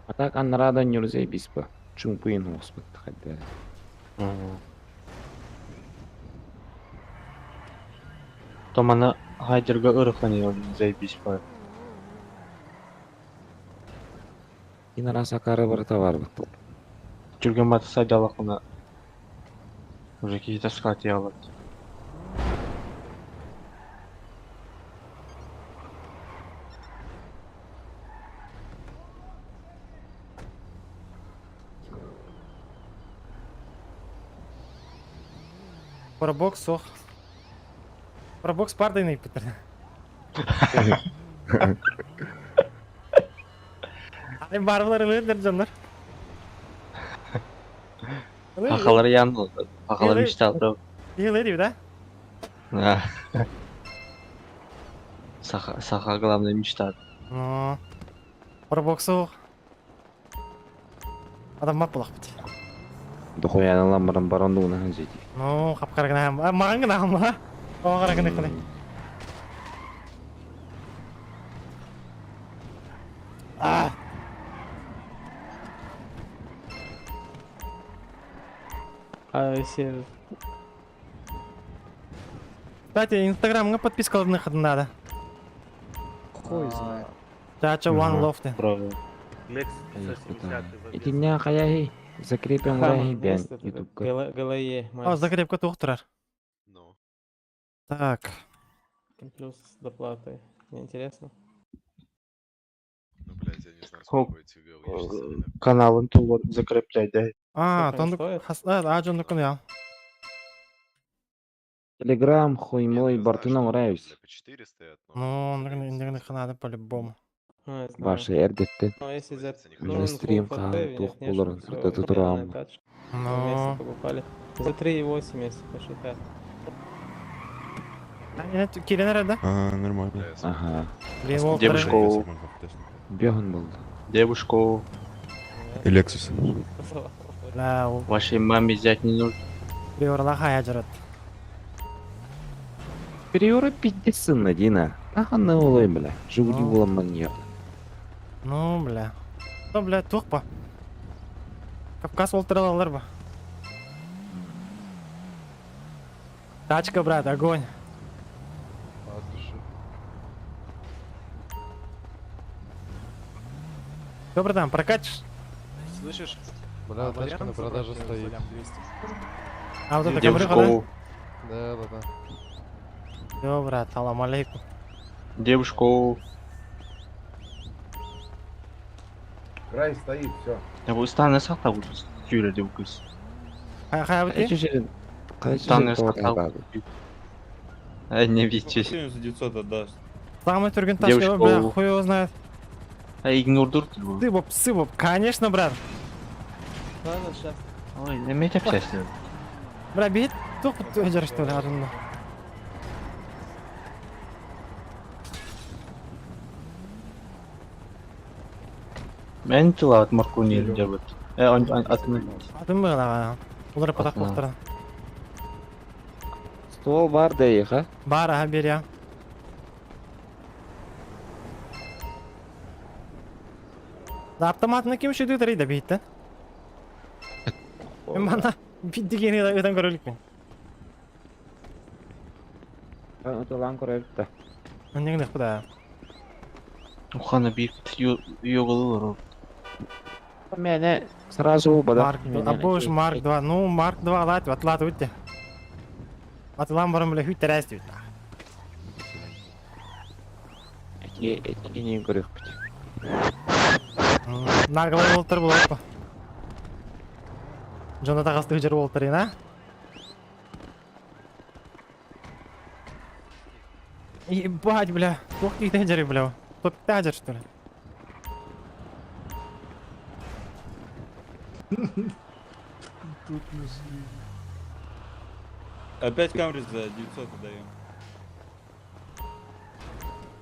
а так анарада нюрзей биспа. Чумпуин оспыт хадда. То маны хайдерга ырыхлани заебись бар. Инара сакары бар товар бит. Жүрген баты сайдалақына уже какие-то скати алат. Парабокс сох. Парабокс пардайный Питер. Ай барбалар ылыр жандар. Хахалар янды. Хахалар мечталар. Йылы дип да? Да. Саха, саха главная мечта. Ну. Парабокс сох. Адам мап булак бит. Дохуя ламбаран барандуна ханжити. Ну, капкара гына маган гына ха. Оңара гына кылай. А. А если... Кстати, инстаграмга подписка алып надо. Хуй знает. Чача One Love ты. Правда. Итиння каяхи закрепим лахи бен ютубка. ГЛЕ, О, закрепка тух турар. Так. Плюс с доплатой. Не интересно? Каналын тулар закреплять, да? А, Сколько они тондук стоят? хас а, жондукун я. Телеграм хуй мой бартына нравится. Ну, ондугун ханады по-любому. Ну, я знаю. Башы эрдетте. Но если за... Уже нужен стрим full FT, хан нет, тух нет, буларын всё, сыртаты охуенная турам. тачка. Мы вместе Ну, покупали. За 3,8, если посчитать. Кирен эрэ да? А, нормально. Ага. Блин, ол Девушку. Бегун был. Девушку. Лексус. Бля, ол Вашей маме взять не нужно. Приорла хая жарат. Приора пиздец Дина. Ага, на улой, бля. Живу Ну. буламан Ну, бля. Ну, бля, тух па. Кавказ олтыралалар ба. Тачка, брат, огонь. Что, братан, прокатишь? Слышишь? Бля, тачка на продаже стоит. А вот это камрюха, да? Девушку. Да, да, да. Всё, брат, салам алейкум. Девушку. Край стоит, все. Да вы станы сахта вот тюря девкус. Хая, хая, вот ты? Станы сахта. Ай, не видите. За 900 отдашь. Самый турген тачка, Девушку. бля, хуй его знает. А игнор дур Ты боб, сы боб, конечно, брат. Ой, не метя счастье. Бля, бит, тух ты что ли, арунна. Мен тылат маркуни делают. Он атын. Атын было, Улар потақ Атын. боқтырын. Ствол бар да их, а? Бар, ага, бери. Да, автоматны ким шүйді тарыйда бейттен. Мен мана бит дегені өтен көрелік мен. Отолан көрелік Мен бұда. Ухана бик йогалылар. Мене сразу оба, да? Марк, а будешь Марк 2. Ну, Марк 2 лат, атлат өтте. Атлан бұрын біле хүт тәрәз дейді. Не көрек бит. Наглый болтыр бұл опа. Жона тағасты жер болтыр, а? Ебать, бля. Тух дейді жері, бля. Топ жер, что ли? Тут нашли. Опять Камри за 900 отдаем.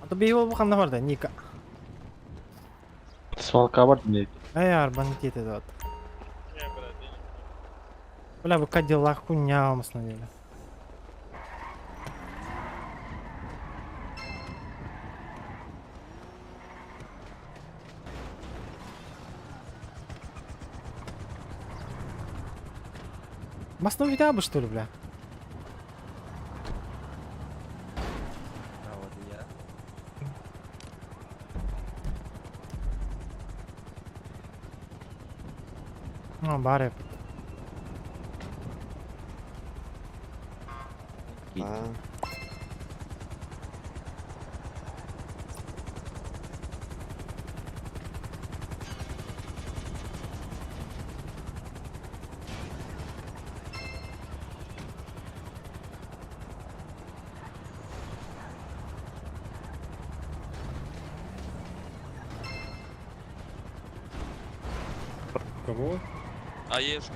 А то бейбол бұл қанда бар да, Ника. Свалка бар не. Ай, арбан кетеді вот. Бля, бұл Кадиллак хуйня на деле. Масно видео бы что ли, бля? А вот и я. Ну, бары. Кого? Аешку.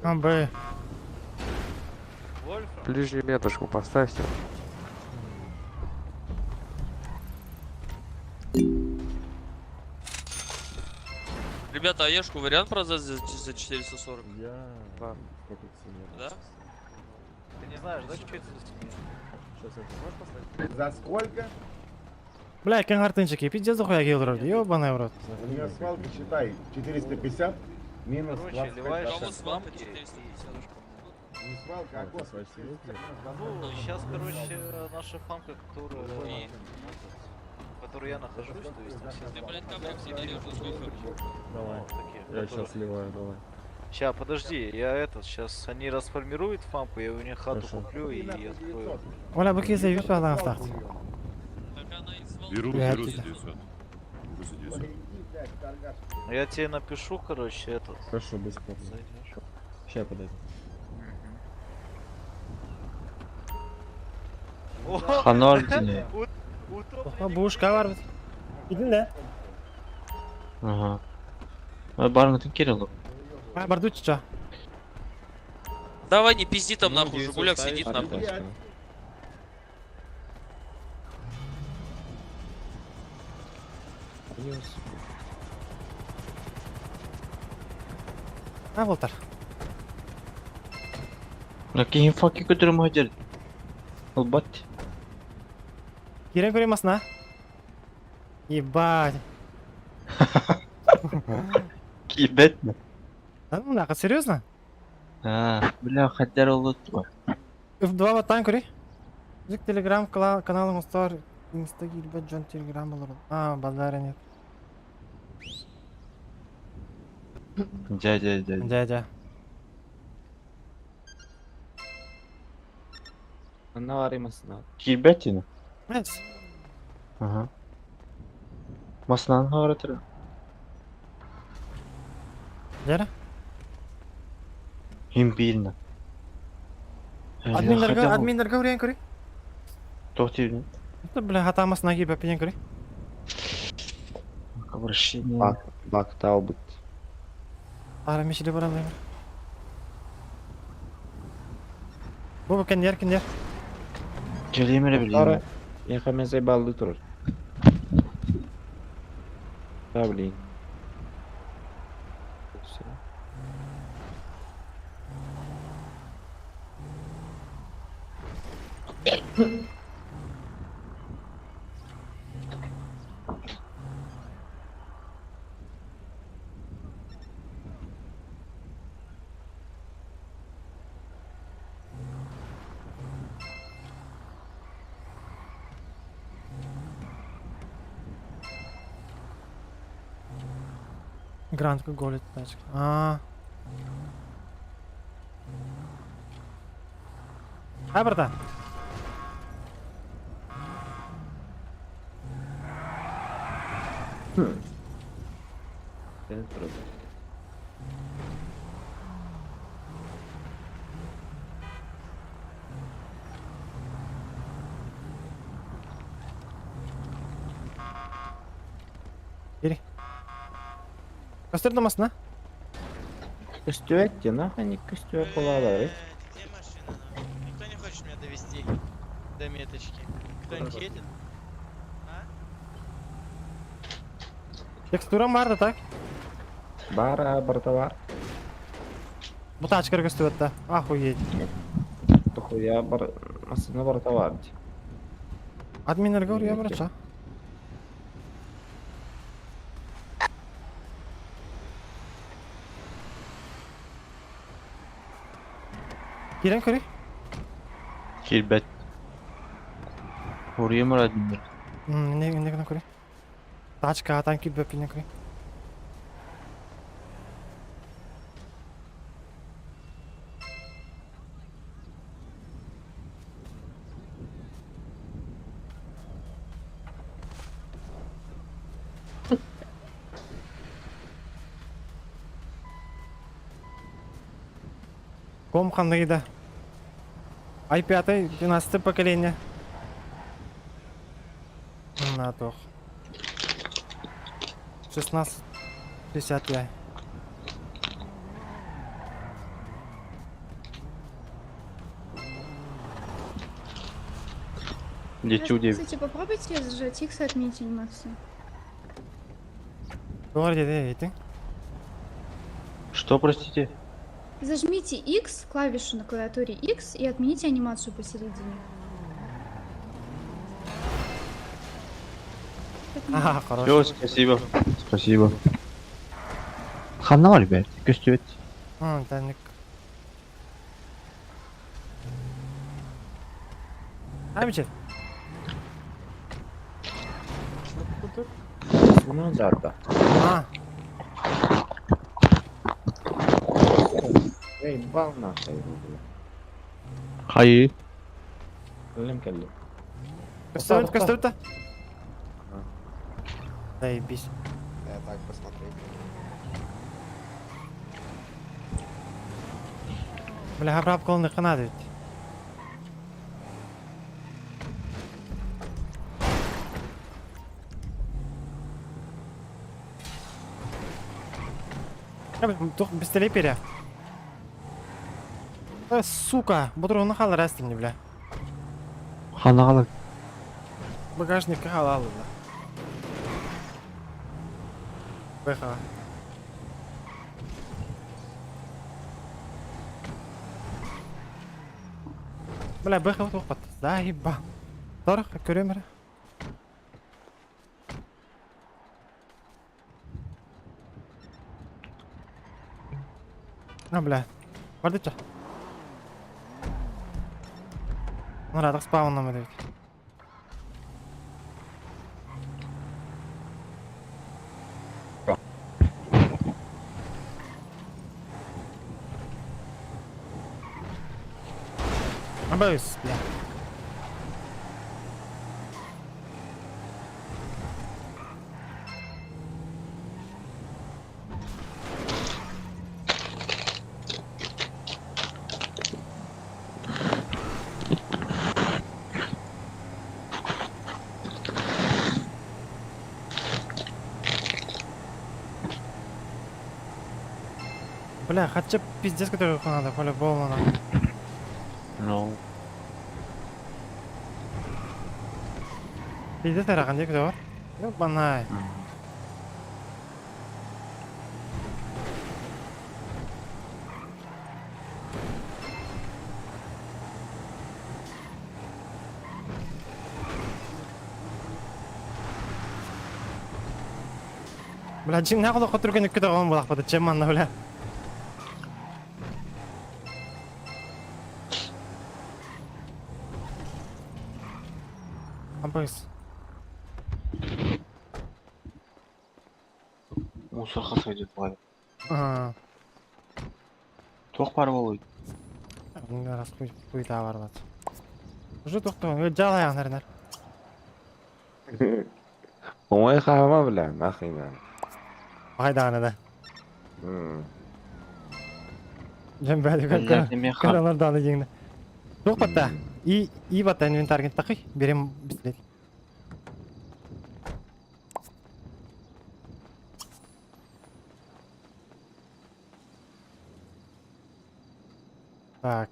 А, б. Ближнюю меточку поставьте. Ребята, Аешку вариант продать за 440? Я... Да. Да? Ты не знаешь, да, что это за семья? За сколько? Бля, кен хартынчики, пиздец дохуя келдір, ёбаный в рот. У меня свалка, считай, 450 минус Короче, ливаешь Кому сейчас свалка мамки 450? Не свалка, а космос. Ну, сейчас, короче, наша фамка, которая... В которой я нахожусь, то есть там все Ты, блядь, кабрик всегда режу сколько? Давай. такие, Я которые- сейчас сливаю, давай. Ща, подожди, я этот, сейчас они расформируют фамку, я у них хату Хорошо. куплю и открою. Оля, бұл кезде юз балан старт. Беру, Бля, беру за ты- 900. Беру за 900. Я тебе напишу, короче, этот. Хорошо, без проблем. Зайдешь. Сейчас я подойду. Ханор не. Бушка бар бит. Идин да? Ага. Барыңытын керек. А, бардучча. чё? Давай не пизди там Ну, нахуй, Жигуляк сидит нахуй. А, Волтер. Кихин факи көтөрө махажар. Албат. Кирен көрем асына. Ебать. Кибет ми? Да ну нахуй, серьезно? А, бля, хаддар олут. F2 ваттан көрей. Жик телеграм каналың устар. Инста килбет Джон телеграм болор. А, базара нет. Жа, жа, жа. Дя, дя. Кибет ини. Мәс. Ага. Масынан харатыр. Дяра. Хим бирна. Админдерге, админдерге үрен көрей. Тохти. Это, бля, хатамас ноги бәпенен көрей. Обращение. Бак, бак таубыт. Ара мешіле барам деймір. Бу кеннер кеннер. Келемере билейм. Я мен заебал тур. Да, блин. Всё. Грантка голит тачка. А. Ай, братан. Бери. Костер домасына. Костюэт, нахуй не костюэт была, Где машина? Никто не хочет меня довести до меточки. Кто-нибудь едет? Текстура бар да так? Бара, братовар. Бу тачка көстүбөт да. Охуеть. Похуя, бар... Масына братовар. Админнерге урия братча. Кирен көрей. Килбет. Орыймар админдер. Не не гына көрей. Тачка атан килбеп не көрей. Ком хандыгида. i5 12 поколение. На тох. 16 55. Лечу девять. Кстати, попробуйте зажать X и отменить анимацию. Говори, эти. Что, простите? Зажмите X, клавишу на клавиатуре X и отмените анимацию посередине. Ага, хорошо. Все, спасибо. Спасибо. Ханна ребят, костюет. Таник. Амичи. Ну да, да. А, Эй, бал нахуй, бля. Хайы. Кэллим кэллим. костюм, костюм-то? Заебись. Я так посмотреть. Бля, хабрап колны ханады ведь. Быстрее пере. Сука, буду халар астын, бля. Хана Багажник халал, бля. Бэха. Бля, бэха вот Заеба. Торох, көрөмөр. А, бля. Бардыча. Ну, радах спауном это ведь. Абайс, бля. Бля, хотя пиздец, который надо, по-любому надо. Ну. Пиздец, арахан дек бар. Ёбанай. Бля, жин нагылы котурген үккү дагы булак бата чеманна бля. Абыс. Мусор хасайдет бар. Ага. Туох бар болуй. Раз хуйта барлат. Уже токтогон, жал аягын Оңай хама бля, нахуй на. Пайданы да. Жем бәді Бля, меха. Каралар даны жеңді. Жоқ батта. И батта инвентарь тақый. Берем пистолет. Так.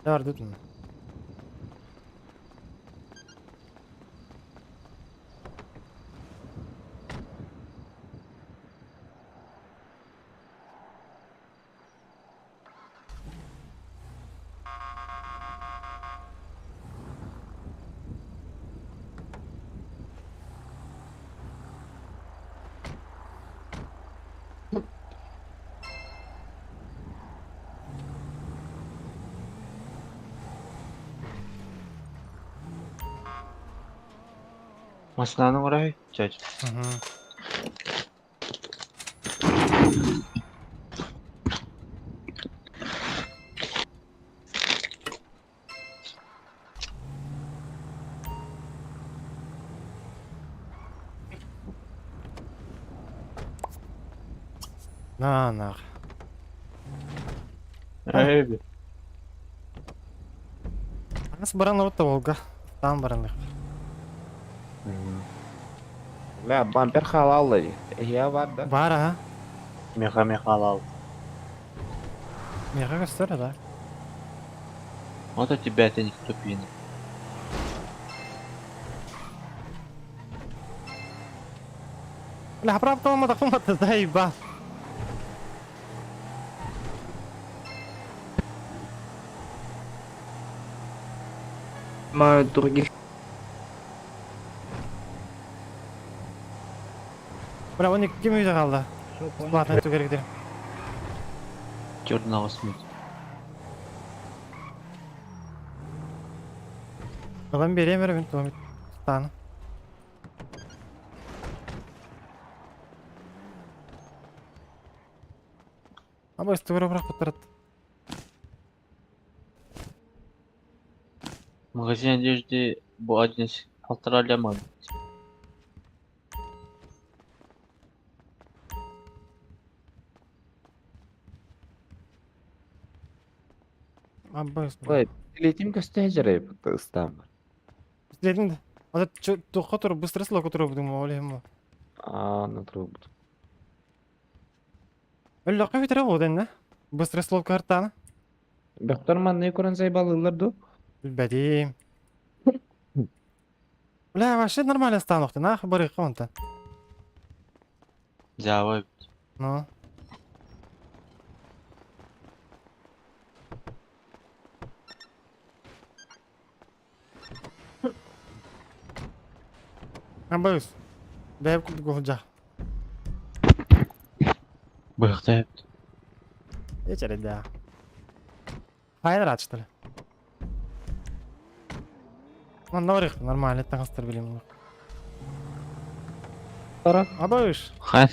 Бар дедим. Машинаны урай, чач. Угу. На, нах. Эй, Ас баран отта Волга. Там баран. Бля, бампер халал Я бар, да? Бар, а? Меха меха халал. Меха көстөр, да. Вот у тебя это не тупина. Бля, правда, он так заеба. Маю других. Бля, он ким үйде қалды. Бесплатно өту керек дерем. Черного смыть. Адам берем берем мен Стану. Абы стугра бірақ бұттырады. Магазин одежды был один из полтора ляма. Аббас. Ой, летим көстө жарай ыстам. Летим да. А то тухха тур быстро слоку тур будем ол ему. А, на труп. Өллөккө бүтэрэ буолдun да. Быстро слоку хартаана. Доктор манны көрөн сайбалыылар ду? Билбэтим. Бля, вообще нормально станок ты, нахуй барыхха онтон. Дьаабай. Ну. Абыс. Бэйэм курдук олдьах. Быхта. Эчэрэдэ. Хайа рад, что ли? Ну, норих, нормально, таҥастар билим. Абыш. Хайа.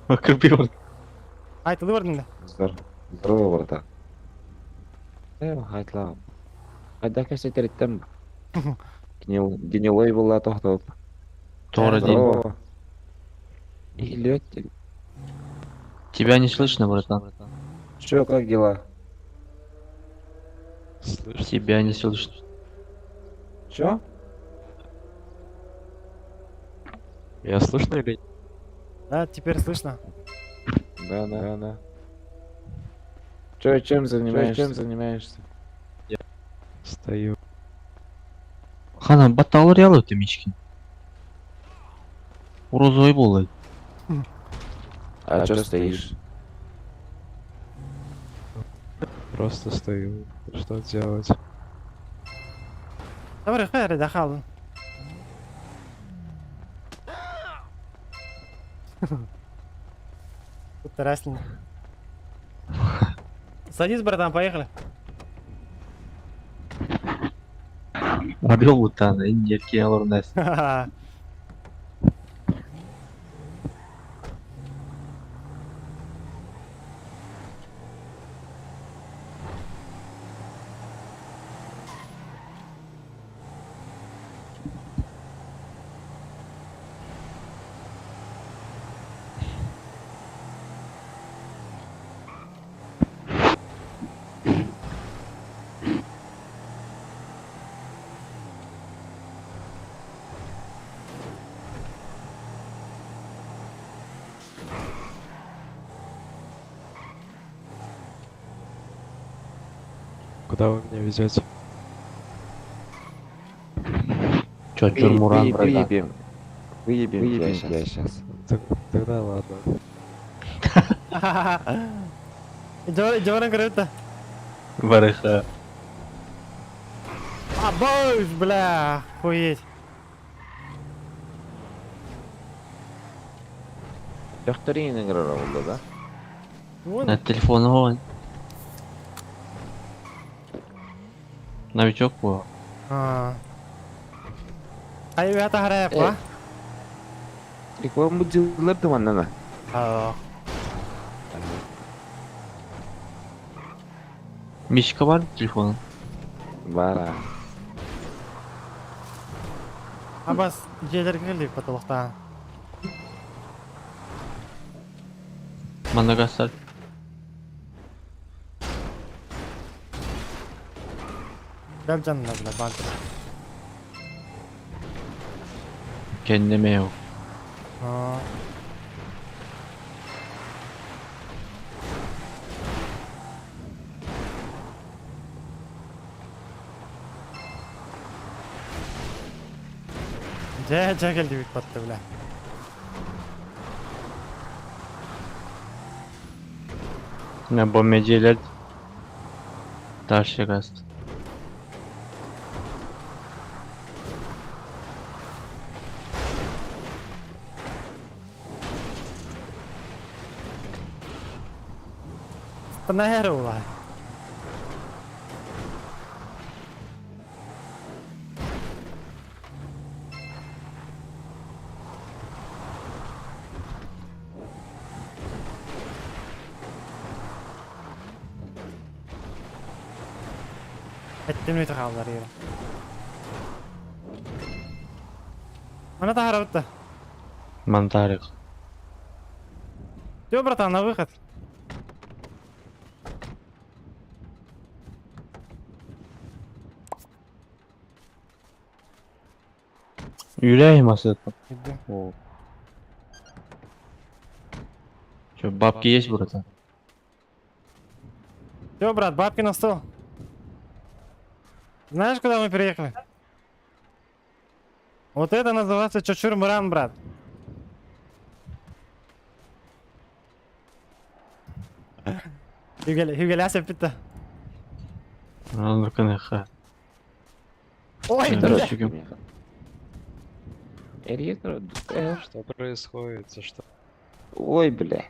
Кырбый Ай, ты выбрал да? Здорово, братан. Э, хайтлам. Хайда кәсетериттем. Гнилой была тохтот. Тора Здорово. Илет. Тебя не слышно, братан. Чё, как дела? Тебя не слышно. Чё? Я слышно или Да, теперь слышно. Да, да, да. Чё, чем занимаешься? Чем занимаешься? Стою. Хана, баталыр ялы ты мичкин. Урозой болы. А чё стоишь? Просто стою. Что делать? Давай, хайа, да халын. Тут Тараснин. Садись, братан, поехали. Орел бутана, инерки алорнас. Ха-ха. Куда вы меня везете? Чё, Чурмуран, братан? Выебем. Выебем тебя сейчас. Тогда ладно. Дёрн круто. Барыха. А, боже, бля, охуеть. Докторин играл, да? Вон. На телефон вон. Новичок был. А. Ай, это харап, а? Реклама будилар туманнана. А. Мишка бар телефон. Бара. Абас, жерлерге келдик потолокта. Манагасар. Бәл жанына, бля, банк. Kendime yok. А. Дьэ, дьэ кэлдибит батта, бля. Ne bomeceler. Дальше газ. Станера улай. Эттим хааллар ире. Она таһарабытта. Монтарик. Всё, братан, на выход. Юляй масса. Иди. О. Че, бабки есть, братан? Все, брат, бабки на стол. Знаешь, куда мы приехали? Вот это называется Чочур-Муран, брат. Югеляся питта. Ну, ну-ка, Ой, бля. Что происходит? Что? Ой, бля.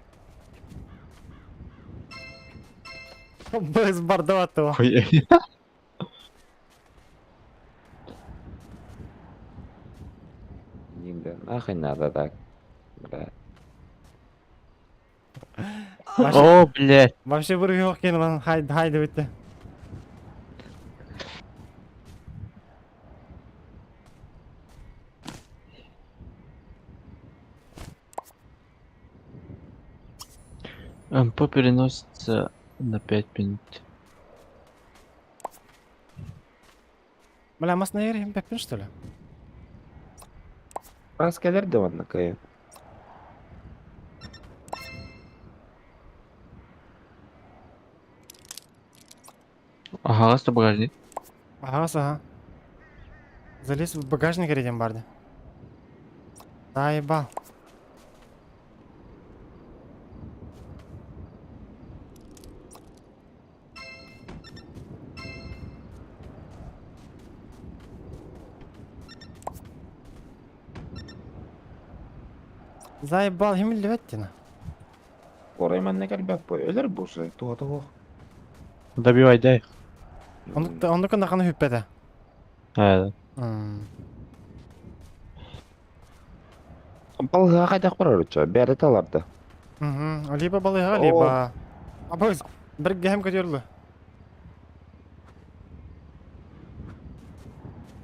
Без бардоватого. Не, бля, нахуй надо так. Бля. О, блядь. Вообще бір yok екен lan. Haydi haydi bitti. МП переносится на 5 минут. Бля, мас на ерим пеппин что ли? Раз келер де онна кайын. Ага, что багажник? Ага, ага. Залез в багажник едем барды. Заебал. Заебал, химиллеветтина. Орай манна келбек бой. Өлер бусы. Туа туа. Добивай, дай. Оннук наханы хүппеде. А, Балыға қайда барар өтчө? Бәрі таларды. Угу. Либо балыга, либо... Абыз, бір гәм көтерілді.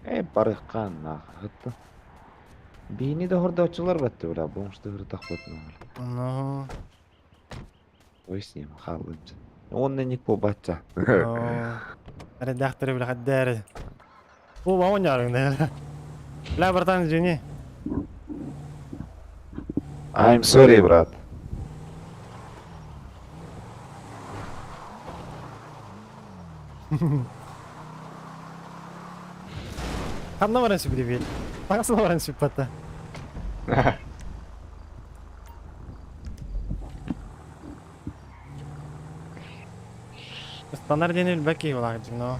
Э, барыққан нахы. Бейни де хордоочулар батты бля, бомжды хырдак бат Ну, Ой с ним, халымчы. Он не по батча. ну. Редакторы, бля, хаддәрі. О, вау, ярың, да. Бля, братан, извини. I'm sorry, брат. Ханна баран сүп дебел. Тағасына баран сүп батта. Стандар денел бәки болақ но.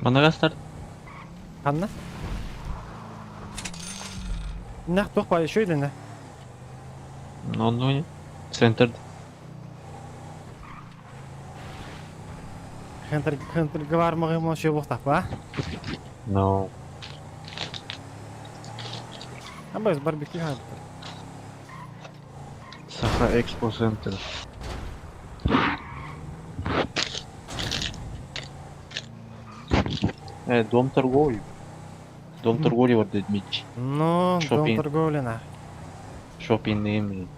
Манага старт. Ханна? Нақ тоқ бар, еще едіні. Ну, ну, не. Центр. Хентер, хентер гвар мағым ол шөй боқтақ ба? No. Абыз барбекю хантер. Саха Экспо Центр. Дом торговли. Дом торговли вот Мич. Ну, дом Шопинг. торговли на. Шопинг именно.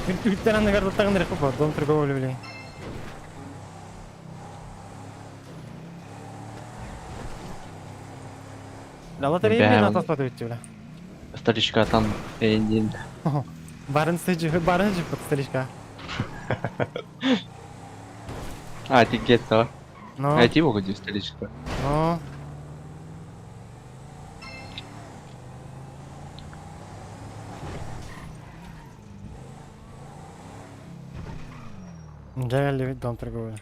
Үттен аны гардаттағын реху дом торговли, блин. Бля, лотерея Бля, мен он- атаспады өтті, бля. Старичка там не- Барын сыжы, барын жып старичка. А, ты где-то? Ну. А ты его где старичка? Ну. Джагали дом торговли.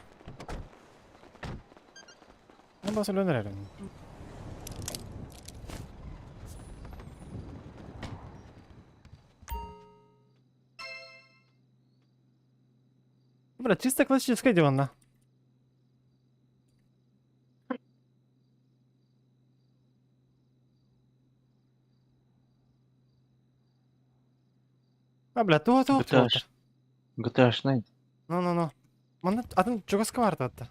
Ну, бас үлөнөр әрін. Бля, чисто классическая диванна. А, бля, туа туа GTA GTA 16. Ну, ну, ну. Манна атын чугаска бар атты.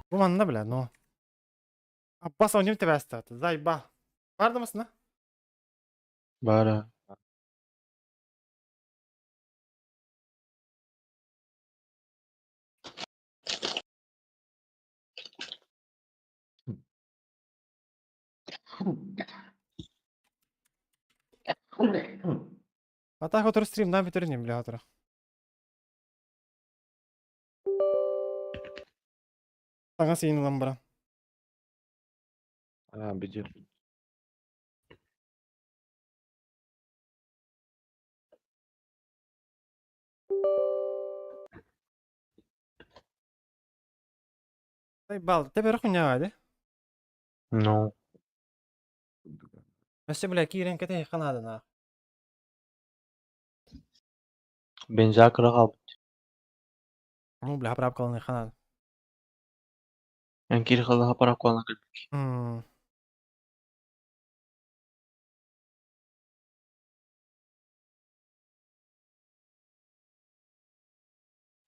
Бу манна, бля, ну. Аббас оним тебәсті. Заебал. Барды mısın? Бара. А так отыр стримнан бүтэрин бля отыр. Саҥа сиин ылан баран. А, бүтүр. Бал, тебер хуйня ди. Ну. Өссө бля киирэн кэтэһи ханаадана. Бенза кыра хаалбыт. Ну бля прапкаланы ханаада. Эн киир халаха паракуана кэлбит.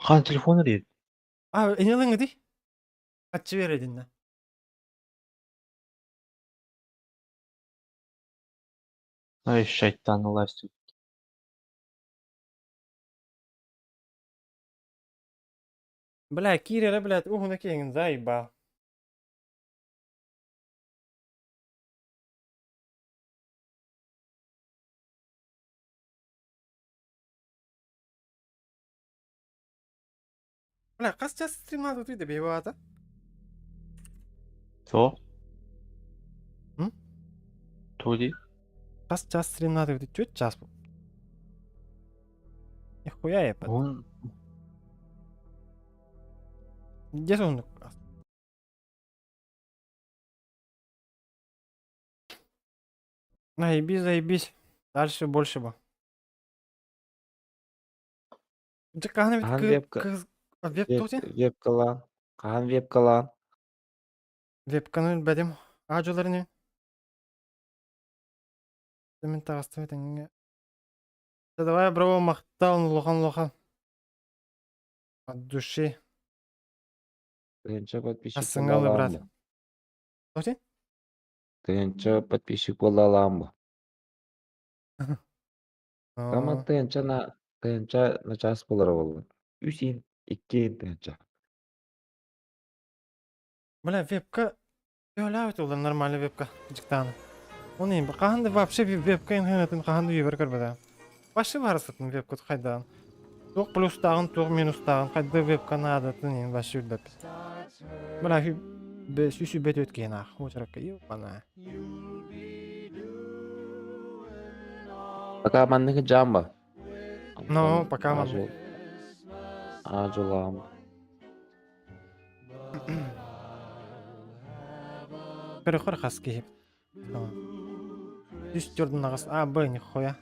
Хаан телефон эрийэр. А, энелең ди? Аччы берединне. Ай, шайтан властью. Бля, киирэрэ, блядь, уһуна киэҥин заебал. Бля, хас час стримнаа тутуй да бэйбаата? То? М? То ди? Хас час стримнаа тутуй түөрт час бу. Нихуя я под. Он Где он? Наебись, заебись. Дальше больше бы. Дьэ хаһан эбит Хаһан кы вебка кыз веб веб тугутуй? вебкалаан? Хаһан вебкалаан? Вебканы билбэтим. Аа дьулар ини. Мин таҕыстым этэҥҥэ. Давай бро махтал улахан улахан. От души. Тыһыынча подписчик Ассыҥалы брат. буолла бу. Тугутуй? Тыһыынча подписчик буолла бу. Ама тыһыынча на тыһыынча начаас буолара буоллун. Үс иин, икки иин тыһыынча. Бля, вебка Төһөлөөх улар нормальный вебка дьыктааны. Оны им хаһан да вообще вебка интернетин хаһан да үйэбэр көрбөтөм. Вообще барысытын вебка хайдаан. Туох плюстааҕын, туох минустааҕын, хайда вебка наадатын иһин вообще билбэппит. Бля, сүүс үбэт өт киһин аах. Уочаракка ебана. Пока манныгы жаамба. Ну, пока маннык. Ажулаам. Көрөхөр хас киһи. Үс төрдүн аҕыс А, Б нихуя.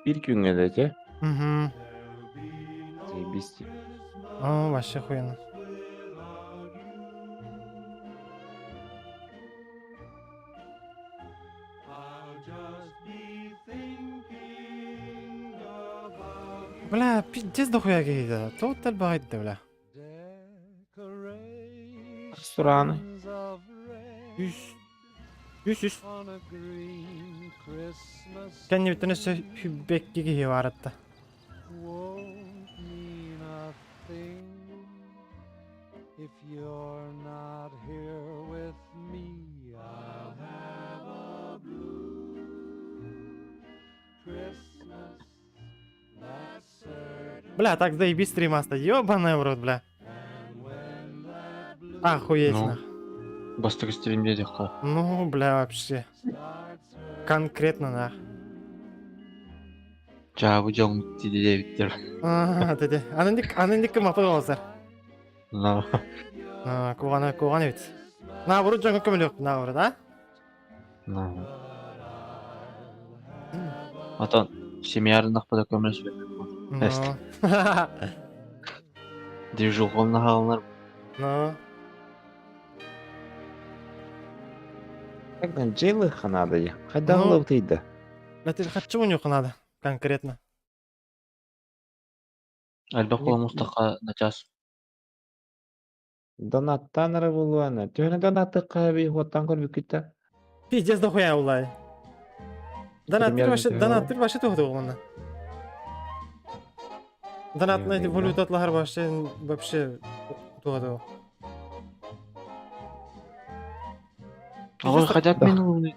Бир күҥҥэ да этэ. Угу. Заебись. О, вообще хуйно. Бля, пиздец дохуя киһитэ. Туох элбэҕэй да, бля. Рестораны. Үс. Үс үс. Кэннибиттэн өссө хүббэкки киһи баар этэ. Бля, так заебись стримаста. Ёбаный в рот, бля. Охуеть, Ну. нах. Бастакы стримде диэххэ. Ну, бля, вообще. Конкретно, нах. Дьаабы дьоҥ тидиэбиттэр. Аа, деди. Анындик, анындик мапы болсар. Ну. Аа, кугана, кугана ведь. Наоборот, дьоҥҥо көмөлөөх, наоборот, а? Ну. Отон семьярынахпыта көмөлөспөт. Ну. Движухом наһааллар. Ну. Тогда дьиэлиэххэ надо дии. Хайдах Ну. ылабытый да? Это хочу у них надо, конкретно. Элбэх буола начаас. Донаттаан эрэ буолуо Төһөнү донаттыахха эбии уоттаан көрбүккүт да? Пиздец дохуя улай. Донаттыр вообще, донаттыр вообще туһу тугунна. Донатный валютатлар вообще вообще туһу Ой, хотят минулы.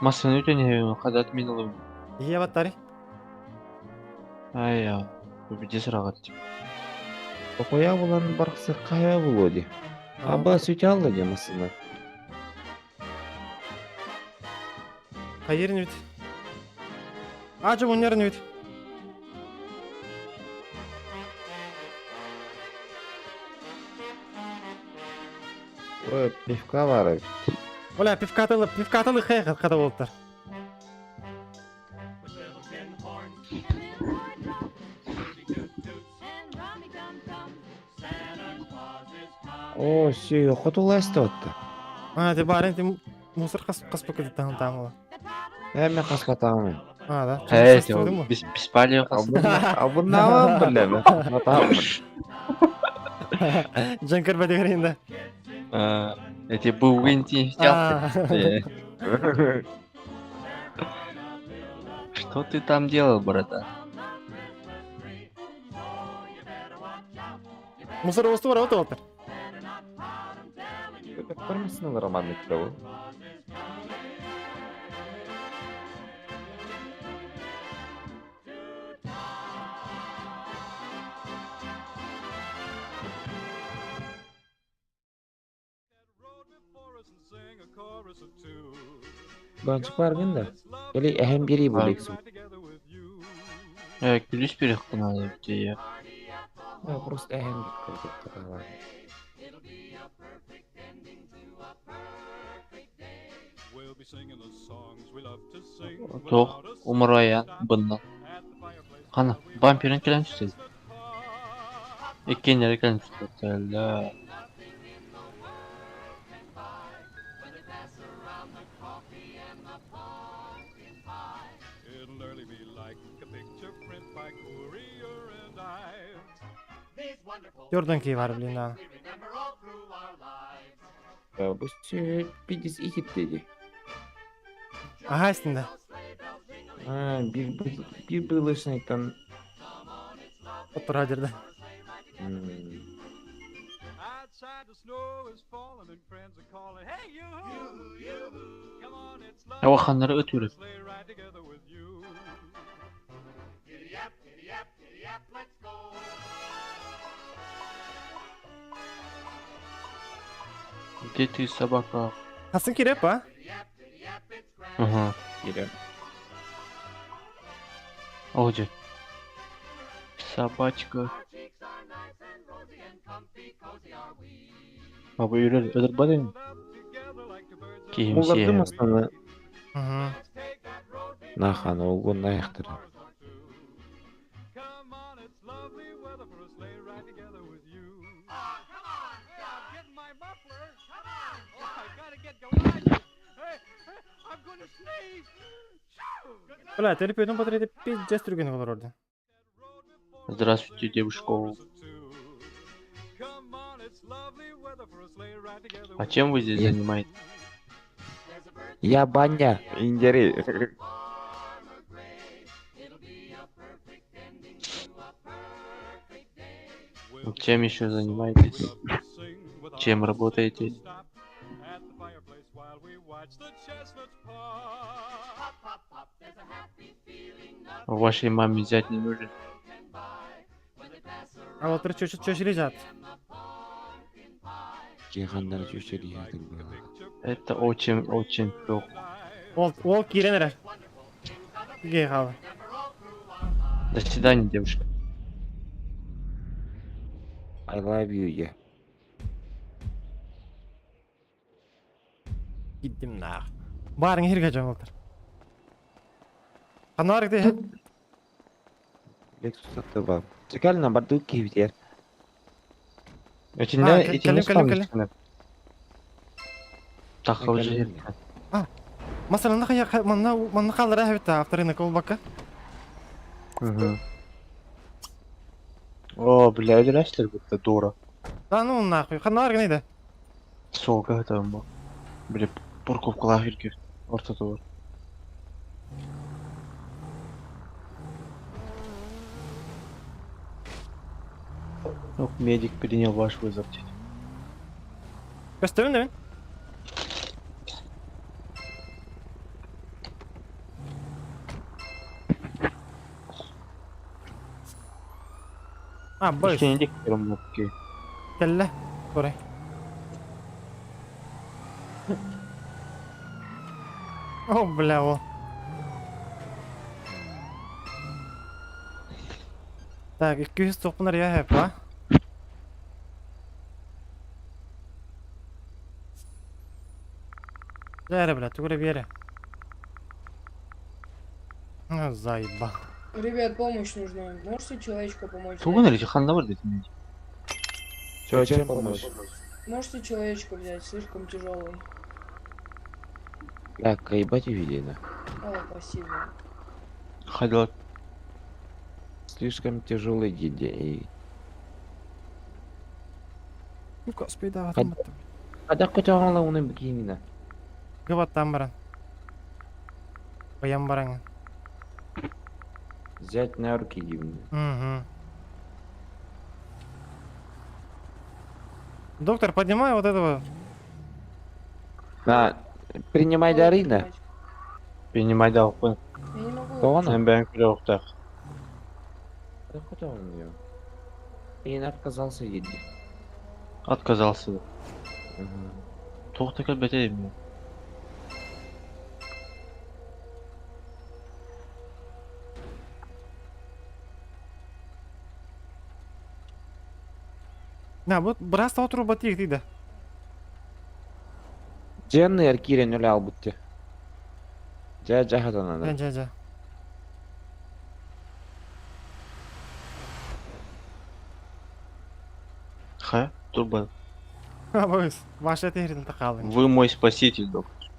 Массаны өтөн хотят минулы. Ие баттари. Ай, я. Бу сырагат тип. Покоя булан бархсы кая булоди. Аба сүтялла де масына. Хайырын бит. Ачы bunların бит. Ой, пивка бар. Оля, пивкатылы, пивкатылы хай ката болуптар. О, все, хотуласты отты. А, ты барин, ты мусор кас кас пакет там там. Эме каспатамы. А, да. Эй, без без палева. Абуннавам биле, каспатамы. Джанкер бәдегәрендә. Эти бугынти Что ты там делал, братан? Мусор осты бар, отыр отыр. Көрмесін роман микро. Банчык бар гында. Или әһәм бери бу лексу. Күлүс бир кына дия. Просто әһәм бир кылып Тох, умрая бынна. Кана, бамперин келен түстез. Эккенлери келен түстез. Jordan ки бар, блин, да. Бу сүт пидис ихит деди. Ага, истинде. А, бир бир былышный там. Отыр жерде. Аваханнары өтүрүп. Где ты, собака? Хасын керек па? Ага. Керек. О, где? Собачка. Баба үйрөр, өдөр бадын. Оларды Кийимси. масаны. Угу. Нахан олгон аяктыр. Бля, телепөйдөн батареяда пиздец түрген болор орда. Здравствуйте, девушка. А чем вы здесь занимаетесь? Я баня, индери. Чем еще занимаетесь? Чем работаете? Вашей маме зять не нужен. Ал отыр чөчү чөчүле жат. Жигандар чөчүле Это очень-очень плохо. Ол ол кирен эрер. Ге хал. До свидания, девушка. I love you, yeah. Гиттим нах. Барың хирге жан отыр. Канар где? Lexus сатып ал. Чекална бардык кибитер. Этинде, этинде спам Тахал же. А, масалан хая манна манна халара хабита авторына кол бакка. Угу. О, бля, öldüreşler будто дура. Да ну нахуй, канар гнейде. Солга это бу. Бля, парковкалар хирге. Ортада бар. Ну, медик принял ваш вызов. Көстөбүн да мин? А, быс. Ишкенедик керамнокки. Кэллэ. Көрей. О, бля, о. Так, 200 тохпун арыйа хэп, а? Дьэ эрэ, бля, тугу эрэ биэрэ. А, Заебал. Ребят, помощь нужна. Можете человечку помочь? Тугун эрэ ханна бар дедим. Чё, чем помочь? Можете человечку взять? Слишком тяжелый. Так, ебать увидели. О, спасибо. Ходила. Слишком тяжелый дидей. Ну-ка, спейда там. Хада котоғала оны бикинина. Гыбаттан баран. Баян баран. Взять на руки дивни. Угу. Доктор, поднимай вот этого. На, принимай дары, да? Принимай да опын. Я не могу. Кто он? Мен бән күле Да куда он ее? И отказался еди. Отказался. Угу. Тоқта кел бете дейм. На, вот брас отыру батик дейді. Дженны эркирен өлі албытты. Жа жахатан Жа, ана. жа, жа. Ха, турбо. Абыз, ваша терин тақалың. Вы мой спаситель, доктор.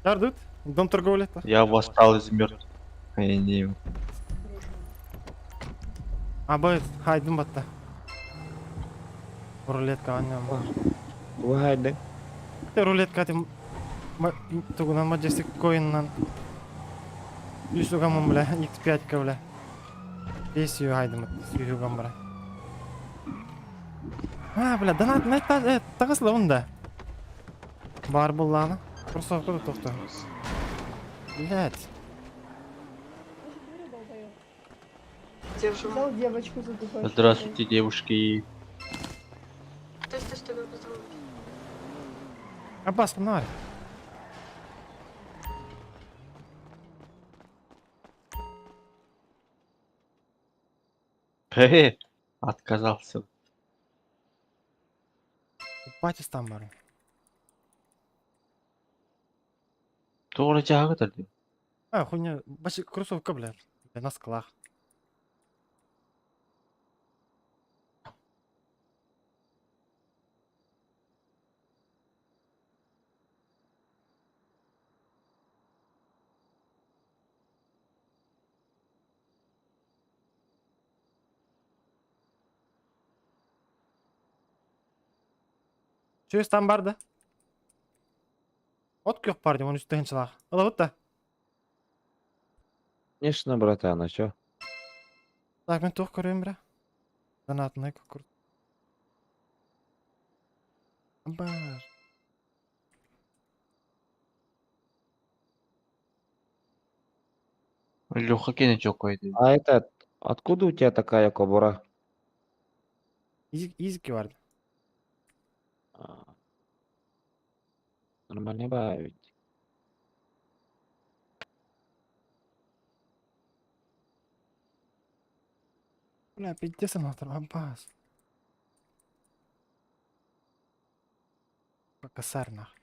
Дардут, дом торговли. Я восстал из мертвых. Я не Абыз, хайдым батта. Рулетка анням. Вайды. Те рулетка тем тугунан Majestic коиннан. Үс угамын бля, X5 ка бля. Бес ю хайдым, сүй угам бра. А, бля, донат на та тагысла онда. Бар булланы. Кроссовка да тохта. Блять. Взял девочку за дубай. Здравствуйте, девушки. Аббас, погнали. Хе, отказался. Ебать, там бар. Тоғры жағы дейм. А, хуйня, баши кроссовка, бля. Бля, на склах. Чөс там бар да. От көх бар дейм, оны үстіген чылақ. Ыла да. Конечно, братан, а чё? Так, мен тоқ көрейін бра. Донатный кукур. Бар. Леха кене чок койду. А этот, откуда у тебя такая кобура? Изики бар. А, Нормально бавить. Бля, пиздец, автор, Аббас. Косарь, нах.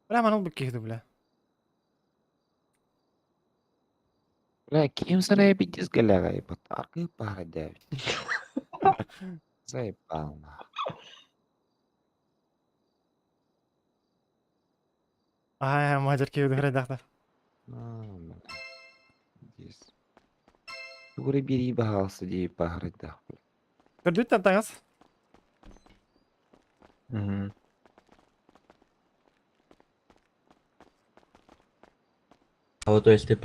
Бля, маныл бу бля. Бля, кем сарай пиздец галяга, ебать, аркы пара девять. Заебал, нахуй. Ай, мажар киһи дахта. А, бля. Пиздец. Тугры бери багался, дей пара да. Көрдүт таңас. Мгм. Вот, то есть ты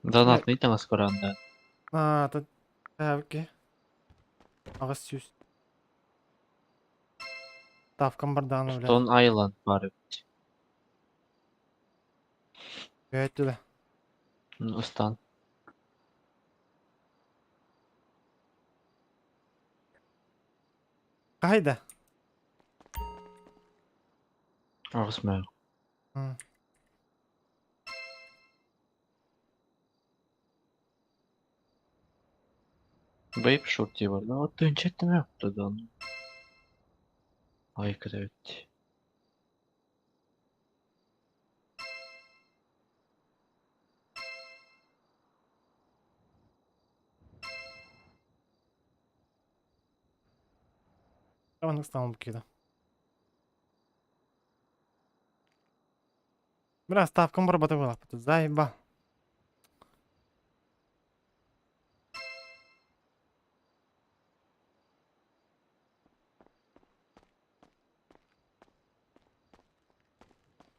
Донатный таҥас көрөн да. А, тут Тәвки. 800. Ставкам барданы, бля. Stone Island бар эбит. Өттүлэ. Ыстан. Кайда? Аҕыс мөл. Babe Short diye var. Lan dönecektim yaptı da onu. Ay evet. Маннык стамын кида. Бля, ставкам барбата Заебал.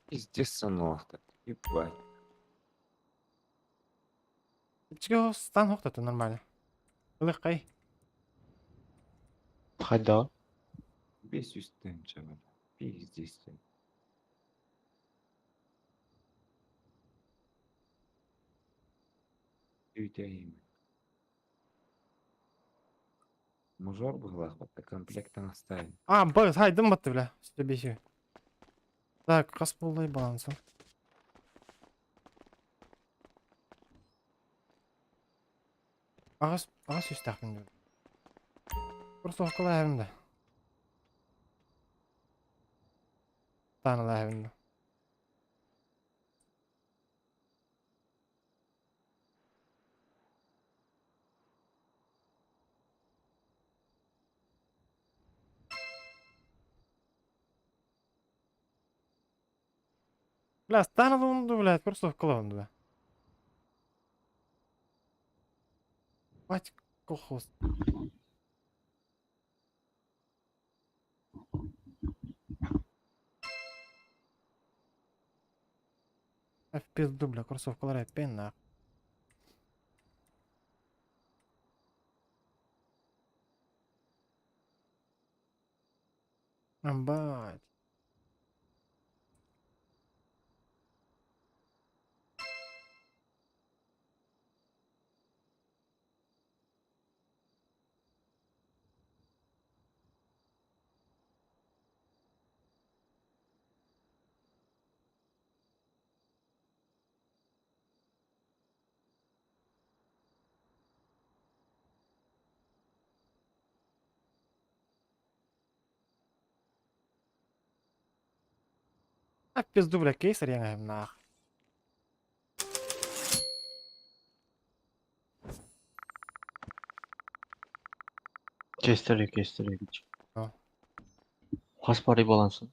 Пиздец, нахуй. Ебать. Чего стан это нормально. Легкай. Хайда. Бес үстін чабада. Пиздец. Үйтәйім. Мужор был комплектом оставим. А, б, хайдым батты, бля. Сөбесі. Так, қас болдай балансы. Ағас, ағас үстәқпін. Просто оқыла әбімді. Таныла әбімді. Бля, стану блядь, просто в клоун, бля. Бать, колхоз. А в пизду, бля, кроссовкалар опять нах. Ебать. А в пизду, бля, кейсер я нах. Кестере кестере гич. А. Хас бары балансын.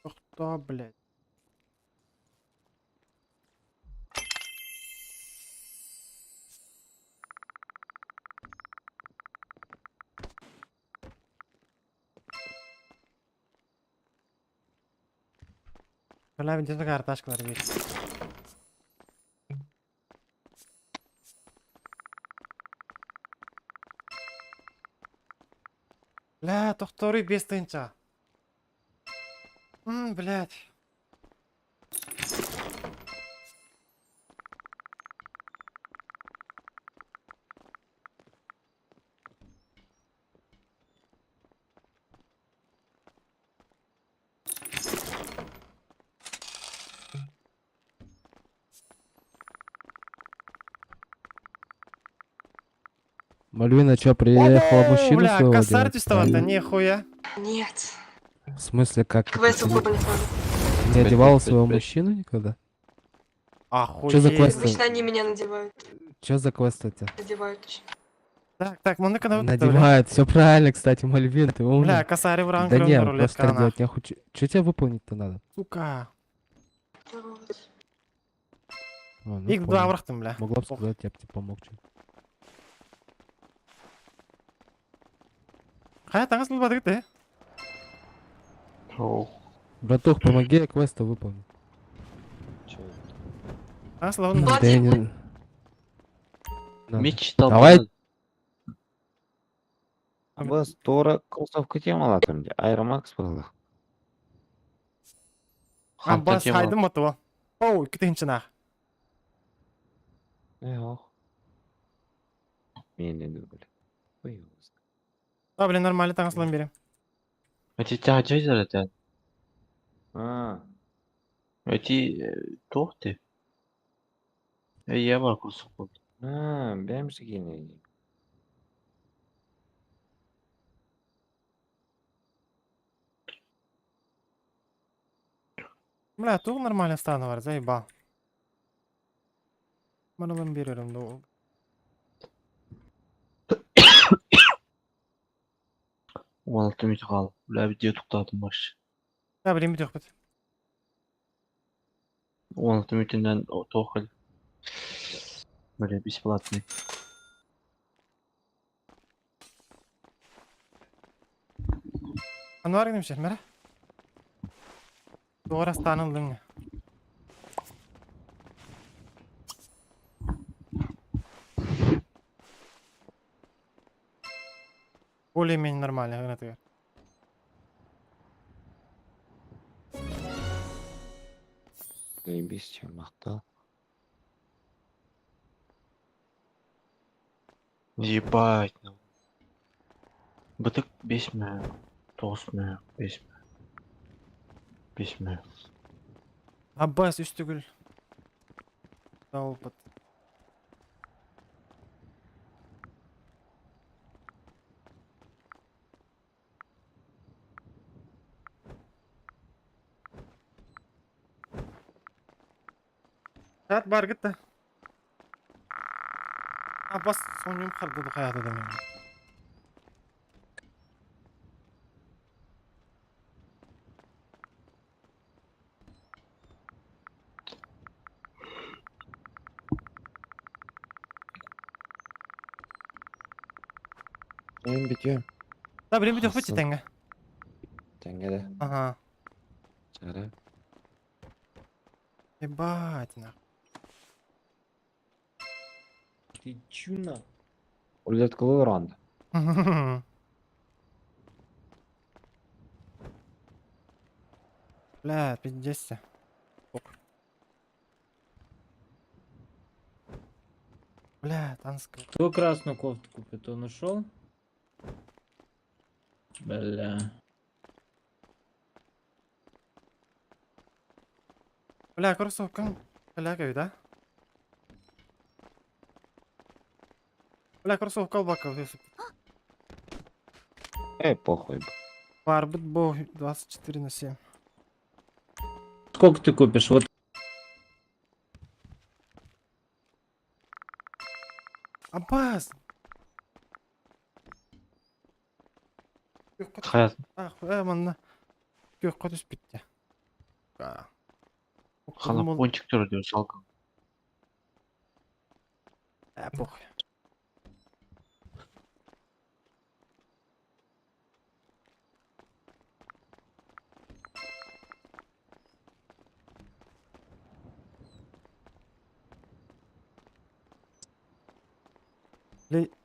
Кто, блядь? Бля, мен карташкалар бер. Бля, тохторы без тынча. Ммм, блядь. Мальвина, чё, приехала мужчину Бля, своего косарь делать? тестовато, нихуя. Нет. В смысле, как? это? Квест Ты в клубе не ходит. Не одевала Пять, пять, своего пять. мужчину никогда? Охуеть. Чё за квесты? Обычно они меня надевают. Чё за квест у тебя? Надевают еще. Так, так, мы на Надевает, все правильно, кстати, Мальвин, ты умный. Бля, косарь в ранг Да не, рулетка, просто так нах. делать не хочу. Чё тебе выполнить-то надо? Сука. А, ну, Их два понял. бырахтым, бля. Могла бы сказать, я бы тебе помог чуть. Хайа таҥас ылбатыгыт ээ? Братух, помоги, я квеста выполню. Таҥас ылабын Да я не... Надо. Меч читал. Давай. Абас тора кроссовка темалатым. Аэромакс был. Аббас хайдым мотуо. Оу, китинчинах. Эх. Мен енді бля. Ой, А, блин, нормально таҥас ылан берем. Эти тяжелые это. А, Эти торты. Я бар курсов. а, бәмші келмей. Бля, туг нормально стану бар, заебал. Мен ылан берерим да. 16 минут қалып. Бля, видео тоқтадым баш. Да, блин, бүтөк бит. 16 минутынан тоқыл. Бля, бесплатный. Анвар генемшер, мәрә? Тугара станылдың. Более-менее нормально, гранатыгар. Заебись, чем мақтал. Ебать. ну. Бытык 5 мә, 9 мә, 5 мә. 5 мә. Аббас үстүгүл. Опыт. Саат бар гытта. Аббас сонюм харды хаята да мен. Мен бітем. Да, блин, бүтөк бит Хасыл. теңге. Тәңге де. Ага. Чара. Ебать, нах. Ты чуна? Рулетка ранды. Бля, пиздец. Ок. Бля, танска. Кто красную кофту купит? Он ушел? Бля. Бля, кроссовкам. Бля, да? Бля, кроссовка албака. Эй, похуй. Барбит бо 24 на 7. Сколько ты купишь? Вот Аббас! Хаят. Ах, манна. Кök көтүс битте. Хана пончик тұр деп жалко. Ә, похуй.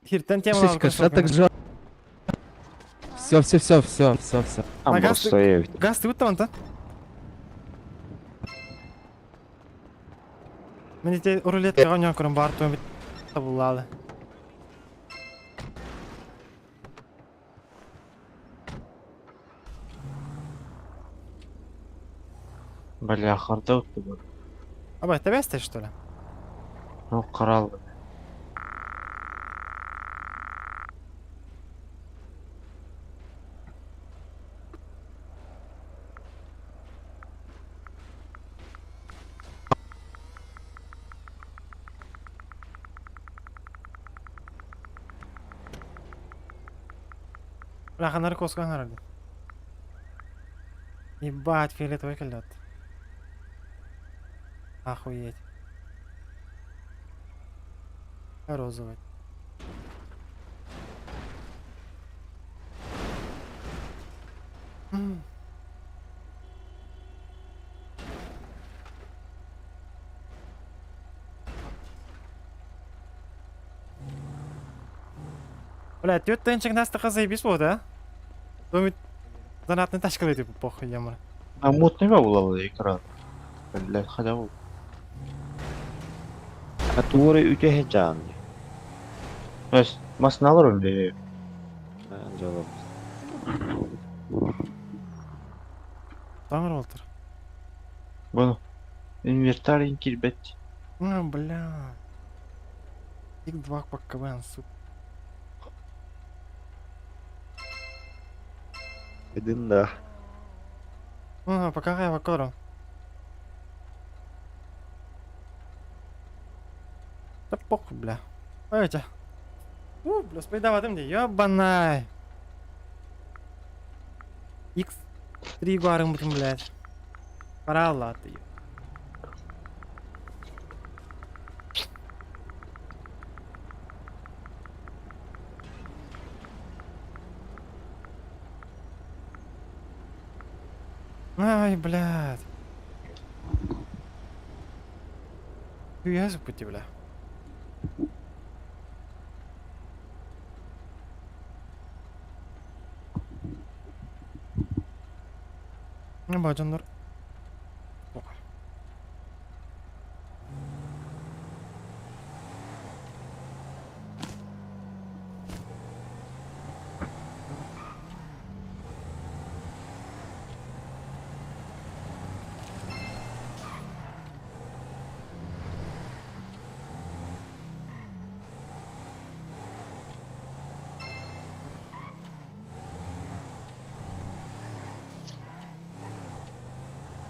Хиртен тема Шишка, что так жестко? Все, все, все, все, все, все. Там просто я Газ ты там, да? Мен те рулетка ойнап көрөн бар туын табылады. Бля, харда өтті бұл. Абай, табесте что ли? Ну, қаралды. Бля, наркоз канарды. Ебать, фиолетовый калет. Охуеть. Розовый. Бля, түөрт тыһыынча настаха заебись буолуо да? Думает, донатный тачкалыы типа похуй ямыр. А мутный буолла экран. Блядь, хотя бы. А туора үтөһэ жаан. То есть, масналар өле. Жолоб. Таҥар олтор. Bunu. Инвентарь кирбет. А, бля. Ик-2 по КВН, сука. Эдин да. А, пока я вакору. Да похуй, бля. Ой, У, бля, спайдаватым дии, ёбанай. X3 гуарым бутун, блядь. Пора ты. Ай, блядь. Хуя пути, бля. Бажандар.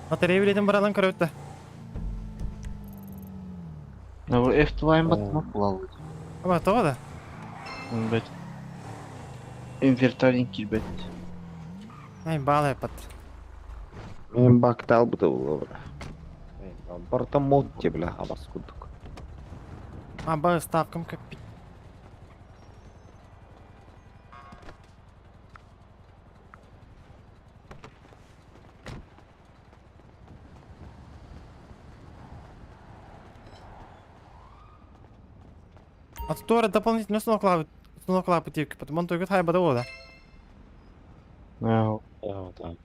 Батарея билетин баралан көрөттө. На бу F2 баттыма булалы. Аба, тоҕо да? Бет. Инвентарь кирбет. Ай, баалай пат. Мен бактал быта була бра. Барта мод те бля, абас кудук. Аба, ставкам как пи... А тут туора дополнительно установка типки, потому он только хайба да. Да. Да.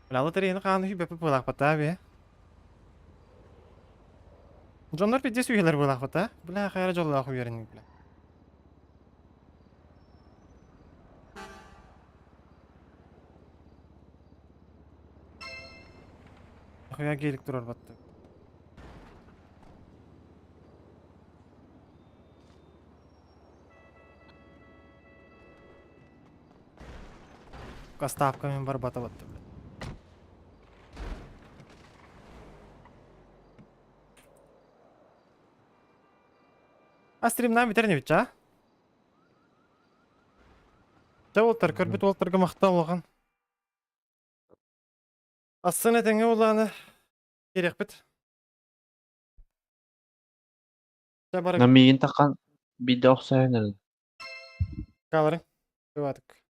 Бля, лотереяны хааны хүбэпи буолаахпата бе. Дьоннор пиздец үйэлэр буолаахпата. Бля, хайра дьоллоох үйэрин бля. Хуя гелик турар батты. Ставками барбата батты, бля. А стримнан битер не бит, а? Ча болтар, көрбүт болтарга мактал болған. Асын этеңе уланы керек бит. Ча На миин такан бидде оксайын Калары. Кыбатык.